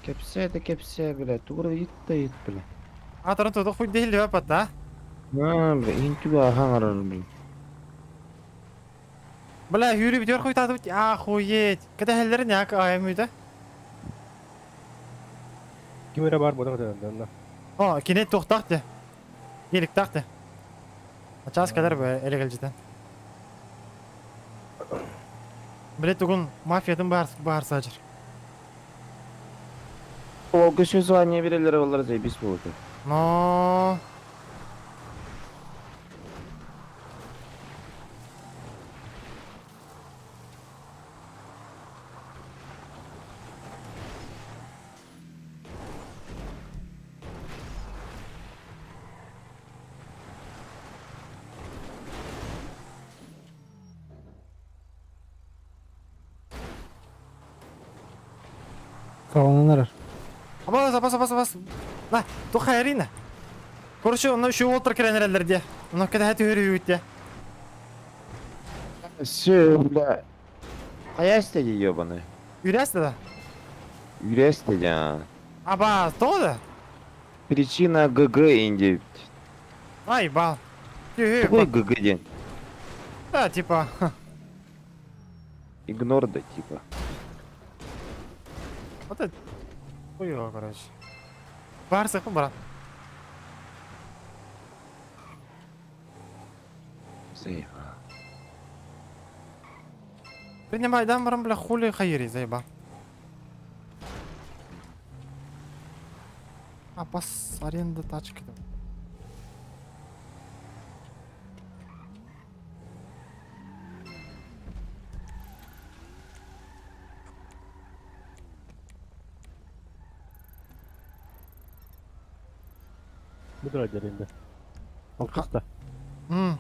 Кепсе да кепсе, бля. Тугура ит да ит, бля. А, таран туду хуй дейли бапат, да? А, бля, интуга ахаңарар, блин. Бля, Юрий битер хуй татып, охуеть. Когда хеллер не ак АМ-да? Ким эрэ бар буолар да. О, кине тохтах де. Геликтах де. Час кадар бе элегелжитен. Биле тугун мафиятын бар бар сажыр. Ол көшө звание берелер олар заебись болот. Но Салонанар. Абас, абас, абас, абас. На, туха Ирина. Короче, оны еще отыр киренерелер де. Оны кеде хәті өрі өтте. Все, бля. Каясты де ебаный. Үрәсті да? Үрәсті де. а. Абас, тоды? Причина ГГ инде. Ай, бал. Какой ГГ день? Да, типа. Игнор да типа. Вот это хуево, короче. Барсық, брат. Заебал. Принимай, дам, барам, бля, хули хайри, заеба. А, пас аренда тачки. да. Бу да деринде. Алкыста. М.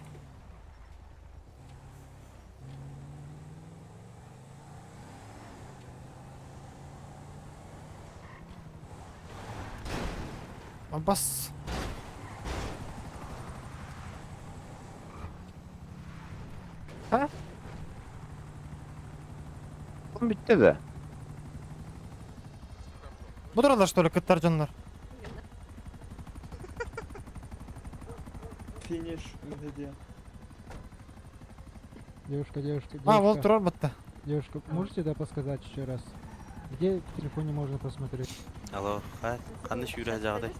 А, Бас. А? Он битте да. Бу туралар что ли кыттар дьоннор? Финиш где? Девушка, девушка, А, вот девушка. турар батта. Девушка, можете да подсказать еще раз? Где в телефоне можно посмотреть? Алло, қаныш үйрә жағдай?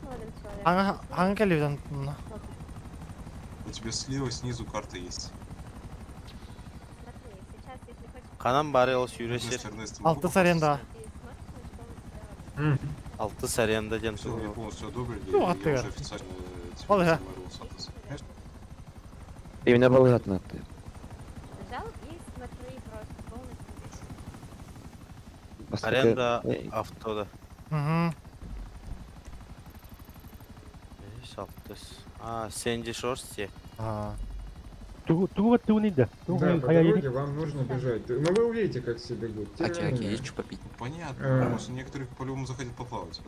Аңа аңа келебен. У тебя слева снизу карта есть. Канан бары ол сүйресер. Алты саренда. Алты саренда ден Все, мне полностью одобрили, Ну, и я а ты- уже официально э, Ол, тебе да. Именно балгатны ты. Нажал и смотри просто полностью весь. Аренда автода. Угу. Беш, алты. А, Сенди Шорсти. А. Тугу тугу тугу Тугу Да, по дороге вам нужно бежать. Но вы увидите, как все бегут. Тем не менее. что попить? Понятно, Э. потому что некоторые по-любому захотят поплавать.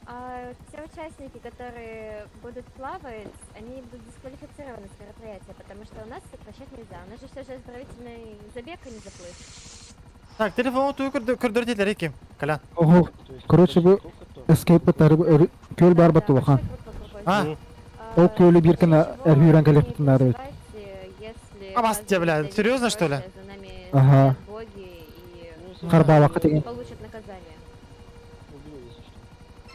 А, все участники, которые будут плавать, они будут дисквалифицированы с мероприятия, потому что у нас сокращать нельзя. У нас же все же оздоровительный забег, а не заплыв. Так, телефон тугу көрдөр дейлер екем. Колян. Ого. Короче, бу escape тары көл бар батты улахан. А? Ол көлү бир кына эрхүүрэн келеп нары. Если А вас тебя, бля, серьезно, что ли? за нами Ага. стоят боги и Карбалака деген. получат наказание.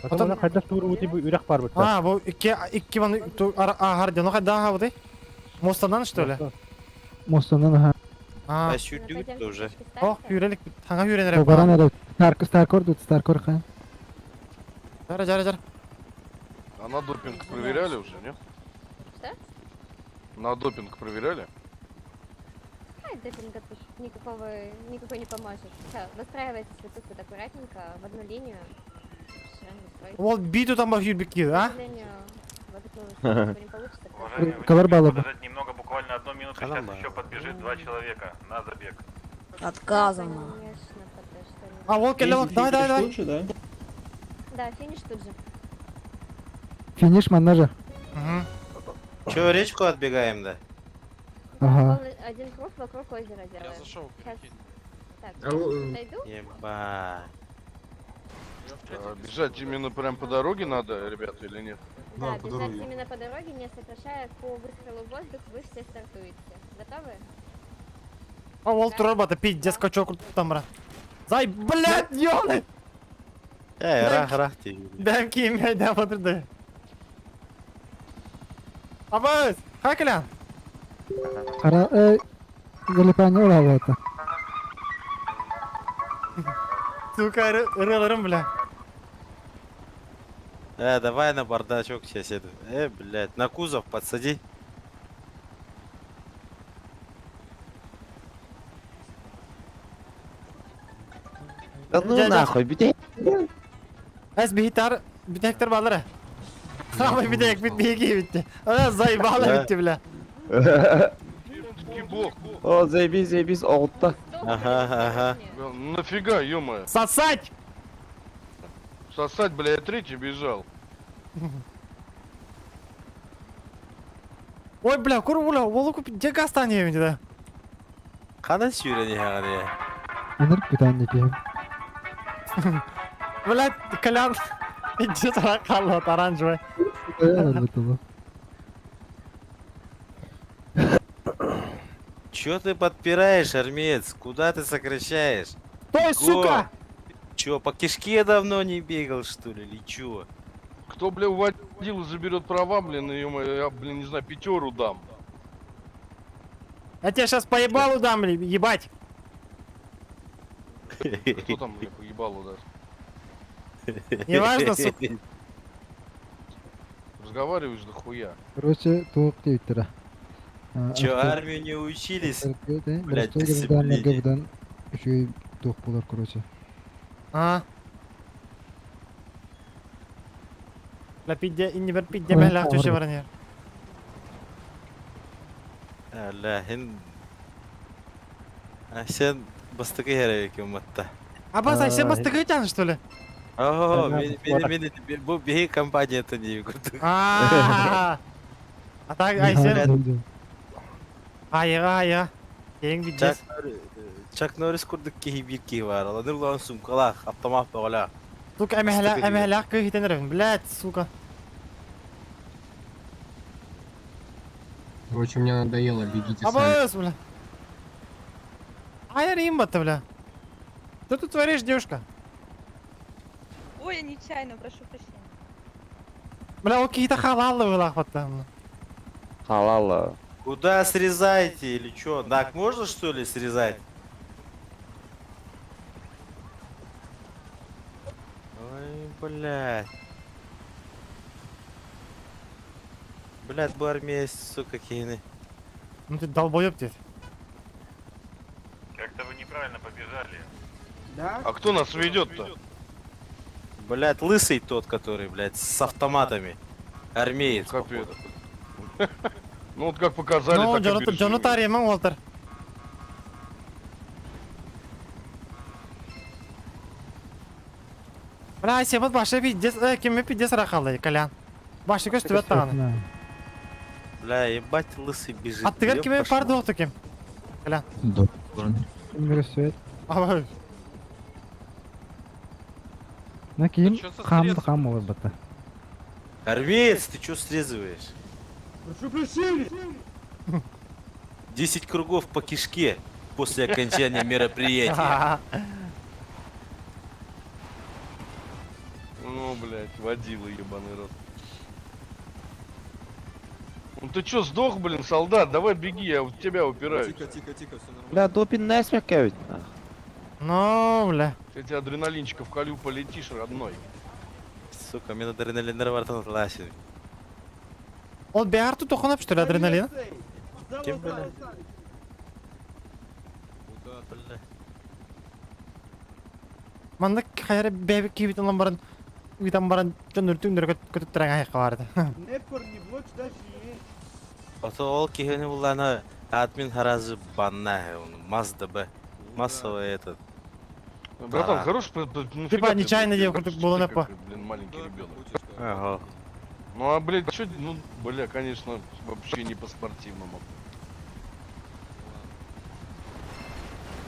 Потом хайдах тугу ути бу үрәк бар бит. А, бу икки икки баны ахар ден. Хайда ха буды? Мостанан что ли? Мостанан аха. А. Ай, сүйрдү уже. О, хүрелик. Хаңа хүренер. Баран ары Старк Старкор тут Старкор хан. Жара жара жара. А на допинг проверяли уже, нет? Что? На допинг проверяли? А, допинга тут никакого, никакой не поможет. Всё, выстраивайтесь вот тут вот аккуратненько, в одну линию. Шеренгу стройте. Ол биту там бар хүрбик а? К сожалению, в одну ничего не получится. Калар балабы. Немного, буквально одну минуту, сейчас еще подбежит два человека на забег. Отказано. Конечно, потому что... А, вот келе, давай, давай, давай. Да? Да, финиш тут же. Финиш манна же. Че, речку отбегаем, да? Ага. Полный- Один круг вокруг озера делаем. Я зашел, Сейчас. Так, Алло, сейчас дойду. Ебать. А, Бежать именно прям по дороге надо, ребята, или нет? Да, Да, по бежать дороге. именно по дороге, не сокращая по выстрелу в воздух, вы все стартуете. Готовы? А ол турар бата, пиздец, качок там, бра. Зай, блядь, ёны! Эй, рах, рах тебе. Бәм киім әйдә отырды. Абыз, хакелян. Ара, э, Галипани олалата. Сука, ырылырым, бля. Э, давай на бардачок сейчас это. Э, блядь, на кузов подсади. Да ну Дядя. нахуй, бите. Әс бихитар, битектер балары. Абы битек бит беги битти. Ана заебало Да. битти, бля. Кибок. О, заебись, заебись, оғытта. Ага, ага. Бля, ну Нафига, ё-моё. Сосать! Сосать, бля, я третий бежал. Ой, бля, кур, бля, олу куп, де гастан ебенді да. Қана сүйрені ғана. Аныр бүтән екен. Бля, Колян, иди туда, қалды, оранжевый. Чё ты подпираешь, армеец? Куда ты сокращаешь? Стой, сука! Чё, по кишке давно не бегал, что ли, или чё? Кто, бля, уводил и заберет права, блин, и, ё-моё, я, блин, не знаю, пятеру дам. Я тебе сейчас поебалу дам, бля, ебать. Кто там, бля, поебалу даст? Неважно, сука. Разговариваешь да хуя. Короче, туох диэбиттэрэ. Чё, армию не учились? Блядь, дисциплине. дисциплине. Будан үчүгэй туох буолар, короче. А. Бля, пидде, инни бер пидде Ой, мәләк төшө ауыр. баран ер. Әллә, һин... А сен бастықы керек уматта. Абаз, ай сен бастығы тян, что ли? О, Да, мен, мен, мен, бу беги компанията не көрдік. А, А так, ай сен... Айыға, айыға. Ең Чак биддес. Чак Норрис көрдік кеһи бир кеһи бар. Олар улан сумкалах, автомат бағала. Сука, әмәһлә, әмәһлә кыһитен рәвен, блядь, сука. Короче, мне надоело, бегите сами. Абыз, бля. Ай, Римба-то, бля. Что ты творишь, девушка? Ой, я нечаянно, прошу прощения. Бля, ол киһи халаллы была хватта. Халала. Куда срезаете или чё? Так можно что ли срезать? Ой, блядь. Блядь, бу армия, сука, кейны. Ну ты долбоёб дед. Как-то вы неправильно побежали. Да? А кто нас ведет-то? Блядь, лысый тот, который, блядь, с автоматами. Армеец, Капец. походу. Ну вот как показали, Ну, так и Джонатан, бежим. Джонатан Риман Уолтер. Бля, сен башы пиздец, э, кеме пиздец рахалды, Колян. Башы көз түбәт тағаны. Бля, ебать, лысый бежит. Аттыгар Ёб кеме вашу пар мать. доқты кем. Колян. Кимдер Абай. На кийин чё со хам средством? хам олар бата. Армеец, ты чё срезываешь? Прошу прощения! 10 кругов по кишке после окончания мероприятия. Ну, блядь, водила ебаный рот. Ну ты чё, сдох, блин, солдат? Давай беги, я в тебя упираюсь. Тихо, тихо, тихо, все нормально. Бля, допин насмех ведь. Ну, бля. Я тебе адреналинчика вколю, полетишь, родной. Сука, мне надо адреналин вартан ласин. Ол бәрі тут тоқынап, что ли, адреналин? Кем, бля? Куда? Бля. Манда хайра бәбі кебетін баран, үйтан баран, жон үртүңдер көтіп тұран аяққа барды. Ото ол кихени булланы админ харазы банна, он Мазда Б. Массовый этот. Братан, хорош, Типа нечаянно диэн курдук буолан эппа. Блин, маленький ребенок. Ага. Ну а, блядь, чё, ну, бля, конечно, вообще не по-спортивному.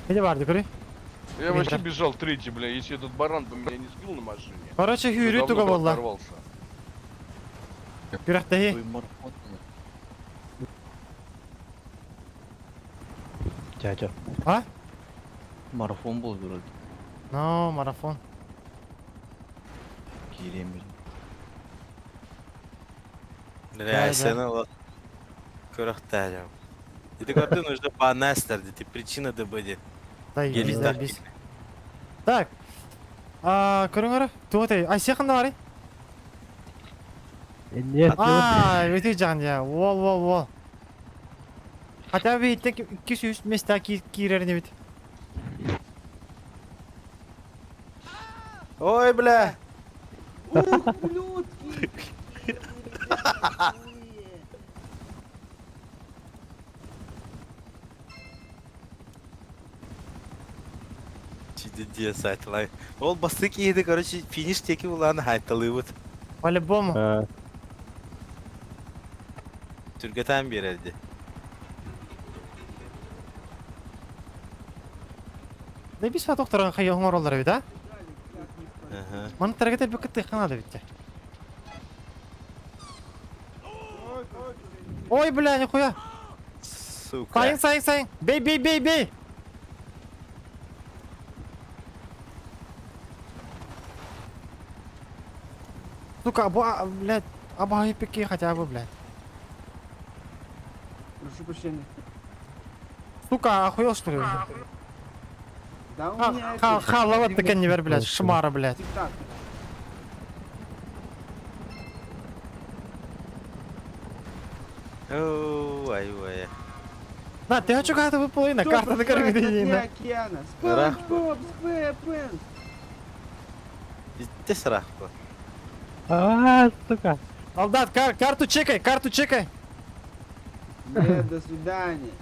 Ити барды көрүй. Я вообще бежал третий, бля, если этот баран бы меня не сбил на машине. Короче, я хүйрүү давно туга бы буолла. оторвался. Күрэхтэһии. Дядя. А? Марафон был вроде. Но, марафон. Киремир. Бля, сені ол көрөхтәлем. Ити көрдүн уже банастер дети причина ДБД. Заебись, заебись. Так. А, көрүҥ эрэ. Туох этэй? Айсия ханна барый? Нет. А, өтө жан я. Уол, уол, уол. Хотя бы 203 места киирэр бит. Ой, бля! Ух, ублюдки! Чиди сайтылай. Ол басты киһи, короче, финиш теки улаан хайталыыбыт. По-любому. Түргэтэн биэрэрди. Да бис фатоктор хайы оҥороллор эбит, а? Ага. Маны таргет элбэккэ тыххана да битте. Ой, бля, нихуя. Сука. Сайын, сайын, сайын. Бей, бей, бей, бей. Сука, аба, блядь, аба пики хотя бы, блядь. Прошу прощения. Сука, охуел что ли? Да у меня... Ха, ха, таки не вер, блядь, шмара, блядь. Тик-так. Оу, ай, ай. На, ты хочу как-то выплыли на карту на на океана. Спанч Боб SquarePants. Итте сырахпы. А, сука. Солдат, карту чекай, карту чекай. Нет, до свидания.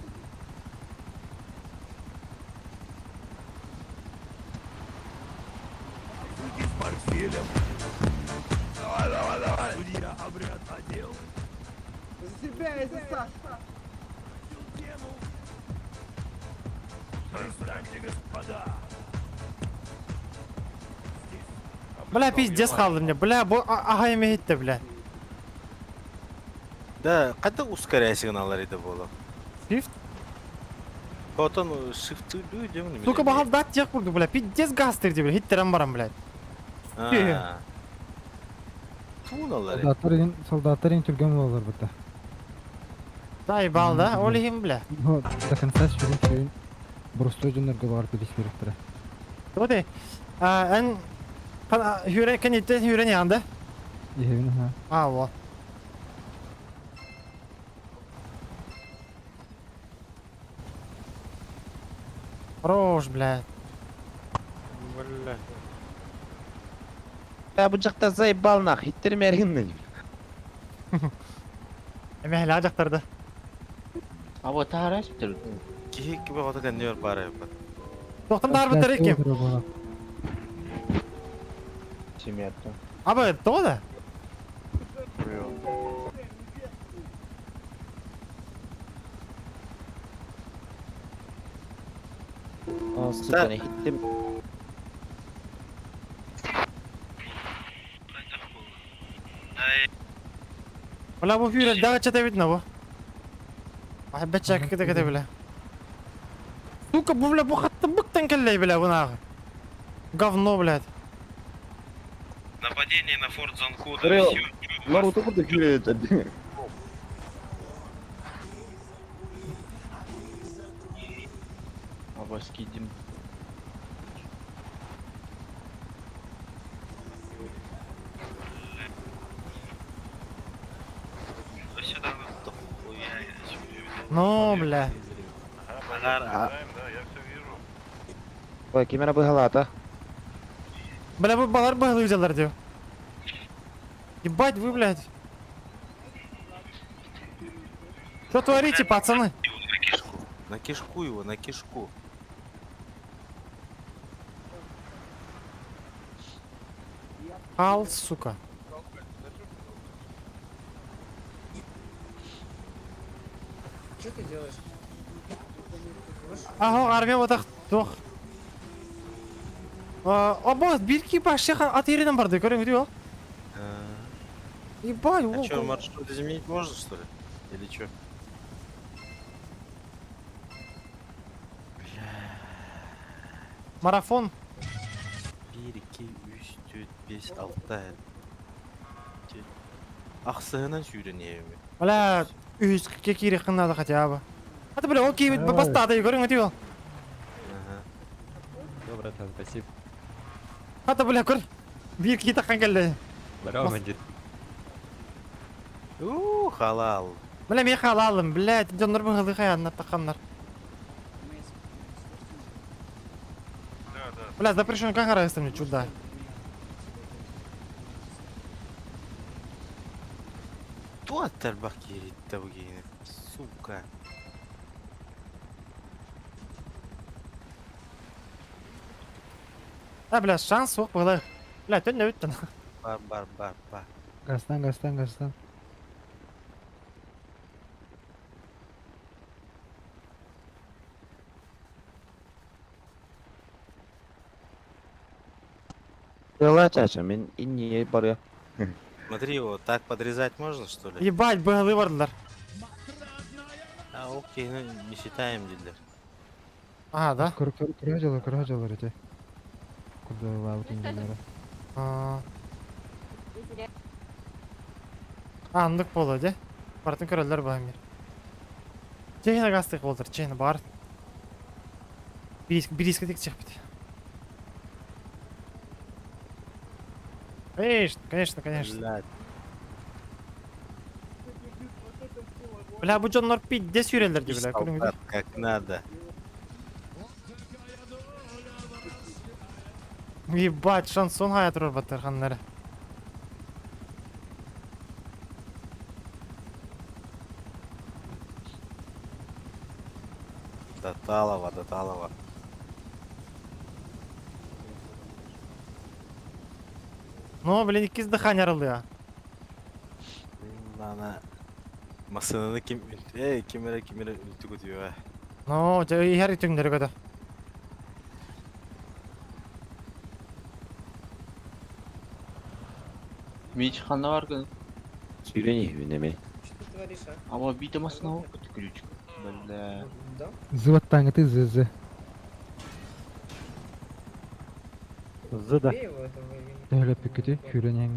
С портфелем. Давай, давай, давай. Судья обряд одел. За себя и за Сашу. Пристаньте, господа. Бля, пиздец халды мне, бля, бу ага имеет бля. Да, ката ускоряй сигналлар иде боло. Shift? Потом shift дүйдем. Сука, бахал дат тех курду, бля, пиздец газ тырди, бля, хиттерен барам, блядь. Туналар. Солдаттар ин, солдаттар ин түргөн болар бата. Да, ебал, да, олихим, бля. Ну, до конца сүрүн сүрүн бростой дьоннорго бар билис бериптер. Вот и, эн, хүрен, кенетте хүрен янды. Иһэбин ха. А, вот. Хорош, блядь. Бля. Я бу жакта заебал нах, иттермергин. Эме хәлә жактарды. А вот тарас битер. Кихи кибе гота кеннер бар эбит. Токтон dar битер ким. Семьята. Абы, то да? А, сука, не хиттим. Бля, бу хүрен дагы чата бит на бу. Ай, бәчәк кете кете бля. Сука, бу бля, бу хатты быктан келлей бля, бу нахуй. Говно, блядь. Нападение на форт Занхуда. Крыл, Наруто куда кирет. Абаскидим. Ну, бля. Ой, кемера быгалата. Бля, бу балар быгылы взялар дип. Ебать вы, блядь. Что творите, пацаны? На кишку его, на кишку. Ал, сука. Что ты делаешь? Аһо, армия батах туох. Оба, бир ки башеха ат еринен барды, көрөң үтү ол. Ебать, А что, маршрут изменить можно, что ли? Или что? Марафон. 1, 2, 3, 4, 5, 6, 7. Ахсыһынан сүүрэн иһэбин. Бля, үһүскэ киириэххин наада хотя бы. А ты, бля, ол киирбит бастаата, көрүҥ үтү ол. Все, братан, спасибо. Хата, бля, көр. Биир киһи таххан кэллэ. Здорово, бандит. У, халал. Бля, миэхэ халаалым, блядь, дьоннор быһылыы хайааннар тахханнар. Бля, запрещен как мне чудо. Туох тарбах киириттэ бу киһини, сука. А, бля, шанс суох быһылаах. Бля, төннөбүттэн. Бар, бар, бар, бар. Гастан, гастан, гастан. Дела чача, мен инни баря. Смотри, его так подрезать можно, что ли? Ебать, быһылыы бардылар. А, окей, ну не считаем дииллэр. А, да? Көр көр көр дьалар, көр дьалар эти. Курдалаабыт инженера. А, Андык боло, де. Бартын көрөлөр баамир. Чехина гастык болдыр, чехина бар. Бириске тек чехпит. Конечно, конечно, конечно. Блядь. Бля, бу дьоннор пидде сүүрэллэр ди, бля, көрүҥ Солдат, как надо. Ебать, шансон хая турар баттар ханнары. Таталова, Таталова. Ну, блин, иккис дыхание арылды Ана масынаны ким эй кимере кимере үлтү көтүө. Ну, иһэр түҥнэри көтө. Мич ханна бар гын. Сүүрэн иһэбин эми. Что ты творишь, а? Аба биде масына көтү ключ. Бля. Да? Зыбаттаңыты зы. Зы да. Бей его, этого или- Төһөлөп бүкүтү, сүүрэн иһэҥ.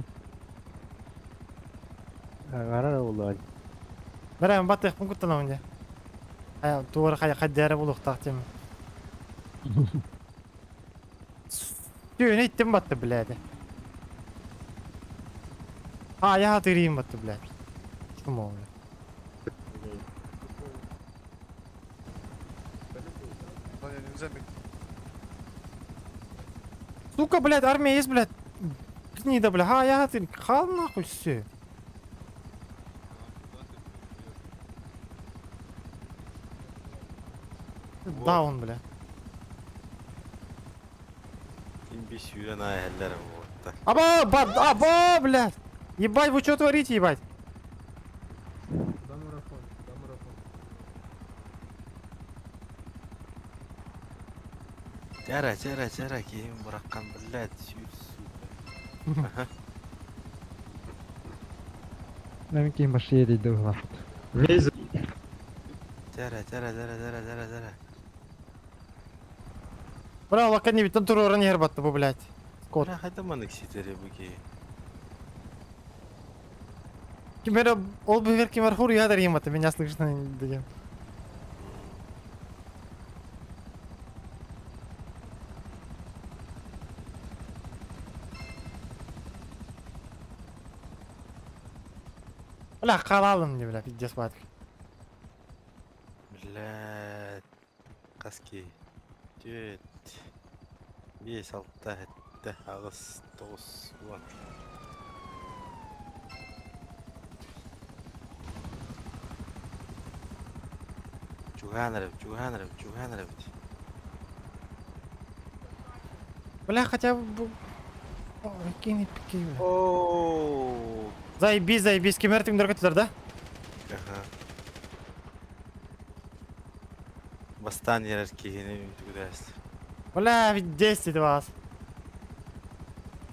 Аңара улаан. Бәрәм баттык куттанамын де. Ая, туара хая хаддара булуктак тем. Түйін иттим батты, блядь. А, я тырим батты, блядь. Чумо, блядь. Сука, блядь, армия есть, блядь. Гнида, бля. А, я ты хал нахуй все. Даун, бля. Ким би сүүрэн аһэллэр буотта. Аба, ба, аба, блядь. Ебать, вы что творите, ебать? Куда марафон? Куда марафон? Тара, тара, тара, киһим быраккан, блядь, сүүр, сука. Аха. Мен кейін башы едейді улапыт. Тара, тара, тара, тара, тара, тара. Бля, лака не битен турура не батты бу, блядь. Скот. Бля, хайда манык ситере бу киһи. Кимер ол бігер кимер хур я дарим это меня слышно деген. Бля, халалым не, бля, пиздец батк. Блядь. Каски. Түөт. Биэс, алта, сэттэ, аҕыс, тоҕус, уон. Чугаан эрэбит, чугаан эрэбит, чугаан эрэбит. Бля, хотя бы... Кини пики. Заебись, заебись, кемер тиңдер көтүлөр да? Ага. Бастан ярар киһини үтүгүдээс. Бля, ведь 10 вас.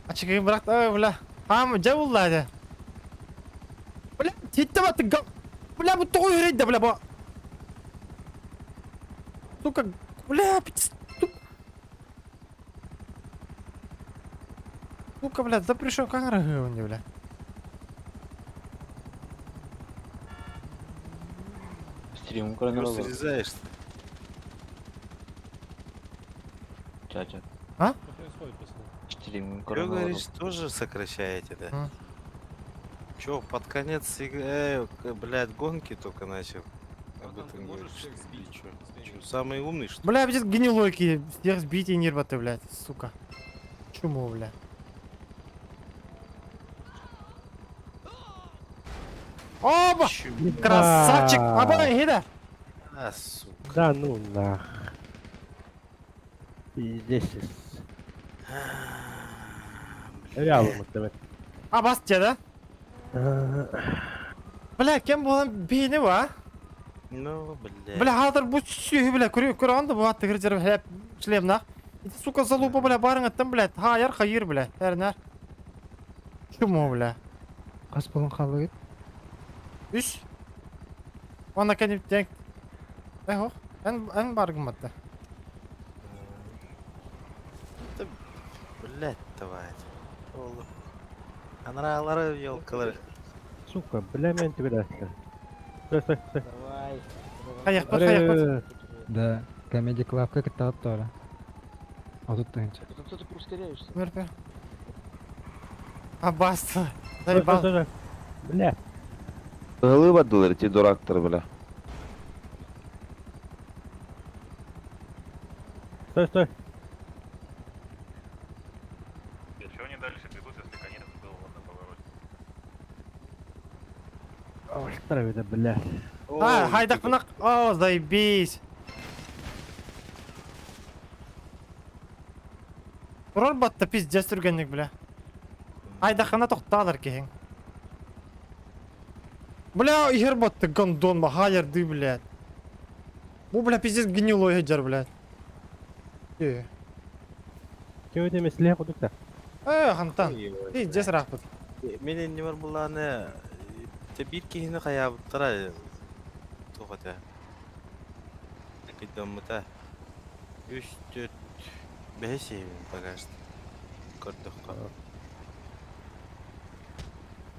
Ачыгын быракты, ой, бля. Ам, жа булла дэ. Бля, тетте баты гал. Бля, бу тоҕо үрейді, бля, бу. Сука, бля, пиздец. Сука, бля, да пришел камера, бля. Стрим Чё срезаешь? Чача. А? Что происходит, пацаны? Стрим Чё говоришь, тоже сокращаете, да? А. Чё, под конец игры, блядь, гонки только начал. Об этом говоришь, что ли, чё? Чё, самый умный, что ли? Бля, пиздец, гнилойки, всех сбить и нервы блядь, сука. Чуму, бля. Оба! Красавчик! Аба, гида! А, сука. Да ну нах. Пиздец. Реально, давай. А, бас да? Бля, кем болан бейни ва? Ну, блядь. Бля, хатыр бу сүйі, бля, көрі, көрі анды bu атты кіржер, бля, шлемнах. Ити, сука, залупа, бля, барың аттым, бля, хайыр, хайыр, бля, әрнәр. Чуму, бля. Қас болын қалды Үш. Ona кәніп тәң. Эх, эн, эн баргым атты. Да, блядь, давай. Oğlum. Анралары, ёлкалары. Сука, бля, мен тебе дастыр. Стой, стой, стой. Давай. Хаяқпат, хаяқпат. Да, Comedy Club'ка кытта ора. Отут тыгынча. Что ты ускоряешься? Мөрпе. Абас. Заебал. Бля. Гылы бадылар, ти дурактар, бля. Стой, стой. Чего они дальше бегут, если конец был вот на повороте? Ой, это, бля. А, хайдак пынак. О, заебись. Турар батты пиздец түргенник, бля. Айдахана тоқталар кең. Бля, ихер батты гондон ба, хайырды, блядь. Бу, бля, пиздец гнилой хеджер, блядь. Э, Кем это месле кудукта? э, хантан. Пиздец рахпыт. Мен не бар буланы те бир киһини хаябыттара тугата. Кидоммута. Үч, төрт, беш эбин пока что. Көрдөхкө.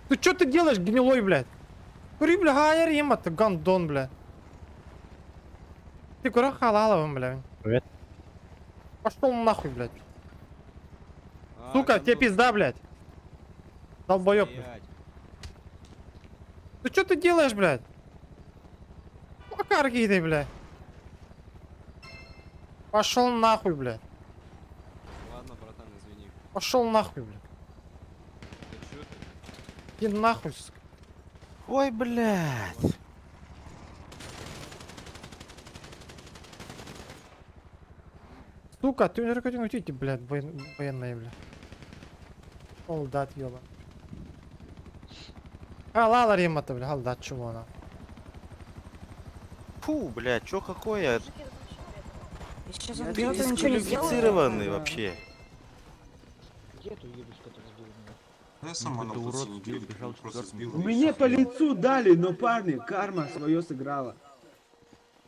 Ты что ты делаешь, гнилой, блядь? Кури, бля, хайыр ем атты, гондон, блядь. Ты кура халаловым, блядь. Привет. Пошел нахуй, блядь. Сука, тебе пизда, блядь. Долбоёб. блядь. Ты что ты делаешь, блядь? Макар ты, блядь. Пошел нахуй, блядь. Ладно, братан, извини. Пошел нахуй, блядь. Иди нахуй, сука. Ой, блядь. Сука, ты уже хотел уйти, блядь, военные, блядь. Солдат, ёба. А, лала римата, бля, солдат, чего она? Фу, блядь, чё какое? Сейчас Ты он берет и ничего не сделает. дисквалифицированный вообще. Где эту ебучка, которая сбила меня? Ну, я сама на Какой-то пути урод не сбил, бил, бежал просто сбил. и Мне всё. по лицу дали, но парни, карма свое сыграла.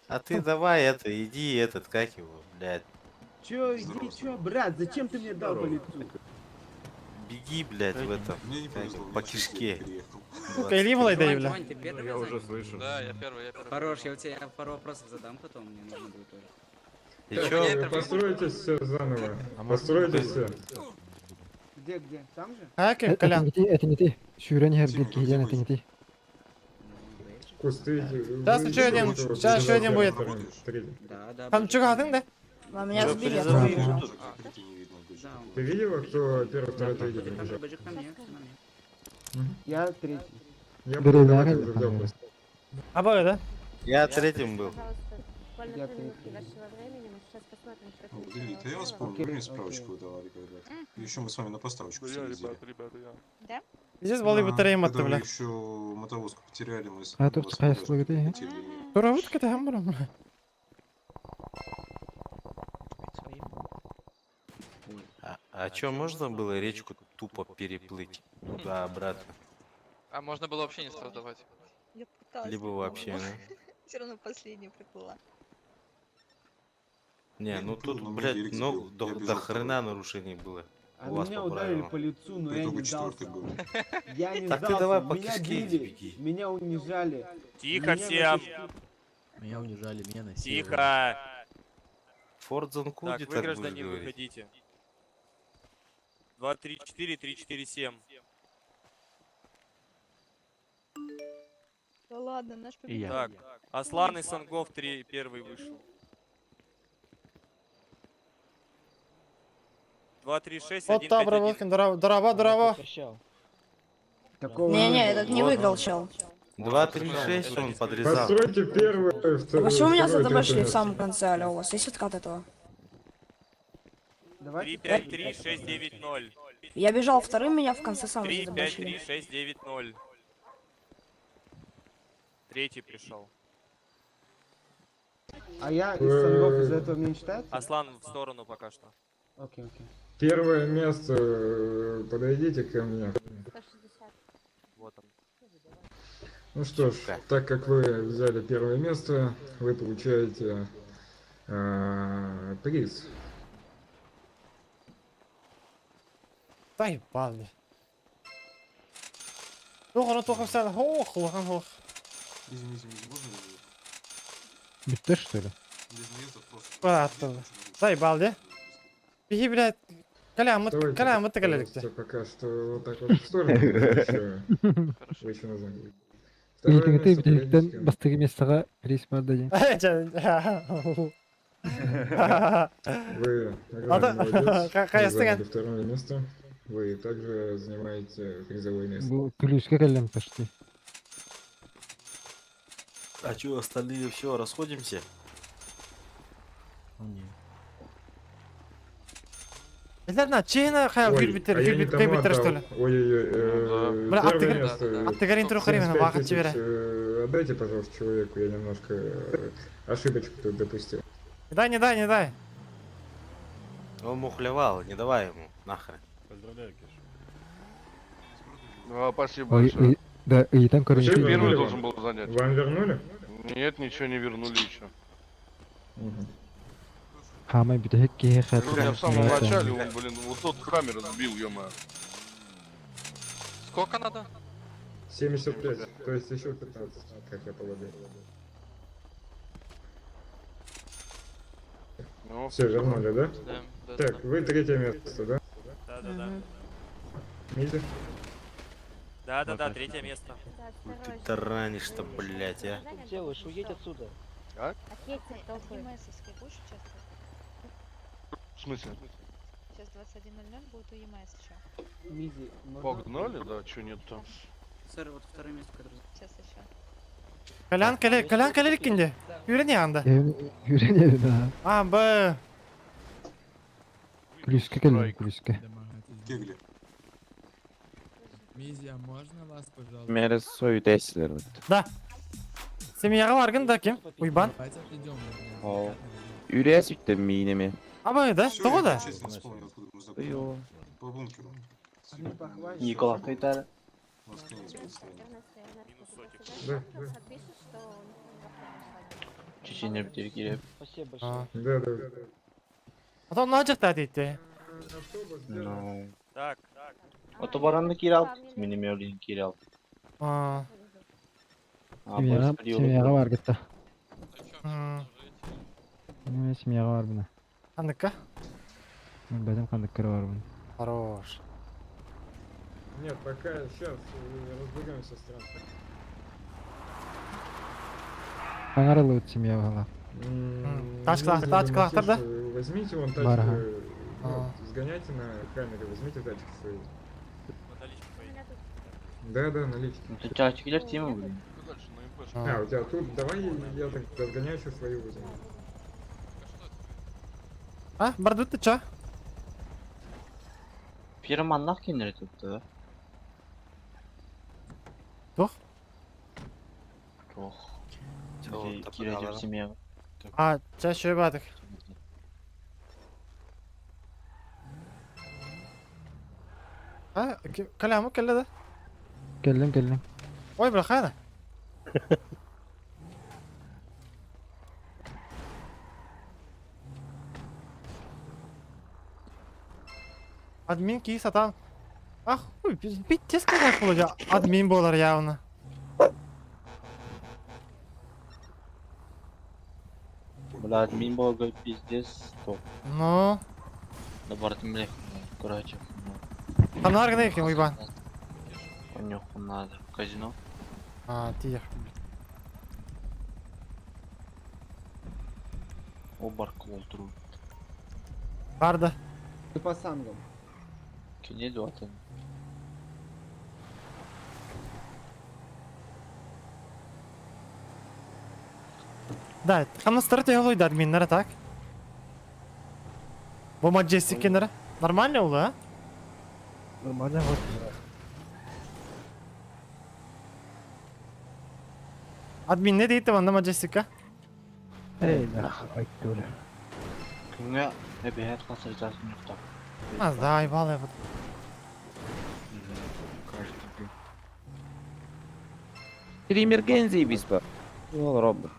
А ты давай это, иди этот, как его, блядь. Чё, иди, чё, брат, зачем ты мне дал по лицу? Беги, блядь, в этом, Мне не как повезло, его, я по чуть кишке. переехал. Сука, или Влайда, бля. Вань, ты первый Я уже занят? слышу. Да, я первый, я первый. Хорош, я у тебя пару вопросов задам потом, мне нужно будет тоже. Ты Так, чё? Постройтесь все заново. Постройтесь все. Где, где? Там же? А, кем, Это Колян? не ты, это не ты. Шүрен хербит киһиден это не ты. Кусты. Сейчас еще один, сейчас еще один будет. Да, да. Там чего ты, да? А меня Чё, сбили, я призовые тоже бежал. будут? Третий не видно, бежит. Ты видела, кто первый, второй, третий прибежал? Бежи ко мне, ко мне. Я третий. Я Бери, буду давать да, уже взял просто. А, да? Я третьим был. Пожалуйста, буквально Я 3 минутки третий. вашего времени, мы сейчас посмотрим. Ну, Лилит, я вас помню, вы мне справочку выдавали когда-то. Еще мы с вами на поставочку Я, съездили. ребята, ребята, я. Да? Здесь балы батарея Когда матты, вы бля. еще мотовозку потеряли, мы с А тут вас какая куда-то слуга, да? хотели. Тура вот это хамбаром. А чё, можно было речку тупо переплыть туда-обратно? А можно было вообще не создавать. Я пыталась. Либо вообще, ну. Все равно последняя приплыла. Не, ну тут, но мне блядь, велик много, сбил. до, Я до бежал хрена нарушений было. А У вас меня по ударили правилам. по лицу, но По я итогу не четвертый сдался. был. Я не Так ты сдался, давай по меня кишке иди били, беги. меня унижали. Тихо Меня всем! Меня унижали, меня насиловали. Тихо! Форд Так, Занкуди вы, так будешь гражданин, говорить. выходите. 2, 3, 4, 3, 4, 7. Да ладно, наш И я. Так, Аслан и Сангов 3, первый вышел. 2, 3, 6, Вот 1, та 5, 1. обработка, дорова, дорова. Такого Не-не, этот не Вот. выиграл, чел. 2, 3, 6 он подрезал. Постройте первое, А второе, почему меня второе, задобашили третье в самом конце, алло, у вас есть откат этого? 3, 5, 3, 6, 9, 0. Я бежал вторым, меня в конце сам 3, 5, задобашили. 3, 6, 9, 0. Третий пришел. А я из Сангов из-за этого мне не считается? Аслан в сторону пока что. Окей, окей. Первое место, подойдите ко мне. 160. Вот он. Ну что ж, так как вы взяли первое место, вы получаете приз. Да ебал. Тохан, тохан, сен, хох, лохан, хох. Извини, извини, можно Bitti что ли? без наездов просто? Братан. Да ебал, да? Беги, блядь. Коля, мы, Давайте, коля, мы пожалуйста, пока что вот так вот в сторону, вы еще назад будете. Второе Ты место, подойдите ко мне. бастығы местаға приз бар да. Вы А огромный молодец, вы Қаястың заняли второе место. Вы также занимаете призовое место. Бұл күлүске кәлем почти. А чё, остальные все, расходимся? Ладно, чейна хая Ой, гүрбиттер, а я не гүрбит, тому кайбиттер, что отдал. ли? Ой-ой-ой, Бля, первое аттыгар, место. аттыгар интеру харимена, 75 вақыт тысяч, жібере. Отдайте, пожалуйста, человеку, я немножко ошибочку тут допустил. Не дай, не дай, не дай. Он мухлевал, не давай ему, нахрен. Поздравляю, Кеш. А, спасибо Ой, большое. ой, да, и там, короче, Ты первый вернули должен вам? был занять. Вам вернули? Нет, ничего не вернули еще. Хамай бүтәһек киһи У меня в самом начале, он, блин, вот тот камеру сбил, ё-моё. Сколько надо? 75, то есть еще 15, как я полагаю. Ну, Все, вернули, да? Да, да, Так, да. вы третье место, да? Да-да-да. Митя? Да-да-да, третье место. Хуй ты таранишь-то, блядь, а. Делаешь, уедь отсюда. А? Отъедьте от толпы. будешь участвовать? В смысле? Сейчас 21.00 будет у ЕМС еще. Мизи, Погнали, да, чё нет-то? Сэр, вот второе место, которое... Сейчас еще. Колян, коля, колян, коля, кинде. Юрен янда. Үйренеді да. А, б. Күлүске кәлем, күлүске. Кегли. Мизи, а можно вас, пожалуйста? Мере союдесилер. Да. Семьяға баргын да кем? Уйбан. Давайте отойдем. Үрес үттем мийнеме. А, б, да? Всё, Того я да? честно вспомнил, откуда мы знакомы. По бункеру. Никола, Кайтара. У нас конец был стоянки. Да, да. Пишет, что у них там завтра пошла. Чечения бтеркире. Спасибо большое. Да, да, да. А то начал дейді. Ну. Так, Отобаранны кирал, минеме олин кирал. А, Семьяға, семьяға бар кетті. м, Мен семьяға бар бұны. Қандыққа? Мен бәдем қандыққа бар бұны. Хорош. Нет, пока сейчас разберемся с транспортом. Аңарылы өт семья бала. Тачка, Мизи, тачка, Матиш, да? Возьмите вон тачку, Бар, ага. ну, вот, сгоняйте на камере, возьмите тачки свои. Да, да, налички. Чачкилер тема, блин. А, у тебя тут, давай я тогда сгоняю еще свою возьму. А, бардыбыт чо? Фирманнах кинери tuttu. Туох? Туох. Кире семья. А, ча шөй бадык. А, калямы келле да? Келлим келлим. Ой, бля, хайна. Админ ки сатан. Ах, хуй, пиздец какая хуйня. Админ болар явно. Бля, админ был пиздец, топ. Ну. Да бартым бля, короче. Там нарганы кем уйбан. Нюху надо. Казино. А, тихо. Обарк олтуру. Барда. По сангам. Кине дуатын. Да, хамнастары тегелуйда админнара так. Бу Majestic кенера. Нормально улы, а? Нормально вот. Админ не дейт ванда Majestic'ка? Эй, нахуй, айтты Күнгө эбэхет касыржасын юктап. А, да, ебал вот. Каждый день. Стример заебись па. Ол робот.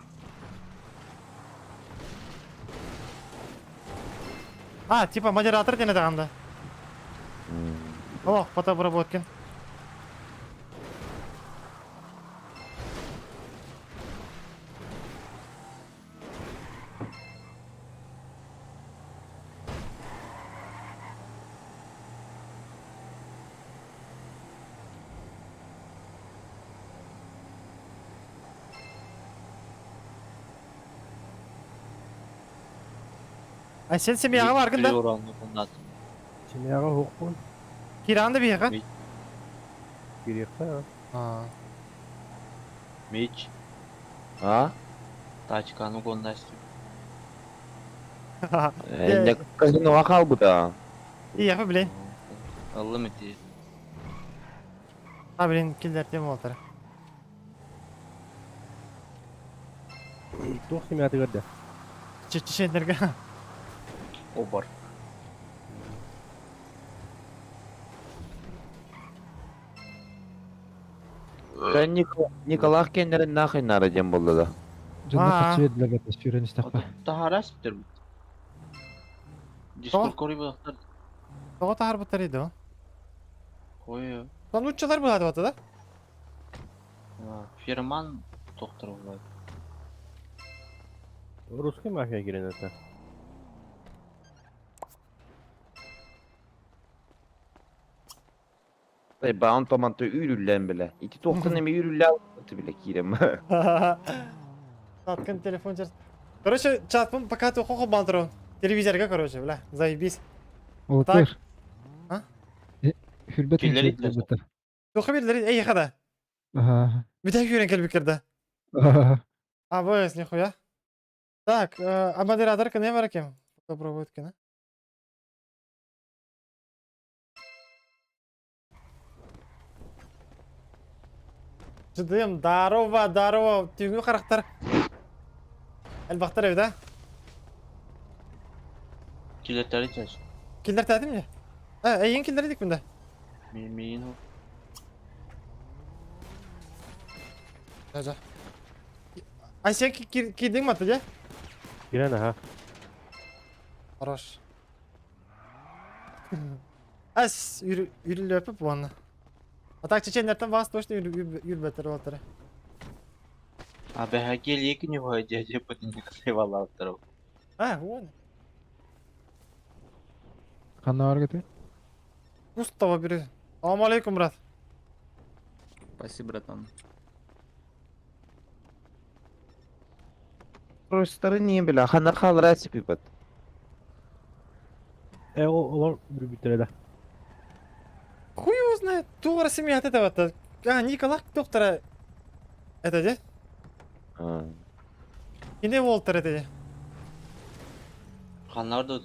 А, типа модератор дене даганда. О, фотообработки. А сен семьяға баргын да? Семьяға хоқпын. Киранды бияға? Керек па? А. Меч. А? Тачканы гоннастı. Энде казиноға қалбыда. Ияғы блин. Аллым ити. А, блин, киллер тем болтыр. Туох семьяты көрді. Чеченерге. Обар. Николах кеннерин нахуй нара дем болды да. Жонно качы бердилер бет сүйрөн истакпа. Тахара сиптер бит. Дискурд кори бұлақтар. Тоға тахар бұттар еді, о? Қой. Lan uççalar bulады баты да? Фирман доктор болады. Русский мафия кирен это. Баун томанты үрүллен биле. Ити тоқтын эме үрүлле биле кирем. Таткын телефон чер. Короче, чатпын пока ты хохо бантырон. Телевизорга, короче, бля, заебись. Олтыр. А? Хүрбет Киллер итлер. Тоқы берділер, эй, хада. Ага. Бүтә хүрен келбик кирді. Ага. А, бс, нихуя. Так, а модератор не бар кем? Попробует кена. Ждем, дарова, дарова. Түйгү характар. Әлбақтар эбит, а? Киллер чаш. Киллер тәдім не? Ә, әйен киллер едік мында. Мен о. Жа, жа. Ай, сен кирдің ма, ты, Кирен, ага. Хорош. Әс, үрілі өпіп оны. А так чечендерден бас точно үрбеттер олтыры. А бәһәгел екі не бай дядя потом не касайвалаттыр. А, вон. Кандай бар кети? Пустого бери. Салам алейкум, брат. Спасибо, братан. Просто не биле. Ханар халра сипипат. Э, олар үрбүттер да. Хуй его знает. Туғара семья от этого-то. А, Николай доктора. Это где? Ине Уолтер это где? Ханар да.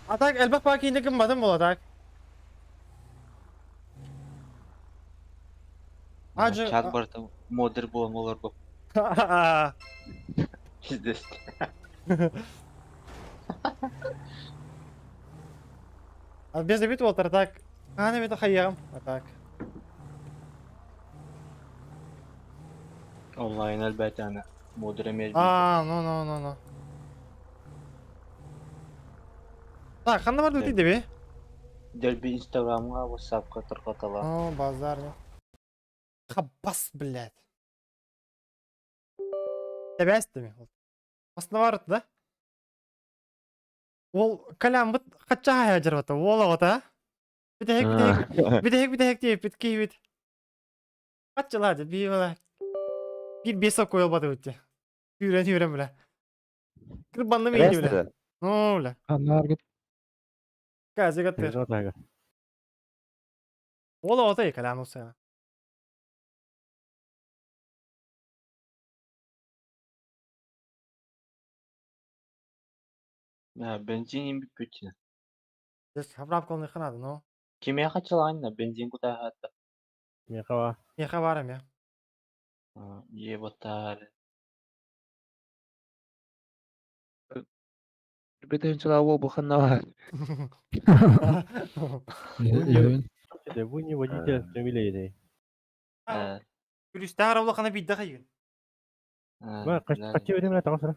А так элбэх баа киинэ гымматым буола так. Ажы Чат барыта модер буолан олорбуп. Пиздец. А без бит уолтар так. Хаана бит хайыам. А так. Онлайн элбэтээнэ модер эмиэ А, ну ну ну ну. Так, ханна бар дути деби? Дельби инстаграмга, ватсапка таркатала. О, базар. Хабас, блядь. Тэбэстими. Основар да? Ол калямбыт хачча хаджарбата. Ол оҕото. Бүтэһик бүтэһик бүтэһик бүтэһик диэппит киһибит. Хаччалаады бии бала. Биир биэс окуй олбаты бутте. Үүрэн үүрэн бля. Кырбанным иди бля. Ну бля. Аннаргыт. Казыгаттыр. Ол оҕото калям усена. Бензин бүппүт. Хабрап колны ханады, ну. Кимиэхэ хаччалаанна бензин кутааһаатта. Миэхэ баа. Миэхэ баар эмиэ. Ебатаар. Бүтүн ол буханна бар. Вы не водитель автомобиля edi. Күлүстээх арабла биирдэ хайыгын. Ма каччы берем эле тагы сыра.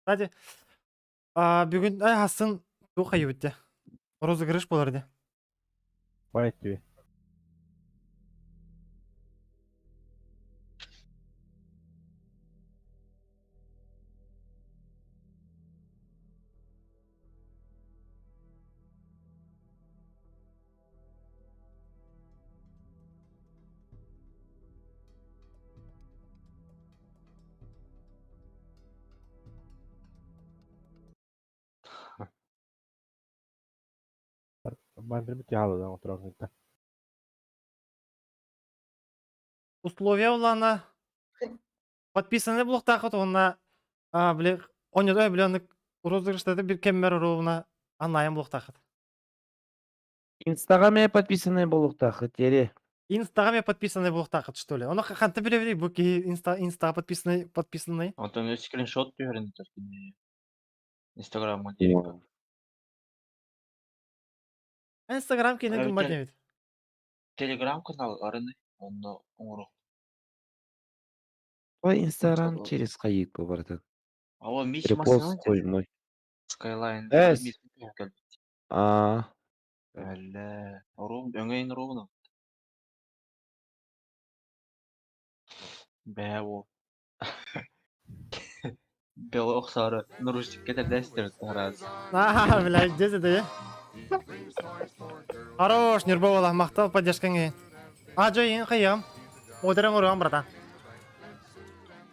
Кстати, бүгүн ай хасын туох хайыбыт Розыгрыш болар де. Бар этти. Бандыр бит яхалыдан отырагын. Условия улана подписаны блоктаахыт уонна били онньото били оннук розыгрыштады бир кэммэр уруубуна аннаайан блоктаахыт. Инстаграме подписанный болуктахы тере. Инстаграме подписанный блоктаахыт что ли? Ону ханта билебит бу киһи инста инста подписанный подписанный. Онтон скриншот түһэрин кини Инстаграмга директ. Инстаграм кини ким бар дебит. Телеграм канал арыны, онно оҥоро. Ой, Инстаграм через хайык бу барытын. Ава мич Репост масына коймой. Skyline Эс. мич А. Әллә, орум, өңөйн ровно. Бә о. Бел охсары наручник кетердестер тараз. А, блядь, где это? Хорош, нервовала, мактал поддержкаңы. А, жо, ең қайым. Одерен ұрған, братан.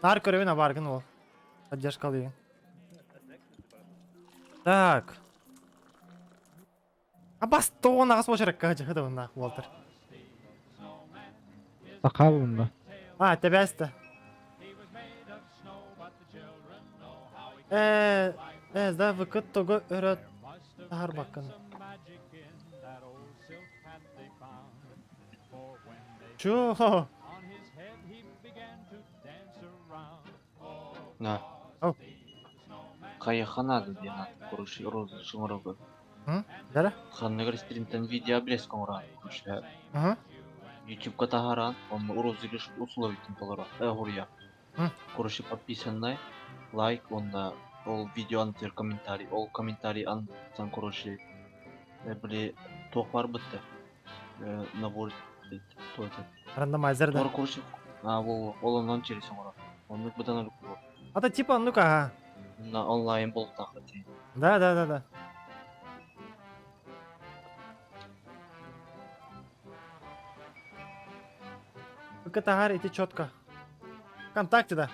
Нар көребін абаргын ол. Поддержка деген. Так. А бас тоғын ағас болшырак кажы, хыды онна, Уолтер. Саха бunda. А, тебәсті. Да, выкыт того өрө тахар баккын. Чё? На. Ау. Каяханады диэн куруши розы шыңырыбы. Дара? Ханныгар стримтен видео обрезка оҥорон куруши. Ага. Ютубка таһааран, онно розыгрыш условиятын толорор. Хуруйа. Куруши подписанный, лайк, онно ол видео антыр комментарий, ол комментарий антсан куруши. Били туох бар бытты. Набор то это. Рандомайзер да. Тор куруши. А, ол ол оннон через оҥорор. Оннук бытан А то типа, ну-ка, ага. На онлайн болуктаах Да, да, да, да. ВК идти четко. Вконтакте, да.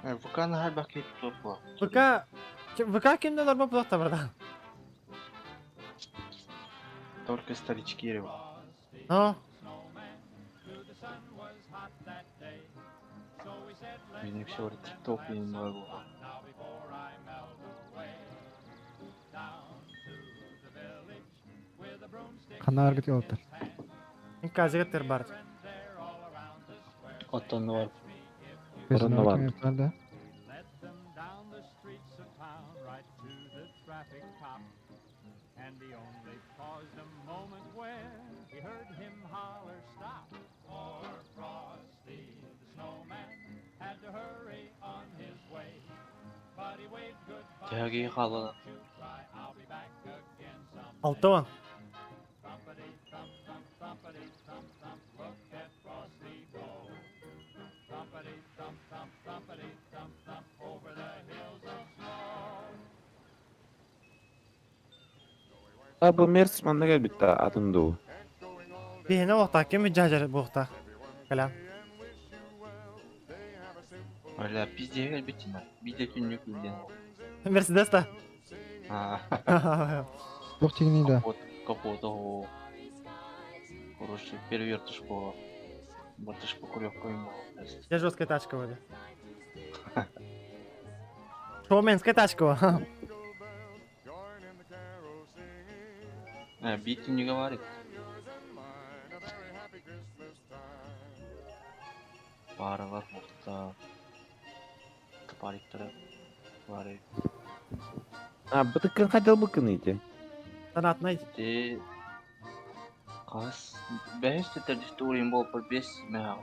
ВК на бакет топ ВК... ВК кимден орба булахта барда. Только старички его. Ну? Меня все тикток не могу. Ханаар гит олтар. Казигаттер бар. Оттон бар. Казино бар. Да. Тәги хала. Алтон. А бу Мерс манна кэлбит атын дуу. Биһине уохта ким жажар буохта. Кэлэн. Бля, пиздец битина. Биде түннүк билден. Мерседес та. А. Туох тигини да. Капот, капот, ого. Короче, перевертыш по... Бартыш по курёвку ему. Я жесткая тачка вроде. Шоуменская тачка. А, бить не говорит. Пара бар, мохта. Топариктара. Бары. А, бытыккын хотел бы кыныйте. Санатнай. Те... Кас... Бәһес тетер история бол по бес мә.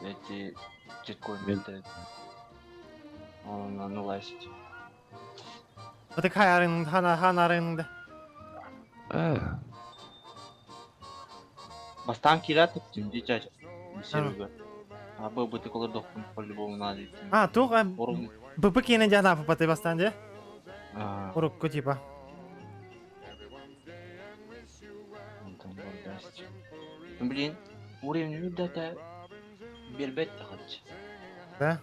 Эти... Жеткой метр. Он на лазить. Бытык хайарын хана ханарын. А. Бастан кират тим дичать. Серега. А бы бы ты колор дохпун по-любому надо идти. А, тух БП кенен жана папаты бастан де. А. Урукку типа. Блин, уровень үрдәтә бербет тахач. Да?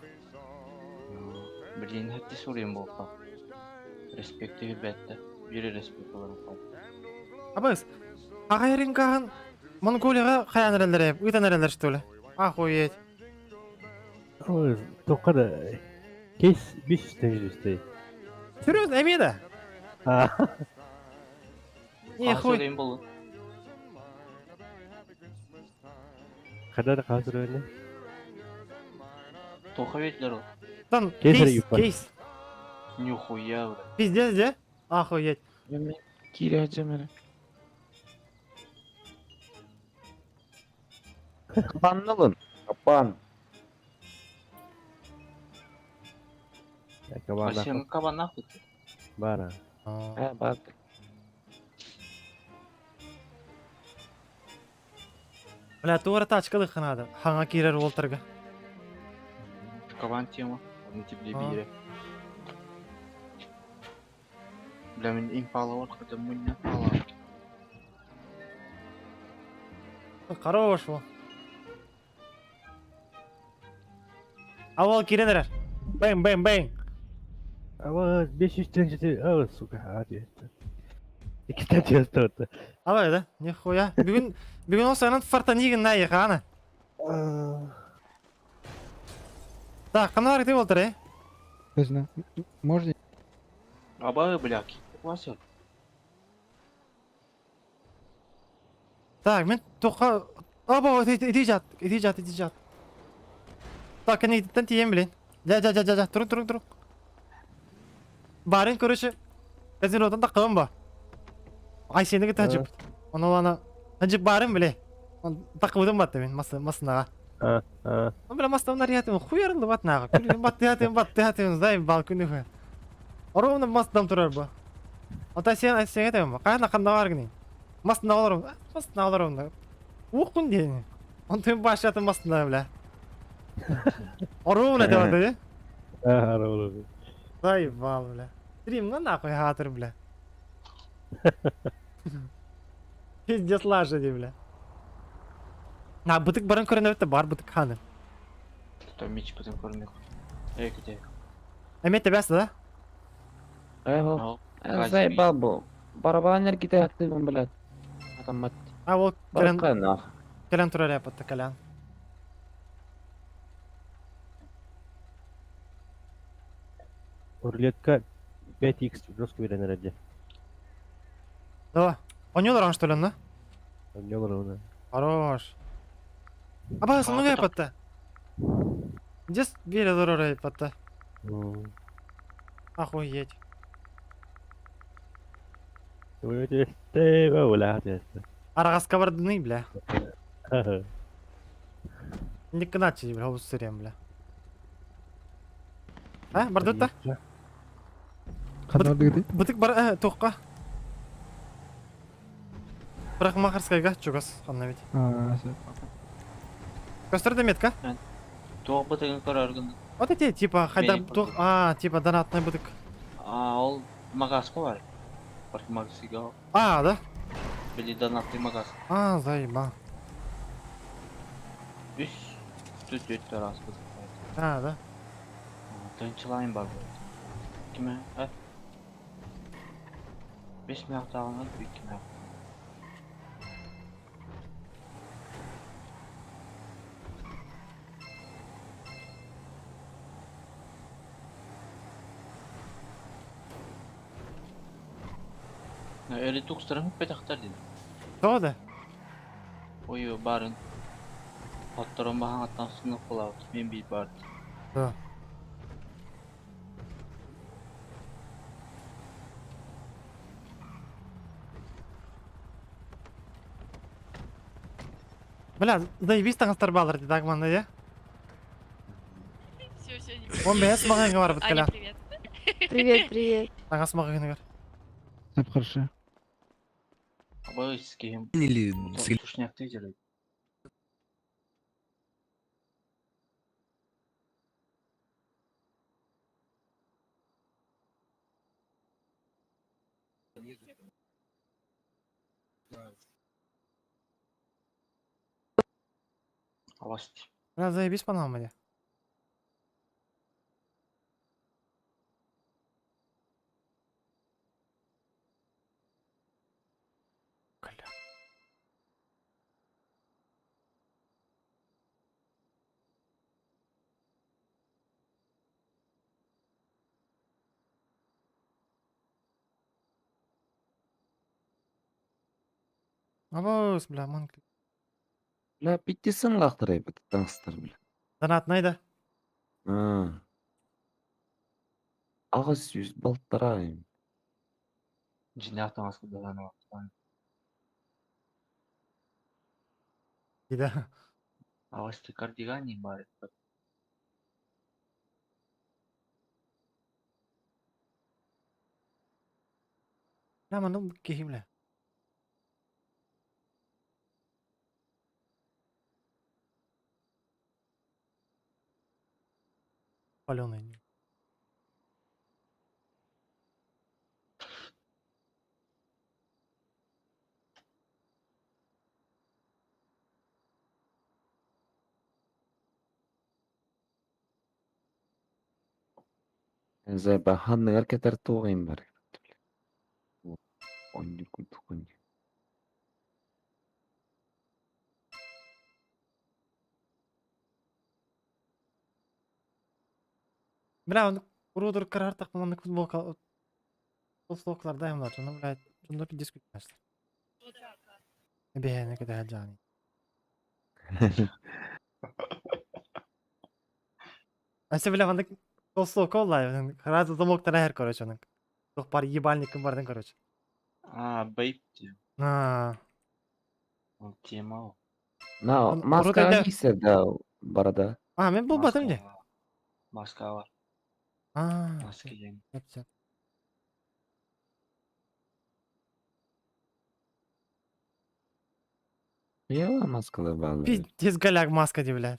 Блин, хәтта уровень булса. Респект бербетте. Бире респект алар булса. Абыз. Агайрин кахан Монголияга каян эрелер, ыйтан эрелер что ли? Охуеть. Ой, тоққа да кейс 500 теңге Серьезно, эме да? А. Не хуй. Уровень булды. Қадар қазір өне? Тоха ветлер ул. Там Кейс кейс, юппа. кейс. Нихуя, бля. Пиздец, де? Охуеть. Кире ажамара. Капаннылын. Капан. Кабан Сен кабан нахуй ты. Бара. А, бар. Бля, тура тачкалык надо. Хаңа кирер олтырга. Кабан тема. Он тебе А. бире. Бля, мин импала бар, хотя мы пала. Хорош ол. А ол киренер. Бэм, бэм, бэм. А 500 теңге, а, сука, а, Iki тәнче өтті. Алай да, нихуя. Бүгін, бүгін ол сайынан фартанигин на ехана. Так, қанар ты олтыр, э? Казино. Можно? Аба, бля, Вася. Так, мен тоқа... Аба, иди жат, иди жат, иди жат. Так, кәне иттен тием, блин. Жа, жа, жа, жа, жа, тұрың, тұрың, тұрың. Барын, короче, казинодан да қылым ба. Ай, сенігі тәжіп. Оны ана, тәжіп барын, біле. Тақыбыдым батты мен, масынаға. А, а. Он, бля, мастамнар ятым, хуярылды бат наға. Күлген батты ятым, батты ятым, зай, бал күні хуя. Ровно мастам тұрар ба. Ата сен, сен айтамын ба, қайна қанда бар гіней. Мастына оларым, мастына оларым. Уқын дейін. Он тым баш ятым мастына, бля. Ровно деп аты, А, ровно. Заебал, бля. Стримна нахуй хатыр, бля. Пиздец лажа, бля. На, бытык барын көрін өтті, бар бытык ханы. Там меч потом көрмек. Эй, где? Әмет бәсі, да? Эхо. Заебал бу. Барабан эргитэ аттыыбын, блядь. Атаммат. А ол кэлэн Барыкка нах. Кэлэн турар эппатта кэлэн. Рулетка 5х жестко берен эрэ. Да. Онньолор что ли, на? Онньолор оны. Хорош. Аба, сонуга эппатта. Дес бере дорор эппатта. Охуеть. Арагаска бардыны, бля. Не кыначы, бля, олус сырем, бля. А, бардытта? Ханна бардыгыты? Бытык бар, тоққа. Бірақ Махарскайга чугас, ханна ведь. А, сөп. Көстөр да метка? Туох бытыгын көрөргүн. Вот эти, типа, хайда, Мени туох, а, типа, донатный бытык. А, ол магазка бар. Парикмахерскийга. А, да? Били донатный магаз. А, заеба. Үс түт өт раз бытык. А, да? Тынчылайын бар. Киме? А? Беш мияктагына бир киме. Öyle tukстарын петахтар дин. То да? Ой, барын. Хотторон бахан аттан сынып кылабыт. Мен бир барды. Да. Бля, заебись таҥастар баалар дии Дагман, я. Все, все, Он бэс маҕаһыыҥҥа бар Аня, кэлэн. привет. Привет, привет. Таҥас маҕаһыыныгар. Сөп, хорошо. Абай ским. Или Тушняк делает. Авасти. Бля, заебись по нам, мне. Бля. Абыс, бля, манк. Бля, биттесин лақтырай бит таҥастар, бля. Донатный да? А. Аҕыс жүз балтарайым. Жинактан аскыдан. Да. Авасти кардигани бар. Бля, маны киһи, бля. Паленый. Заебал ханныгар кэтэр туоҕайым бар. Онньур курдук онньур. Бля, он урудур карартах маннык футболка толстовкалар дайымлар. Ну, блядь, шунда дискут начали. Бэйэни кэтэһэ Джани. Ася, бля, маннык толстовка оллай. Сразу замок тарайыр, короче, оның. Туох бар ебальникым бардын, короче. А, бейп. А, Ол тема ол. На, Он маска урут кийсэр да барада. А, мен булбатым де. Маска бар. А, Маска ден. сөп, сөп. Я маскалар баалар. Пиздец голяк маска де, бля.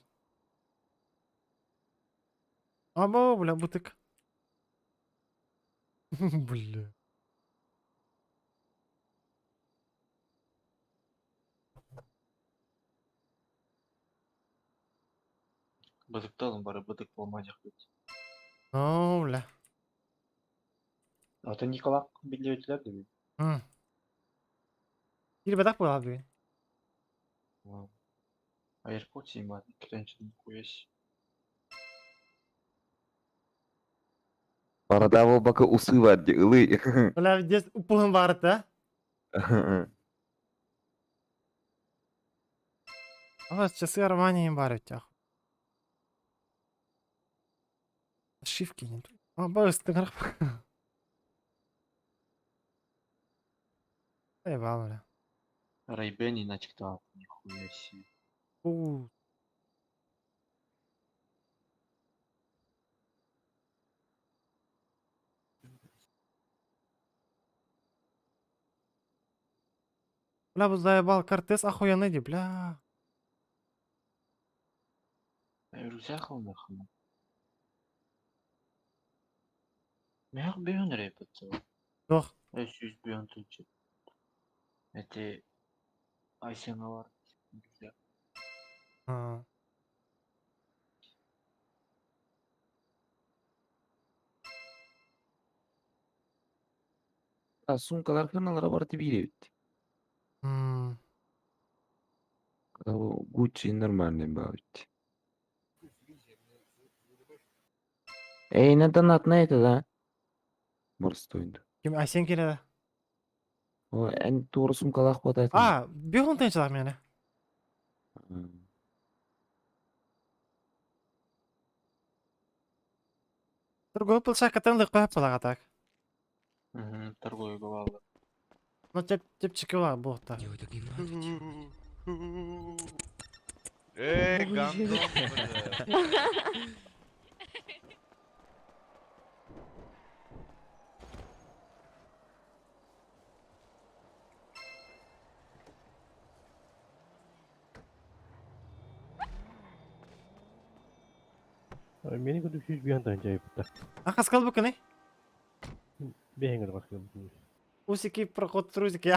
Або, бля, бутык. Бля. Бытыкталым бары бытык болмай жак бит. Ну, бля. Ата Николак биллибэтилэр да бит. Киирбэтэх буолар бүгүн. Аирпорт симат, иккитинчи нихуя себе. Борода буолбакка усы бар дии, ылый. Бля, здесь уппуһун баарыта. Ага, часы Армани им баар өттөх. Ошибки нет. А, быстро. Заебал, бля. Райбен иначе кто нихуя себе. У. Бля, бу заебал, Кортес охуенный ди, бля. Рюкзак нахуй. Мэх бүйөн рэпет. Туох? Сүүс бүйөн тынчы. Эти Айсеналар. А. А сумкалар фирмалара барыта биир эбит. М. Гуччи нормальный баабыт. Эй, на донат на это, да? Борстойду. Ким Айсен келеді? О, эн туора сумкалаах буолаатын. А, бүйөн тынчылар мені. Торговый площадка лык балаға так. Угу, торговый бывало. Ну, теп тепчики бар буохта. Эй, гандон, бля. Мени көтүк сүүс биһан таһынча айыппыттар. А хаскал букыны? Бэһиҥ хаскал Усики проход трусики.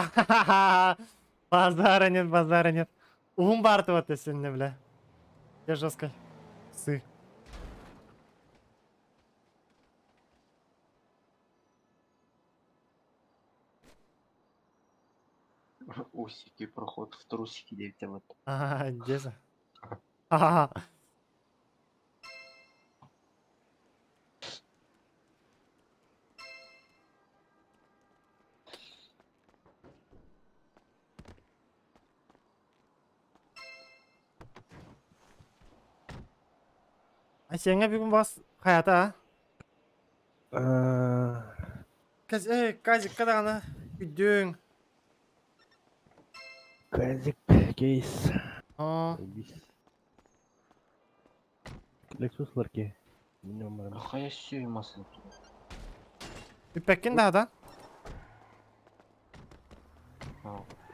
Базара нет, базара нет. Уһун баарты вот сенне, бля. Я жестко. Сы. Усики, проход в трусики девять вот. Ага, где же? Ага. А сеңе бүгүн бас хаята а? Каз, эй, Казик, кадағана үйдөң. Казик кейс. А. Lexus ларки. Хая сүймасын. Үппәккин да да?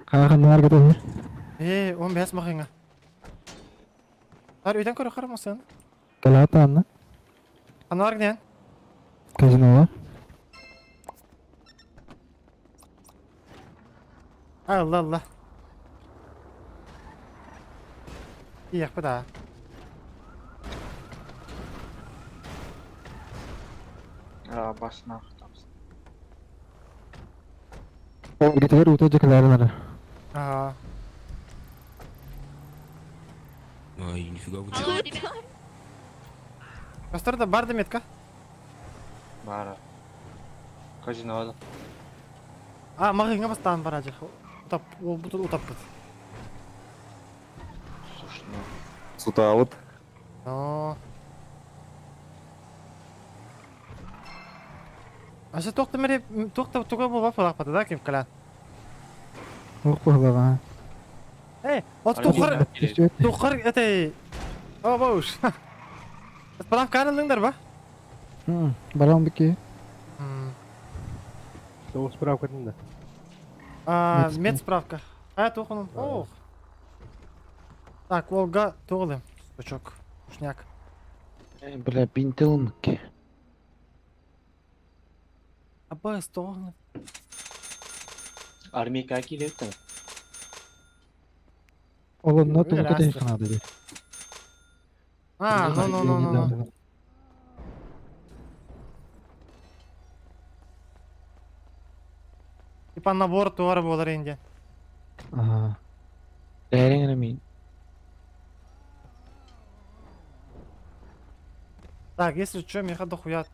Қағанар кетеді. Э, 15 махыңа. Ар үйден көрі қарамасын. Калата анна. Анар гнен. Казиноға. Алла алла. Иях да. А, басына Ол кетер өте жекелерін Ага. Ай, нифига вы. Косторда бар да метка? Бара. Казинода. А, мағыңа бастан бар ажы. Утап, ол бұты утап бұт. Слушай, ну. Сутаабыт. Но. Аша тоқты мере, тоқты туға болба фалақ да кем калян. Оқпағыға. Эй, вот тухар, тухар, это, о, боуш. Справка алындыңдар ба? Барам бики. Тоғыз справка да. А, медсправка. А, тухунум. Ох. Так, Волга туғылым. Сучок. Ушняк. Бля, бинтелмки. Абы, стогны. Армейка келеді. Олонна тугу кетен ханады ди. А, ну, ну, ну, ну, ну. Типа набор туора буолар индиэн. Ага. Бэйэҥ эрэ миин. Так, если чё, меха дохуя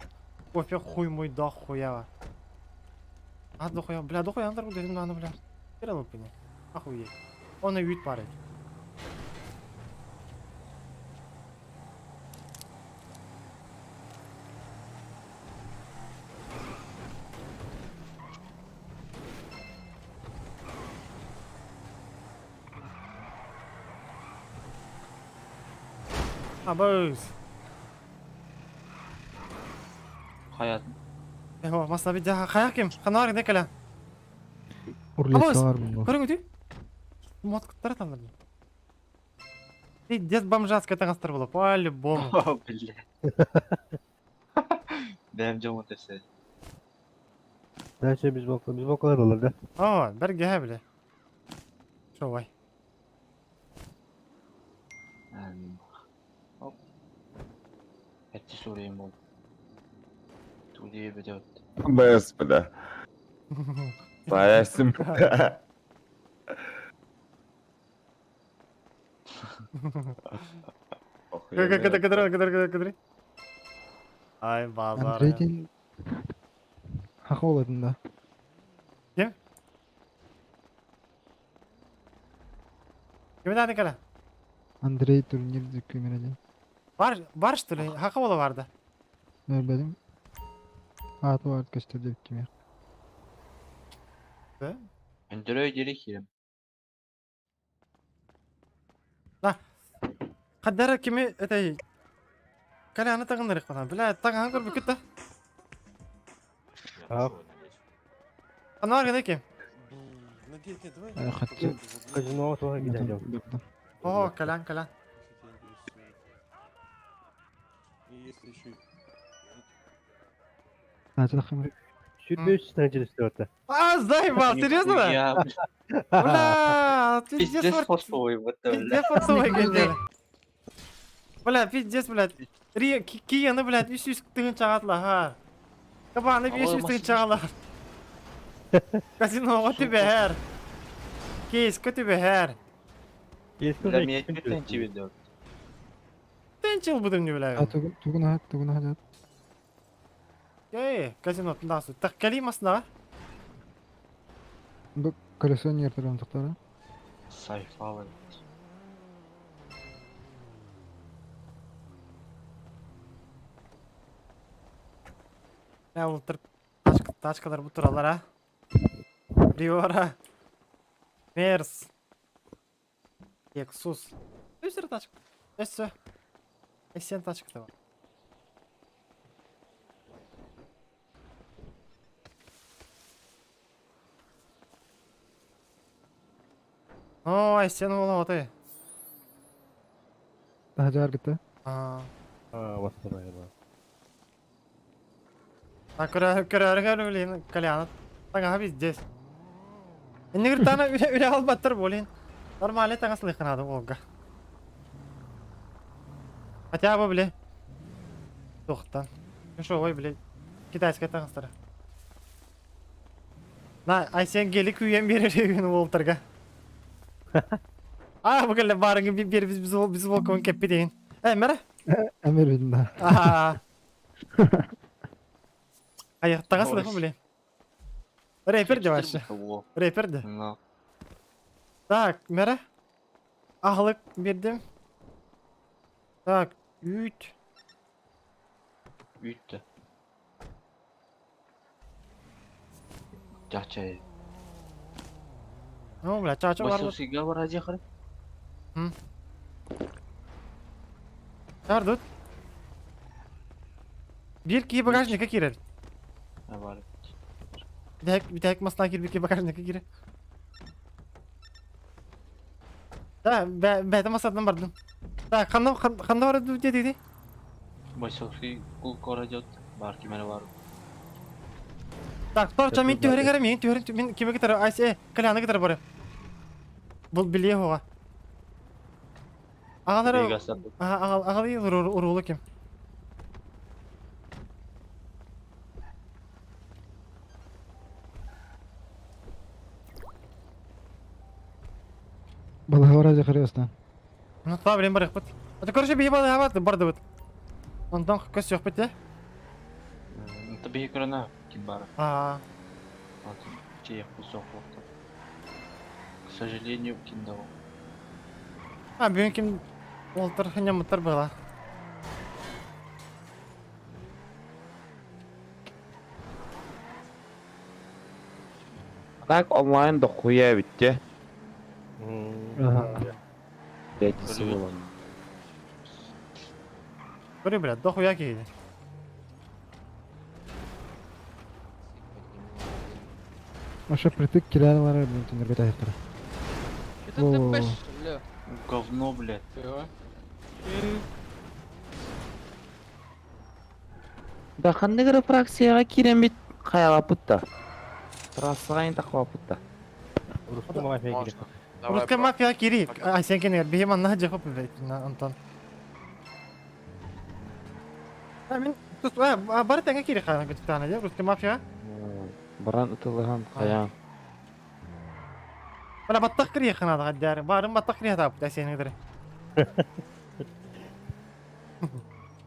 кофе хуй мой дохуя. А дохуя, бля, дохуя андыр дедим аны бля. Кир алып бини. Охуеть. Он и вид парит. Абыз. Хаят. Эго, масна бит хая ким? Ханар не кэлэн. Урлица бар бу. Көрүҥ үтүй. Моткуттара таннар. Пиздец бомжатская таҥастар була, по-любому. О, бля. Бэм дьоҥу тэсэ. Дальше бейсболка, бейсболкалар болар да? О, бэргэһэ бile. Шовай. Оп. Эти суруйум бол. Тулие ведет. БС, бля. Поясим. Кыдыр, кыдыр, кыдыр, кыдыр. Ай, базар. Андрей диэн Хаха оладын да. Ким? Ким дааны кэлэ? Андрей турнир дүккүмэрэ диэн. Бар, бар что ли? Хака бола барды. Көрбөтүм. Ааты бар көстөр деп кимиэх. Да? Андрей дири кирем. Да. Хаддара кими этэй Каляны тагыннарык бана. Бля, таган көр бүкүт да. Анар гына ким? Хатчы. Казино туға кидәле. О, калян, калян. Сүрбөс станчылысы А, заебал, серьезно? Нихуя, Бля, пиздец Пиздец фартовый, вот это, бля. Пиздец фартовый генделе. Бля, пиздец, блядь. Ри, кияны, блядь, үс үс тыгын чағатла, ха. Кабаны беш үс тыгын чағала. Казиноға түбәр. Кейске түбәр. Бля, меня тенчи ведет. Тенчил будем не, бля. А тугун тугун ахат тугун ахат. Эй, казино тындасы. Так, калимасына. Бу колесо нертер онтуктара. Сайфалы. Ә, ул тыр тачка, тачкалар бу туралар, а. Приора. Мерс. Лексус. Өсір тачка. Өссө. Эсен тачка да бар. О, Айсен ола оты. Тахажар гыта. А. А, восстановила. А көрө көрө көрө блин, Коляна. Таңа везде. Иннигир тана үле үле албаттыр болин. Нормально таңа слыханады Олга. Хотя бы, бля. Тохтан. Ну шо, ой, блядь. Китайская таңастара. На, Айсен гели күйен берер үйін Уолтерга. А, бүгін барыңы бер біз біз біз волкон кеппи дейін. Э, мәрі? Эмер бедин да. Аха. Аяқ таңа слыхы, блин. Рэпер де вообще. Рэпер де. Ну. Так, мәрі. Ағылық бердім. Так, үт. Үйтті. Чача. Ну, бля, чача бар. Басусига бар ади хары. Бар тут. Bir ki багажника кирер. Бар. Битәк масна кир бир ки багажника кирер. Да, бә бәтә масадан бардым. Так, ханна ханна бар диде. Басуси кул кора жот. Бар кимере бар. Так, торча мин түһәрен кәрә, мин түһәрен мин кимә китәр, айс э, каляны китәр бары. Бул биле хога. Агалары, ага, агалы урулы ким. Балаһа разве хрестан? Ну, та, блин, барыхпыт. Это, короче, биһи балаһа бардыбыт. Онтон көсүөхпүт де. Это биһи көрөнө ким бары. Аа. Чиехпит суох буолта. К сожалению, ким да ол. А, бүгүн ким уолтар хынньаммыттар быһыла. Так онлайн дохуя эбит Ага. Пятница буолан. Көрү, блядь, дохуя киһи. Ошо притык килер блин, түнөргө тайыктыр. Что ты бля? Говно, блядь. Да ханнык эрэ фракцияҕа киирэммит хайалаппыт да. Трассаҕа ин таххабаппыт да. Русская мафия кири. Давай, Русская бро. мафия кири. А, сен кенер, биһи манна жахып, блядь, Антон. А, мин тус, а, бары тәңе кири хана көтүктәне, я, русская мафия. Баран ытылыһан хайаан. Бля, баттах кири хана да гаджар. Барын баттах кири хата, да сен гидре.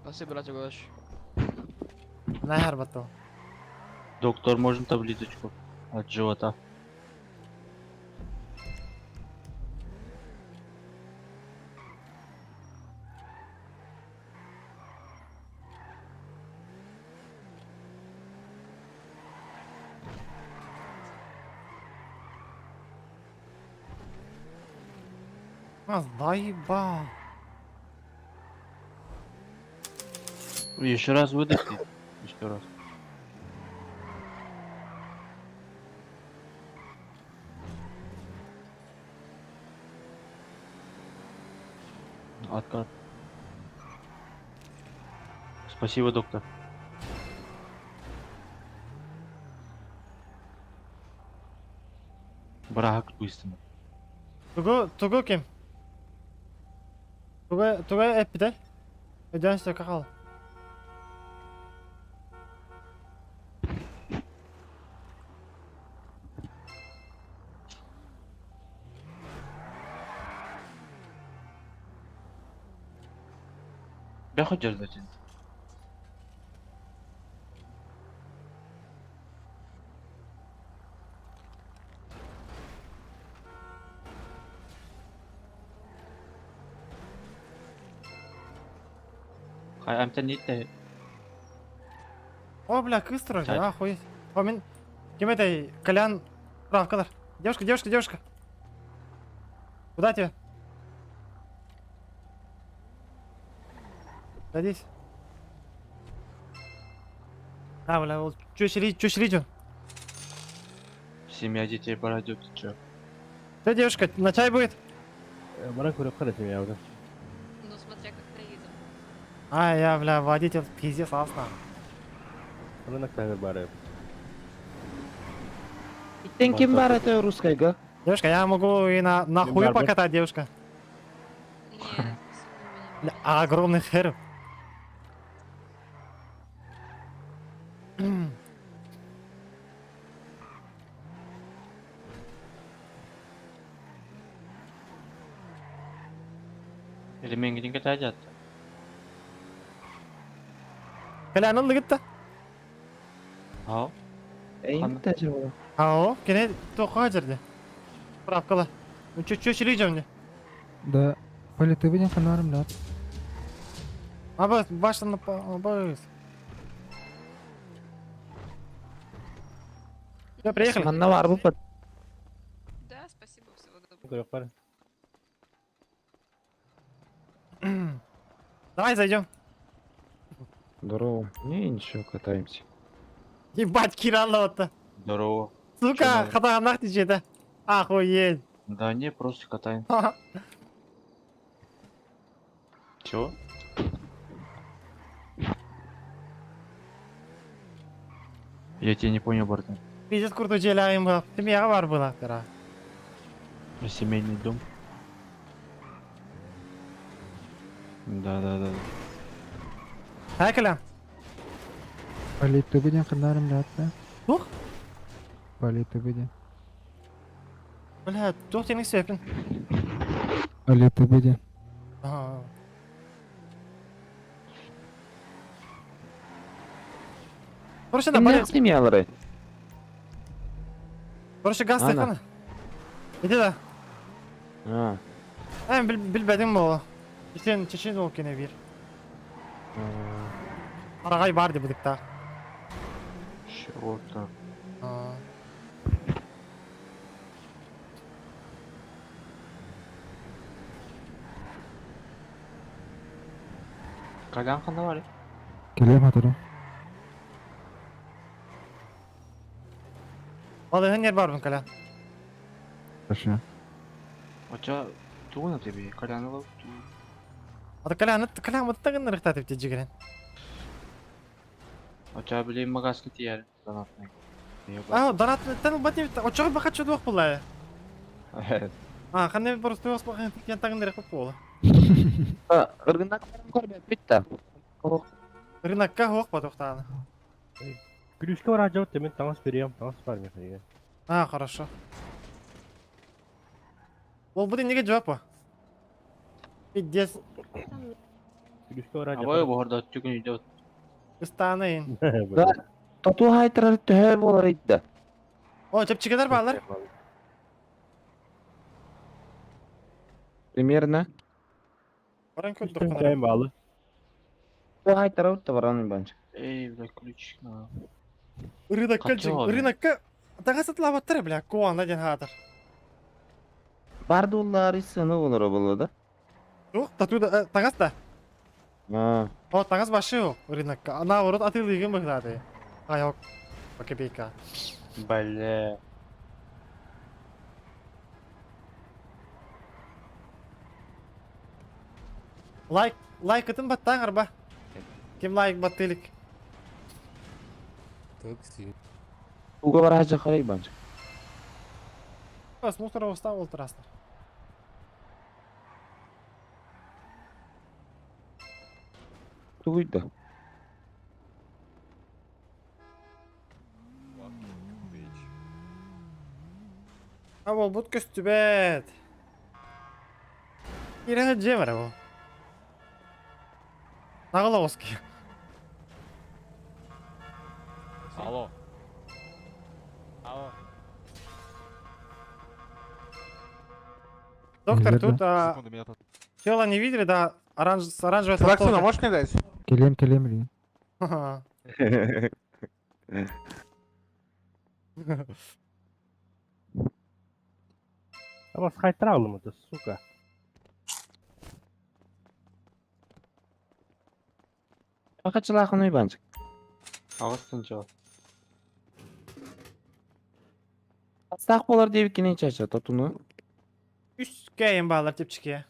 Спасибо, братик, удачи. Нахер баттал. Доктор, можно таблеточку от живота? А, заебал. Еще раз выдохни. Еще раз. Откат. Спасибо, доктор. Брак быстро. Тугу, тугу ким? Тугу, тугу эппитэй? Өдөөн сөкө хал. Я хотел дать. Хай, амтан итте. О, бля, кыз турар, Чай. охуеть. О, мин... Ким это? Колян... Правкалар. Девушка, девушка, девушка. Куда тебе? Садись. А, бля, ол чөшіри, чөшіри жөн. Семья детей пройдет, ты чё? Все, девушка, на чай будет? Баран көрөп кара семья уже. Ну, смотря как доедем. А, я, бля, водитель, пиздец, асна. Рынок камер бары. Иттен ким бар это русскайга? Девушка, я могу и на хую бар, бар. покатать, девушка. Бля, огромный хер. Или мен катадят? Колян, он лыгытта. Ау. Эйин тәжір Ау, кене тоққа жерде. Правкала. Ну чё, чё жөн Да, политы будем ханарым да. Абы, башын абы. Все, приехали. Манна бар бу пат. Да, спасибо, всего доброго. Көрөп кара. Давай зайдем. Здорово. Не, ничего, катаемся. Ебать, Киралла Здорово. Сука, надо? хатағанақ течеді. Охуеть. Да не, просто катаем. Чего? Я тебя не понял, братан. Пиздец крутой желаем был. Ты меня бар была, тара. Семейный дом. Да. Ай, Колян. Политы будем ханарым да. Ух. Политы будем. Бля, тух тенің сөпін. Алита беде. Ага. Короче, на Кимнээх семьялары? Короче, газ Ана. тайкана. Иди да. А. Эм билбедим бу. Чечен чечен ол кене бир. Арагай бар деп быдыкта. Чего там? Колян ханна бар. Келем hatırı. Балыгын ер бар бун каля. Хорошо. Оча тугуна тебе, Колян лов. Ата каля каля мыттагын рыхта деп жигерен. Оча биле магазка тияр донатный. А, донат тен бати очо баха чудох була. А, ханне просто ос баха тен тагын рыхта була. Ыргынак көрбөт бүтті. Рынокка хоқ ба тоқтағаны. Күлүскө бар ажабыт мен таңас берем, таңас бар мен. А, хорошо. Ол бұл неге жауап па? Пиздец. Күлүскө бар Абай бохорда түгүн үйдө. Ыстанайын. Да, тату хайтырар төһө болар итті. О, чепчикелер балар. Примерно. Баран көл Чайын балы. Тату хайтырар утты баран банчы. Эй, бля, ключ. Рынокка, Кача рынокка. Тага сатыла баттыр, бля, куана ден хатыр. Бар доллар исыны болар болу да. Жоқ, тату да, тагас да. А. О, тагас башы yok рынокка. Наоборот, атылыгын быглады. А, yok. По копейка. Бля. Лайк, лайк ытын баттан арба. Ким лайк баттылык? Такси. Туга бар хажа харай банчы. Бас мусора оста олтырасың. Тугуйда. А ол бұт көстүбэт. Ирене жемер бу. Нагыла оски. Алло. Алло. Доктор, Верно. тут а, Секунду, меня тут. тело не видели, да? Оранж, с оранжевой Вакцину толстовкой. можешь мне дать? Келем келем или. Ха-ха. Ama хайтралым это, сука. Акачылахын уйбанчы. Агыстын жоо. Астак болар деп кинен чача татуну. Үс кәйін балар тепчике.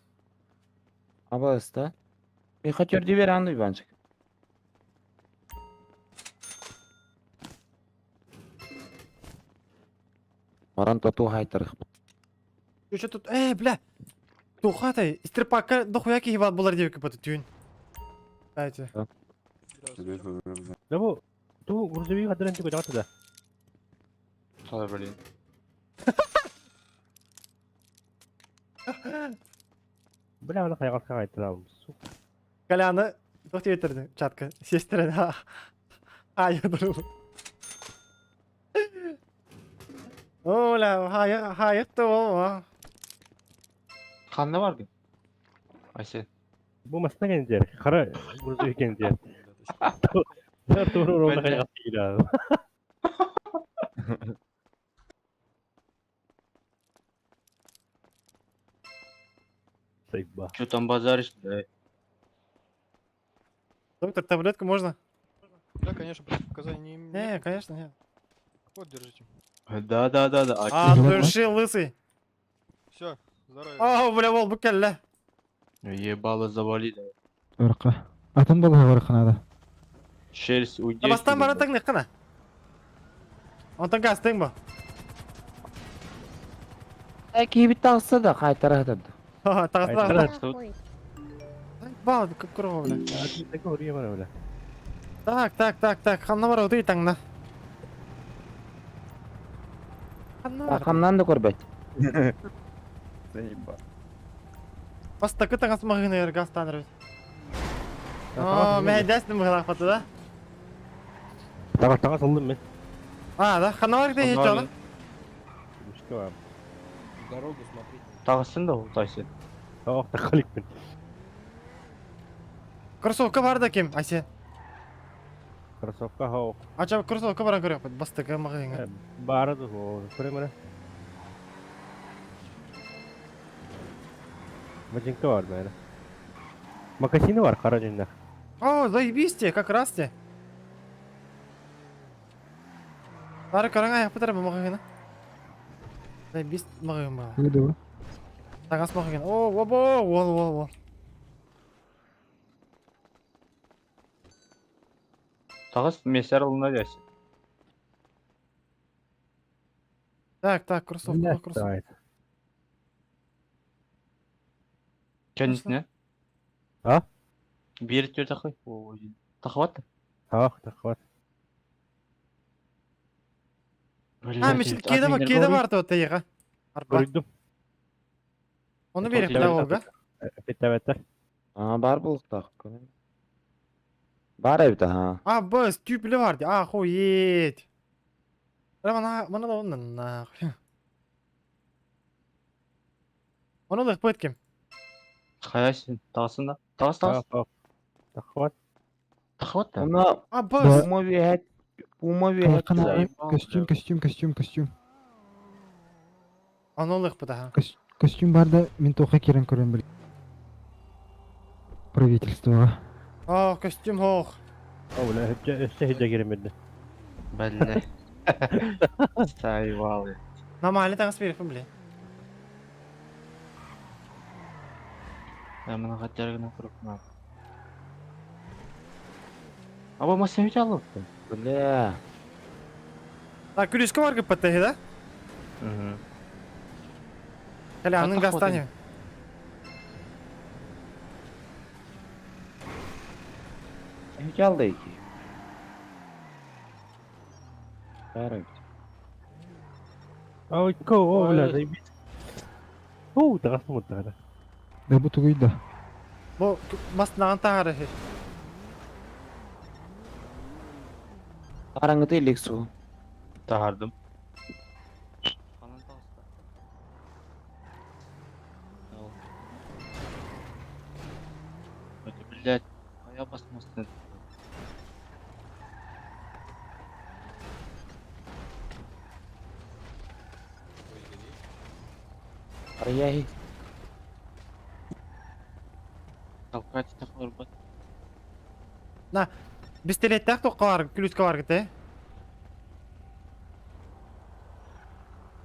Абаста. Мен хотер дебер аны уйбанчык. Маран тату хайтырых. Что тут? Бля. Тухатай, истрепака дохуя кихи булар деп кепет түйін. Дайте. Да бу ту грузовик адырын тиго жагаты да. Та, блин. Бля, аны кайга кайтралым, сука. Коляны тоқти өтірді чатка. Сестрен. А, я думал. Оля, хайық, хайық та ол. Канда бар ген? Айсен. Бу масына кендер, кара грузовик кендер. Тур ровно кайга кире. Сайба. Чё там базаришь, да? Доктор, таблетку можно? Да, конечно, показания не Не, конечно, нет. Вот, держите. Да, да, да, да. А, души лысый. Все, здоровья. О, бля, ол бүкелле. Ебало завалили. Орқа. Атын болға орқа надо. Шерсть уйди. Бастан бара таңны қана. Онтан газ тең ба. Ә кийбит тагысы да кайтара хатады. Тагысы тагысы. Бал, көп көріп бля. Бля. Так, так, так, так, ханна бар өтей таңна. Ханна бар. Аркамнан да көрбөйт. Заебал. Бастакы таҥас маҕаһыыныгар гаастаан эрэбит. Оо, мэһэйдээстим быһыылаахпыт да? Таҥас таҥас ыллым мин. А, да, ханна бар Ханна чоҕун? Мишка бар. Дорогу смотрите. Таҕыстын да тайсын. Ох, тахаликпин. Кроссовка бар да ким, Айсен? Кроссовка хоу. Ача кроссовка баран көрүөхпүт бастакы маҕаһыыҥҥа. Баара да суох. Көрөм эрэ. Мадинка бар бэйэ. Мокасины бар, хара дьүннэх. О, заебись тебе, как раз те. Бары көрөҥ айахпыт эрэ бу маҕаһыына. Заебись маҕаһыын баҕа. Выдала. Таҥас маҕаһыын. О, обо, уол, уол, уол. Таҕыс мессер ылына десин. Так, так, кроссовка, кроссовка. Кэннитine. А? Биир түө тахы. Тахват. Ах, тахват. А, мечет кеде бар, кеде бар то тайга. Арба. Көрдүм. Оны берек да олга. Эппеттебеттер. А, бар булуктаах. Бар эбит аха. А, бс, тюпле бар ди. Охуеть. Мана, мана да оннан нахуй. Оны да ким. Хаясын, таҕысын да. Таҕыс таҕыс. Тахват. Тахват да. Она А, бс. Пума виэт. Пума виэт. Костюм, костюм, костюм, костюм. Оны лык бу Костюм бар да мин тоха кирен көрөн бил. Правительство. О, костюм хох. О, бля, өссө хиджа киремедди. Бәлле. Сайвалы. Нормально таҥас берекпин бile. Я мына хаттаргына курупна. Аба машина үтә алып. Бля. Так, күлүскө бар кыппатта да? Угу. Кэле анын гастане. Үтә алды ики. Бар эбит. Ой, ко, о, бля, заебись. О, таҕас муттара. Да бу тугуйда. Бу маснаган тагары. Араңыты илик су. Тахардым. Блять, а я басмастын. Арыяй. Толкать тахарбат. На, пистолеттах тоққа бар, күлүскө бар ките.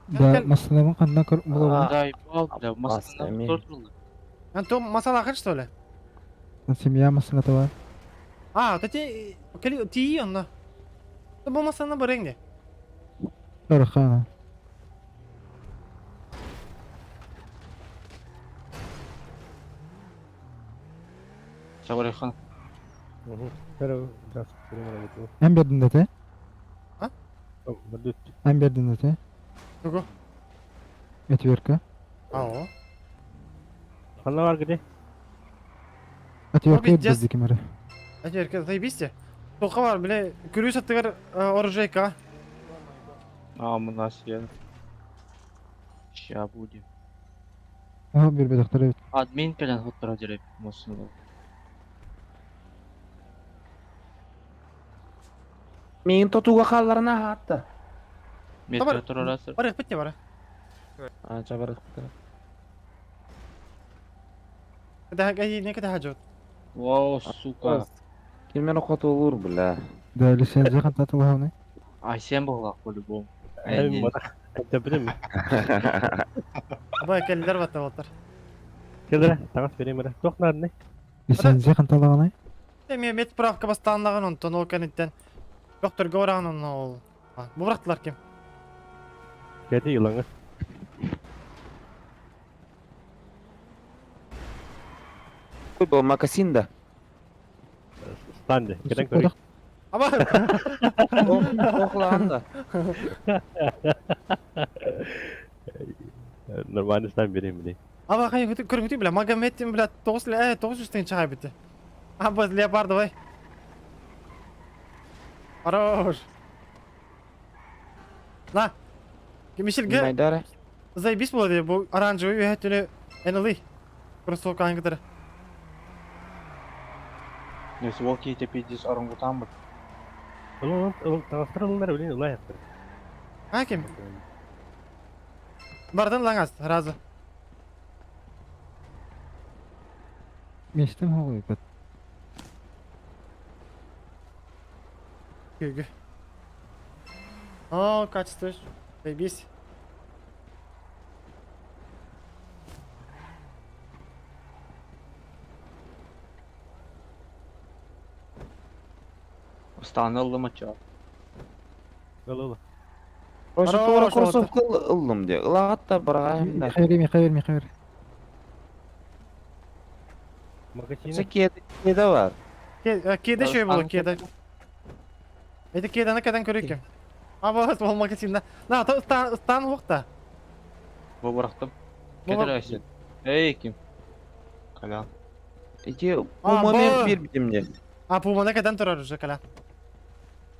Да, масалабын кандай көр булабын. Да, ебал, бля, масканы тортлы. Антон масала хыр что ли? Семья масалата бар. А, вот эти кели ти онно. Бу масаны барың де. Дархана. Сабархан. Эн бердин да те? А? Эн бердин да те? Тугу? Отвертка. Ао. Ханна бар где? Отвертка пиздец. берди кимере. Отвертка, заебись Тоққа бар, бile, күлүс аттыгар оружейка. А, у нас я. Ща будем. Ага, бир бедактар эбит. Админ кэлэн хоттора дереп машина. Мин тотуга халларына хатта. Метро турарасы. Бар, бітте бар. А, чабар. Када гай не када хажот. Вау, сука. Кимер хотулур, бля. Да, лицензия кантата главный. А сен была по-любому. Это блин. Абай келдер бата отыр. Келдер, таҥас берем эрэ. Туох нааданы? Лицензия канталаганай? Эми медправка бастаанлаган онтон ол кенеттен. Доктор горан он ол. Бу бырактылар ким? Кэти илаңы. Был макасин да. Станды. Кэтэн көрүй. Аба. Охлаан да. Нормально стан берем биле. Аба хайы көрүҥүтүй бля, Магомедтин бля 9 900 тыһыынча хаайбыты. Аба леопард давай. Хорош. На. Кимишилге. Майдара. Заебись было бу оранжевый үһәтүнү эн ылый. Кроссовкаң кытары. Нес ол кейте пиздец орангутан бит. Ол ол таҥастар ылынар билин ылай яттыр. А ким? Бардан лаңас, сразу. Местем хоҕуй бат. Күгү. О, качество. Заебись. Ыстааны ыллым ача. Ыл ыл. Короче, Хорош, туора вот. кроссовка ыллым де. Ылаат да бараайым да. Михаил, Михаил, Михаил. Магазины. Кеде кеде бар. Кеде шөй болу, кеде. Это кедені кадан көрөкем. А вот ол магазинда. На, то стан уақта. Бу бырахтым. Бу Кетер айсен. Эй, ким? Колян. Ити А, пума мен бу. бир битимде. А пуманы кадан турар уже кала.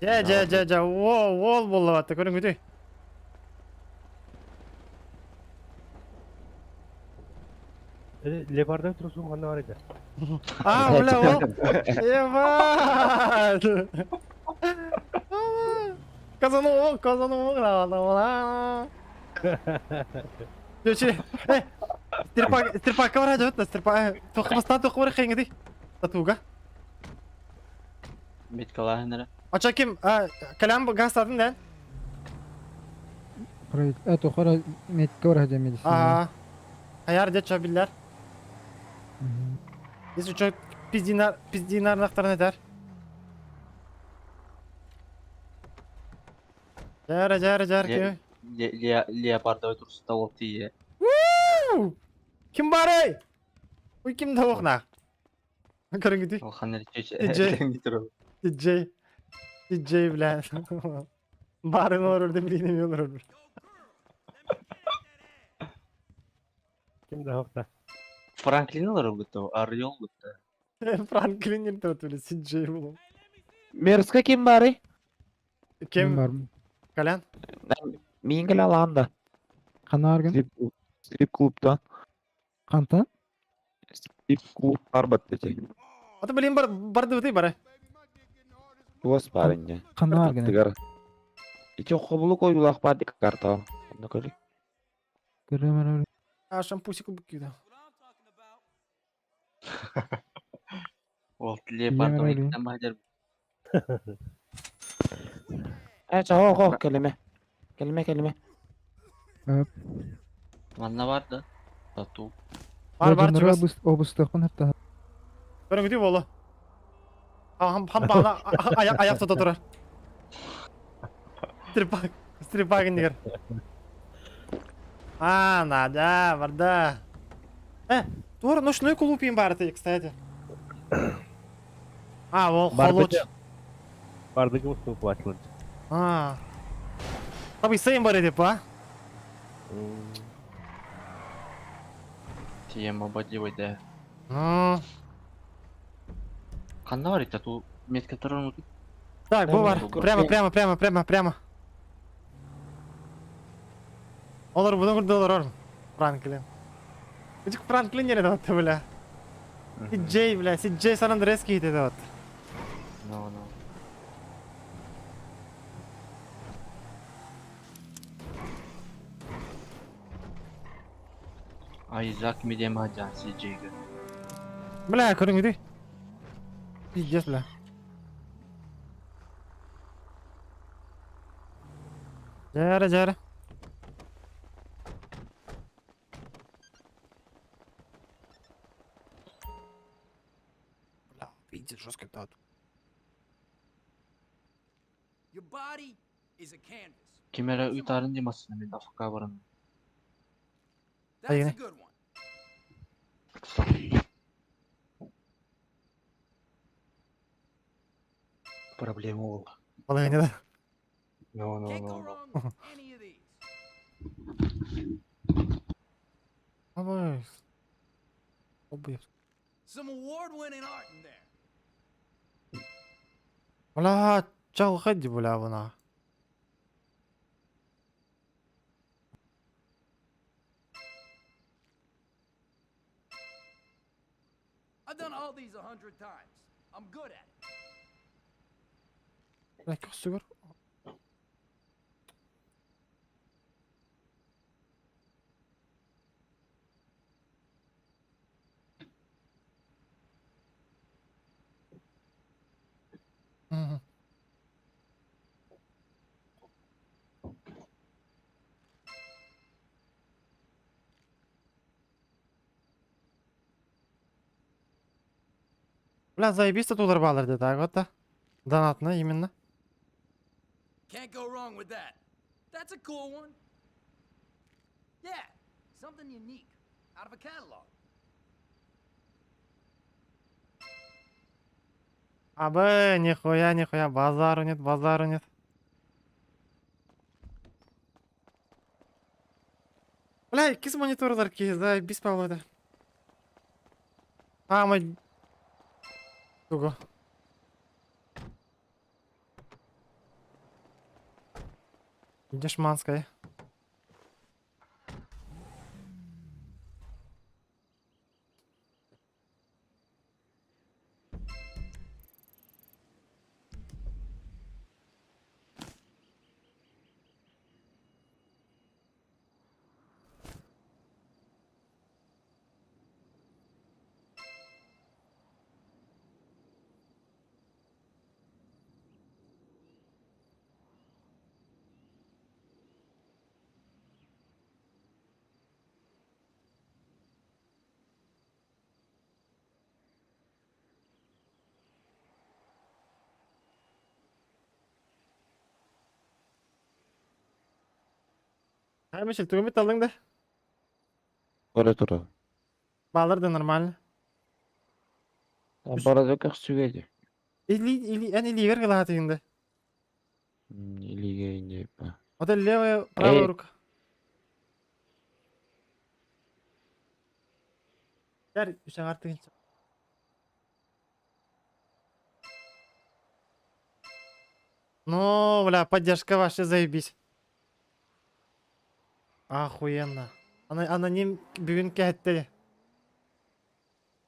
Жа, жа, жа, жа. О, ол болу атты көрүңүтүй. Леопарда турсун ханна бар иде. А, бля, ол. Ебать. Казану, казану, ла, ла, ла. Чү, э, стрипак, стрипакка бар ажабыт, стрипак, тоқымыстан тоқы бар хеңгеди. Татуга. Меткалаһынара. Ача ким, калям гастадын дән? Это хора метке бар хажа медицина. Ага. Хаяр дет чабиллер. Если что, пиздинар, пиздинар нақтарын етер. Жара, жара, жара, ким? Леопардовый турсута ол тие. Ким бар ey? Ой, ким да оқна? Көріңгіді. Ол ханер чече. DJ. DJ. DJ, бля. Барын олар өрді, білейін олар өрді. Ким да хокта. Франклин олар бутты, Орел бутты. Франклин ерді өтілі, CJ бұл. Мерска ким бары? Ким? Колян? Мин келе алам да. Қана аргын? Стрип клубтан. Қанта? Стрип клуб бар бат дете. Аты білейін бар, барды өтей бары. Туас бар инде. Қана аргын? Тыгар. Ити хобулу коюлах бар дик карта. Онда көрүк. Көрөм А, шампусик букида. Ол леопардовый китен баһдер. Э, чао, хо, келеме. Келеме, келеме. Манна бар да. Тату. Бар, бар, чугас. Обустықпын хатта. Көріңгіді болу. Хам, хам бағана аяқ, аяқ тұта тұрар. Стрипак, стрипак нигер. А, надо, барда. Э, тур, ночной клуб им бар ты, кстати. А, ол холоч. Бардыгы уступ плачылын. А. Таби сейм бар деп, а? Тиема бадивай да. Ну. Ханна бар тату метка турун. Так, бу бар. Прямо, прямо, прямо, прямо, прямо. Олар бұдан көрді олар орын. Франклин. Үчік Франклин еледі атты, бля. CJ, бля, CJ Сан Андреас кейді вот. No, no. Айзак медема жан CJ-ге. Бля, көріңгіді. Пиздец, бля. Жара, жара. Бля, пиздец, жестко это. Кимера үтарын демасын мен Африка барам. Айгene. Проблема ол. Балайгene да. No, no, no, no. Абай. Some award-winning art in there. Бля, чалҕай дии бля буна. I've done all these 100 times. I'm good at it. Бля, көхсүгэр. Мгм. Бля, заебись тут баллар где так вот да. Донатно именно. Can't go wrong with that. That's a cool one. Yeah, something unique. Out of a catalog. Абы, нихуя, нихуя, базару нет, базару нет. Бля, кис мониторлар ки, заебись, Павло, А, мы... Туго. Дешманская. Ай, Мишель, тугу металлың да? Бара тура. Баллар да нормально. Бара да көхсүгә Или, или, эн или гылаатыгында. Илиге инде. Вот это левая, правая Эй. рука. Яр, үсәң артыгынча. Ну, бля, поддержка ваша, заебись. Охуенно. Ана, аноним бүгүн кәһәтте.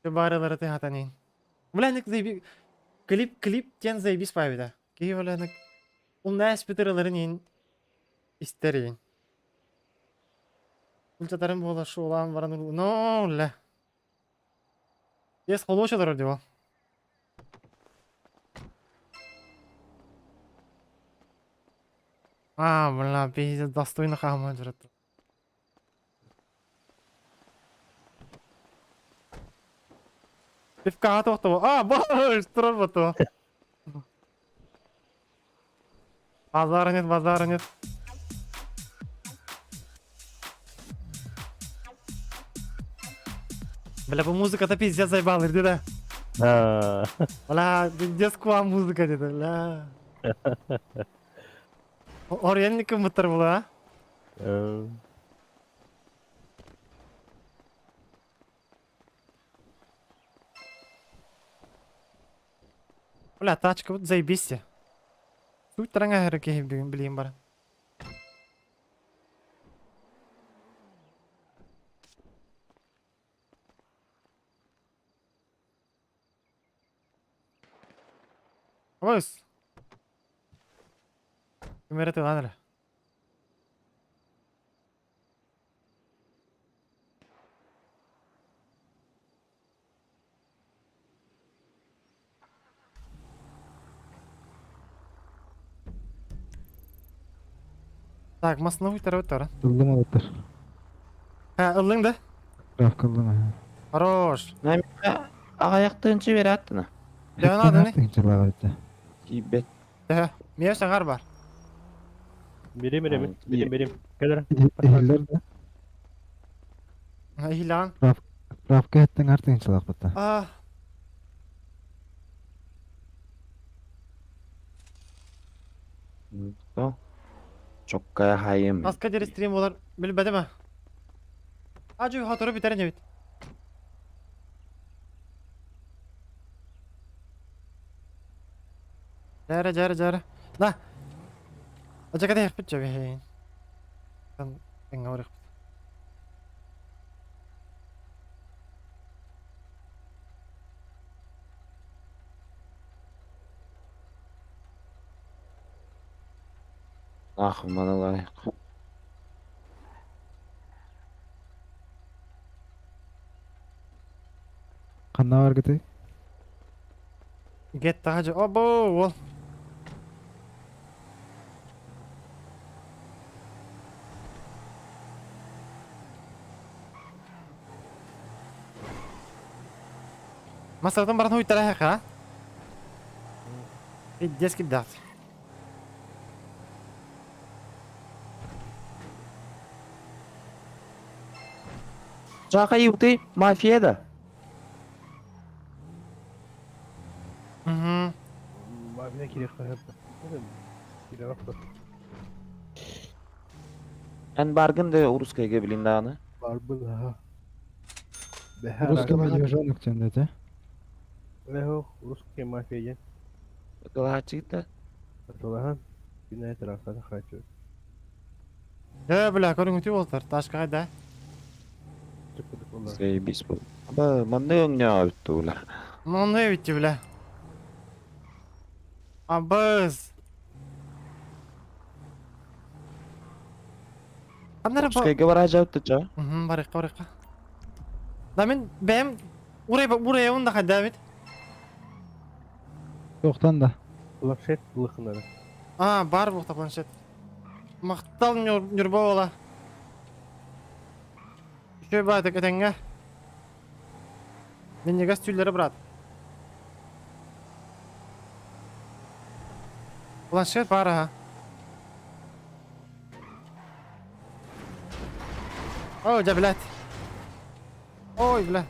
Барылары ты хатанин. Бля, ник заеби... Клип, клип тен заебись павида. Ки, бля, ник... Ул нәс битырыларын ин... Истерин. Ультатарым була шулан баран... Ну, бля. Ес холочалар диво. А, бля, пиздец, достойно хама жүрөт. Пивка тоқту. А, баш, турар бату. Базара нет, базара нет. Бля, бу музыка-то пиздец заебал, ирди да. А. Бля, пиздец куа музыка деди, бля. Оренником мытыр була, а? Бля, тачка вот заебись. Суть таранга хәрәкәһи бүгін билейм бар. Абыз. Кемере тыланыр. Так, масновый второй тора. Ыллым алыптыр. Ха, ыллың да? Справка ыллым. аха. Хорош. Аяктыгынчы бер аттына. Дәвен адыны? Кибет. Дә, мия саңар бар. Берем, берем, берем, берем. Кәлер. Иһиллер да. Ихилан. Справка эттең артыгынчылак бутта. А. Чокка хайым. Аска дери стрим болар. Билбедеме? Ажы хатору битерен бит. Дьээрэ, дьээрэ, дьээрэ. На! Ачака тэһэхпит чэбэһин. Тэҥҥэ барыахпыт. Ах, маналайк. Ханна баргыты? Гет таһа Обо, уол. Масартан баран хуйтара ха. Пиздец кидат. Жака ты мафия да? Угу. Мафия кирек Кирек Эн баргын да урусскайга билин дааны. Барбын ха. Русский медвежонок тенде, Лехо, русский мафия ден. Кылаачыгыта. Атылахан. Бина трасса хочу. Э, бля, көрүҥүтүү болтар. Ташка да. Заебись был. Аба, манны өңнө бүттү була. Ну, не бля. Абыз. Аннары Урусскайга бара жабытты ча. Угу, барыqqa, барыqqa. Да мен бэм урай урай онда хада бит. Тоқтан да. Планшет лыхнары. А, бар бухта планшет. Мактал нюрба ола. Еще бат этеңге. Мен неге стүллері брат. Планшет бар ага. Ой, да, блядь. Ой, бля.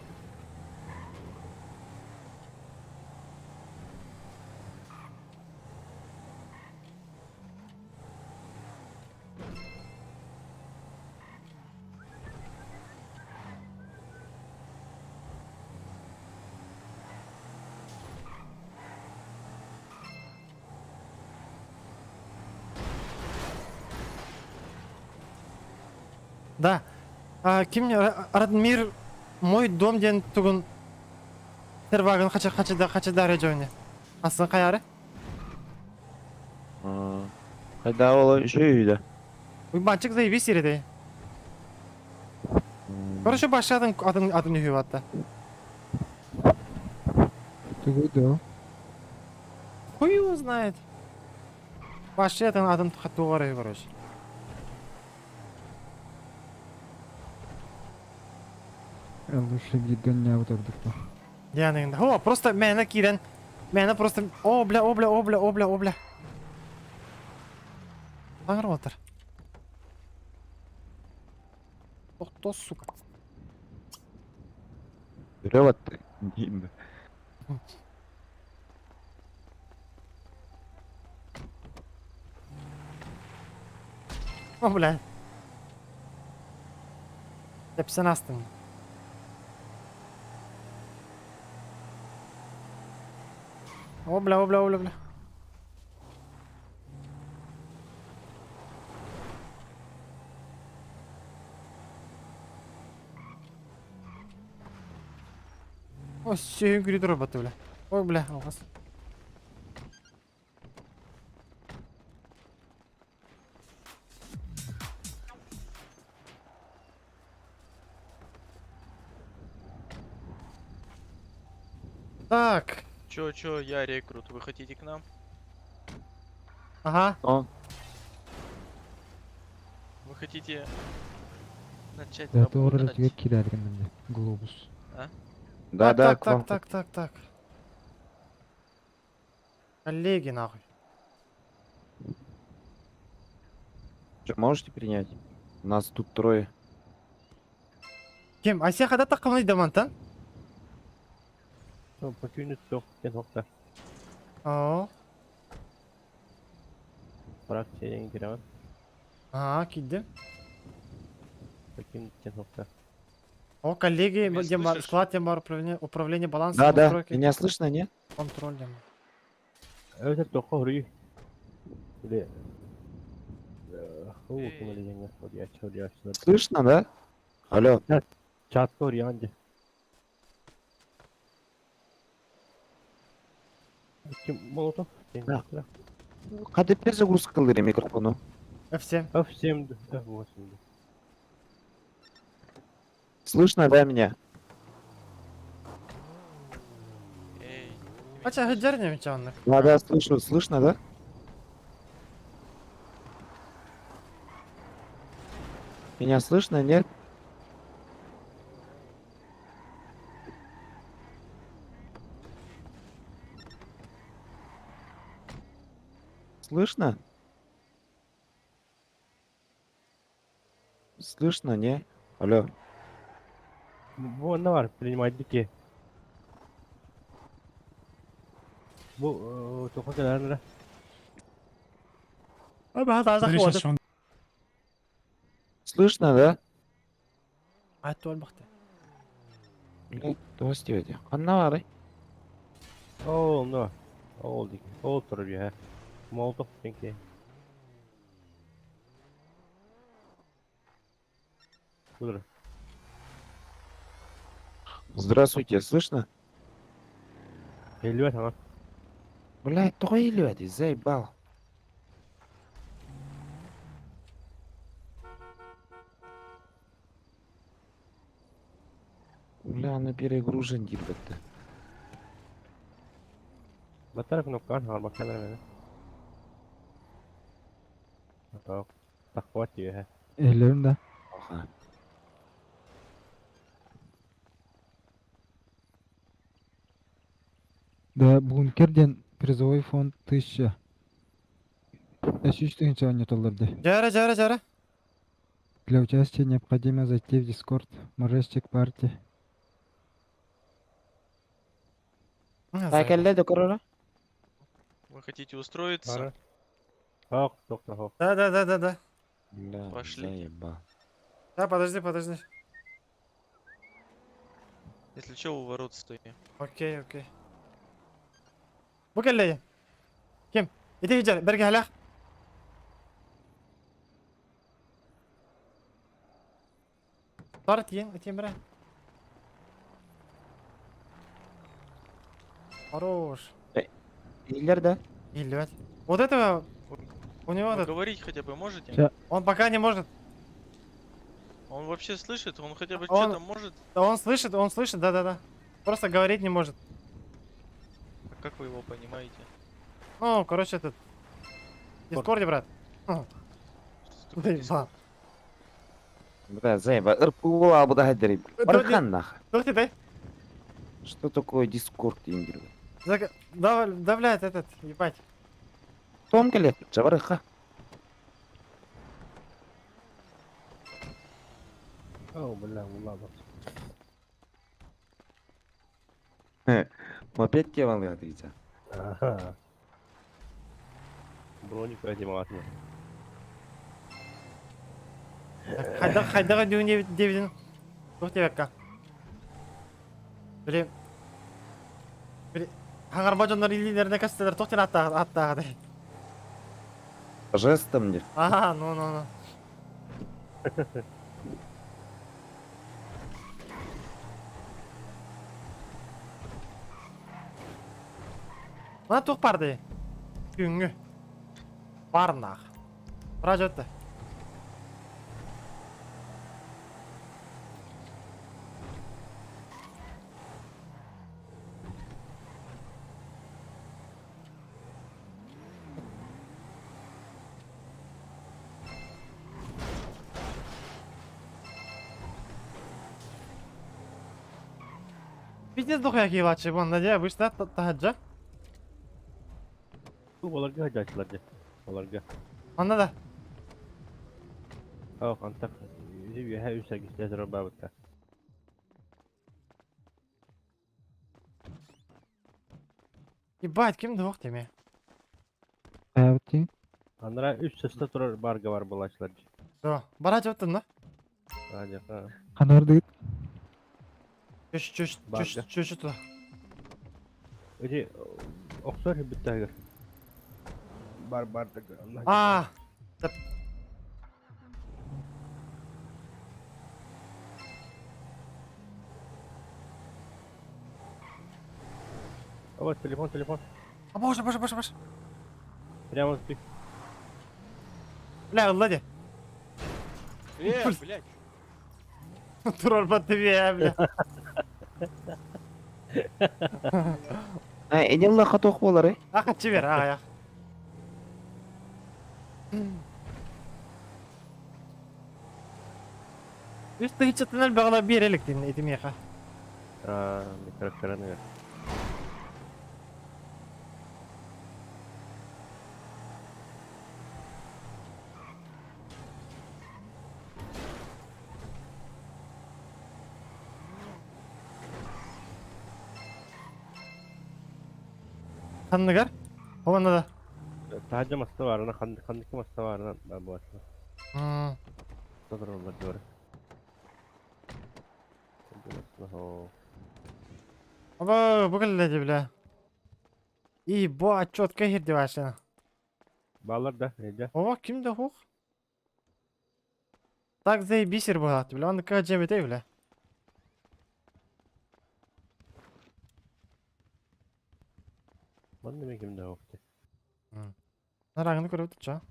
Да. А, ким Радмир мой дом ден тугун Сервагын хача хача да хача да режоне. Асын каяры? Кайда ол үйдө. Уйбанчык заебись иреде. Короче, башадын атын атын үйү атта. Тугуду. Хуй его знает. Башадын атын тугары, короче. Лучше гидган утырдык. Яны О, просто мэна кирен. Мэна просто... О, бля, о, бля, о, бля, о, бля, о, бля. Таңыр отыр. Тохто, сука. Үрөп атты. Дейм. О, бля. Тепсен астың. О, бля, о, бля, о, бля, бля. О, сүйін күрі баты, бля. Ой, бля, алғас. Так. Чё, чё, я рекрут, вы хотите к нам? Ага. О. Вы хотите начать Да, doğru работать? diyor кидерген Глобус. А? Да, так, да, так, к вам. так, так, так, так. Коллеги, нахуй. Чё, можете принять? Нас тут трое. Ким? Айсия хада таққымны дамантан? Ну, покинуть все, тоқта. О. Фракция кирәмен. А, киддим. Покинуть тоқта. О, коллеги, Меня дем бар, слышишь? склад, дем бар, управление, управление балансом, Да, да. настройки. Меня слышно, нет? Контроль, дем. Эбэтэр туохха хоруйуй? Или... Хоруйааччылар. Слышно, да? Алло. Чатка хоруйаҕын дии. Ким Молотов? Да. Хата перезагрузка кылдыры микрофону. F7. F7, F8. Слышно, да, меня? Ача хыджар не мечанных. Да, да, слышу, слышно, да? Меня слышно, нет? Слышно? Слышно, не? Алло. Вон навар принимать дики. Бу тоқо кэлэр Слышно, да? Аттуал бахта. Блядь, тоҕо Ханна баарый? Ол но. Ол дики. Ол турар үһэ. Молотов дики. Кудра. Здравствуйте, слышно? Элүөт ана. Блядь, тоҕо иһиллибэтий, заебал. Бля, она перегружен диэбэттэ. Баттара кнопкаҕын хаалбакка эрэ. Тахпат үһэ. Эллерин да. Ага. Да, бункер диэн призовой фонд 1000. 3 000 оонньотоллор дии. Жара, жара, жара. Для участия необходимо зайти в Discord Морезчик Парти. Кэллэ да көрөрө? Вы хотите устроиться? Хок, доктор, хок. Да, да, да, да, да. Бля, Пошли. заебал. Да, подожди, подожди. Если что, у ворот стоим. Окей, окей. Бу кэллэ. Ким? Иди хыджар, берге халах. Тар тиен, тиен бре. Хорош. Иһиллэр да? Илет. Вот этого у него Вы этот, говорить хотя бы можете? Ща. он пока не может. Он вообще слышит? Он хотя бы Он- что-то может? Да он слышит, да-да-да. Просто говорить не может. А как вы его понимаете? Ну, короче, этот. В Дискорде, брат. Ну. Заебал. Бля, заебал. РПУ бу да дери. Бархан нах. Тух ты, Что такое Discord диэн Да, да, блядь, этот, ебать. Том кэлэ, чабарыха. О, бля, ладно. Мопед кевалыга дийча. Ага. Броник одевать. Хайда, хайда, дюне, девидин. Тух тебе ка. Били. Били. Хаңарба дьоннор илиилэринэ кастылар туох диэн аттаах аттааҕытай. Жестом не. Аа, ну ну ну. Мына туох баар Күҥҥү. Барнаах. Бара Пиздец дохуя киилачы, бу надя вышла таһаджа. Бу оларга хадачылар дии. Оларга. Онно да. О, антах. Үһэ үсә гистә бабытта. Ебать, ким двох теме. Хайабытын. Анара үс сыста турар барга бар булачылар. Да, бара жөттүн да. Ажа. Ханардыгыт. Чөш чөш чөш Барга. чөш туда. Эти оксор биттагыр. Бар бар А, А вот телефон, телефон. А боже, боже, боже, боже. Прямо ты. Бля, Влади. Блядь. Турар по тебе, бля. Эне хатох болар, Аха, чивер, ага, я. Үс тыһыччатынан баҕала биэрэлик дин этимиэхэ. А, микрофон. Ханныгар? Хоманна да. Таһырдьа маста баарына, ханнык маста баарына буолла. Тодор бар. Аба, бу кэллэ бля. И бу отчетка хирди ваша. Балар да, эдэ. О, ким да хух? Так заебись буолат, бля, он каджемете, бля. Манна мен ким да окты. Нарагını көрөп ча.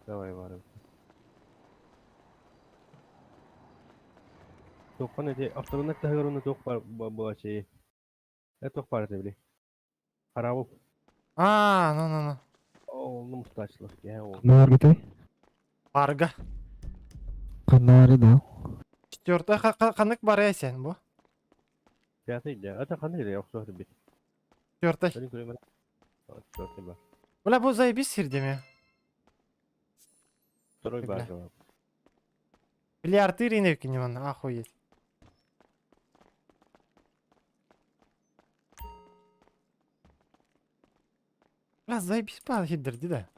Давай бар. Тоққан эти автономный тахыгар тоқ бар була чей. Э тоқ бар эти били. Карабыл. А, ну ну ну. Ол ну мустачлык я ол. Нар бите? Барга. Канары да. Четвертый канык бар сен бу. Пятый да. Это кандай да оксо бит. Четвертый. Четвертый бар. Бля, бу заебись сирдеме. Второй бар. Бля, артерии не охуеть. Бля, заебись па хиддерди да.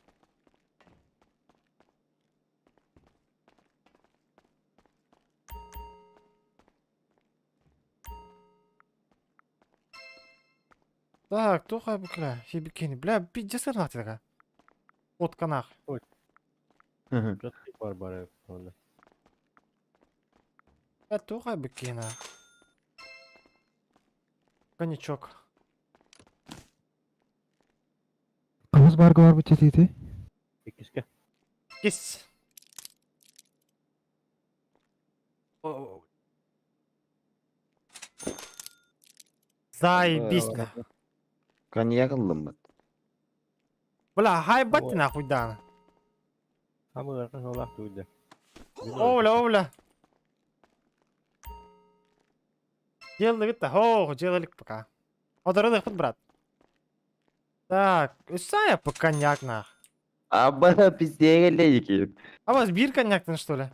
Так, тухай бля, хибикини. Бля, пиздец нахуй От канах. Ой. Бар бар онда. Бля, тухай бикина. Коньячок. Кымыз барга бар бу четити. Иккиске. Кис. Заебись на. Коньяк ыллым бит. Бля, хайбат нахуй дана. Хамы олақ туйды. О, бля, о, бля. Делали это, о, делали пока. Одородых под брат. Так, я по коньяк нах. Аба пиздеге лейки. А у вас бир коньяктан что ли?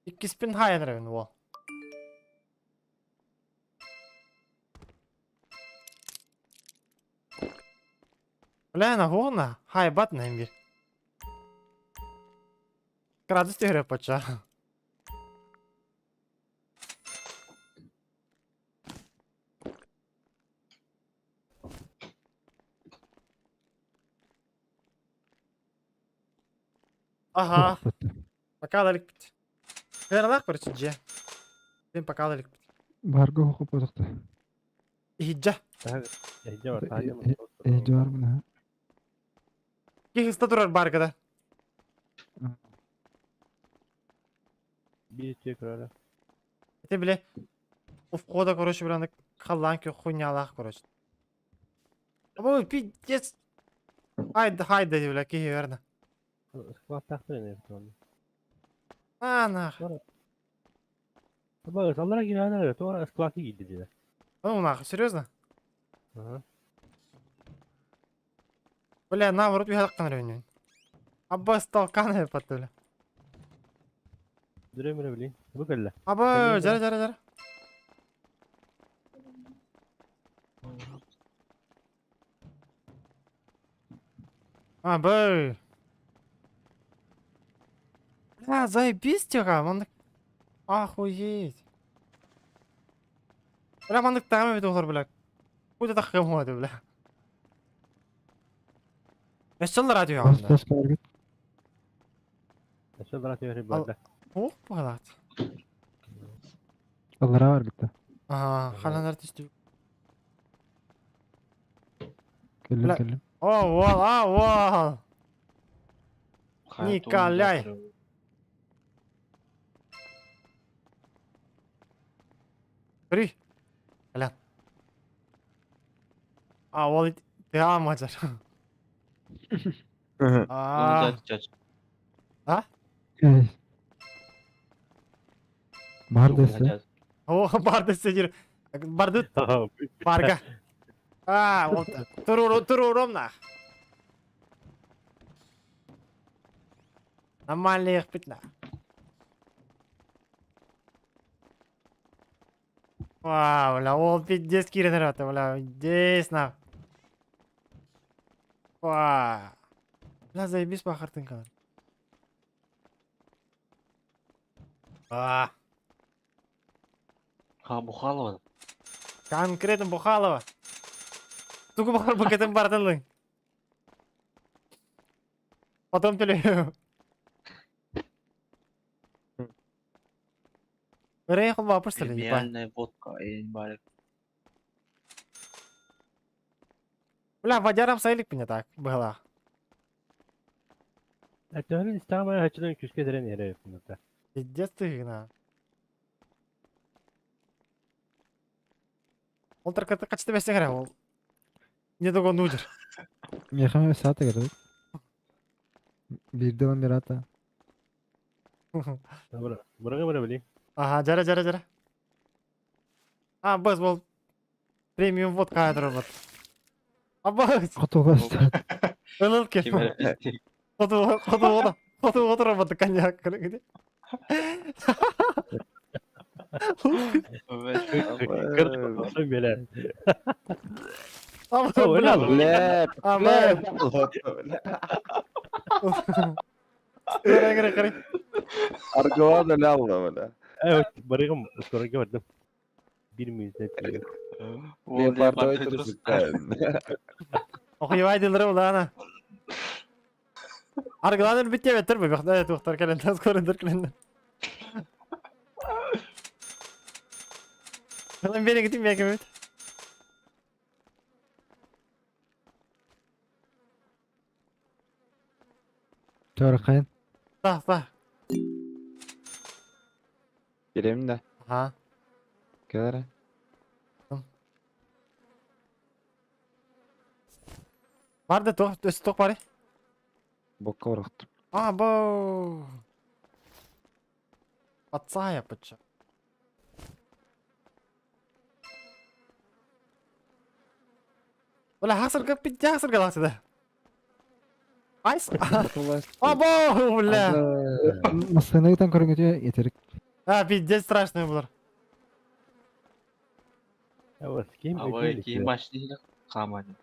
Икки спин хайнревен во. Бля, на гона, хай бат на имбир. Градус тегре пача. Ага. Пока далек бит. Вернах короче, же. Мен пока далек бит. Барга хокуп бодукта. Иджа. Эхде бар, тахажа Эхде бар мына. Кихиста турар баргада. Бир тек рара. Это биле. У входа, короче, бля, халанки хуйнялах, короче. Або пиздец. Хайда, хайда, бля, кихи верно. Склад тахты не оны. А, нах. Бага, саллара кирана, то склад кийди диде. Ну нахуй, серьезно? Ага. Бля, наоборот, я ревню. Абба столканы потуля. Дүрөмөрө били. Бу кэллэ. Аба, жара, жара, жара. А, б. Бля, заебись тихо, он... Охуеть. Бля, маннык таҕам эбит олор, бля. Куда таххым хуады, бля. Өссө радио Бас бас баргыт. Өссө радио барда. Ох, баҕалаат. Аллара баргытта. Аа, ханан түстү. Кэллим кэллим. О, вол, а, вол. Николай. При. Аля. А, ол тыа мажар. А. А? Бар десе. О, бар десе дир. Барды. Барга. А, ол туруру турурум нах. Нормальный их нах. Вау, бля, ол пиздец киирэн эрэ бля, пиздец нах. Вау. Бля, заебись по картинкалар. А. Ха, Бухалова. Конкретно Бухалова. Тугу бахар букетин бардылың. Потом төлөйүм. Өрөй холбооппус төлө, ебать. Премиальная водка, я не барик. Бля, водярам сайылык мне так было. Төһөнүн истэҕим хачынан күскэ дэрэн иһэрэ эппин Пиздец ты, на. Ол таркаты качты бәсең әрә, ол. Не догон нудер. Мехаме саата керек. Бирде он бирата. Бара, барага бара били. Ага, жара, жара, жара. А, быз бол премиум водка айдырып. А быз. Котуга Ылыл кеп. Хоту хоту хоту отырып коньяк где. Бele. Бля, бля, Кыры кыры кыры. Аргылан эле алла, бля. Evet, барыгым скорого бардым. Бир мүнөт. Леопардовый трусыктан. Охуевай дилер улана. Аргылан битте беттер бу бихда туктар келенден скорындыр келенден. Lan beni gideyim ya evet. Төркайын. Сах сах. Беремин да. Ага. Келе. Бар да тоқ, өсі тоқ бар. Бокка барактым. А, бу. Пацая пыча. Бля, хасырга пиздец хасырга ласыда. Айс. Або, бля. Масыны көрүнгөтө етерик. А, пиздец страшный булар. Ким А вы ким башны хамани.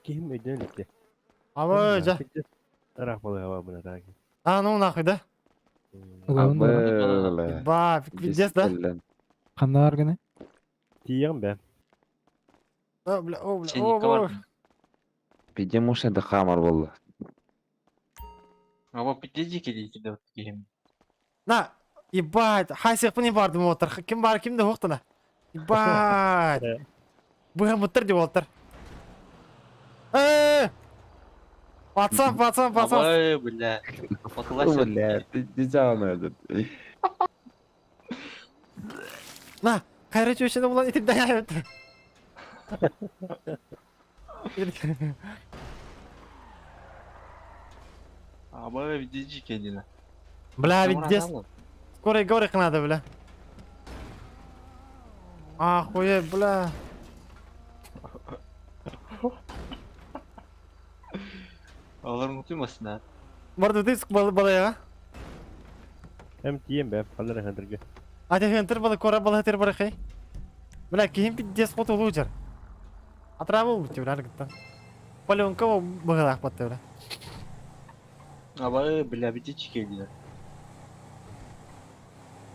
Ким өйдөн Абы, жа. Тарах болой аба буна так. А, ну нахуй, да? Ба, пиздец, да? Кандай аргыны? Тием бе. О, бля, о, бля, о, бля. Пиде мушенде хамар болду. А вы пиздец дейти да ким. На, ебать, хайсек не барды мотор. Ким бар, ким де хоқтана. Ебать. Бұға мұттыр деп олтыр. Э! Пацан, пацан, пацан. Ой, бля. Бля, пиздец этот. На, кайра чөшені бұлан итіп дая өтті. А вы пиздец дина. Бля, пиздец. Скорый говорик надо, бля. Охуеть, бля. Алар мутуймасын а. Барды диск балаяга. Эм тием бе, калар хандырга. А ты хантер бала кора бала хантер барахай. Бля, кихим пиздец фото лучер. Атраву бутты, бля, аргытта. Паленка багалах батты, бля. А вы, бля, пиздец дина.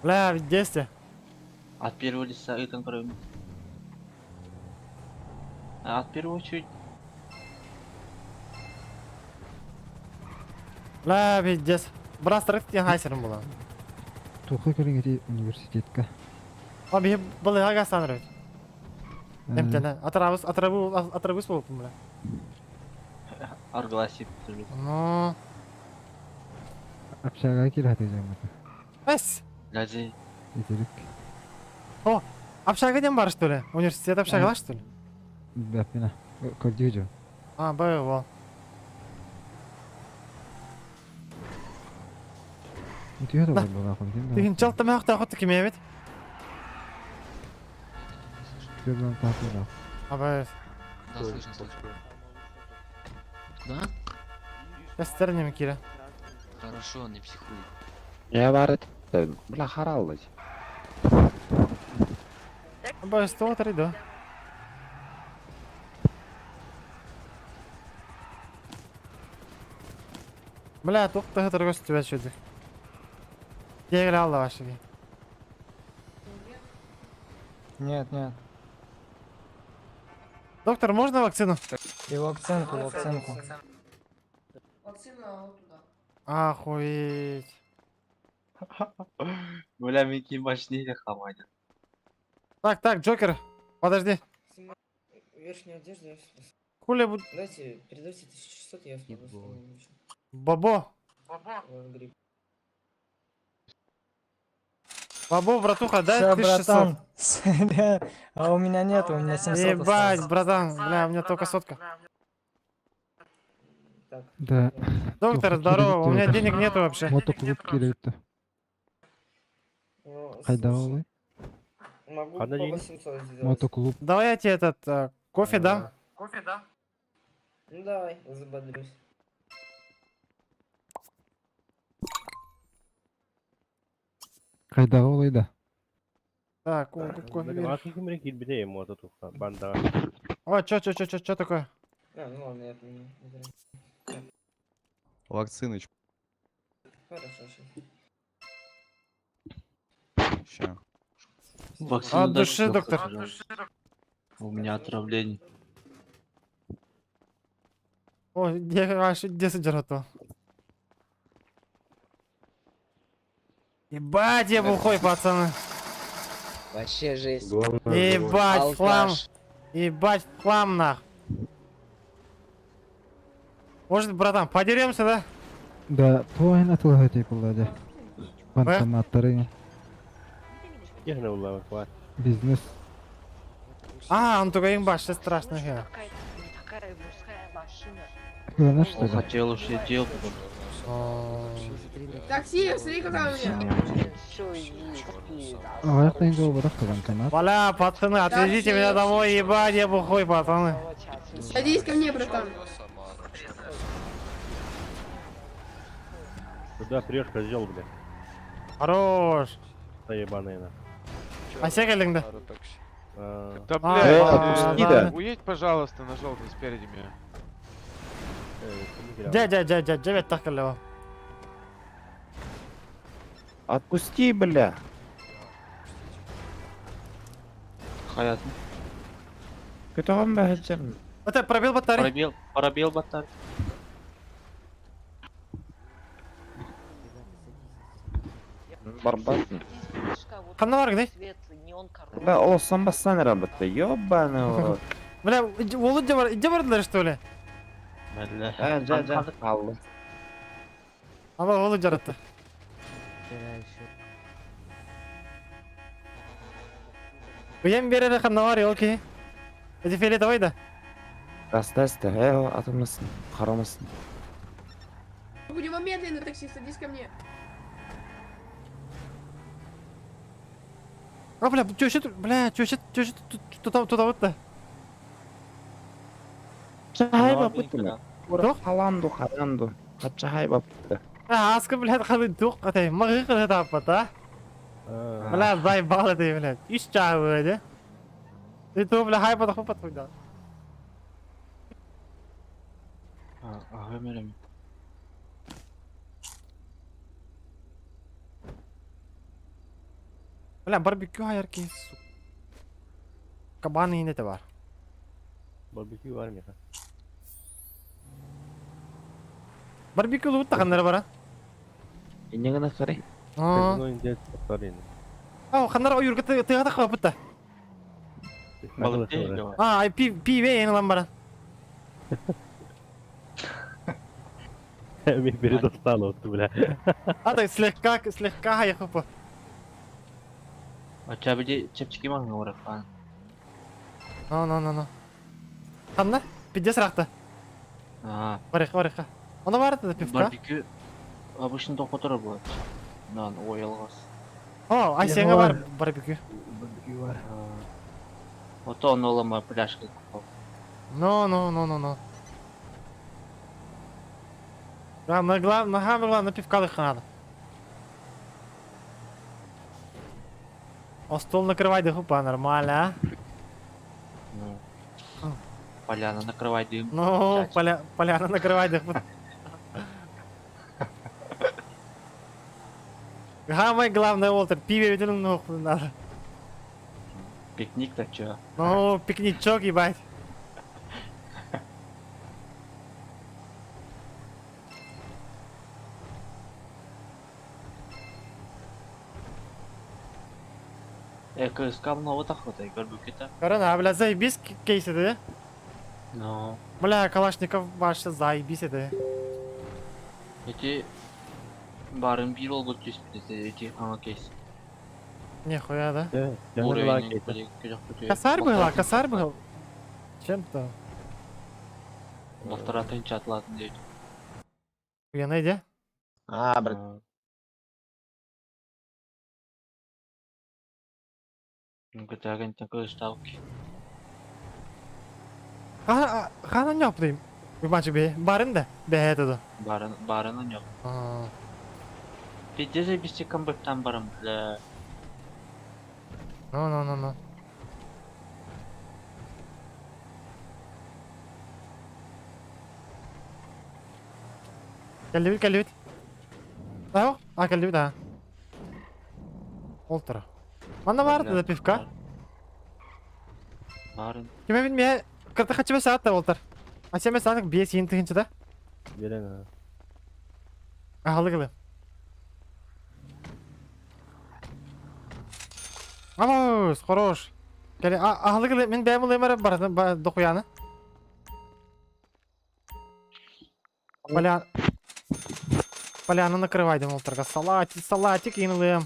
Бля, пиздец. От первого лица ыытан көрөбүн. А от первого чуть. Бля, пиздец. Брастырык диэн хайсырым була. Туха кэлин ити университетка. А биһи балыга гастаныр эбит. Эмтэнэ. Атырабыс, атырабы, атырабыс буолуппун, бля. Аргласип. Ну. Общага киирэ дьаҥмыта. Эс! Гази. Итирик. О, общага диэн бар, что ли? Университет общагалар, что ли? Бэппинэ. Көрдүү дьон. А, б, Үтүө да буолла ким да. Тыгын чалтамаах таахот кимиэбит? Көрдөн таахыла. Абы. Да, слышно, слышно. Куда? Эстер неме кире. Хорошо, не психуй. Я бар бля хараллыч. Абы, 103, да. Бля, тух тыгы торгос түбә шүдү. Дегел алла башы. Нет, нет. Доктор, можно вакцину? И вакцинку, вакцинку. Вакцина вот туда. Охуеть. Бля, Микки мощнее хамадит. Так, так, Джокер, подожди. Верхнюю одежду я Хули буд... Дайте, передайте 1600, я Бабо. Грипп. Бабо, братуха, дай Всё, 1600. братан. Бля, А у меня нет, у меня 700 Ебать, осталось. братан, бля, у меня только сотка. Да. Доктор, здорово, у меня денег нету вообще. Мотоклуб киирэ. Хайда олы. Могу Одна по денег? 800 сделать. Мотоклуб. Давай я тебе этот кофе дам. Кофе, да? Ну давай, забодрюсь. Хайда олы да. Так, о, кофе. бери. Атын кимре киирбите мото туха банда. О, чё, чё, чё, чё, чё такое? А, ну ладно, я отменю. Вакциночку. Хорошо, сейчас. Ща. Вакцину От дайте, души, доктор. пожалуйста. У меня отравление. О, где аж 10 жарото. Ебать, я бухой, пацаны. Вообще жесть. Ебать, хлам. Ебать, хлам нах. Может, братан, подеремся, да? Да, туайын атылы типа да. Банкоматтары. Техне улла бар. Бизнес. А, он только им баш, страшно. хер. Такая мужская машина. Главное, что Он ли? хотел уж я делал. Такси, смотри, какая у меня. Аяқтан жол барақ банкомат. Бля, пацаны, отвезите меня домой, ебать, я бухой, пацаны. Садись ко мне, братан. Куда прешь, козел, бля. Хорош. Да ебаный на. А секелинг, да? А, Да, А, блядь, отпусти, да. уедь, пожалуйста, на желтый спереди меня. Дядя, дядя, дядя, девять так лево. Отпусти, бля. Хаят. Көтөҕөн бэһэччэн. Это пробил батарею. Пробел, пробел батарь. Барбат. Ханна бар, где? Бля, олосон бассан работа. Ёбаный в рот. Бля, олу где бар, где бардылар, что ли? Бля. Э, жа, жа. Аллы. Ама олу жаратты. Уем берere ханна бар, окей. Эти фиолетовый да? Аста аста. Э, атымласын. Карамасын. У него медленно такси, садись ко мне. А, бля, чё еще тут, бля, чё еще, чё еще тут, туда, туда вот да. Чахай бапытты. Халанду, халанду. Чахай бапытты. А, аска, блядь, халы дух, атай, магы кылы таппат, а? Бля, заебал это, блядь. Иш чагы, да? Ты то, бля, хайпа тахпат хуйда. Ага, мерем. Бля, барбекю хайар киһи сука. Кабан иһин этэ бар. Барбекю бар миэхэ. Барбекю лубут таханнара бара. Инньэ гына сарай. Аа. Казино индиец тахсар ини. Аа, ханнара ойуурга тыаҕа таххабыт да. Балыкты Аа, пи пиибэ эн ылан баран. Мен передостал отты, бля. А так слегка, слегка хайхупа. Оча били чэпчэки маҥҥа барахпаан. Ну, ну, ну, ну. Ханна? Пиздец рахта. Аа. Барыха, барыха. Оно бар это пивка? Барбекю обычно тохотор буолар. Нан уойалгас. О, Айсенга бар барбекю. Барбекю бар. Ото ону ылама пляжка купал. Ну, ну, ну, ну, ну. Главное, главное, самое главное, пивка надо. О, стол накрывай, да хупа, нормально, а? Ну. Поляна накрывай дым. Ну, поля, поляна накрывай, да хупа. Самое главное, Уолтер, пиво видел, ну, надо. Пикник-то чё? Ну, пикничок, ебать. Э, КСК много охота, көрбүккүтэ. Корона, бля, заебись кейс это, Ну. Бля, Калашников вообще заебись это. Эти барын биир олгут түспүт эти хаҥа кейс. Нихуя, да? Уровень Косарь был, косарь был. Чем-то. Полтора тысяча атлатын дейт. Я найди. А, брат. Ну, такой ставки. Хана, хана не оптым. Уйбанчик бе, барын да, бе это да. Барын, барын yok. Пиздец бисти камбэктан барым, бля. Ну, ну, ну, ну. Кэллибит, кэллибит. Аа, а кэллибит, а. Олтера. Манна баар да пивка. Барын. Ким эбит мэ кырта хачыба саат да Олтер. А сен саатык бие сиин тыгынчы да. Берен, Ахалы Амос, хорош. Кэле, ахалы гылы мен бэм улымара бар дохуяны. Поля... Поляну накрывай, Олтерга. Салатик, салатик инлым.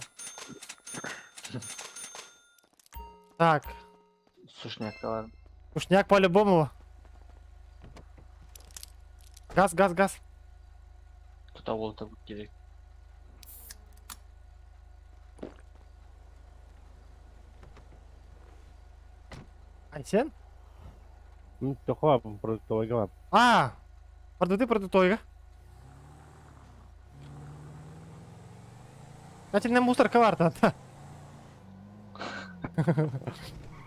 Так. Сушняк бар. Сушняк по-любому. Газ, газ, газ. Тута болта керек. Айсен? Тохуа, продуктовый А, продукты продуктовый. Значит, на мусорка варта.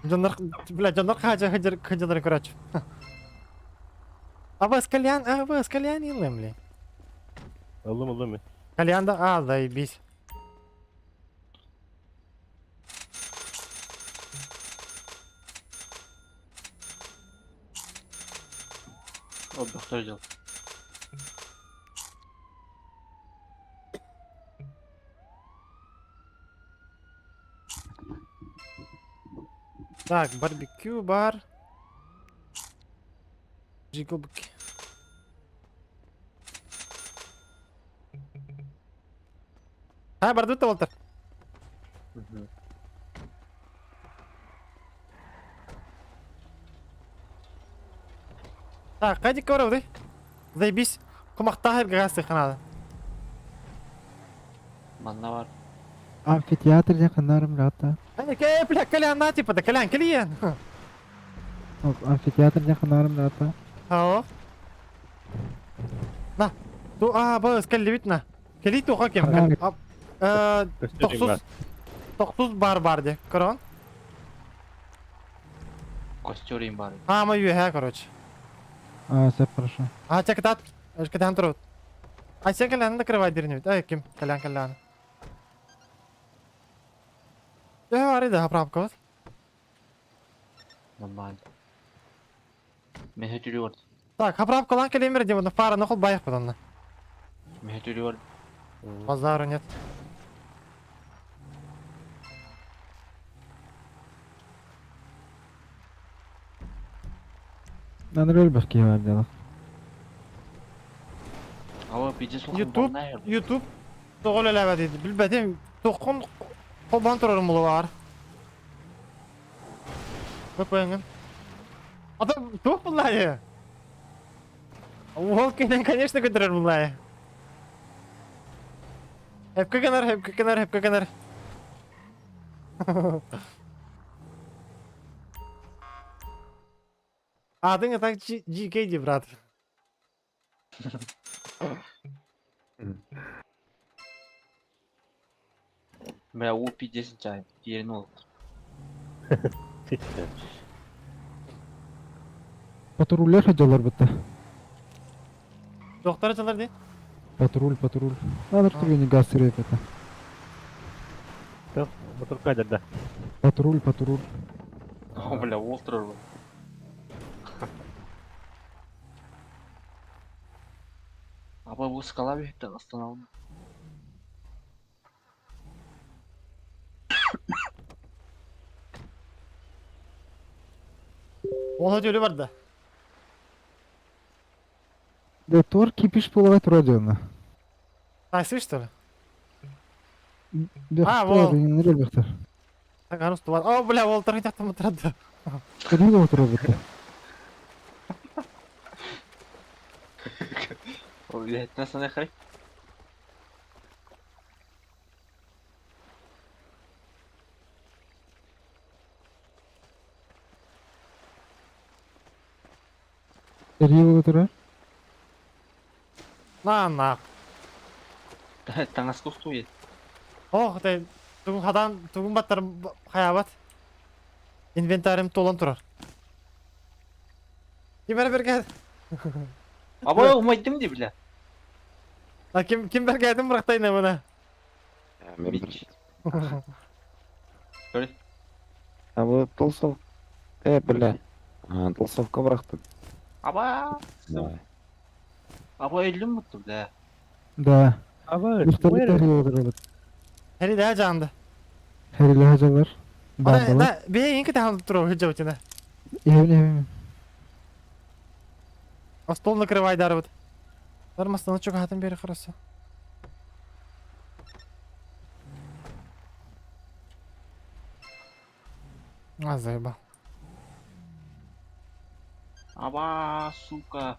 Дьоннор, бля, дьоннор хаджа хаджар хаджар короче. А вас кальян, а вас кальян илым ли? Ылым, ылым. Кальян да, а, заебись. Отдохтой дел. Так, барбекю, бар. Жигубки. А, бардут Уолтер. Так, қайда көріп Заебись. Кумақтағы газ ханады. Манна бар. Амфитеатр диэн ханнарым лата. Э, бля, кальян на типа, да кальян, кальян. Амфитеатр диэн ханнарым лата. Ао. На. Ту, а, быз, кэллибит на. Кэли туха кем. Э, тохсус. Тохсус бар бар де. Корон. Костер бар. А, мы юхэ, короче. А, все хорошо. А, чек дат. Кэтэн турут. А сен кальянны накрывай дирнибит. Эй, ким, кальян, кальян. Төһө баарый да заправкабыт? Нормально. Меhe түрүөр. Так, заправкалаан кэлиэм эрэ диэн фараны холбаайахпыт онно. Меhe түрүөр. Базару нет. Анрел бахки бар дела. Ава пиздец улахан YouTube, балнай. YouTube тоҕо үлэлээбэт диди. Билбэтим. Тоххун холбоон турарым булугаар. Көпөҥүн. Ата туох буллаайы? Уол кэнэн, конечно, көтөрөр буллаайы. Хепке гынар, хепке гынар, хепке гынар. Аатыҥ так GK ди, брат. Бля, у пиздец чай. Перенул. Патрульлер хаджалар бытта. Доктор чалар ди. Патруль, патруль. Надо түргені газ сырып это. Жоқ, моторка да. Патруль, патруль. О, бля, остров. Аба бу скала бихтен остановлен. Ол өтөлі барды. Да тор кипиш половай тура Такси, что ли? А, Бехтер, вол. нерел бехтер. Так, арус тувар. О, бля, ол тұрған жақтан отырады. Кәдімгі отыра бітті. Блять, нас нахрен. Сергей отыра. На, на. Таңас кустует. Ох, ты тугун хадан, тугун баттар хаябат. Инвентарым толон турар. Ким бер берге? Аба умайдым ди, бля. А ким ким бергедим бырактайын мына. Бич. А вот толсов... бля. А, толсовка бырахтым. Аба. Да. Аба өлдүм мутtu, бля. Да. Аба, Бехтер отыра. Хери да жанды. Хериле хаджалар. Да, Бандалар. да, бе инки тахан турар хыджа утина. Эвин, эвин. А стол накрывай дарбыт. Дармастан чук хатын бери хорошо. А, заебал. Аба, сука.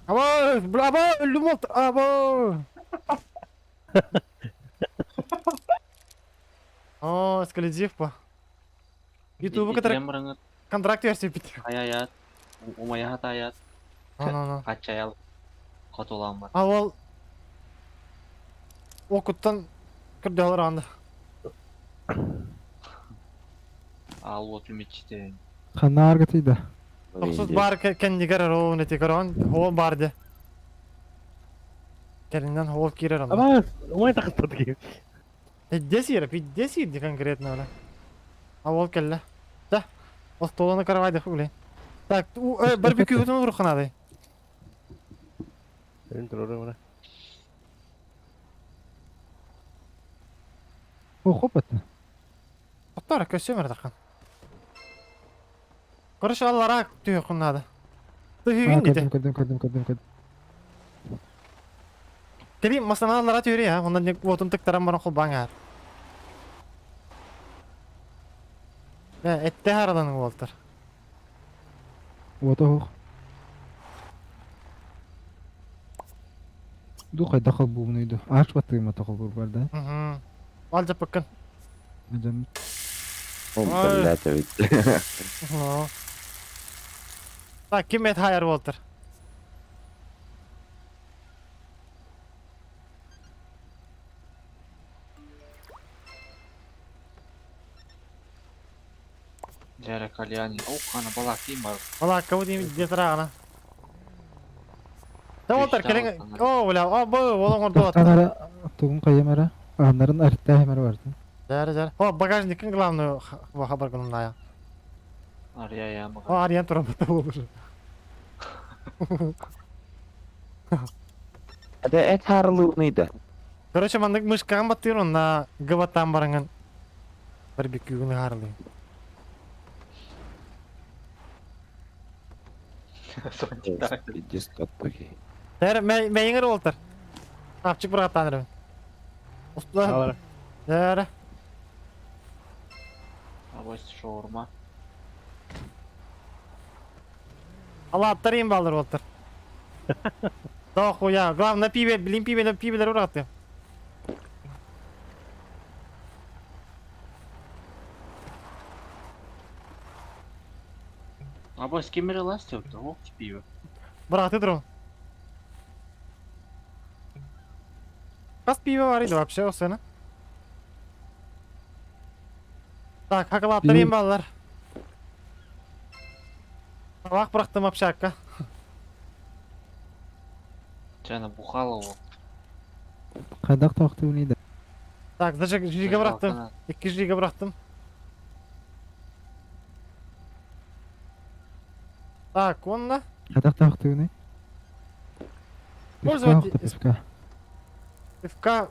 Аба, бля, аба, өлдүм олт, аба. О, эксклюзив по. Ютубу который контракт версия бит. Аяят. Умаят аят. Ну, ну, ну. Качаял. Котуланма. А ол Окуттан кірді алыр анды. Ал вот үмітчі Хана аргатыйда. Тоқсыз бар кәндігер роуын эти корон, хол бар де. Кәріннен хол кирер анда. Аба, оңай тақыстады ки. Пидде сир, пидде сир ди конкретно бля. А ол келле. Да. Ол столаны каравайды хули. Так, барбекю утун уруханады. Мен тұрырым мына. О, хоп это. Тоқтар, көсөмөр тақан. Короче, аллара түйе құннады. Түйген дейді. Көрдім, көрдім, көрдім, көрдім, көрдім. Кели масана аллара түйре, ha. Ондан отун тыктаран баран холбаң ар. Этте харадан болтыр. Вот ох. Ду қайда қал буын үйді. Аш баттыгыма тоқал бур бар да. Мгм. Ал жапыккын. Жан. Ой. Блядь, ведь. Ну. Так, ким эт хайар болтыр? Лера Кальяни. О, қана бала ким бар. Бала, кого дейм детарағына. Олтар келин. О, бля, о, бу, олон орду Тохтан тугун кайымара, аннарын арыттаа хемер бардым. Жары, жары. О, багажниктин главную хабар гынымная. Ария я О, Ариан туран болur. Это эт харлыгныйда. Короче, маннык мышкаҕын баттыыр онна гыбаттаан бараҥын барбекюгун ыһаарылыы. Тэр мэйиҥэр уолтар. Апчык бырахаттаан эрэбин. Устула. Дээрэ. Авось шаурма. Алааттар иин баалар уолтар. Дохуя. Главное пиво, блин, пиво, пивелер ураты. Абас кемере ластер, ох пиво. Бырахты дрон. Kas пиво var idi вообще o sene. Так, хакалаттар иин баалар. Табак бырахтым общакка. Чана бухала ол. Кайдак тохтугун Так, зажиг жига бырахтым. Икки жига бырахтым. Так, онна. Кайдак тохтугун. Пользователь- Пивка. Пивка...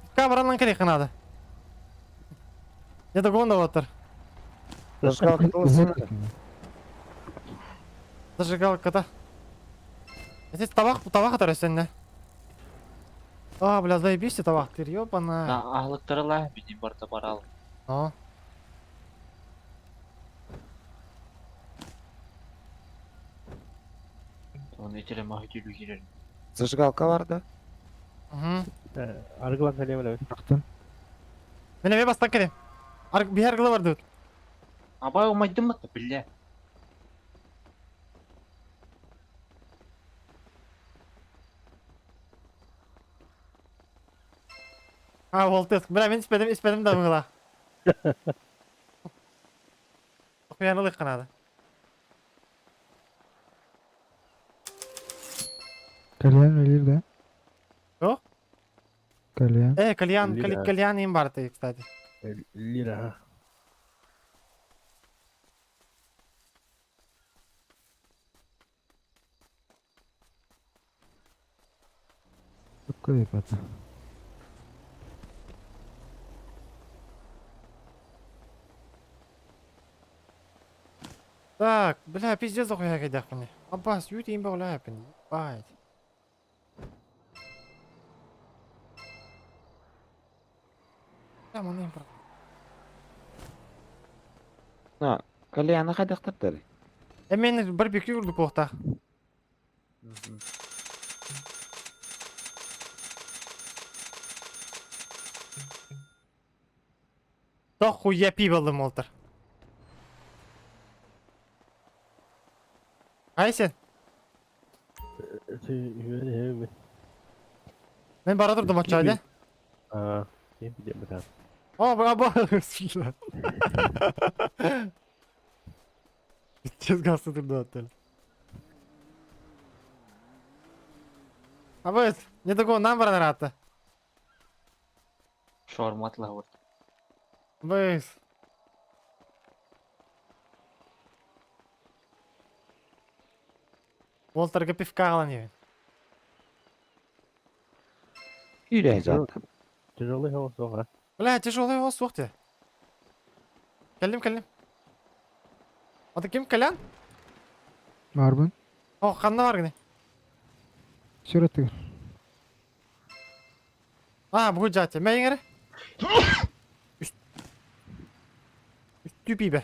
Пивка бараннан керек надо. Это гонда отыр. Зажигалка да. Здесь табак, табак атар сенне. А, бля, заебись табак, ты ёбана. На ахлыктарыла бини барта барал. А. Он этеле махтүлү кирер. Зажигалка бар да? Угу. Аргылан калем эле. Бактым. Мене бе бастан келем. Ар бир аргыла бар дейт. Абай умайдым мата биле. А, болду. Бля, мен испедим, испедим да була. Окуянылык канады. Кальян өлөр да? Жок? Кальян. Э, кальян, Лира. кальян им бар ты, кстати. Лира. Көй бата. Так, бля, пиздец охуя кайдак мне. Аббас, ют им бля, ебать. Там он им про. На, кальяны кайдактар Э, мен барбекю курдук кохта. Дохуя пиво алым олтыр. Айсен, мен бара турдум ачайды. А, кем билем биран. О, браво! Пиздец газ турду аттыл. Абыз, не такого нам бара нарата. Шаурма атла вот. Быз. Уолтерга пивка алан ебен. Үйрәй зат. Тяжелый голос, а? Бля, тяжелый голос суох те. Кэллим, кэллим. Ата ким калян? Барбын. О, ханна бар гыны. Сүрөттүгөр. А, бу жати. Мә иңере. Үстү пибе.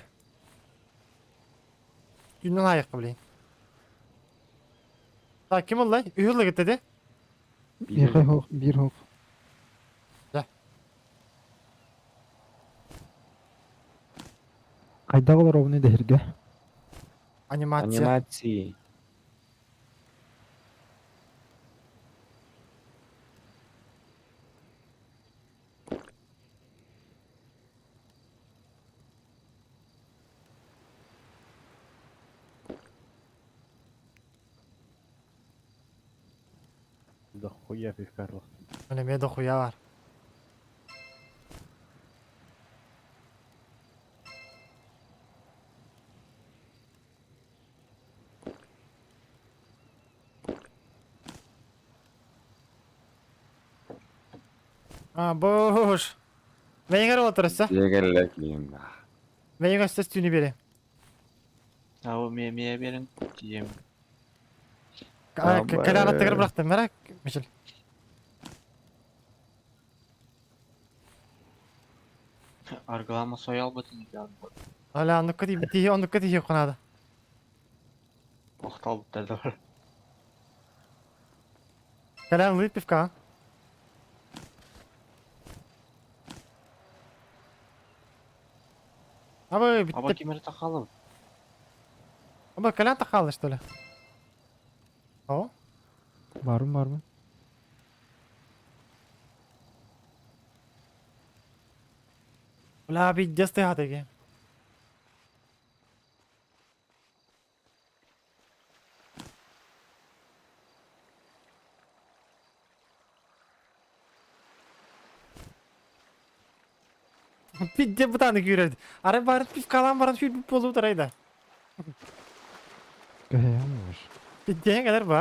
Үстүнен аяққа блин. Так, ким ол лай? Үйірлі кетті де? Бир хок, бир хок. Да. Кайда олар обуну дехирге? Анимация. Анимации. Дохуя пивка. Мин эмиэ дохуя бар. А, бош. Мейгер отырса. Дегеллек Мейгер өстөс түүнү бере. Ау, ме берин тием. Колян аттыгар бырахтым, мэрэ, Мишель. Аргалама соял бытын Аля, оннукка тиий, оннукка тиий хонада. Охтал буттар. Колян, лый пивка. Абы, Аба кемер тақалым. Аба, Колян тақалы, что ли? О? Барым бармы? Бля, пиздец ты хатыги. Пизде бутаны күйреді. Ары барып пивкалан барып сүйіп болу тарайда. Кәһәм Пизден кәлер ба.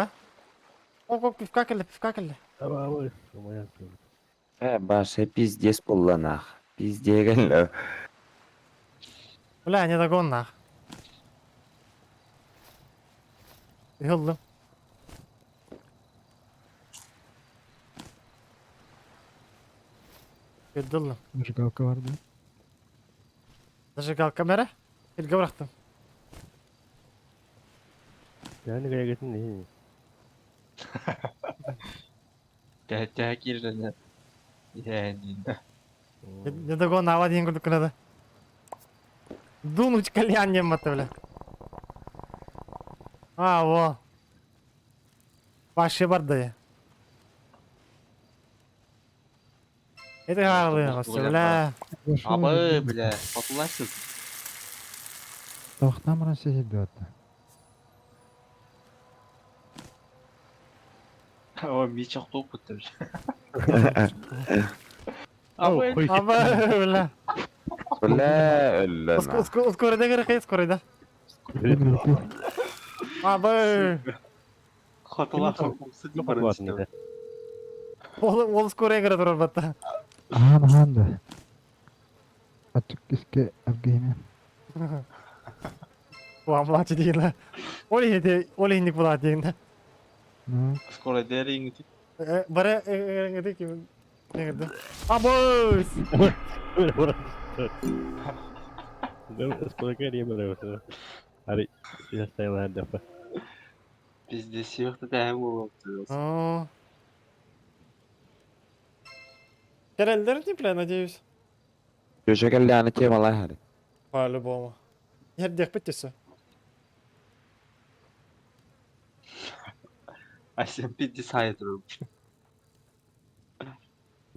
О, пивка келді, пивка келді. Давай, моя. Э, баше пиздец булланах. Пиздегелле. Бля, не догон нах. Йоллым. Йоллым. Зажигалка бар да. Зажигалка мәрә. Илгә бырахтым. Yani gayretin ne? Тә кирдене. Yani. Не догон ава дейін күрдік күнәді. Дунуть кальян нем баты, бля. А, во. Вообще бар да я. Это харлы, бля. Абы, бля, потуласыз. Тохтан баран сехи атты. О, мич охтоп бутыр. Абы, бля. Бля, өлле. Скоро да керек, скоро да. Абы. Хотула Ол ол скоро игра турар батта. Ахан ахан да. Ачык иске абгейме. Уа, младший дейін. Ол енді, ол енді болады дейін. Ну, Скоро деринг. Бара эңгеде ким эңгеде. Абы! Сколько я было? Ари, я стояла дафа. Пиздец, сүйөктө дәм болуп. О. Керелдер не, бля, надеюсь. Көшөгелле тема хали. По-любому. Ердек бітті А сен пиздец айтырым.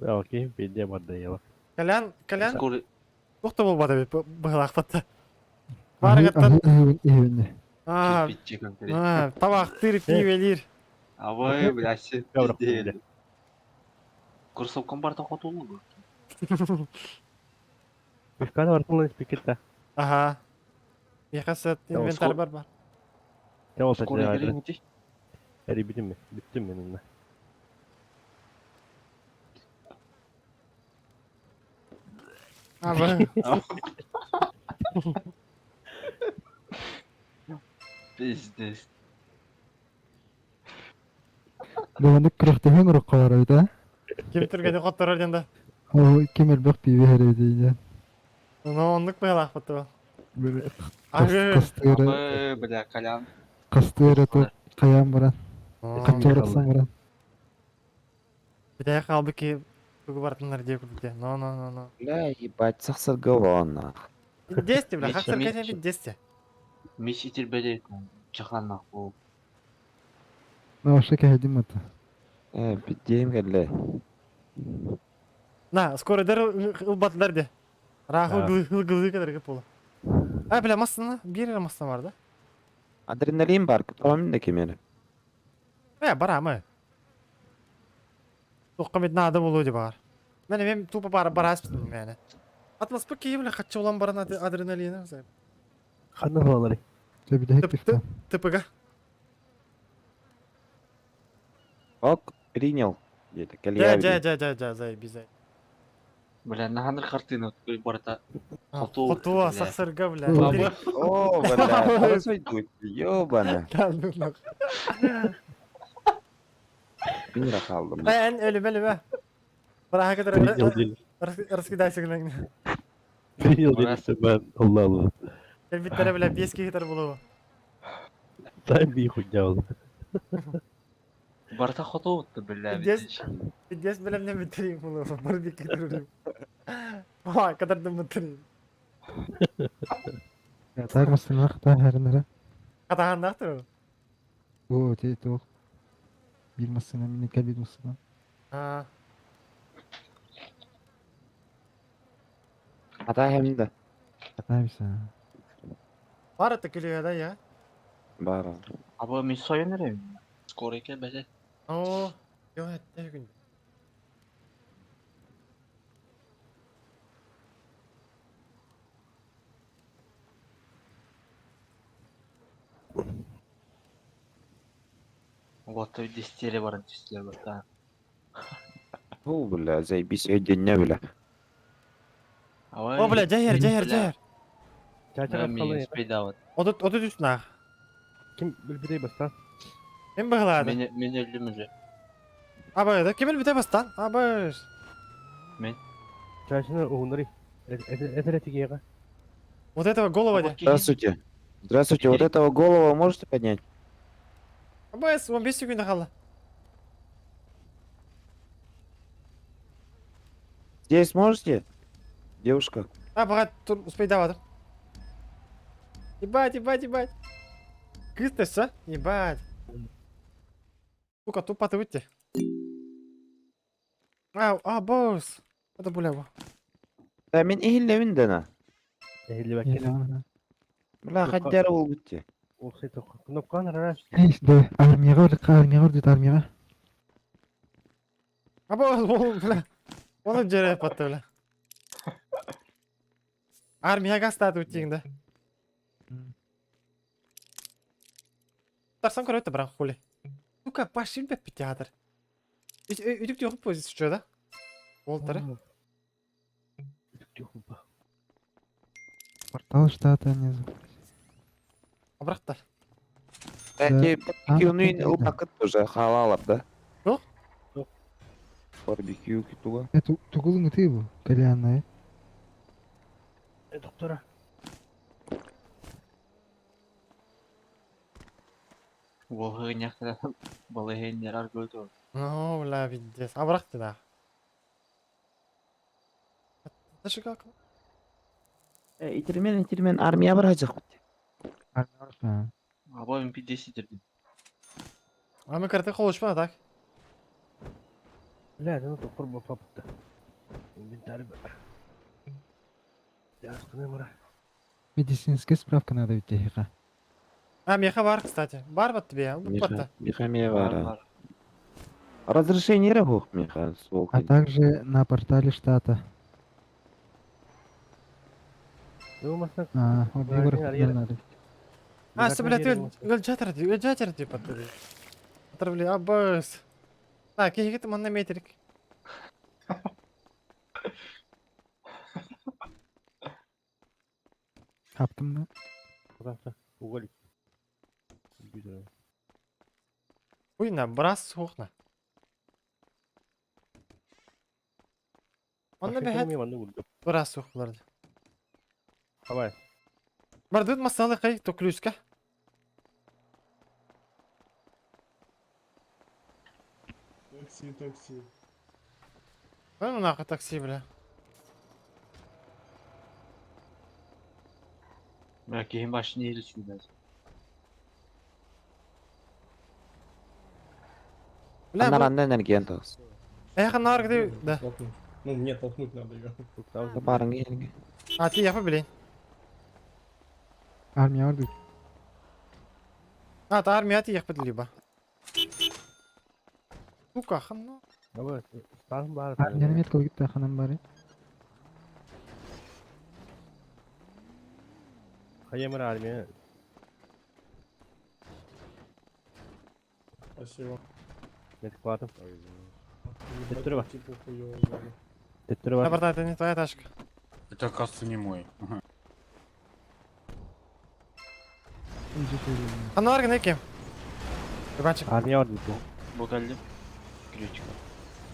Окей, пизде надоело. Колян, Колян. Скоро Тоқта болмады бит, бұғылақ батты. Барғаттан. Эвне. А, табақ тыр пивелир. Абы, бля, сен пиздец. Курсовкам барта хотулу. Пивка вартылы спикетта. Ага. Яқасы инвентарь бар бар. Скоро деринг. Эри битим биттим мен. Абы. Пиздец. Бүгүндүк күрөхтөһүн урукка бар да. Ким түргеде қоттырар енді. О, кемел бак пиви херейди. Ну, онлық бұғылақ батты. Кастыры, Абы, бля, Колян. кастыры то каян баран. Качарыксан баран. Бітәй қалды ки бүгі бартынлар дей күрді. Но, но, но, но. Бля, ебать, сахсырга боланах. Десте, бля, хақсыр кәсен бит десте. Мич итербеле чаханах бу. Ну, вообще кәһәдим ата. Э, пиздем келле. На, скоро дер ылбатылар де. Рахыл гылы кадar кеп бола. Ай, бля, массана, бир массана бар да. Адреналин бар, тамам да кемери. Э, бар амы. Туохха эмит наада буолуо дии баҕар. Мен эмиэ тупо баар барааспытым мээнэ. Атласпыт киһи бile хаччы улан баран адреналина Ханна буоларый? ТПга. Ок, принял. Диэтэ, Дьэ, кэлиэ дьэ, дьэ, дьэ, дьэ, заебись, заебись. Бля, наханыр картина барыта хоту. Хотуа, сахсырга, бля. О, бля, хорошо идут, ёбана. Да, ну нахуй. Мин эрэ хааллым. Эн өлүмэ өлүмэ. Быраһа Принял кытары дели. раскидайся гынан. Принял дели себе Аллах. Кэлбиттэрэ бля биэс киһи тар булуо. Дай би хуйня ол. Барыта хоту бля. Пиздец, пиздец бэлэмнэн бүтэрим булуо. Бар бик кытырырым. Ха, катардым бүтэрим. Так массыыналар хатааһарынара. Хатаһаннаахтыр. Оо, те туох. Биир массыына мине кэлбит массыына. Аа. Ата hem да. Хатаабыса. Бар это күлүгэ да я. Бар. Аба мен соян эрем. Скоро экен бәсе. Оо, йоо этте күн. Вот дестере баран түстүлөр барта. Бу бля, заебись, өйдөннө бля. О, бля, жайыр, жайыр, жайыр. Чача Мен спейдават. Отут отут үс нах. Ким билбитей бастан? Мен быгылады. Мен мен өлдүм уже. Абай, да ким билбитей бастан? Абай. Мен. Чачаны угуннары. Это тигега. Вот этого голова де. Здравствуйте. Здравствуйте, вот этого голова можете поднять? Абай, 15 секунд қалды. Здесь можете? Девушка. А, пока тут успей давать. Ебать, ебать, ебать. Кыстас, а? Ебать. Сука, тупо ты выйти. А, а, босс. Это бля. Да, мен ихиллевин дана. Бля, Бля, хаддер ол бітті. Кнопканы раз. Эй, да, армияға бардық, армияға бардық, армияға. А, босс, ол, бля. Оны жере патты, бля. Армияға статы өттең, да. Тарсан көрөтті, бірақ хули. Сука, башым беп театр. Үдік те оқып позиция, да? Ол тары. Портал штата не Бірақ та. Кстати, барбекюны ылбакыт уже халалап, да? Жоқ. Барбекю китуга. Это тугулың ты бу, кальянная. Доктора. Волгы балыгыннар аргылды. Ну, бля, пиздец. А бірақ та да. Зажигалка. Итермен, итермен, армия барачак. Армия Аба мен 50 дердим. А мы карты холошпа, так? Бля, ну то құрба папытты. Инвентарь. Ясқыны мұра. Медицинская справка надо ведь тихо. А, меха бар, кстати. Бар вот тебе, Миха, батта. Миха мева. Разрешение рахух, Миха, А также на портале штата. А, надо. А, все, блядь, өлжатыр ди, өлжатыр ди патты. Отравли, абыс. Так, я это на метрик. Хаптым да. Уголь. Уйна, брас сухна. Онна бэхэт брас сухларды. Давай. Бардыт масалы кай то ключка. Такси, такси. Ну нахуй такси, бля. Бля, кийин башын эли сүймөз. Бля, Анар анда энергиян тағыз. Эх, нар где, да. Ну, мне толкнуть надо ее. Барың келге. А, ты я блин. Армия бардык. А, та армия ты ехать либо. Сука, хана. Армияны мет кылгытта ханан бары. Хайамыр армия. Спасибо. Мет кватым. Ебать, Төттөрү бар. типа хуёво сзади. Төттөрү бар. Да, братан, это не твоя тачка. Это, оказывается, не мой. Ага. Ханна бар ким? Иванчик. Армия бар бу. Бу кэллим. Ключка.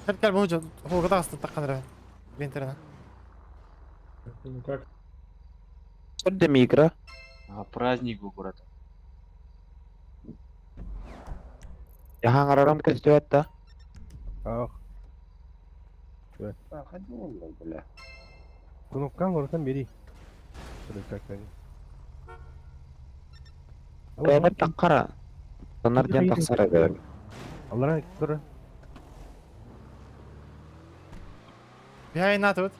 Кел кел бу жол. Холга тагыстын таккан эрэ. Винтерна. Ну как? Что микро? А, праздник был, брат. Яһаң көстүөт да. Ах. Кнопкаң орасан бери. Бәбер таққара. Тонар ден тақсара бәбер. Аллара тур. Бихай на тут.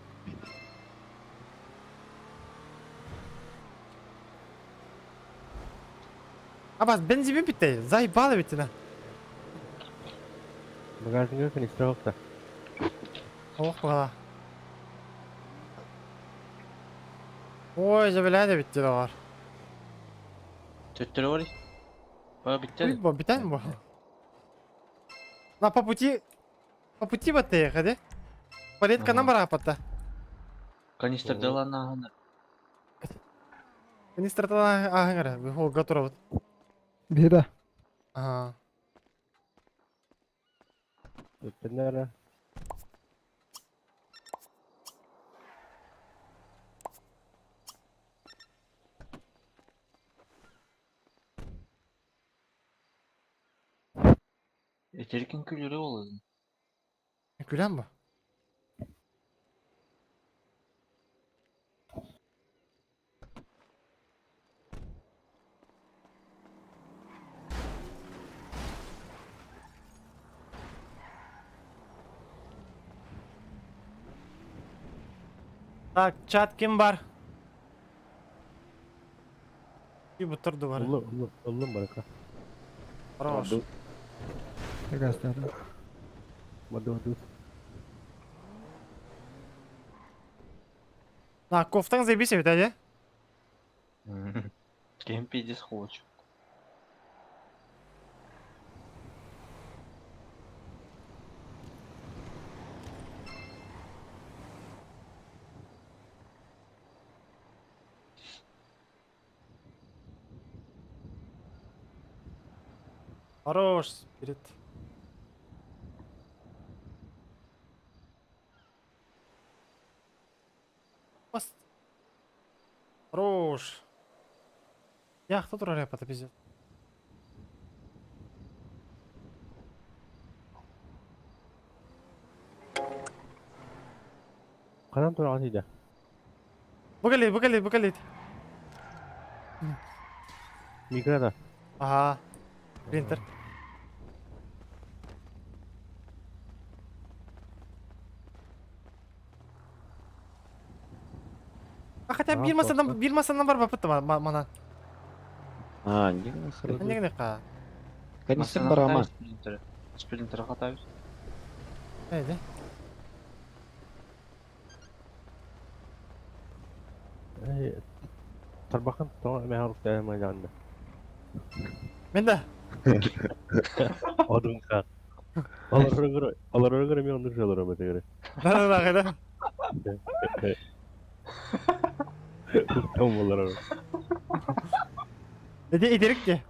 Абас бензин битти. Заебало битти на. Багажнига канистра окта. Ох, бала. Ой, жабеләде битти да бар. Төттөрү бар. Бага битте. Бу битен бу. На по пути по пути баттык, хәде. Палетканан бара патта. Канистр дала нахана. Канистрата ахыңара, бу холга турабыт. Беда. Ага. Өттеннәре. Этеркин күлөрү болду. Күләм бу. Так, чат ким бар? И бутыр дувар. Уллум, уллум, уллум барака. Хорош. Гастары. Маду, маду. На, кофтаң заебись бит, әйе? Кем пиздец хочет. Хорош, спирит. Пост. Хорош. Я кто турар это пиздец. Канан тураган иде. Бу кэлит, бу кэлит, бу кэлит. Микрода. Ага. Принтер. А хотя А, бир масадан просто. бир масадан бар бапыт мана. А, не Не ка. Канистр барама. Спринтер хатабыз. Әйде. Тарбахан тоң мәһәр тәмәләнде. Мен да. Одунка. Алар көрө, алар көрө мен онды жалар өтө көрө. Да да да, кайда. Там болар. Иди иди те.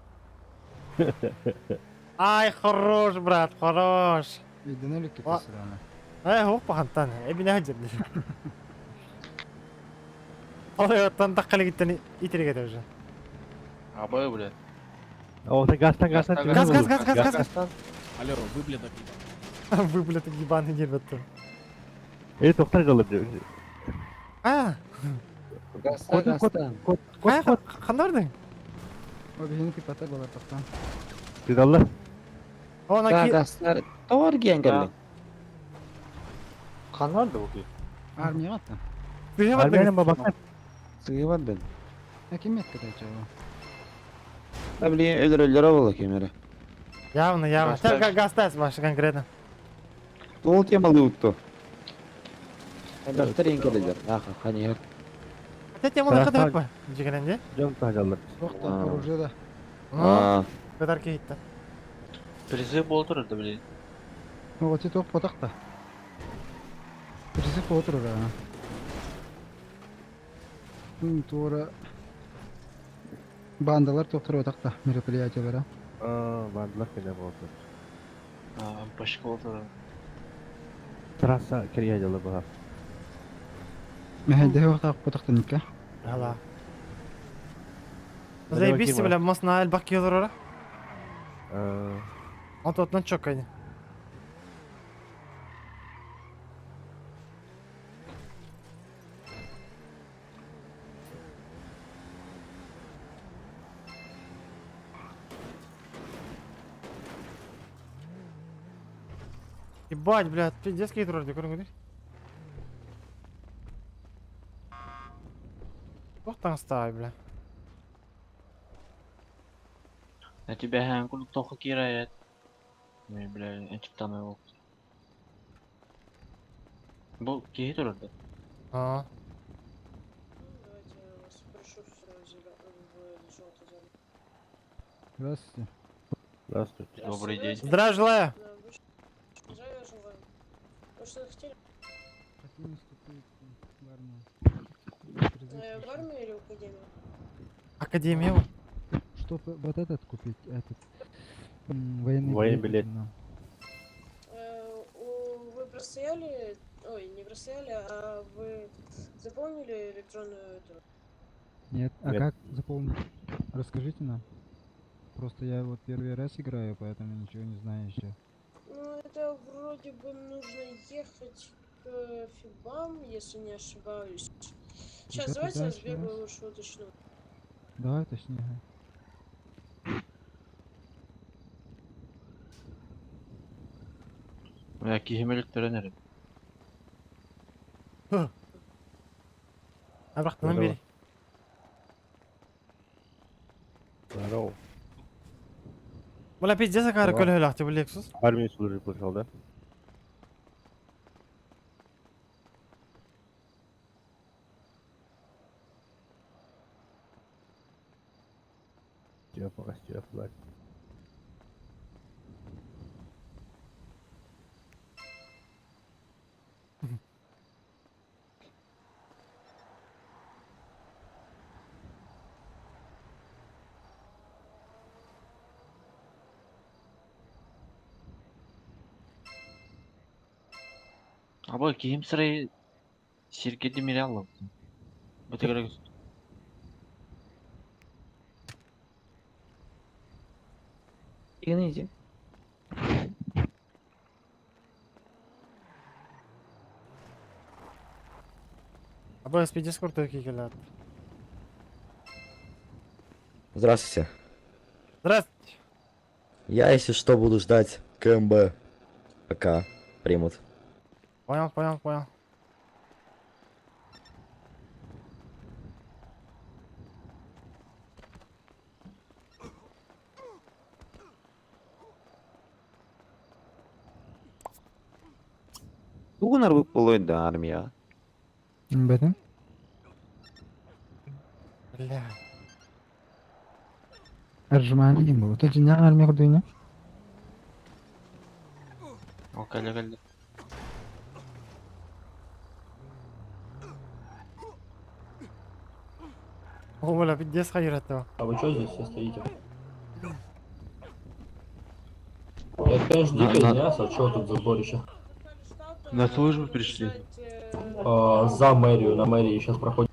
Ай, хорош, брат, хорош. Өйдөнөлүк Ва- кетесер аны. Ай, хоп пахантан. Эбине хаҗыр. Алай оттан таккалы гиттен итереге де уже. Абай, бля. О, гастан, гастан. Газ, газ, газ, газ, газ, газ. Алло, выблядок ебаный. Выблядок ебаный нервы. Эй, токтар калды. А, Гастан, гастан. Кот, кот, кот. Кандай бардың? О, биһини пипата болар токтон. Тыдалла. О, на Да, ки... гастар. Товар киен келди. Кан бар да бу? Армияга аттан. Армияны бабакан. Сыгыбат бен. Ким метке дайчы? Да, блин, өлөр өлөр болу кемере. Явно, явно. Газ Газ тас башы конкретно. Тол темалы утtu. Элбэхтэр ең келелер. Аха, ханьер. Хотя теманы кыдырып па? Жигеренде. Жон тажалар. Оружие да. А. Кыдар кейтті. Призыв болдур да, блин. Ну вот это потакта. Призыв отур а. Тура бандалар тоқтыр отақта мероприятиялара. А, бандалар кене болду. А, башка болдур. Трасса кирия жылы буга. Мәһәдә вакыт потакта никка. Ала. Заебись, бля, мост на Альбак йодорора. Он тут на чокайне. Ебать, блядь, пиздец какие тролли, көріңдер. Ох, там ставай, бля. На тебя хәм тоха кирает. Мен, бля, энчиптан ол. Бу кихи турар да. А. Давайте я вас прошу в желтый зону. Здравствуйте. Здравствуйте. Добрый день. Здравия желаю. Здравия желаю. Вы что хотели? Хотим вступить в армию. В армию или в академию? Академия. вот. Чтобы вот этот купить, этот военный Военный билет. нам. Вы простояли, ой, не простояли, а вы заполнили электронную эту? Нет, а Нет. как заполнить? Расскажите нам. Просто я вот первый раз играю, поэтому ничего не знаю еще. Ну, это вроде бы нужно ехать к Фибам, если не ошибаюсь. Сейчас, Куда, давайте куда я еще сбегаю раз? лучше уточню. Давай точнее. Бля, кихи мөлік төренер. Абрақтынан бери. Здорово. Бля, пиздец, акары Здорово. көлі өлі бу Lexus. Армию служить пошел, да? Степа, Степа, Аба кихим сырай сиргеди мире аллап. Бу тегерек. Иди. Аба пиздец крутой кикелер. Здравствуйте. Здравствуйте. Я, если что, буду ждать КМБ, пока примут. Понял, понял, понял. Тугунар бу болойду армия. Бэтен? Бля. Аржуман был. Тут же не армия кудыня. О, кәле кәле. О, бля, пиздец хайратты. А вы что здесь все стоите? Я, конечно, дико извиняюсь, а чего тут за сборище? На службу пришли. А, за мэрию, на мэрии сейчас проходит.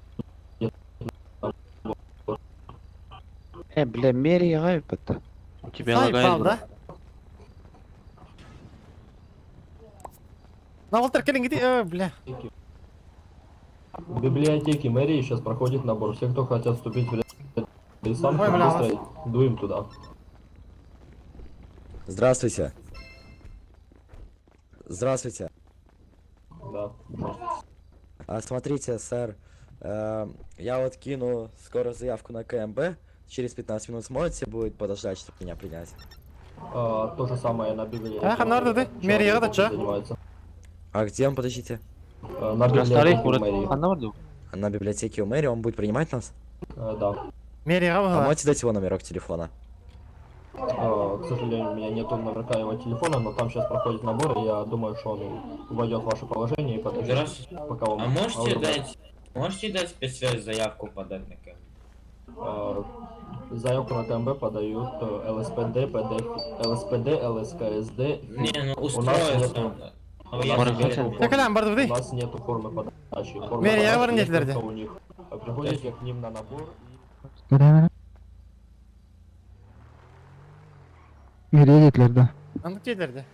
Бля, мэрия гайпата. У тебя Заебал, лагает. да? На Волтер Келлинг, иди, бля. В библиотеке мэрии сейчас проходит набор. Все, кто хотят вступить в ряды сам, Ой, бля, быстро дуем туда. Здравствуйте. Здравствуйте. Да. А, смотрите, сэр, я вот кину скоро заявку на КМБ. Через 15 минут сможете будет подождать, чтобы меня принять? А, то же самое на библиотеке. Эх, нарды ты, мэрия да чё? Занимаются. А где он, подождите? На библиотеке у мэрии. На библиотеке у мэрии, он будет принимать нас? Да. Мэрияҕа А баһыла. можете дать его номерок телефона? К сожалению, у меня нету номерка его телефона, но там сейчас проходит набор, и я думаю, что он войдет в ваше положение и подождет, Здравствуйте. пока вам... А можете вам- дать, можете дать спецсвязь заявку подать на КМ? Заявку на КМБ подают ЛСПД, ПД, ЛСПД, ЛСКСД. Не, ну У нас устроиться. нету, А у я нас заберу. нету формы- Текелен барды у нас нету формы подачи. Форма Мэрия подачи бар есть нетилерде. только у них. Приходите к ним на набор. Мэрия детлер да. Аннык диэтилэр дии.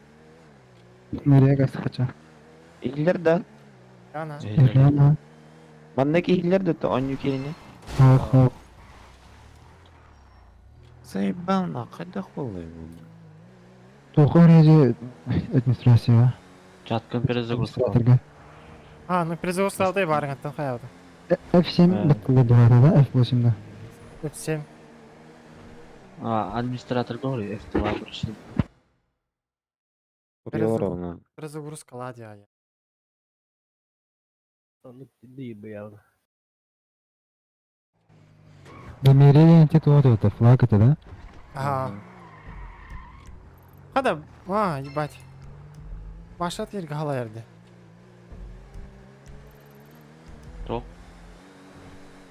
Мэрия гастахача. Иһиллэр да. Ана. Мэрия. Манна киһиллэр да то онню киһини. Хоқ, хоқ. Заебал нахуй, да хуй его. Тоқы реже администрация. Чаткан перезагрузка. Администраторга. А, ну перезагрузка алтай барыҥаттан хайабыта. F7 баттылы дурада да, F8 да. F7. А, администратор говорит, F2 обращение. Ровно. Перезагрузка ладья. Оннук дии быйаҕын. Да мэрия те туа это флаг это да? Ага. Хада, а, ебать. Башат ерге хала ерде. То?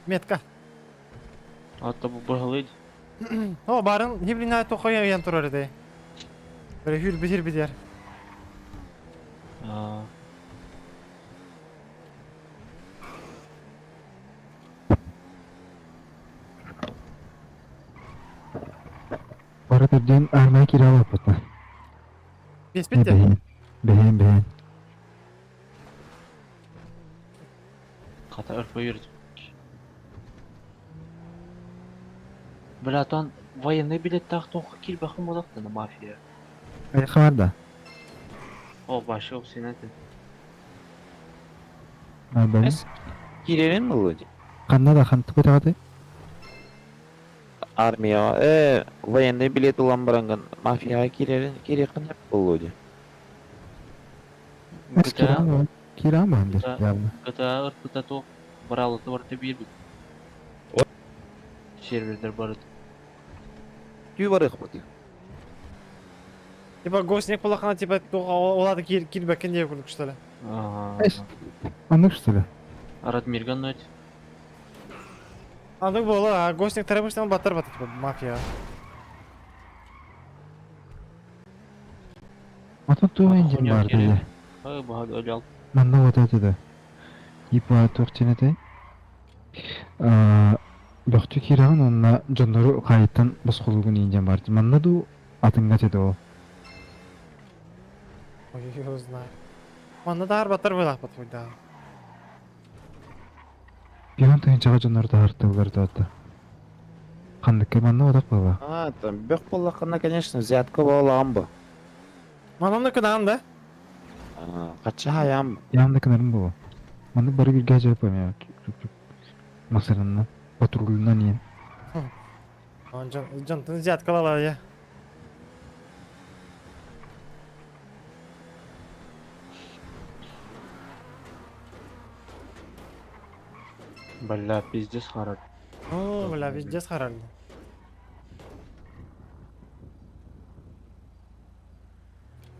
Метка. А то бу быһылыйд. О, барын хиблина тохоя ян турар ди. Бир хүр бир бир. А, Бары түрден армия киралап бутна. Бес битти. Бэйн. Бэйн, бэйн. Хата ырпа юрит. Бля, тон военный билет тахтон кил бахым на мафия. Аяққа бар да. О, башы ок сен А, бэйн. Кирерин Володя? Қанда да хан түкөт ағаты? Армия, военный билет улан баранган мафияга кирерин кирекин Володя. GTA Кирам бандыр, явно. GTA ырпыта то баралыты бар бир бит. Сервердер бар. Түй бар их. Типа госник булахана типа олады кир кирбекен дие күлүк что ли. Ага. Аннык что ли? Радмирган нойт. Андык бола, а госник тарабыштан батар батар типа мафия. Ата туа инжен бар дейді. Ай, бага өлі Манна вот это да. Типа туох тенете. Бөхтү кирагын онна жоннору кайыттан босқолугун инжен бар. Манна ду атыңга теде ол. Ой, его знаю. Манна да батар булах бат да. Пион тыгынчага жоннорду артылар да атты. Кандыкка манна одак бала. А, там бөх боллақына, конечно, взятка боламбы. Манамны кыдан да. Кача хаям. Янда кынарын бу. Манна бары бир гажа памя. Масарынна, патрулунан иен. Он жон жон тын взятка я. Бля, пиздец харат. О, бля, везде схарали.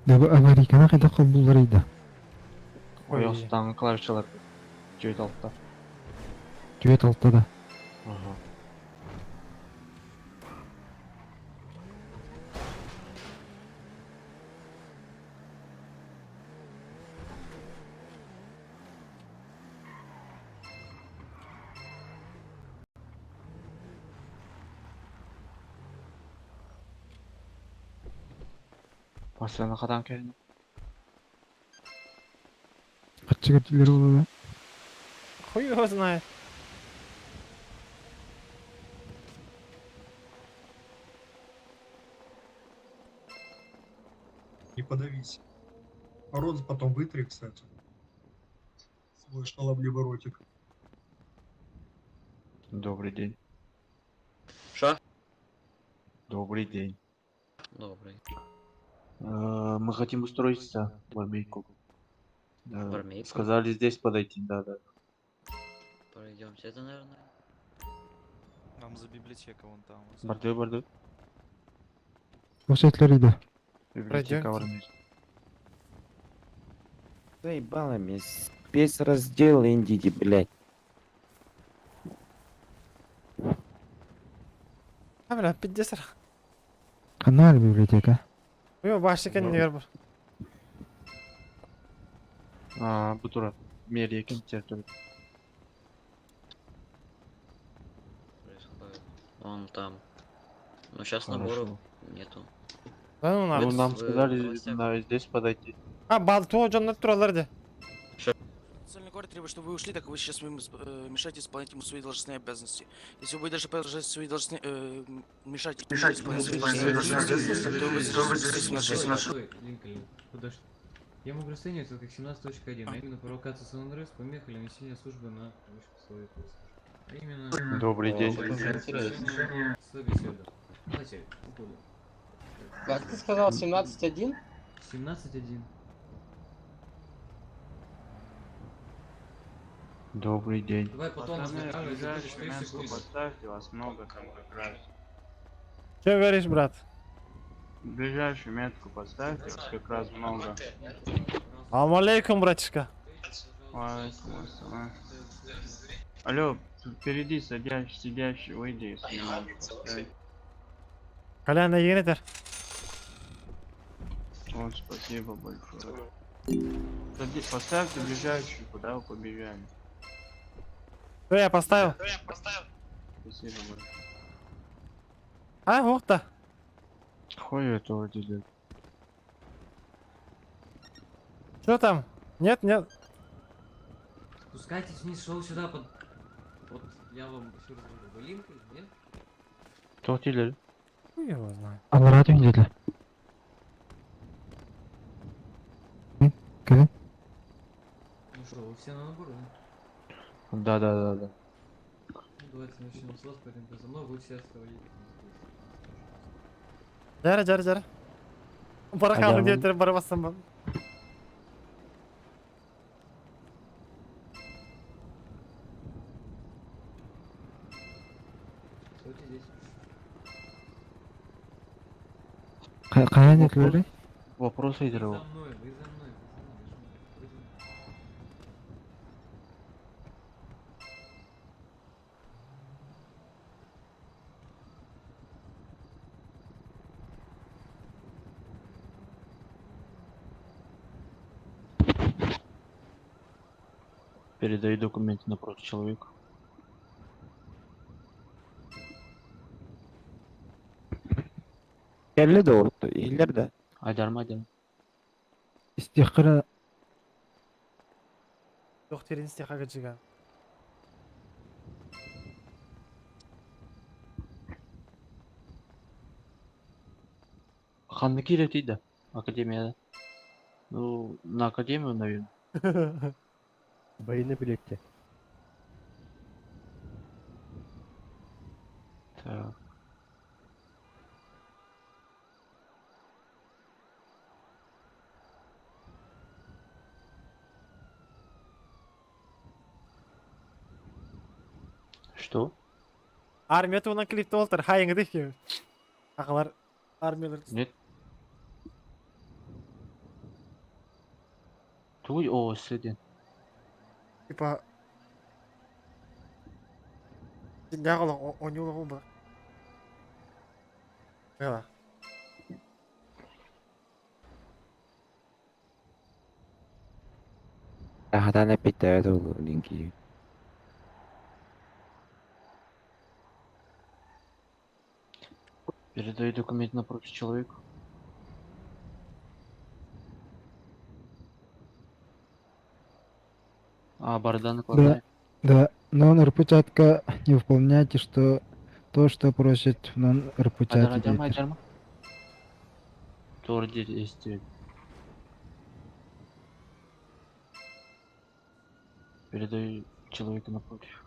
Да бу аварийканы кайда кол иди. Ой, остан клавишалар. Жөйт алтта. Түбет алты да. Ага. Масаны кадан келин. Качы көтүлөр болду. Хуй его знает. Не подавись. Рот потом вытри, кстати. Свой шаловливый ротик. Добрый день. Ша? Добрый день. Добрый. Мы хотим устроиться в армейку. Да. Армейку? Сказали здесь подойти, да, да. Пройдемся, это, наверное. Нам за библиотека вон там. Бордюр, бордюр. Осы иди. Библиотека Пройдемте. в армейском. Заебало мне спецраздел индиди, блядь. А, бля, 50. Канал библиотека. Йо, башыка не бар. А, Бутура. Мерия территория. Происходит. Вон там. Но сейчас Хорошо. наборов нету. Да ну Ну, нахуй. нам в сказали новостях. на, здесь подойти. А, бал туо дьоннор тураллар де. Социальный город требует, чтобы вы ушли, так вы сейчас мешаете исполнять ему свои должностные обязанности. Если вы будете дальше продолжать свои должностные... мешать Мешать исполнять свои исполнять должностные свои обязанности, то вы будете наши. Стой, Линкольн, подожди. Я могу расценивать это как 17.1, а именно провокация СНРС, помеха или несение службы на вышепословие. А именно... Добрый день. Беседа. Давайте, уходим. Как ты сказал, 17-1? 17.1. Добрый день. Давай потом разговаривать, забудешь 3 секунды. Поставьте, вас много там как раз. Что говоришь, брат? Ближайшую метку поставьте, вас как раз много. Алам алейкум, братишка. Валейкум ассалам. Алло, впереди садящий, сидящий, выйди, если не надо поставить. Колян, егенетер. О, спасибо большое. Поставьте ближайшую, куда вы побежали. Что я поставил? Спасибо большое. А, ух ты. Хуй этого делает. Что там? Нет, нет. Спускайтесь вниз, шел сюда под... Вот, я вам еще раз говорю, вы Линкольн, нет? Кто дилер? Хуй его знает. Аллара түндеді. Кім? Ну что, вы все на набор, да? Да, да, да, да. Ну, давайте начнем с вас, пойдемте за мной, вы все оставайтесь здесь. Жара, жара, жара. Бара Айдарман. диэтер бара бассам. Стойте здесь. Қаян етлері? Вопрос Вы лидеру. за мной, вы за мной, вы за мной, я же говорю, Передаю документы напротив человека. Келли да отtu, иллер да. Айдарма, айдарма. Истиққыра Жоқ, терен стиха жига. Ханны кире да? Академия. Ну, на академию, наверное. Военный билетте. Так. Что? Армия туынан клипті олтыр, хайыңды хе. Ағалар, армиялар. Нет. Туй, о, следен. Типа... Дягола, онюла оба. Бела. Ахатан эпиттебет ол линки. Передаю документ напротив человеку. А, борода Да, накладная. да, но он РПЧатка не выполняйте, что то, что просит, но Айдар, РПЧат айдарма, айдарма. Тор действует. Передаю человеку напротив.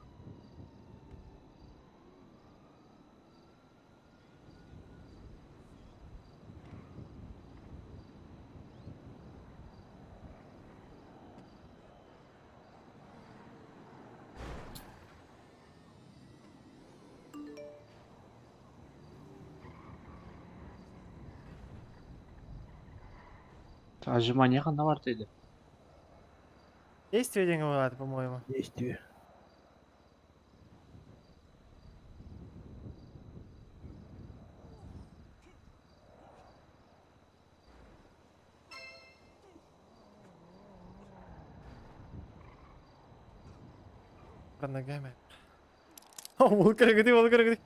Отжимание ханна бар dedi. Действие деген болады, по-моему. Действие. Под ногами. О, ол керек ол керек.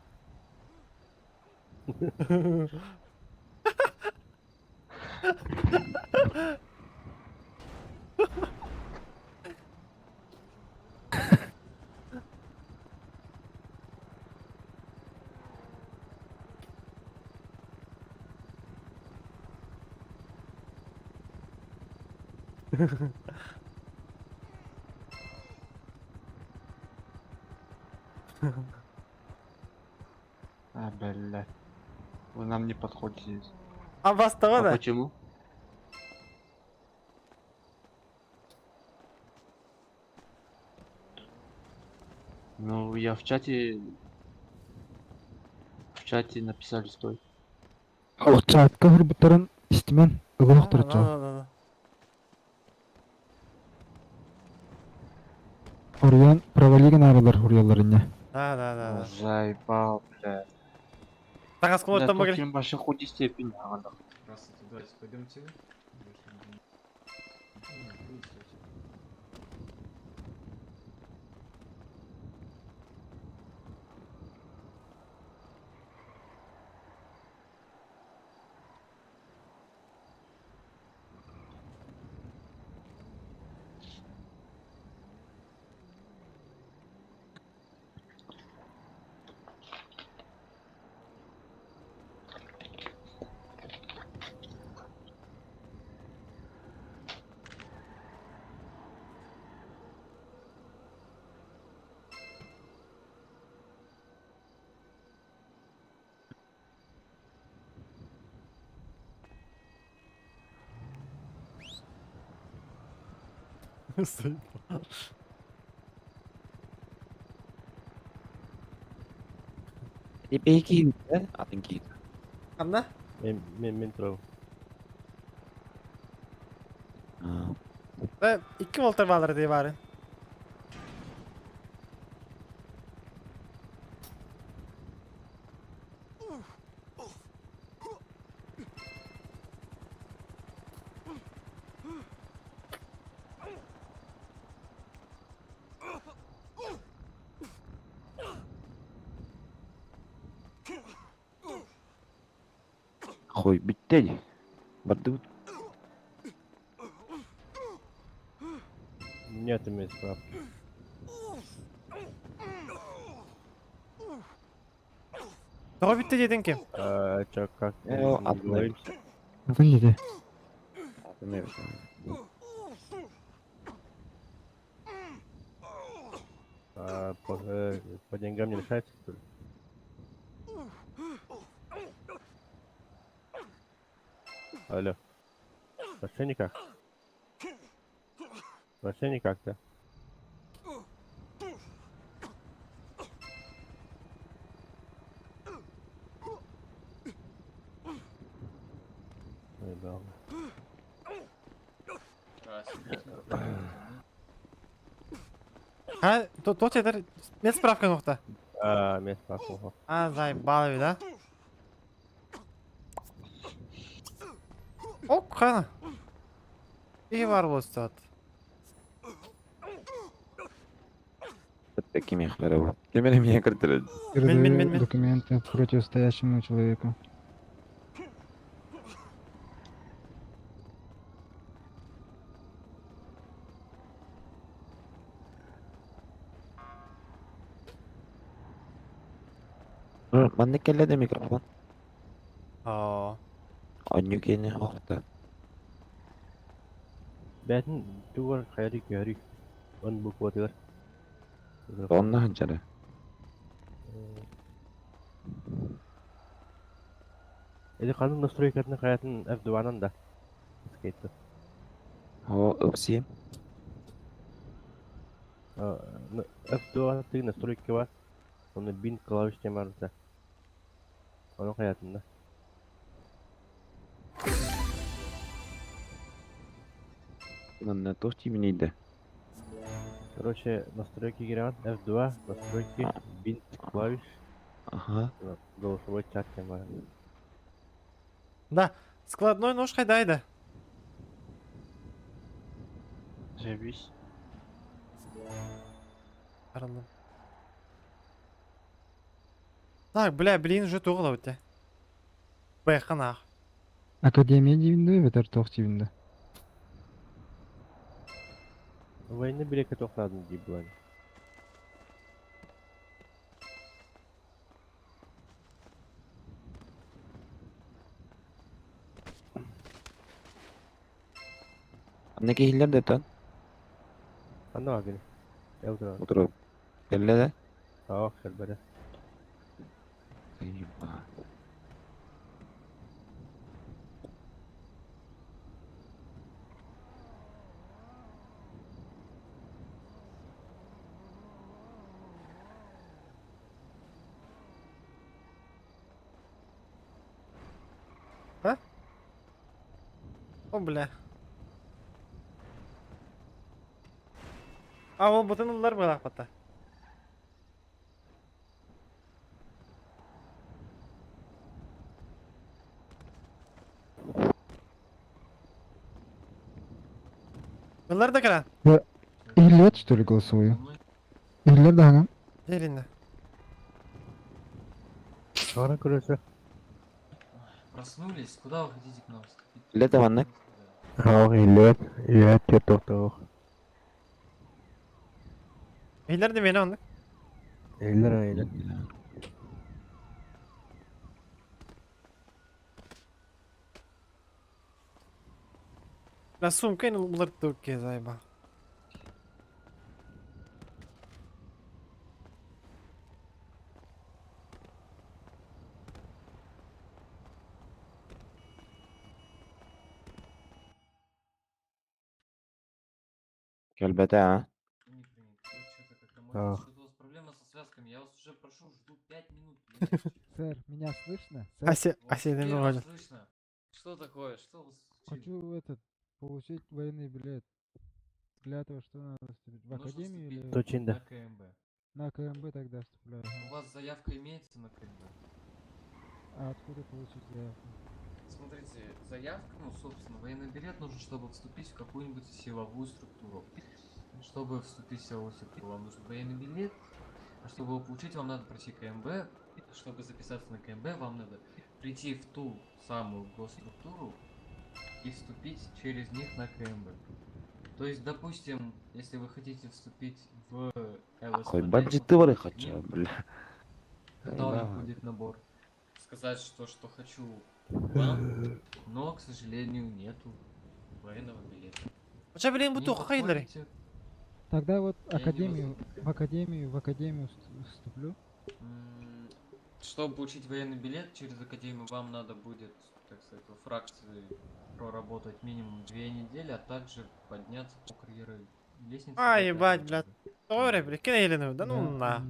А, бля. Вы нам не подходите. А вас А того да? почему? Ну, я в чате... В чате написали стой. Чатка хурбуттарын истимен ыгылах турача. Да-да-да. Оруян провалиген аралар хуруяларыня. Да-да-да. Заебал, бля. Тагас Да, кулаттан тут багыр. чем больше худи степень. Здравствуйте, давайте пойдемте. Заебал. Бейки, атын кийdi. Анна? Мен мен мен турабын. Да, 2 волтер балар дей бары. Хуй, бүттө. Барды Нет у меня справки. Того битте дедин ким? А, чё, как? Э, Не атын договоримся? Атын деди. А, по деньгам не решается, что ли? Алло. Вообще никак? Вообще никак, да? Заебал. Ha, то то четер медсправка нокта. А, медсправка. ага. А, заебал да? Ок, хана. И бар болсат. Такими хлерово. Теперь меня картер. Мен, мен, мен, мен. Документы противостоящему человеку. Манны келледе микрофон. Оо. Онню кени охта. Бәтін тугар хайри көрі. Он буква тыгар. Онна ханчара. Эди канун настройкатын хаятын F2-нан да. Скейтті. О, упси. F2 тыг настройки бар. Оны бин клавиш темарда. Оның хаятында. Манна туох тииминий да? Короче, настройки киирэн F2, настройки, бинт клавиш. Ага. Голосовой чат тема. Да, складной нож хайдайды. Заебись. Аралым. Так, бля, блин, уже туғыла өте. Бэхан ах. Академия диибин эбэтэр туох диибин да? Военный билетке тохтадын дии булан. Анна киһилэр да тон. Анна багын. Элдра. Утуруп. Кэллэ да? Ах, кэлбэрэ. Заеба. А? О, бля. А, ол бутын ыллар быраах бата. Ыллар да кара. Иһиллибэт что ли голосовую? Иһиллэр даҕаны. Деринне. Ара көрөсө. Проснулись? Куда вы хотите к нам вступить? Лето маннык. Ах, иһиллибэт. Иһэт тохтоох. Иһиллэр да мені оннук. Иһиллэр иһиллэр. Бля, сумка ин улар турке зайба. Кэлбэтэ а? Не принято. Что-то как-то может Ах. что-то у вас проблема со связками. Я вас уже прошу, жду 5 минут. блядь. Сэр, меня слышно? Сэр, Асе, Вот асе, теперь не вас вроде. слышно. Что такое? Что вы случилось? хочу этот, получить военный билет. Для этого что надо вступить? В Нужно академию вступить или Точно. на КМБ. на КМБ тогда вступляю? У вас заявка имеется на КМБ? А откуда получить заявку? Смотрите, заявка, ну, собственно, военный билет нужен, чтобы вступить в какую-нибудь силовую структуру. Чтобы вступить в силовую структуру, вам нужен военный билет. А чтобы его получить, вам надо пройти КМБ. Чтобы записаться на КМБ, вам надо прийти в ту самую госструктуру и вступить через них на КМБ. То есть, допустим, если вы хотите вступить в Хоть ЛСПД, бандиты вары к хочу, ним, бля. когда у них Заебало. будет набор, сказать, что хочу вам, но, к сожалению, нету военного билета. Ча, блин, Не буту хайлары. подходите, Тогда вот Я не академию, вас- в академию вступлю. М, Чтобы получить военный билет через академию, вам надо будет, так сказать, во фракции проработать минимум 2 недели, а также подняться по карьерной лестнице А, до ебать, пятого бля. ранга. Торе, бля, кине елену. Да ну Да, на.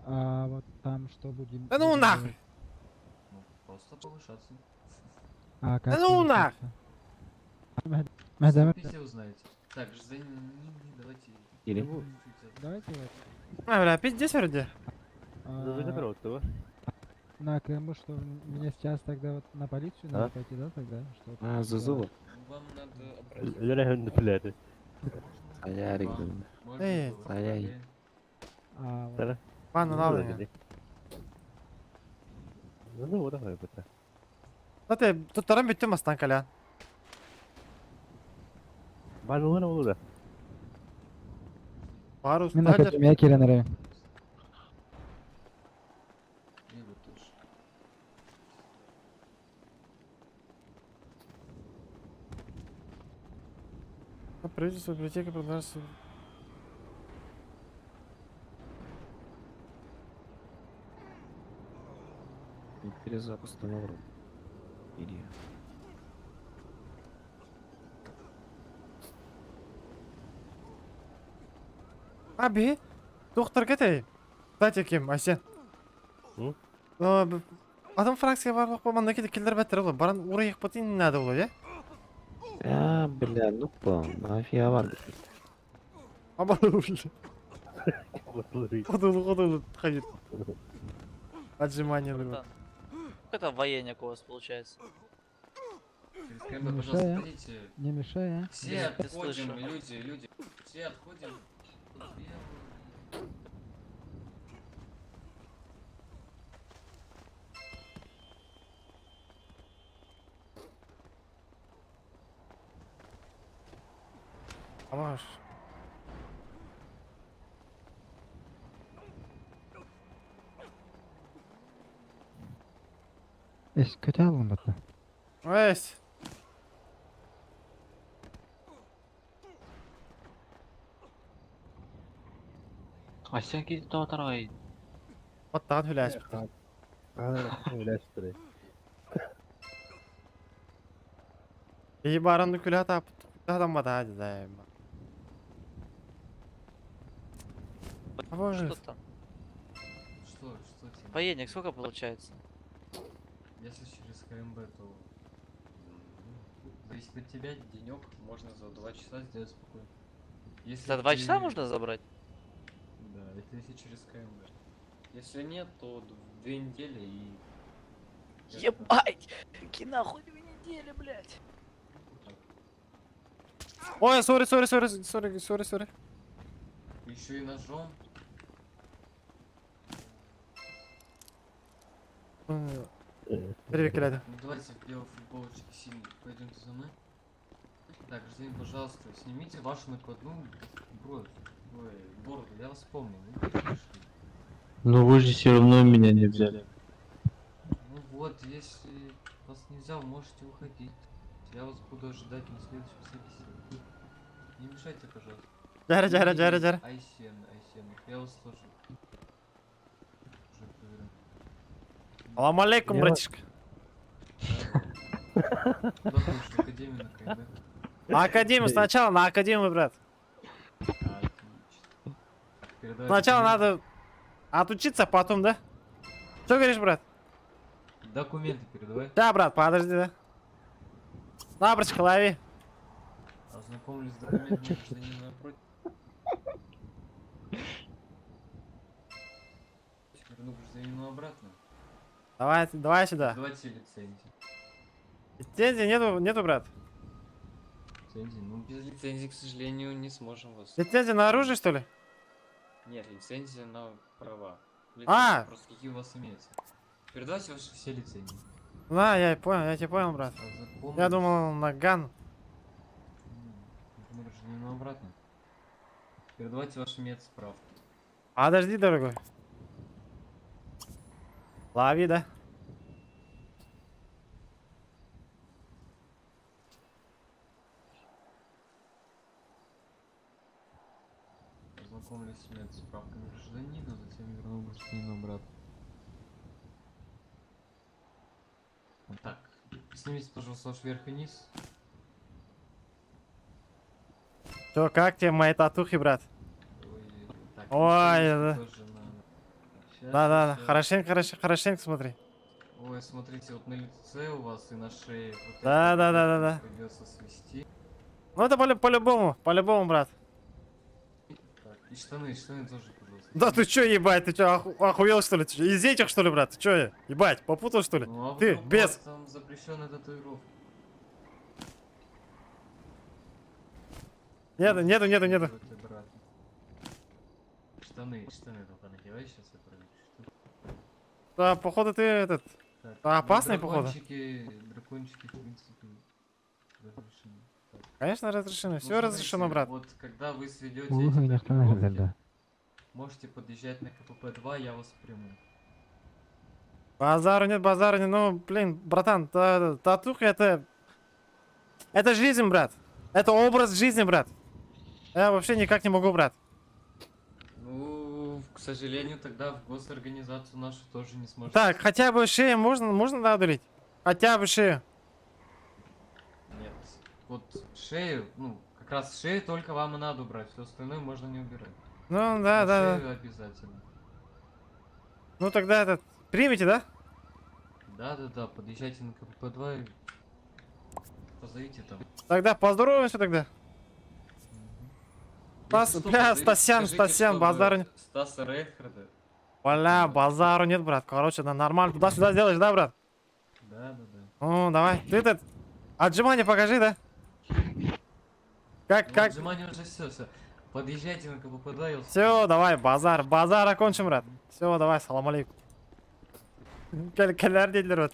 А вот там что будем? Да ну будем нахуй. делать? Ну, просто повышаться. А как Да ну нахуй. повышаться? Мадам, Вступите, узнаете. Так, за ними давайте Или? чуть-чуть давайте вот А, бля, пиздец вроде. а, на КМБ, что мне сейчас тогда вот на полицию А? надо пойти, да, тогда? Что А, Зазула. Вам надо обратиться Лерэ блядь. Аярик, вам блин. можно Эй. было в Ай-яй. КГБ. А, вот. Тара. Ладно, ладно. Ну, вот давай, бата. Зате, туттаран бүттүм астан калян. Банылар болу да. Бар Мен устадыр. академия кирен эрэ. И вы тоже. Правительство библиотека продолжается. Перезапуск на Или... Аби, доктор кетей. Кстати, ким, Айсен. М? Адам фракция бар бак манна кете киллер беттер ол. Баран урайык батын надо ол, я? А, бля, ну по, мафия бар. Кудулу, кудулу, ходит. Отжимание друг. Это военник у вас получается. Через Не КМБ, пожалуйста, мешай, а. отходите. Не мешай, а. Все Я отходим, слышу. люди, люди. Все отходим. Поможешь? Эс kötü alın batı. Эсь. Айсен кийин тоҕо Оттан хүләс. Хүләс И баранды күлә тап. Адам бада да. Что там? Что, что тебе? Военник сколько получается? Если через КМБ, то зависит от тебя, денек можно за 2 часа сделать спокойно. Если За 2 ты- часа можно забрать? Да, это если через КМБ. Если нет, то 2 недели и... Ебать! Какие нахуй 2 недели, блядь! Ой, сори, сори, сори, сори, сори, сори. Еще и ножом. Привет, Келяда. Ну давайте в белой футболочке синий. Пойдемте за мной. Так, гражданин, пожалуйста, снимите вашу накладную бровь. Ой, бороду, я вас помню. Вы пришли. Но вы же все равно меня не взяли. Ну вот, если вас не взял, можете уходить. Я вас буду ожидать на следующем собеседовании. Не мешайте, пожалуйста. Жара, жара, жара, жара. Айсен, Айсен, я вас тоже. Уже проверю. Салам алейкум, Я- братишка. Куда хочешь, в академию на КМБ? На академию сначала, на академию, брат. Отлично. Передавай Сначала документы. надо отучиться, потом, да? Что говоришь, брат? Документы передавай. Да, брат, подожди, да. На, братишка, лови. Ознакомились с документами гражданина напротив. Верну гражданину обратно. Давай, давай сюда. Давайте лицензию. Лицензии нету, нету, брат. Лицензии? Ну, без лицензии, к сожалению, не сможем вас. Лицензия на оружие, что ли? Нет, лицензия на права. А! Лицензии Просто какие у вас имеются. Передавайте ваши все лицензии. Да, я понял, я тебя понял, брат. Ознакомились. Я думал, наган. Верну гражданину обратно. Передавайте ваши медсправки. Подожди, дорогой. Лови, да? Ознакомились с медсправками гражданина, затем верну гражданину обратно. Вот так. Снимите, пожалуйста, ваш верх и низ. Чё, как тебе мои татухи, брат? Так, Ой, и да. тоже надо. Щас, Да, да, да. щас. Хорошенько, хорошенько, хорошенько смотри. Ой, смотрите, вот на лице у вас и на шее. Вот Да, это да, да, да, да. Придется свести. Ну это по-любому, по-любому, брат. Так, и штаны, штаны тоже, пожалуйста. Да ты чё, ебать, ты чё, охуел, что ли? Ты чё, из этих, что ли, брат? Ты чё, ебать, попутал, что ли? Ну, а ты, вдруг у без. вас Там запрещенная татуировка. Нету, нету, нету, нету. Вот обратно. Штаны, штаны только надевай, сейчас я проверю. Да, походу ты этот... Так, Да, ну, опасный, походу. Дракончики, дракончики, в принципе, разрешены. Так. Конечно, разрешено. Ну, Все смотрите, разрешено, брат. Вот когда вы сведете Улы эти не татуировки, да. можете подъезжать на КПП-2, я вас приму. Базару нет, базару нет. Ну, блин, братан, татуха это... Это жизнь, брат. Это образ жизни, брат. Я вообще никак не могу, брат. Ну, к сожалению, тогда в госорганизацию нашу тоже не сможете. Так, хотя бы шею можно, можно да, удалить? Хотя бы шею. Нет. Вот шею, ну, как раз шею только вам и надо убрать, все остальное можно не убирать. Ну, да, Но да, Шею да. обязательно. Ну тогда этот... Примите, да? Да-да-да, подъезжайте на КПП-2 и... Позовите там. Тогда поздороваемся тогда. Стас, Если что, бля, позовите, Стасян, скажите, Стасян, чтобы базару нет. Стаса Рейхарда. Бля, базару нет, брат. Короче, на нормально туда-сюда сделаешь, да, брат? Да. Ну, давай. Ты этот, отжимание покажи, да? Как, Ну, как? Отжимание уже все, все. Подъезжайте на КПП, да, я Все, давай, базар, базар окончим, брат. Все, давай, салам алейкум. Кел, келер dediler вот.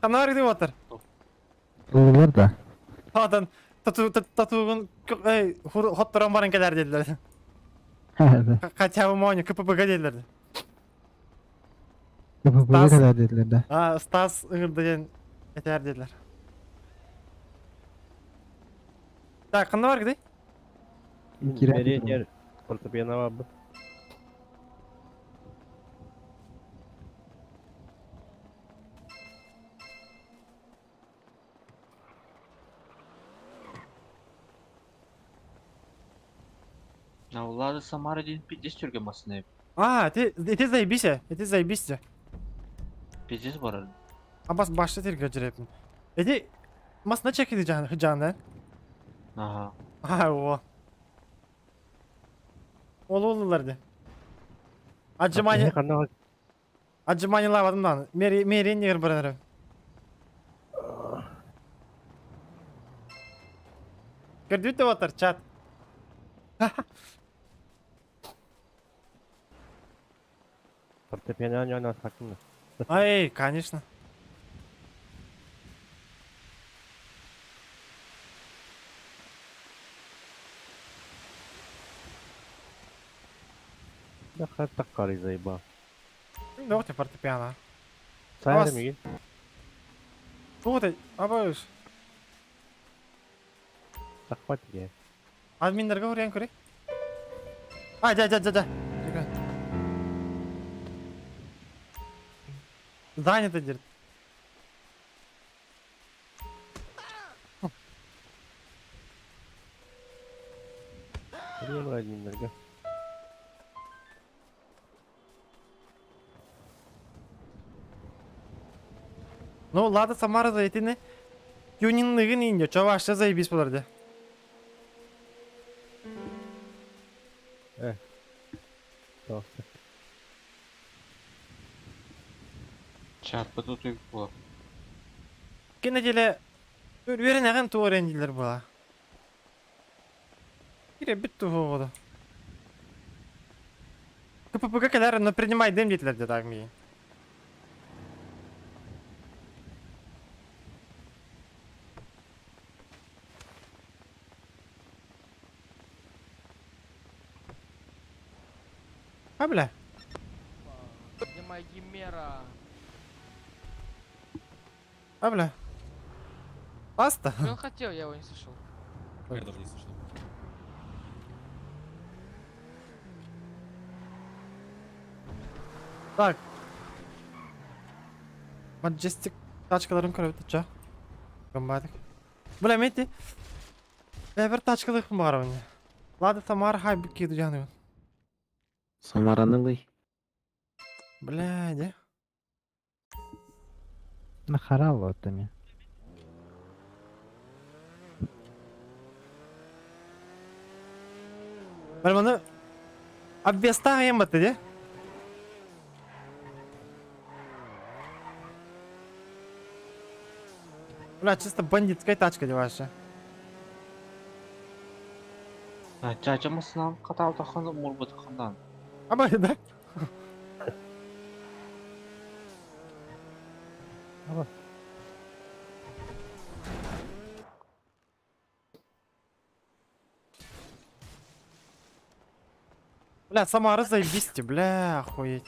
Канар gidip otur. Olur da. Adam tatu татугун эй хотторон баран келер dediler. Хотя бы мони КПП dediler. KPP'ye kadar dediler de. Ha, Stas ıngır eter dediler. Так, канда бар гиди? Меридиан фортепиано бу. А у Лады Самара один пиздец тюрге масына. А, ты ты заебись, ты заебись. Пиздец бар. Абас башта тирге жүрепин. Эди масына чекиди жан жанда. Ага. А, о. Ол олуларды. Отжимание. Отжимание лавадым Мери мери не бараныр. Көрдүт отыр чат. Фортепиано жана сакын. Ай, конечно. Да хат таккары заеба. Ну, ты фортепиано. Сайры мигин. Тут, абыш. Захват я. Админдерге урян көрей. А, дя, дя, дя, дя. Занято, дерт. Прием админдерге. Ну, Лада Самара за этини тюнингныгын инде, чо вообще заебись булар Э. Толсты. Чат, тут и было. Кинеделе үйренеген туорендилер була. Кире бит тугу. КПП келер, но принимай дем детлер де так ми. А, бля. Где моя гимера? А, бля. Паста? Что он хотел, я его не слышал. Я даже не слышал. Так. Majestic тачкаларын көрөбүт ча. Гамбадык. Бля, мети. Бер тачкалык бар у Лада Самара хай киду жаны. Самаранылый. Бля, де. Нахарал вот ами. Бер маны обвеста ембаты де. Бля, чисто бандитская тачка деваша. А, чача масына катау таханы мурбут хандан. Аба, да? Аба. Бля, Самара заебись, бля, охуеть.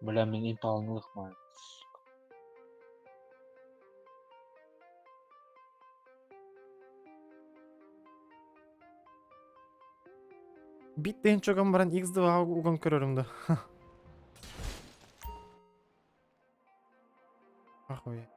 Бля, мен импалнылык май. Бит ден чогон баран X2 угон көрөрүмдү. Охуеть.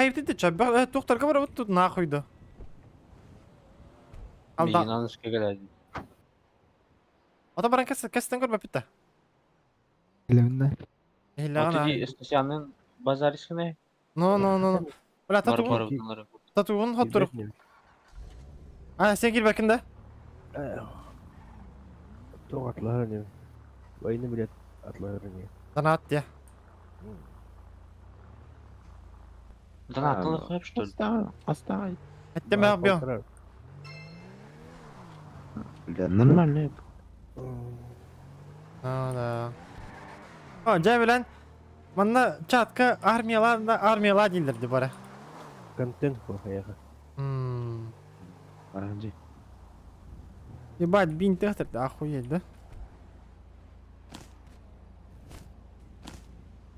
Хайбыт чөббөх туохтарга барабыт тут нахуй да. Алда. Миигин аныска кэлээдин. Ото баран кэс кэстен көрбөппүт да. Билэбин Иһиллэҕин Вот иди Стасянын базарискыны. Ну ну ну. Бля Бар татугун барыбытын татугун хоттурук. А сен киирбэккин да? Туох атлаһар ини. Военный билет атлаһар ини. Донат дьэ. Донат хлеб, что ли? Оставай. Эттем бьё. Бля, нормально. Ну да. О, дьэ билэн манна чатка армияла да армияла дииллэр ди бара. Контент хуяха. Мм. Оранжи. Ебать, бин тэхтер да охуеть, да?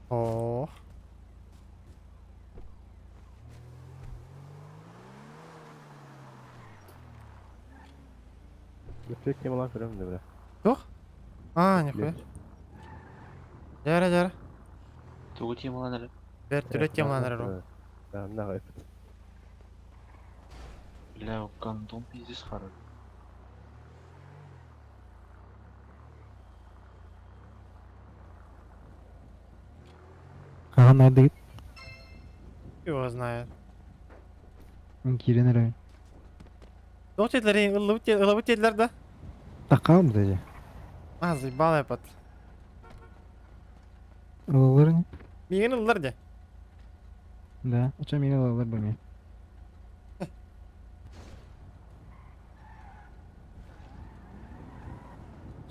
О. Өтөк темалан көрөм да бля. Туох? А, нихуя. Дьэрэ дьэрэ. Тугу темалан эрэ. Вертолет темалан эрэр ол. Да, нахуй. Бля, гондон пиздец хорош. Хаҕан наадыгыт Его знает. киирэн эрэ. Туох диэтилэр ыллыбыт ылабыт диэтилэр да? Такаам да А, заебал я под. Ылалар ини. Миигин ыллар дьэ. Да, очо мени ылалар бу эмиэ.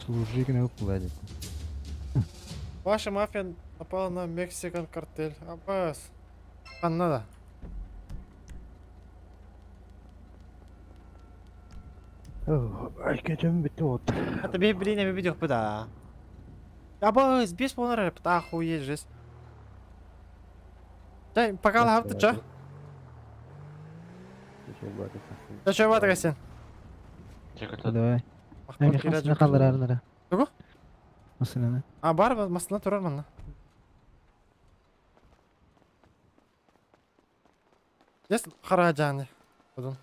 Служи гына ылла дии. Ваша мафия напала на Мексикан картель. Аббас. Ханна да. Ай, кэтем бүттү вот. Это бей, блин, я видео да. Аббас, без полнора, охуеть, жесть. Чай, пока лав, ты чё? Ты чё, вот, Гасин? Давай. Эми хасына калдырарынара. Тугу? Масынаны. А, бар, масына турар манна. Здесь хараджаны. Будун.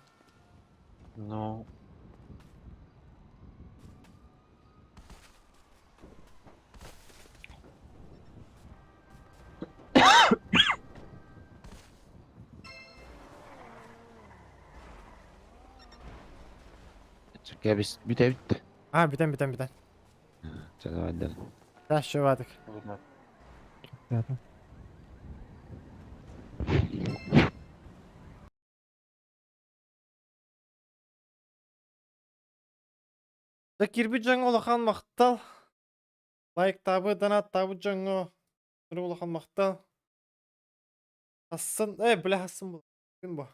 Ну, Кэбис бүтэ бүттэ. А, бүтэн, бүтэн, бүтэн. Чэ, давай дал. Да, шыбадык. Ребята. Да кирби дьоҥҥо улахан махтал. Лайктаабыт, донаттаабыт дьоҥҥо улахан махтал. Хассын, э, бля, хассын бу. Күн бу.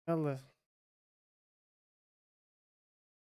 Алла.